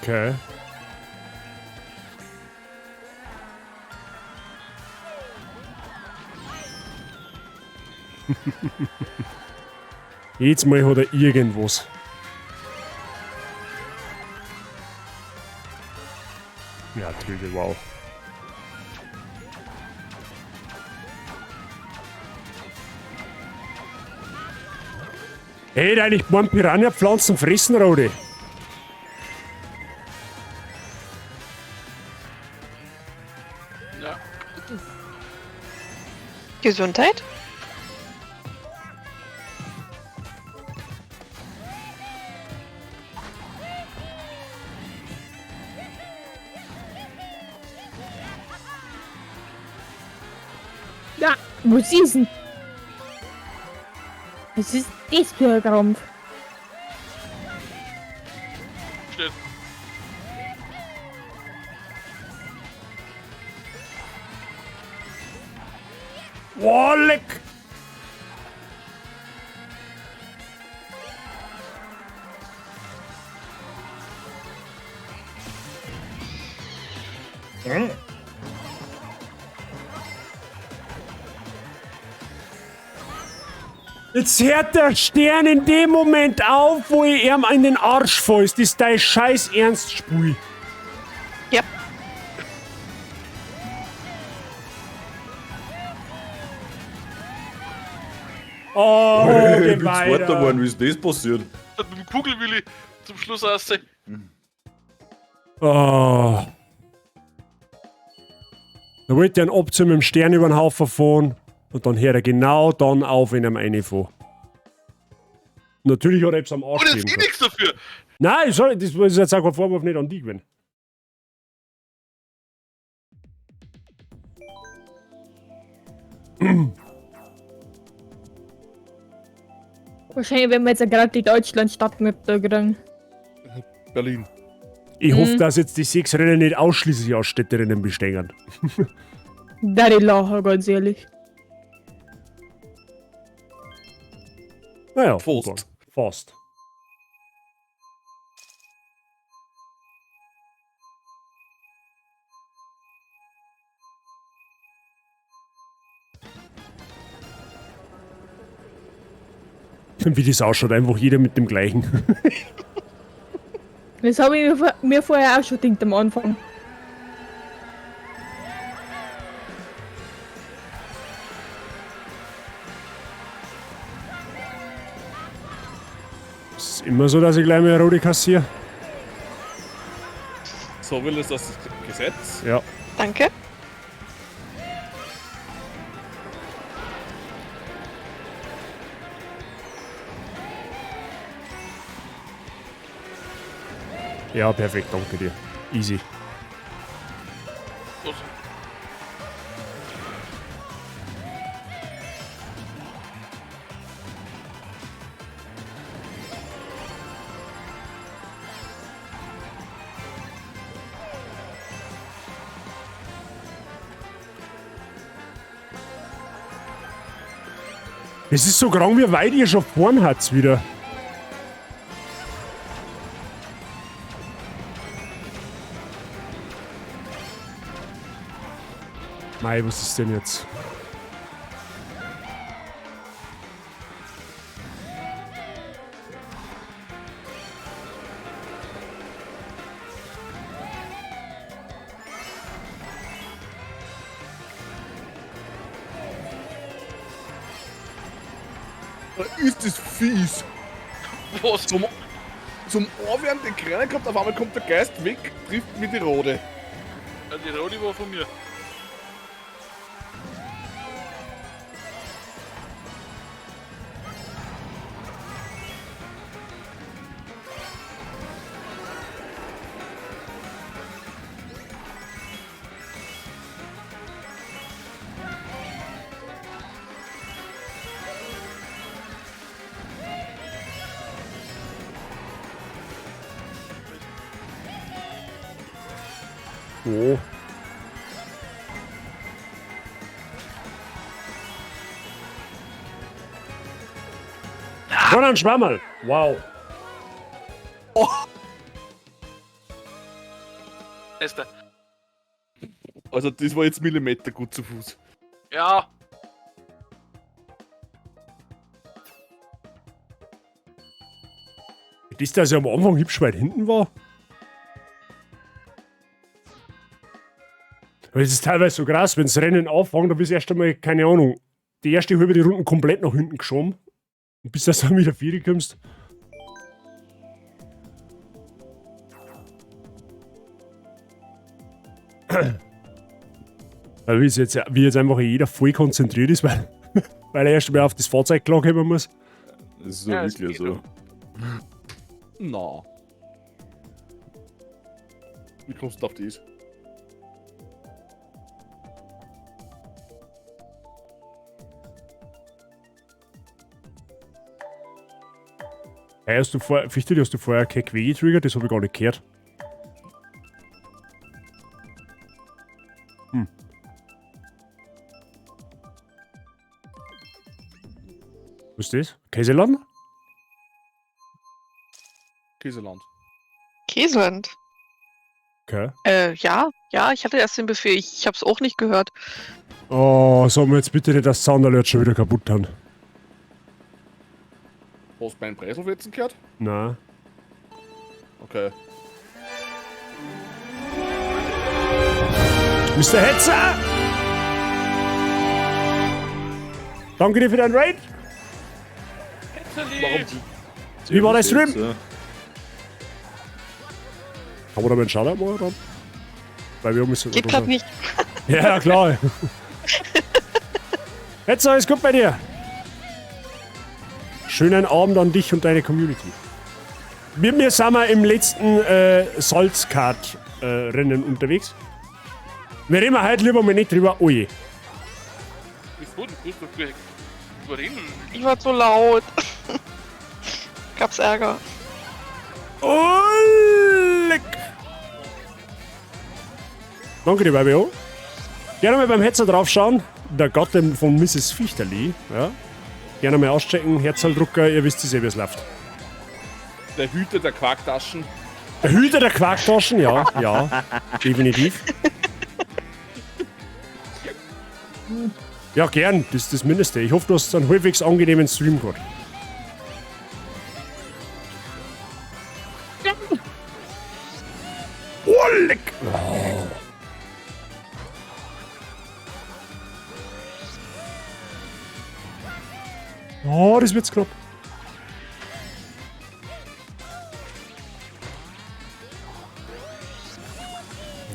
Okay. Jetzt mal hat er irgendwas. Ja, trüge, wow. Hey, eigentlich beim Piranha-Pflanzen fressen, Rode. Ja. Gesundheit? Ja, was ist denn? Was ist das für ein Krampf? Steht. Boah, leck! Jetzt hört der Stern in dem Moment auf, wo ich ihm in den Arsch fall. Ist das dein scheiß Ernst, Spui? Ja. Oh, Ich geh bin Zweiter weiter. geworden, wie ist das passiert? Mit dem Kugelwilli zum Schluss raus. Oh. Da wollte ich einen Abzug mit dem Stern über den Haufen fahren und dann hört er genau dann auf, wenn er ihm reinfährt. Natürlich hat er etwas am Arsch Und jetzt gegeben eh nichts dafür. Nein, sorry, das ist jetzt auch kein Vorwurf nicht an dich gewesen. Wahrscheinlich werden wir jetzt gerade die Deutschland-Stadtmap da kriegen. Berlin. Ich hoffe, Mhm. dass jetzt die 6 Rennen nicht ausschließlich aus Städterennen bestehen. Da die lachen, ganz ehrlich. Naja, Fast. Fast. Wie das ausschaut, einfach jeder mit dem gleichen. Das habe ich mir vorher auch schon gedacht am Anfang. Ist immer so, dass ich gleich mal eine rote kassiere. So will es das Gesetz. Ja. Danke. Ja, perfekt, danke dir. Easy. Was? Es ist so krank, wie weit ihr schon vorn habt wieder. Mei, was ist denn jetzt? Ist das fies? Was? Zum Ohrwärmen den Kleinen kommt, auf einmal kommt der Geist weg, trifft mit die Rode. Ja, die Rodi war von mir. Oh. Schon ein Schwammerl. Wow. Esther. Also das war jetzt Millimeter gut zu Fuß. Ja. Das, dass ich am Anfang hübsch weit hinten war. Aber es ist teilweise so krass, wenn das Rennen anfängt, da bist du erst einmal, keine Ahnung, die erste halbe die Runden komplett nach hinten geschoben. Und bis du dann wieder vier kommst. Weil wie jetzt einfach jeder voll konzentriert ist, weil, weil er erst einmal auf das Fahrzeug klarkommen muss. Das ist ja wirklich so. Na. Wie kommst du auf das? Hey, hast du vorher, Fichte, hast du vorher kein Quer getriggert? Das habe ich gar nicht gehört. Hm. Was ist das? Käseland? Käseland. Käseland. Okay. Ja, ja, ich hatte erst den Befehl. Ich hab's auch nicht gehört. Oh, sagen wir jetzt bitte nicht, dass Sound Alert schon wieder kaputt haben. Hast du meinen Preiselfetzen gehört? Na. Okay. Mr. Hetzer! Danke dir für dein Raid! Hetzerli! Wie war der Stream? Servus, Kann man da mal einen Shoutout machen dann? Weil wir müssen. Geht grad nicht. Ja, klar. Hetzer, alles gut bei dir? Schönen Abend an dich und deine Community. Mit mir sind wir im letzten Salzkart-Rennen unterwegs. Wir reden heute lieber mal nicht drüber. Oh je. Wie gut, gut, gut, gut. Ich war zu laut. Gab's Ärger. Oh, leck. Danke dir, YBO. Gerne mal beim Hetzer draufschauen. Der Gatte von Mrs. Fichterli. Ja. Gerne mal auschecken. Herzaldrucker, ihr wisst es eh, wie es läuft. Der Hüter der Quarktaschen. Der Hüter der Quarktaschen, ja, ja, definitiv. Ja, gern, das ist das Mindeste. Ich hoffe, du hast einen halbwegs angenehmen Stream gehabt. Oh, leck! Oh. Oh, das wird's knapp.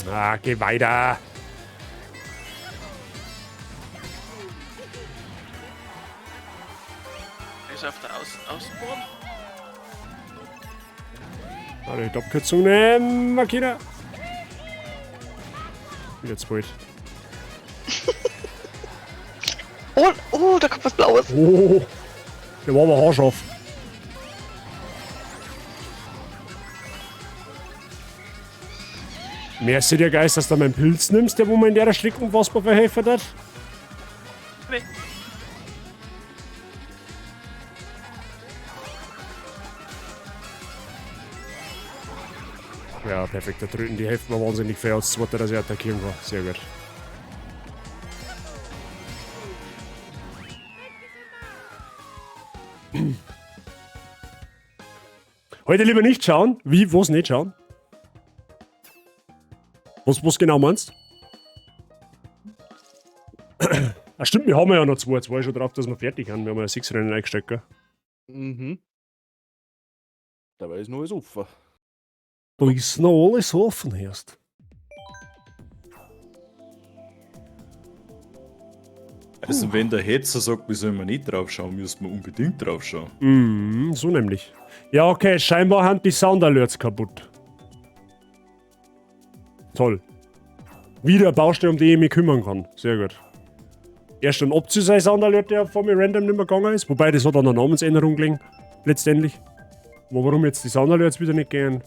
Ah, geh weiter. Ist auf der Außenbahn? Warte, die Abkürzung nehmen, Makina. Wieder zu bald. Oh, oh, da kommt was Blaues. Oh, der war aber haarscharf. Merkst du dir, Geist, dass du meinen Pilz nimmst, der wo man in der Strecke unfassbar verhelfen hat? Nee. Ja, perfekt. Da drüben, die helfen mir wahnsinnig viel als Zweiter, dass ich attackieren kann. Sehr gut. Heute lieber nicht schauen. Wie? Was nicht schauen? Was genau meinst du? Ah, stimmt, wir haben ja noch zwei. Zwei schon drauf, dass wir fertig haben. Wir haben ja 6 Rennen eingesteckt, gell? Mhm. Dabei ist noch alles offen. Da ist noch alles offen, erst. Also, wenn der Hetzer sagt, wir sollen nicht drauf schauen, müssen wir unbedingt drauf schauen. Mhm, so nämlich. Ja, okay, scheinbar haben die Sound Alerts kaputt. Toll. Wieder eine Baustelle, um die ich mich kümmern kann. Sehr gut. Erst ein Opti sein Sound Alert, der vor mir random nicht mehr gegangen ist. Wobei, das hat an der Namensänderung gelegen. Letztendlich. Aber warum jetzt die Sound Alerts wieder nicht gehen,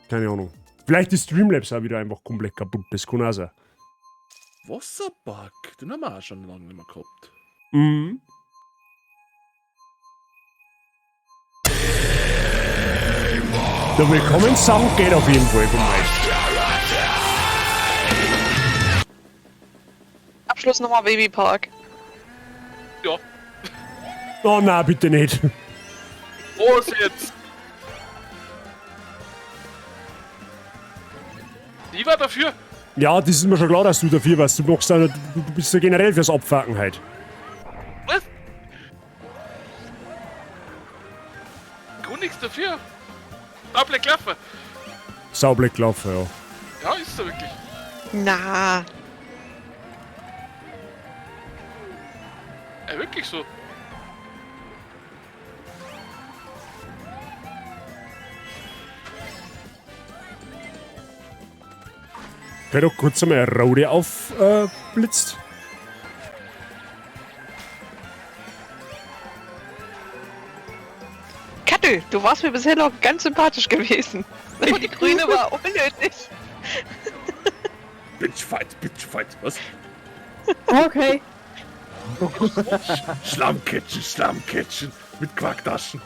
keine Ahnung. Vielleicht ist Streamlabs auch wieder einfach komplett kaputt. Das kann auch sein. Wasserbug, den haben wir auch schon lange nicht mehr gehabt. Mhm. Der Willkommenssong geht auf jeden Fall von euch. Abschluss nochmal Babypark. Ja. Oh nein, bitte nicht. Was jetzt? Ich war dafür. Ja, das ist mir schon klar, dass du dafür warst. Du machst ja, du bist ja generell fürs Abfacken halt. Was? Gar nichts dafür. Sauble gelaufen. Sauble gelaufen, ja. Ja, ist so wirklich. Na. Ja, wirklich so. Okay, doch kurz einmal eine Rode aufblitzt. Kattel, du warst mir bisher noch ganz sympathisch gewesen. Aber die Grüne war unnötig. Bitchfight, Bitchfight, was? Okay. Schlammcatchen, Schlammcatchen mit Quarktaschen.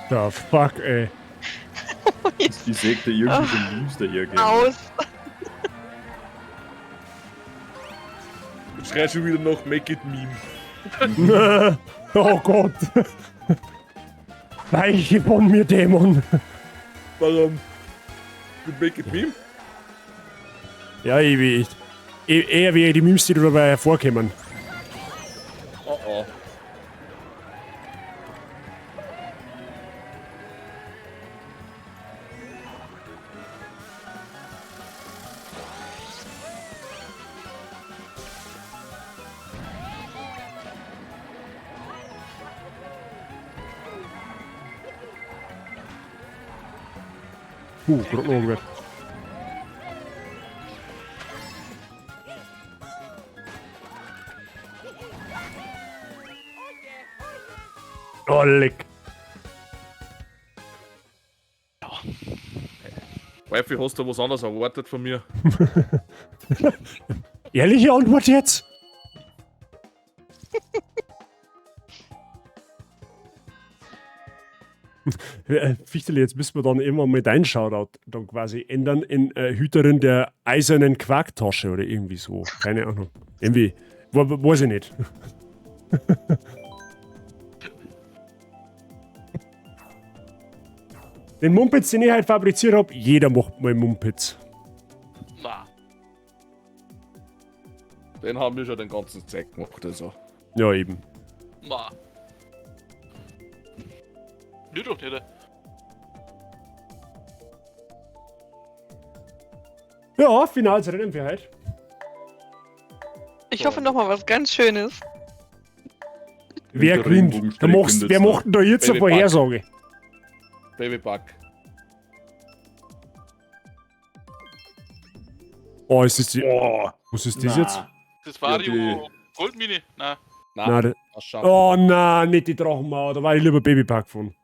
The fuck, ey. Ich sehe da irgendwie schon Memes dahergehen. Aus. Ich schrei schon wieder nach Make it Meme. Oh Gott. Weiche von mir, Dämon. Warum? Du Make it Meme? Ja, ich eher wie die Memes, die dabei hervorkommen. Oh oh. Gerade noch angewählt. Oh, leck. Wolfi, hast du was anderes erwartet von mir? Ehrliche Antwort jetzt? Fichtele, jetzt müssen wir dann immer mal dein Shoutout dann quasi ändern in Hüterin der eisernen Quarktasche oder irgendwie so. Keine Ahnung. Irgendwie. Weiß ich nicht. Den Mumpitz, den ich halt fabriziert hab, jeder macht mal Mumpitz. Na. Den haben wir schon den ganzen Zeit gemacht, also. Ja, eben. Na. Mir doch nicht. Ja, finales Rennen für heute. Ich hoffe noch mal was ganz Schönes. Wer gewinnt? Da machst, wer macht denn da jetzt eine Vorhersage? Babybuck. Oh, ist das die. Oh, was ist das na. jetzt? Das war Ja, die die- Goldmine. Nein. Nein, Nein, das schafft oh nein, nicht die Drachenmauer, da war ich lieber Babypark gefahren.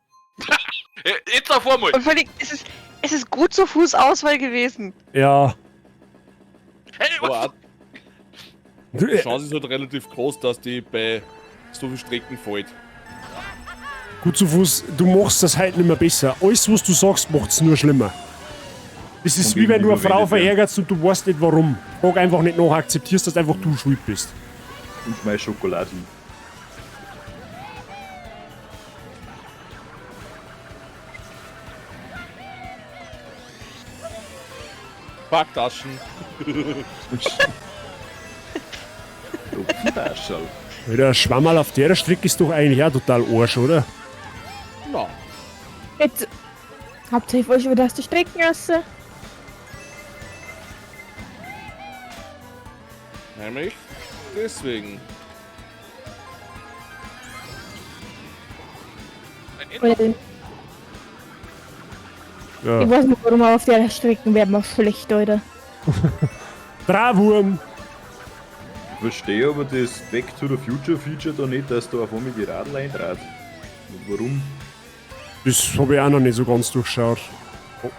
Jetzt auf einmal. Und vor allem, es ist gut zu Fuß Auswahl gewesen. Ja. Hey, Aber was? auch die Chance ist halt relativ groß, dass die bei so vielen Strecken fällt. Gut zu Fuß, du machst das halt nicht mehr besser. Alles, was du sagst, macht's nur schlimmer. Das ist Und wie wenn du eine irgendwie Frau verwendet werden. verärgerst und du weißt nicht warum. Frag einfach nicht nach, akzeptierst, dass einfach du schuld bist. Und schmeiß Schokolade hin. Packtaschen. Taschel. Alter, Schwammerl auf der Strecke ist doch eigentlich auch total Arsch, oder? Na. Jetzt habt ihr euch schon wieder aus der Strecken raus. Nämlich deswegen. Oder Ja. Ich weiß nicht, warum, aber auf der Strecke werden wir schlecht, Alter. Drawurm! Ich verstehe aber das Back to the Future Feature da nicht, dass da auf einmal die Radl eintrat. Und warum? Das habe ich auch noch nicht so ganz durchschaut. Oh.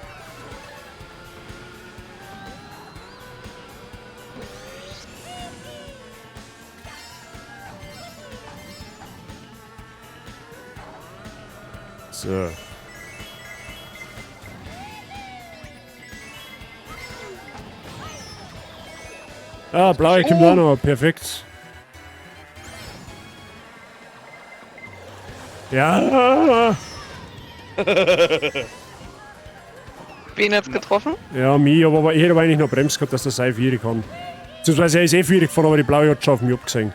So. Ah, blaue kommt auch noch. Perfekt. Ja. Wen hat's getroffen? Ja, mich, aber ich hätte aber eigentlich noch Bremse gehabt, dass der Sei vierig kann. Beziehungsweise er ist eh vierig gefahren, aber die blaue hat schon auf mich abgesehen.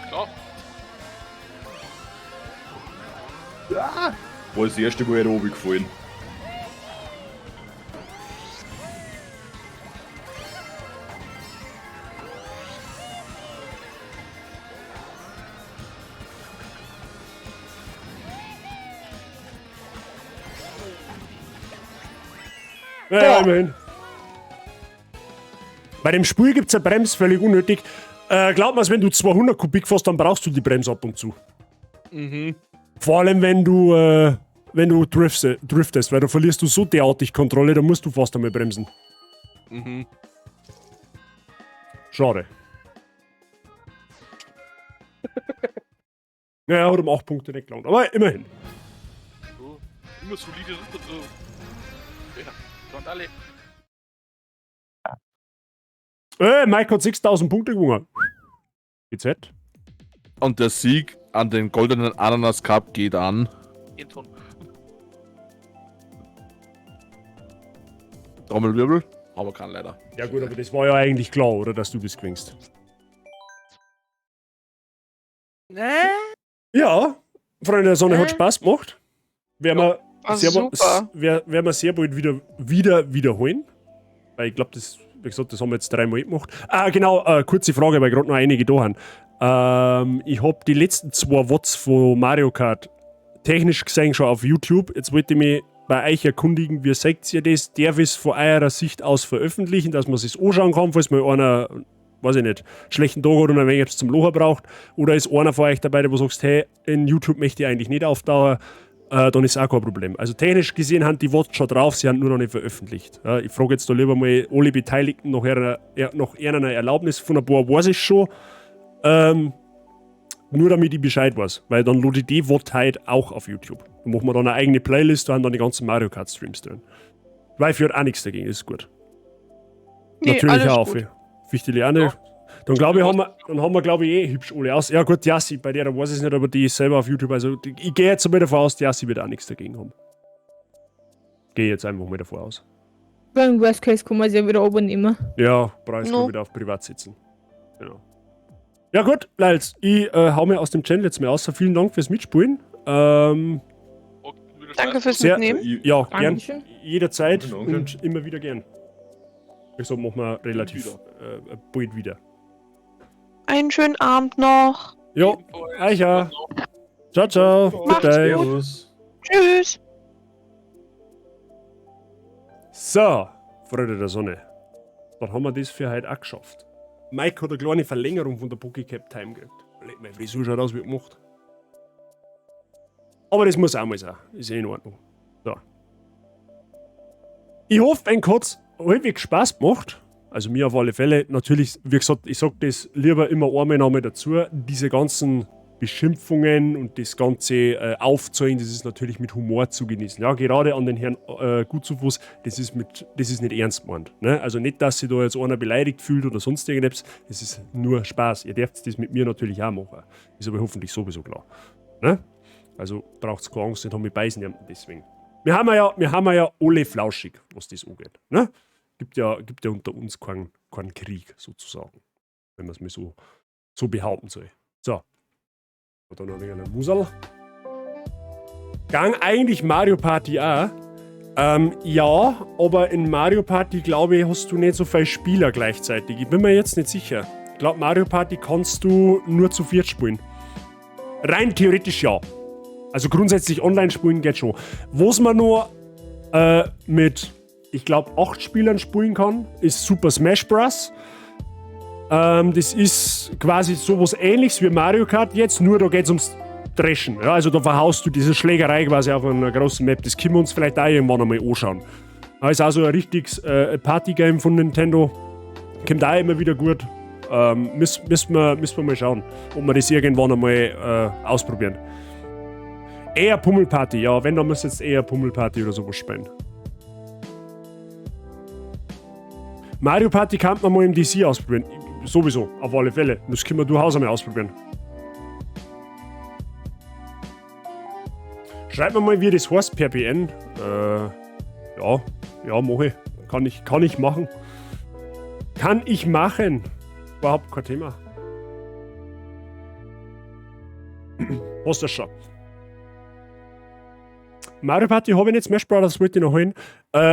Klar. Ah, war das erste Mal da oben gefallen. Ja, ja, immerhin. Bei dem Spiel gibt es eine Bremse, völlig unnötig. Glaub mir's, wenn du 200 Kubik fährst, dann brauchst du die Bremse ab und zu. Mhm. Vor allem, wenn du driftest, weil da verlierst du so derartig Kontrolle, da musst du fast einmal bremsen. Mhm. Schade. Naja, hat um 8 Punkte nicht gelangt, aber immerhin. So, immer solide runter. So. Ja, und alle. Mike hat 6000 Punkte gewonnen. GZ. Und der Sieg an den goldenen Ananas Cup geht an. Anton. Trommelwirbel, aber kann leider. Ja gut, aber das war ja eigentlich klar, oder, dass du das gewinnst. Ne? Ja, Freunde der Sonne, hat Spaß gemacht. Werden wir, War sehr, super. werden wir sehr bald wieder wiederholen. Weil ich glaube, das, wie gesagt, das haben wir jetzt dreimal gemacht. Ah, genau, kurze Frage, weil gerade noch einige da haben. Ich habe die letzten zwei Watts von Mario Kart technisch gesehen schon auf YouTube. Jetzt wollte ich mich bei euch erkundigen, wie seht ihr das? Darf ich es von eurer Sicht aus veröffentlichen, dass man es anschauen kann, falls mal einer, weiß ich nicht, schlechten Tag hat und ein wenig etwas zum Lachen braucht? Oder ist einer von euch dabei, der wo sagst, hey, in YouTube möchte ich eigentlich nicht auftauchen? Dann ist auch kein Problem. Also technisch gesehen haben die Watts schon drauf, sie haben nur noch nicht veröffentlicht. Ja, ich frage jetzt da lieber mal alle Beteiligten nach einer Erlaubnis. Von ein paar weiß ich schon. Nur damit ich Bescheid weiß, weil dann lade ich die Wort halt auch auf YouTube. Dann machen wir dann eine eigene Playlist, da haben dann die ganzen Mario Kart Streams drin. Weil ich hat auch nichts dagegen, ist gut. Nee, Natürlich alles auch. gut. Fichteli auch nicht. Dann glaube ich, haben wir, glaube ich, eh hübsch alle aus. Ja gut, Jassi, bei der weiß ich es nicht, aber die ist selber auf YouTube. Also ich gehe jetzt mal davon aus, die Jassi wird auch nichts dagegen haben. Gehe jetzt einfach mal davon aus. Beim Worst Case kann man sie ja wieder übernehmen. Ja, brauchst No. du wieder auf privat sitzen. Genau. Ja gut, Leils, ich hau mir aus dem Channel jetzt mal aus. Vielen Dank fürs Mitspielen. Danke fürs Sehr, Mitnehmen. Ja, gern. Dankeschön. Jederzeit Danke. und immer wieder gern. Ich sag, machen wir relativ bald wieder. Einen schönen Abend noch. Jo, Eicher. Ciao, ciao. Macht's Bitte. gut. Tschüss. So, Freunde der Sonne. Dann haben wir das für heute auch geschafft. Mike hat eine kleine Verlängerung von der Pokécap Time gekriegt. Leck, meine Frisur schaut aus wie gemacht. Aber das muss auch mal sein. Ist eh in Ordnung. So. Ich hoffe, ein hat's halbwegs Spaß gemacht. Also mir auf alle Fälle. Natürlich, wie gesagt, ich sag das lieber immer einmal noch mal dazu. Diese ganzen Beschimpfungen und das ganze Aufzeigen, das ist natürlich mit Humor zu genießen. Ja, gerade an den Herrn Gutzufuß, das ist nicht ernst gemeint. Ne? Also nicht, dass sich da jetzt einer beleidigt fühlt oder sonst irgendetwas, das ist nur Spaß. Ihr dürft das mit mir natürlich auch machen. Ist aber hoffentlich sowieso klar. Ne? Also braucht's keine Angst, nicht haben wir beißen deswegen. Wir haben ja alle flauschig, was das angeht. Ne? Gibt ja unter uns keinen Krieg, sozusagen. Wenn man es mal so behaupten soll. So. Und dann noch ein wenig eine Musel. Gang eigentlich Mario Party auch. Ja, aber in Mario Party, glaube ich, hast du nicht so viele Spieler gleichzeitig. Ich bin mir jetzt nicht sicher. Ich glaube, Mario Party kannst du nur zu viert spielen. Rein theoretisch ja. Also grundsätzlich online spielen geht schon. Was man nur mit, ich glaube, 8 Spielern spielen kann, ist Super Smash Bros. Das ist quasi sowas Ähnliches wie Mario Kart jetzt, nur da geht es ums Dreschen. Ja, also da verhaust du diese Schlägerei quasi auf einer großen Map. Das können wir uns vielleicht auch irgendwann einmal anschauen. Das ist also ein richtiges Partygame von Nintendo. Kommt auch immer wieder gut. Müssen wir mal schauen, ob wir das irgendwann einmal ausprobieren. Eher Pummelparty, ja, wenn, dann müsst ihr jetzt eher Pummelparty oder sowas spielen. Mario Party kann man mal im DC ausprobieren. Sowieso, auf alle Fälle. Das können wir durchaus einmal ausprobieren. Schreibt mir mal, wie das heißt per PN. Ja, mach ich. Kann ich machen. Kann ich machen. Überhaupt kein Thema. Hast du das schon? Mario Party habe ich nicht, Smash Brothers wollte ich noch holen.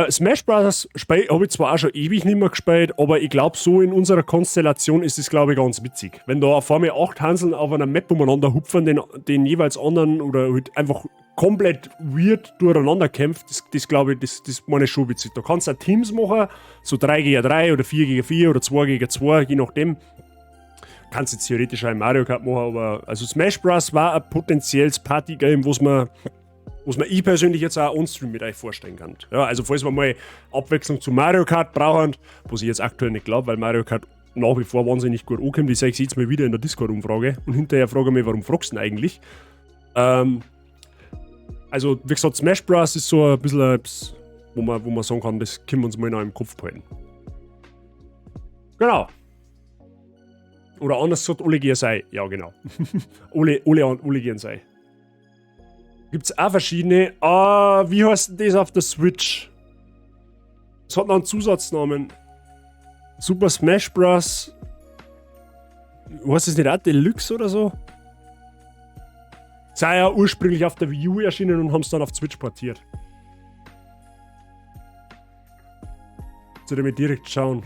Smash Brothers habe ich zwar auch schon ewig nicht mehr gespielt, aber ich glaube, so in unserer Konstellation ist es, glaube ich, ganz witzig. Wenn da vor mir 8 Hanseln auf einer Map umeinander hupfen, den jeweils anderen oder halt einfach komplett weird durcheinander kämpft, das glaube ich, das meine ich schon witzig. Da kannst du auch Teams machen, so 3 gegen 3 oder 4 gegen 4 oder 2 gegen 2, je nachdem. Kannst du theoretisch auch in Mario Kart machen, aber also Smash Bros. War ein potenzielles Partygame, wo man ich persönlich jetzt auch on-stream mit euch vorstellen kann. Ja, also falls wir mal Abwechslung zu Mario Kart brauchen, was ich jetzt aktuell nicht glaube, weil Mario Kart nach wie vor wahnsinnig gut ankommt. Ich sehe es jetzt mal wieder in der Discord-Umfrage und hinterher frage ich mich, warum fragst du denn eigentlich? Also, wie gesagt, Smash Bros. Ist so ein bisschen etwas, wo man sagen kann, das können wir uns mal noch im Kopf behalten. Genau. Oder anders gesagt, alle gehen sei. Ja, genau. Alle gehen sei. Gibt's auch verschiedene. Ah, wie heißt denn das auf der Switch? Es hat noch einen Zusatznamen. Super Smash Bros. Heißt das nicht auch Deluxe oder so? Sei ja ursprünglich auf der Wii U erschienen und haben es dann auf Switch portiert. Soll ich mir direkt schauen?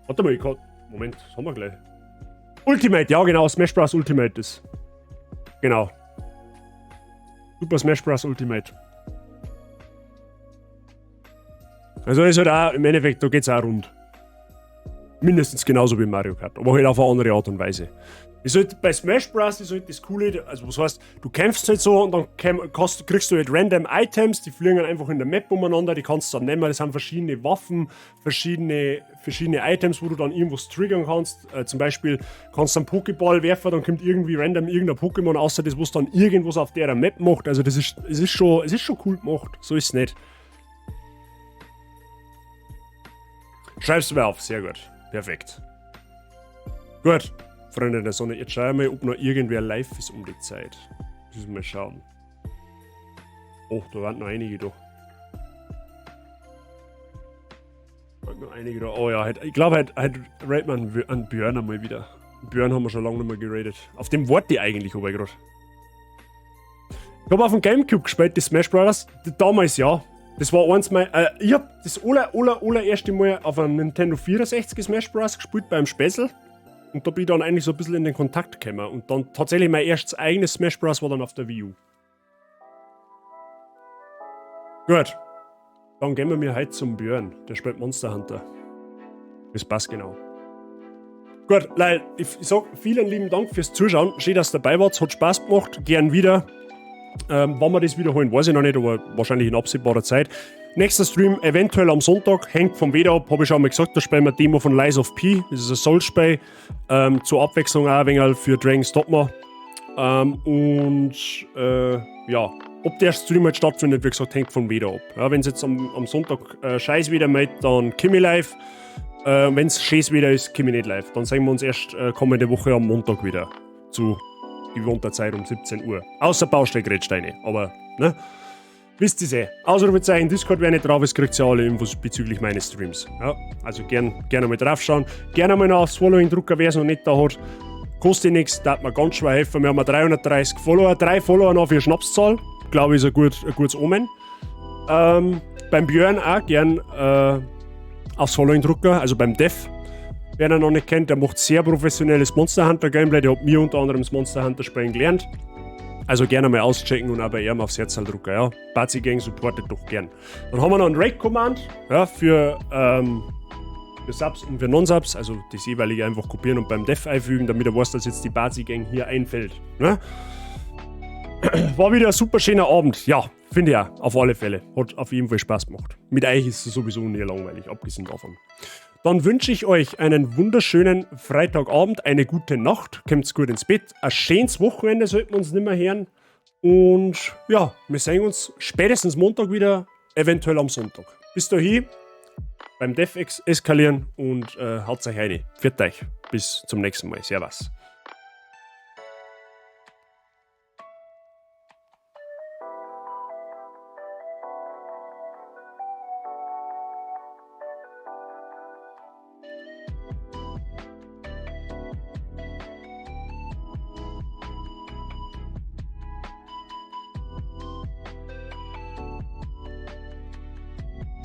Warte mal, ich kann. Moment, das haben wir gleich. Ultimate, ja genau, Smash Bros. Ultimate ist. Genau. Super Smash Bros. Ultimate. Also ist halt auch, im Endeffekt, da geht's auch rund. Mindestens genauso wie Mario Kart, aber halt auf eine andere Art und Weise. Ist halt, bei Smash Bros. Ist halt das Coole, also was heißt, du kämpfst halt so und dann kriegst du halt random Items, die fliegen dann einfach in der Map umeinander, die kannst du dann nehmen, das sind verschiedene Waffen, verschiedene Items, wo du dann irgendwas triggern kannst. Zum Beispiel kannst du einen Pokéball werfen, dann kommt irgendwie random irgendein Pokémon, außer das, was dann irgendwas auf der Map macht. Also das ist, es ist schon cool gemacht, so ist es nicht. Schreibst du mir auf, sehr gut. Perfekt. Gut, Freunde der Sonne, jetzt schau ich mal, ob noch irgendwer live ist um die Zeit. Müssen wir mal schauen. Oh, da waren noch einige da. Waren noch einige da. Oh ja, ich glaube, heute raid man einen Björn einmal wieder. Björn haben wir schon lange nicht mehr geradet. Auf dem warte ich eigentlich aber gerade. Ich hab auf dem Gamecube gespielt, die Smash Brothers. Damals ja. Das war eins mein. Ich hab das allererste Mal auf einem Nintendo 64 Smash Bros. Gespielt beim Späßel. Und da bin ich dann eigentlich so ein bisschen in den Kontakt gekommen. Und dann tatsächlich mein erstes eigenes Smash Bros. War dann auf der Wii U. Gut. Dann gehen wir mir heute zum Björn. Der spielt Monster Hunter. Das passt genau. Gut, Leute, ich sag vielen lieben Dank fürs Zuschauen. Schön, dass ihr dabei wart. Hat Spaß gemacht. Gern wieder. Wann wir das wiederholen, weiß ich noch nicht, aber wahrscheinlich in absehbarer Zeit. Nächster Stream eventuell am Sonntag, hängt vom Wetter ab, habe ich schon mal gesagt, da spielen wir Demo von Lies of P, das ist ein Souls-Spiel. Zur Abwechslung auch ein wenig für Dragon's Dogma. Ja, ob der Stream halt stattfindet, wie gesagt, hängt vom Wetter ab. Ja, wenn's jetzt am Sonntag scheiß Wetter wird, dann komm ich live. Wenn's scheiß Wetter ist, komm ich nicht live. Dann sehen wir uns erst kommende Woche am Montag wieder zu gewohnter Zeit um 17 Uhr. Außer Baustelle-Grätsteine, aber, ne? Wisst ihr's eh. Ausrufezeichen Discord, wer nicht drauf ist, kriegt ja alle Infos bezüglich meines Streams. Ja, also gerne mal draufschauen. Gerne mal noch aufs Following drücken, wer es noch nicht da hat. Kostet nichts, darf mir ganz schwer helfen. Wir haben 330 Follower, 3 Follower noch für Schnapszahl. Glaube ich, ist ein gutes Omen. Beim Björn auch gern aufs Following drücken, also beim Dev. Wer ihn noch nicht kennt, der macht sehr professionelles Monster Hunter Gameplay. Der hat mir unter anderem das Monster Hunter Spielen gelernt. Also gerne mal auschecken und auch bei ihm aufs Herz drücken. Ja. Bazi Gang supportet doch gern. Dann haben wir noch einen Raid Command, ja, für Subs und für Non-Subs. Also das jeweilige einfach kopieren und beim Dev einfügen, damit er weiß, dass jetzt die Bazi Gang hier einfällt. Ne? War wieder ein super schöner Abend. Ja, finde ich auch. Auf alle Fälle. Hat auf jeden Fall Spaß gemacht. Mit euch ist es sowieso nie langweilig, abgesehen davon. Dann wünsche ich euch einen wunderschönen Freitagabend, eine gute Nacht, kommt's gut ins Bett, ein schönes Wochenende sollten wir uns nicht mehr hören. Und ja, wir sehen uns spätestens Montag wieder, eventuell am Sonntag. Bis dahin, beim Dev eskalieren und haut euch rein. Pfiat euch. Bis zum nächsten Mal. Servus.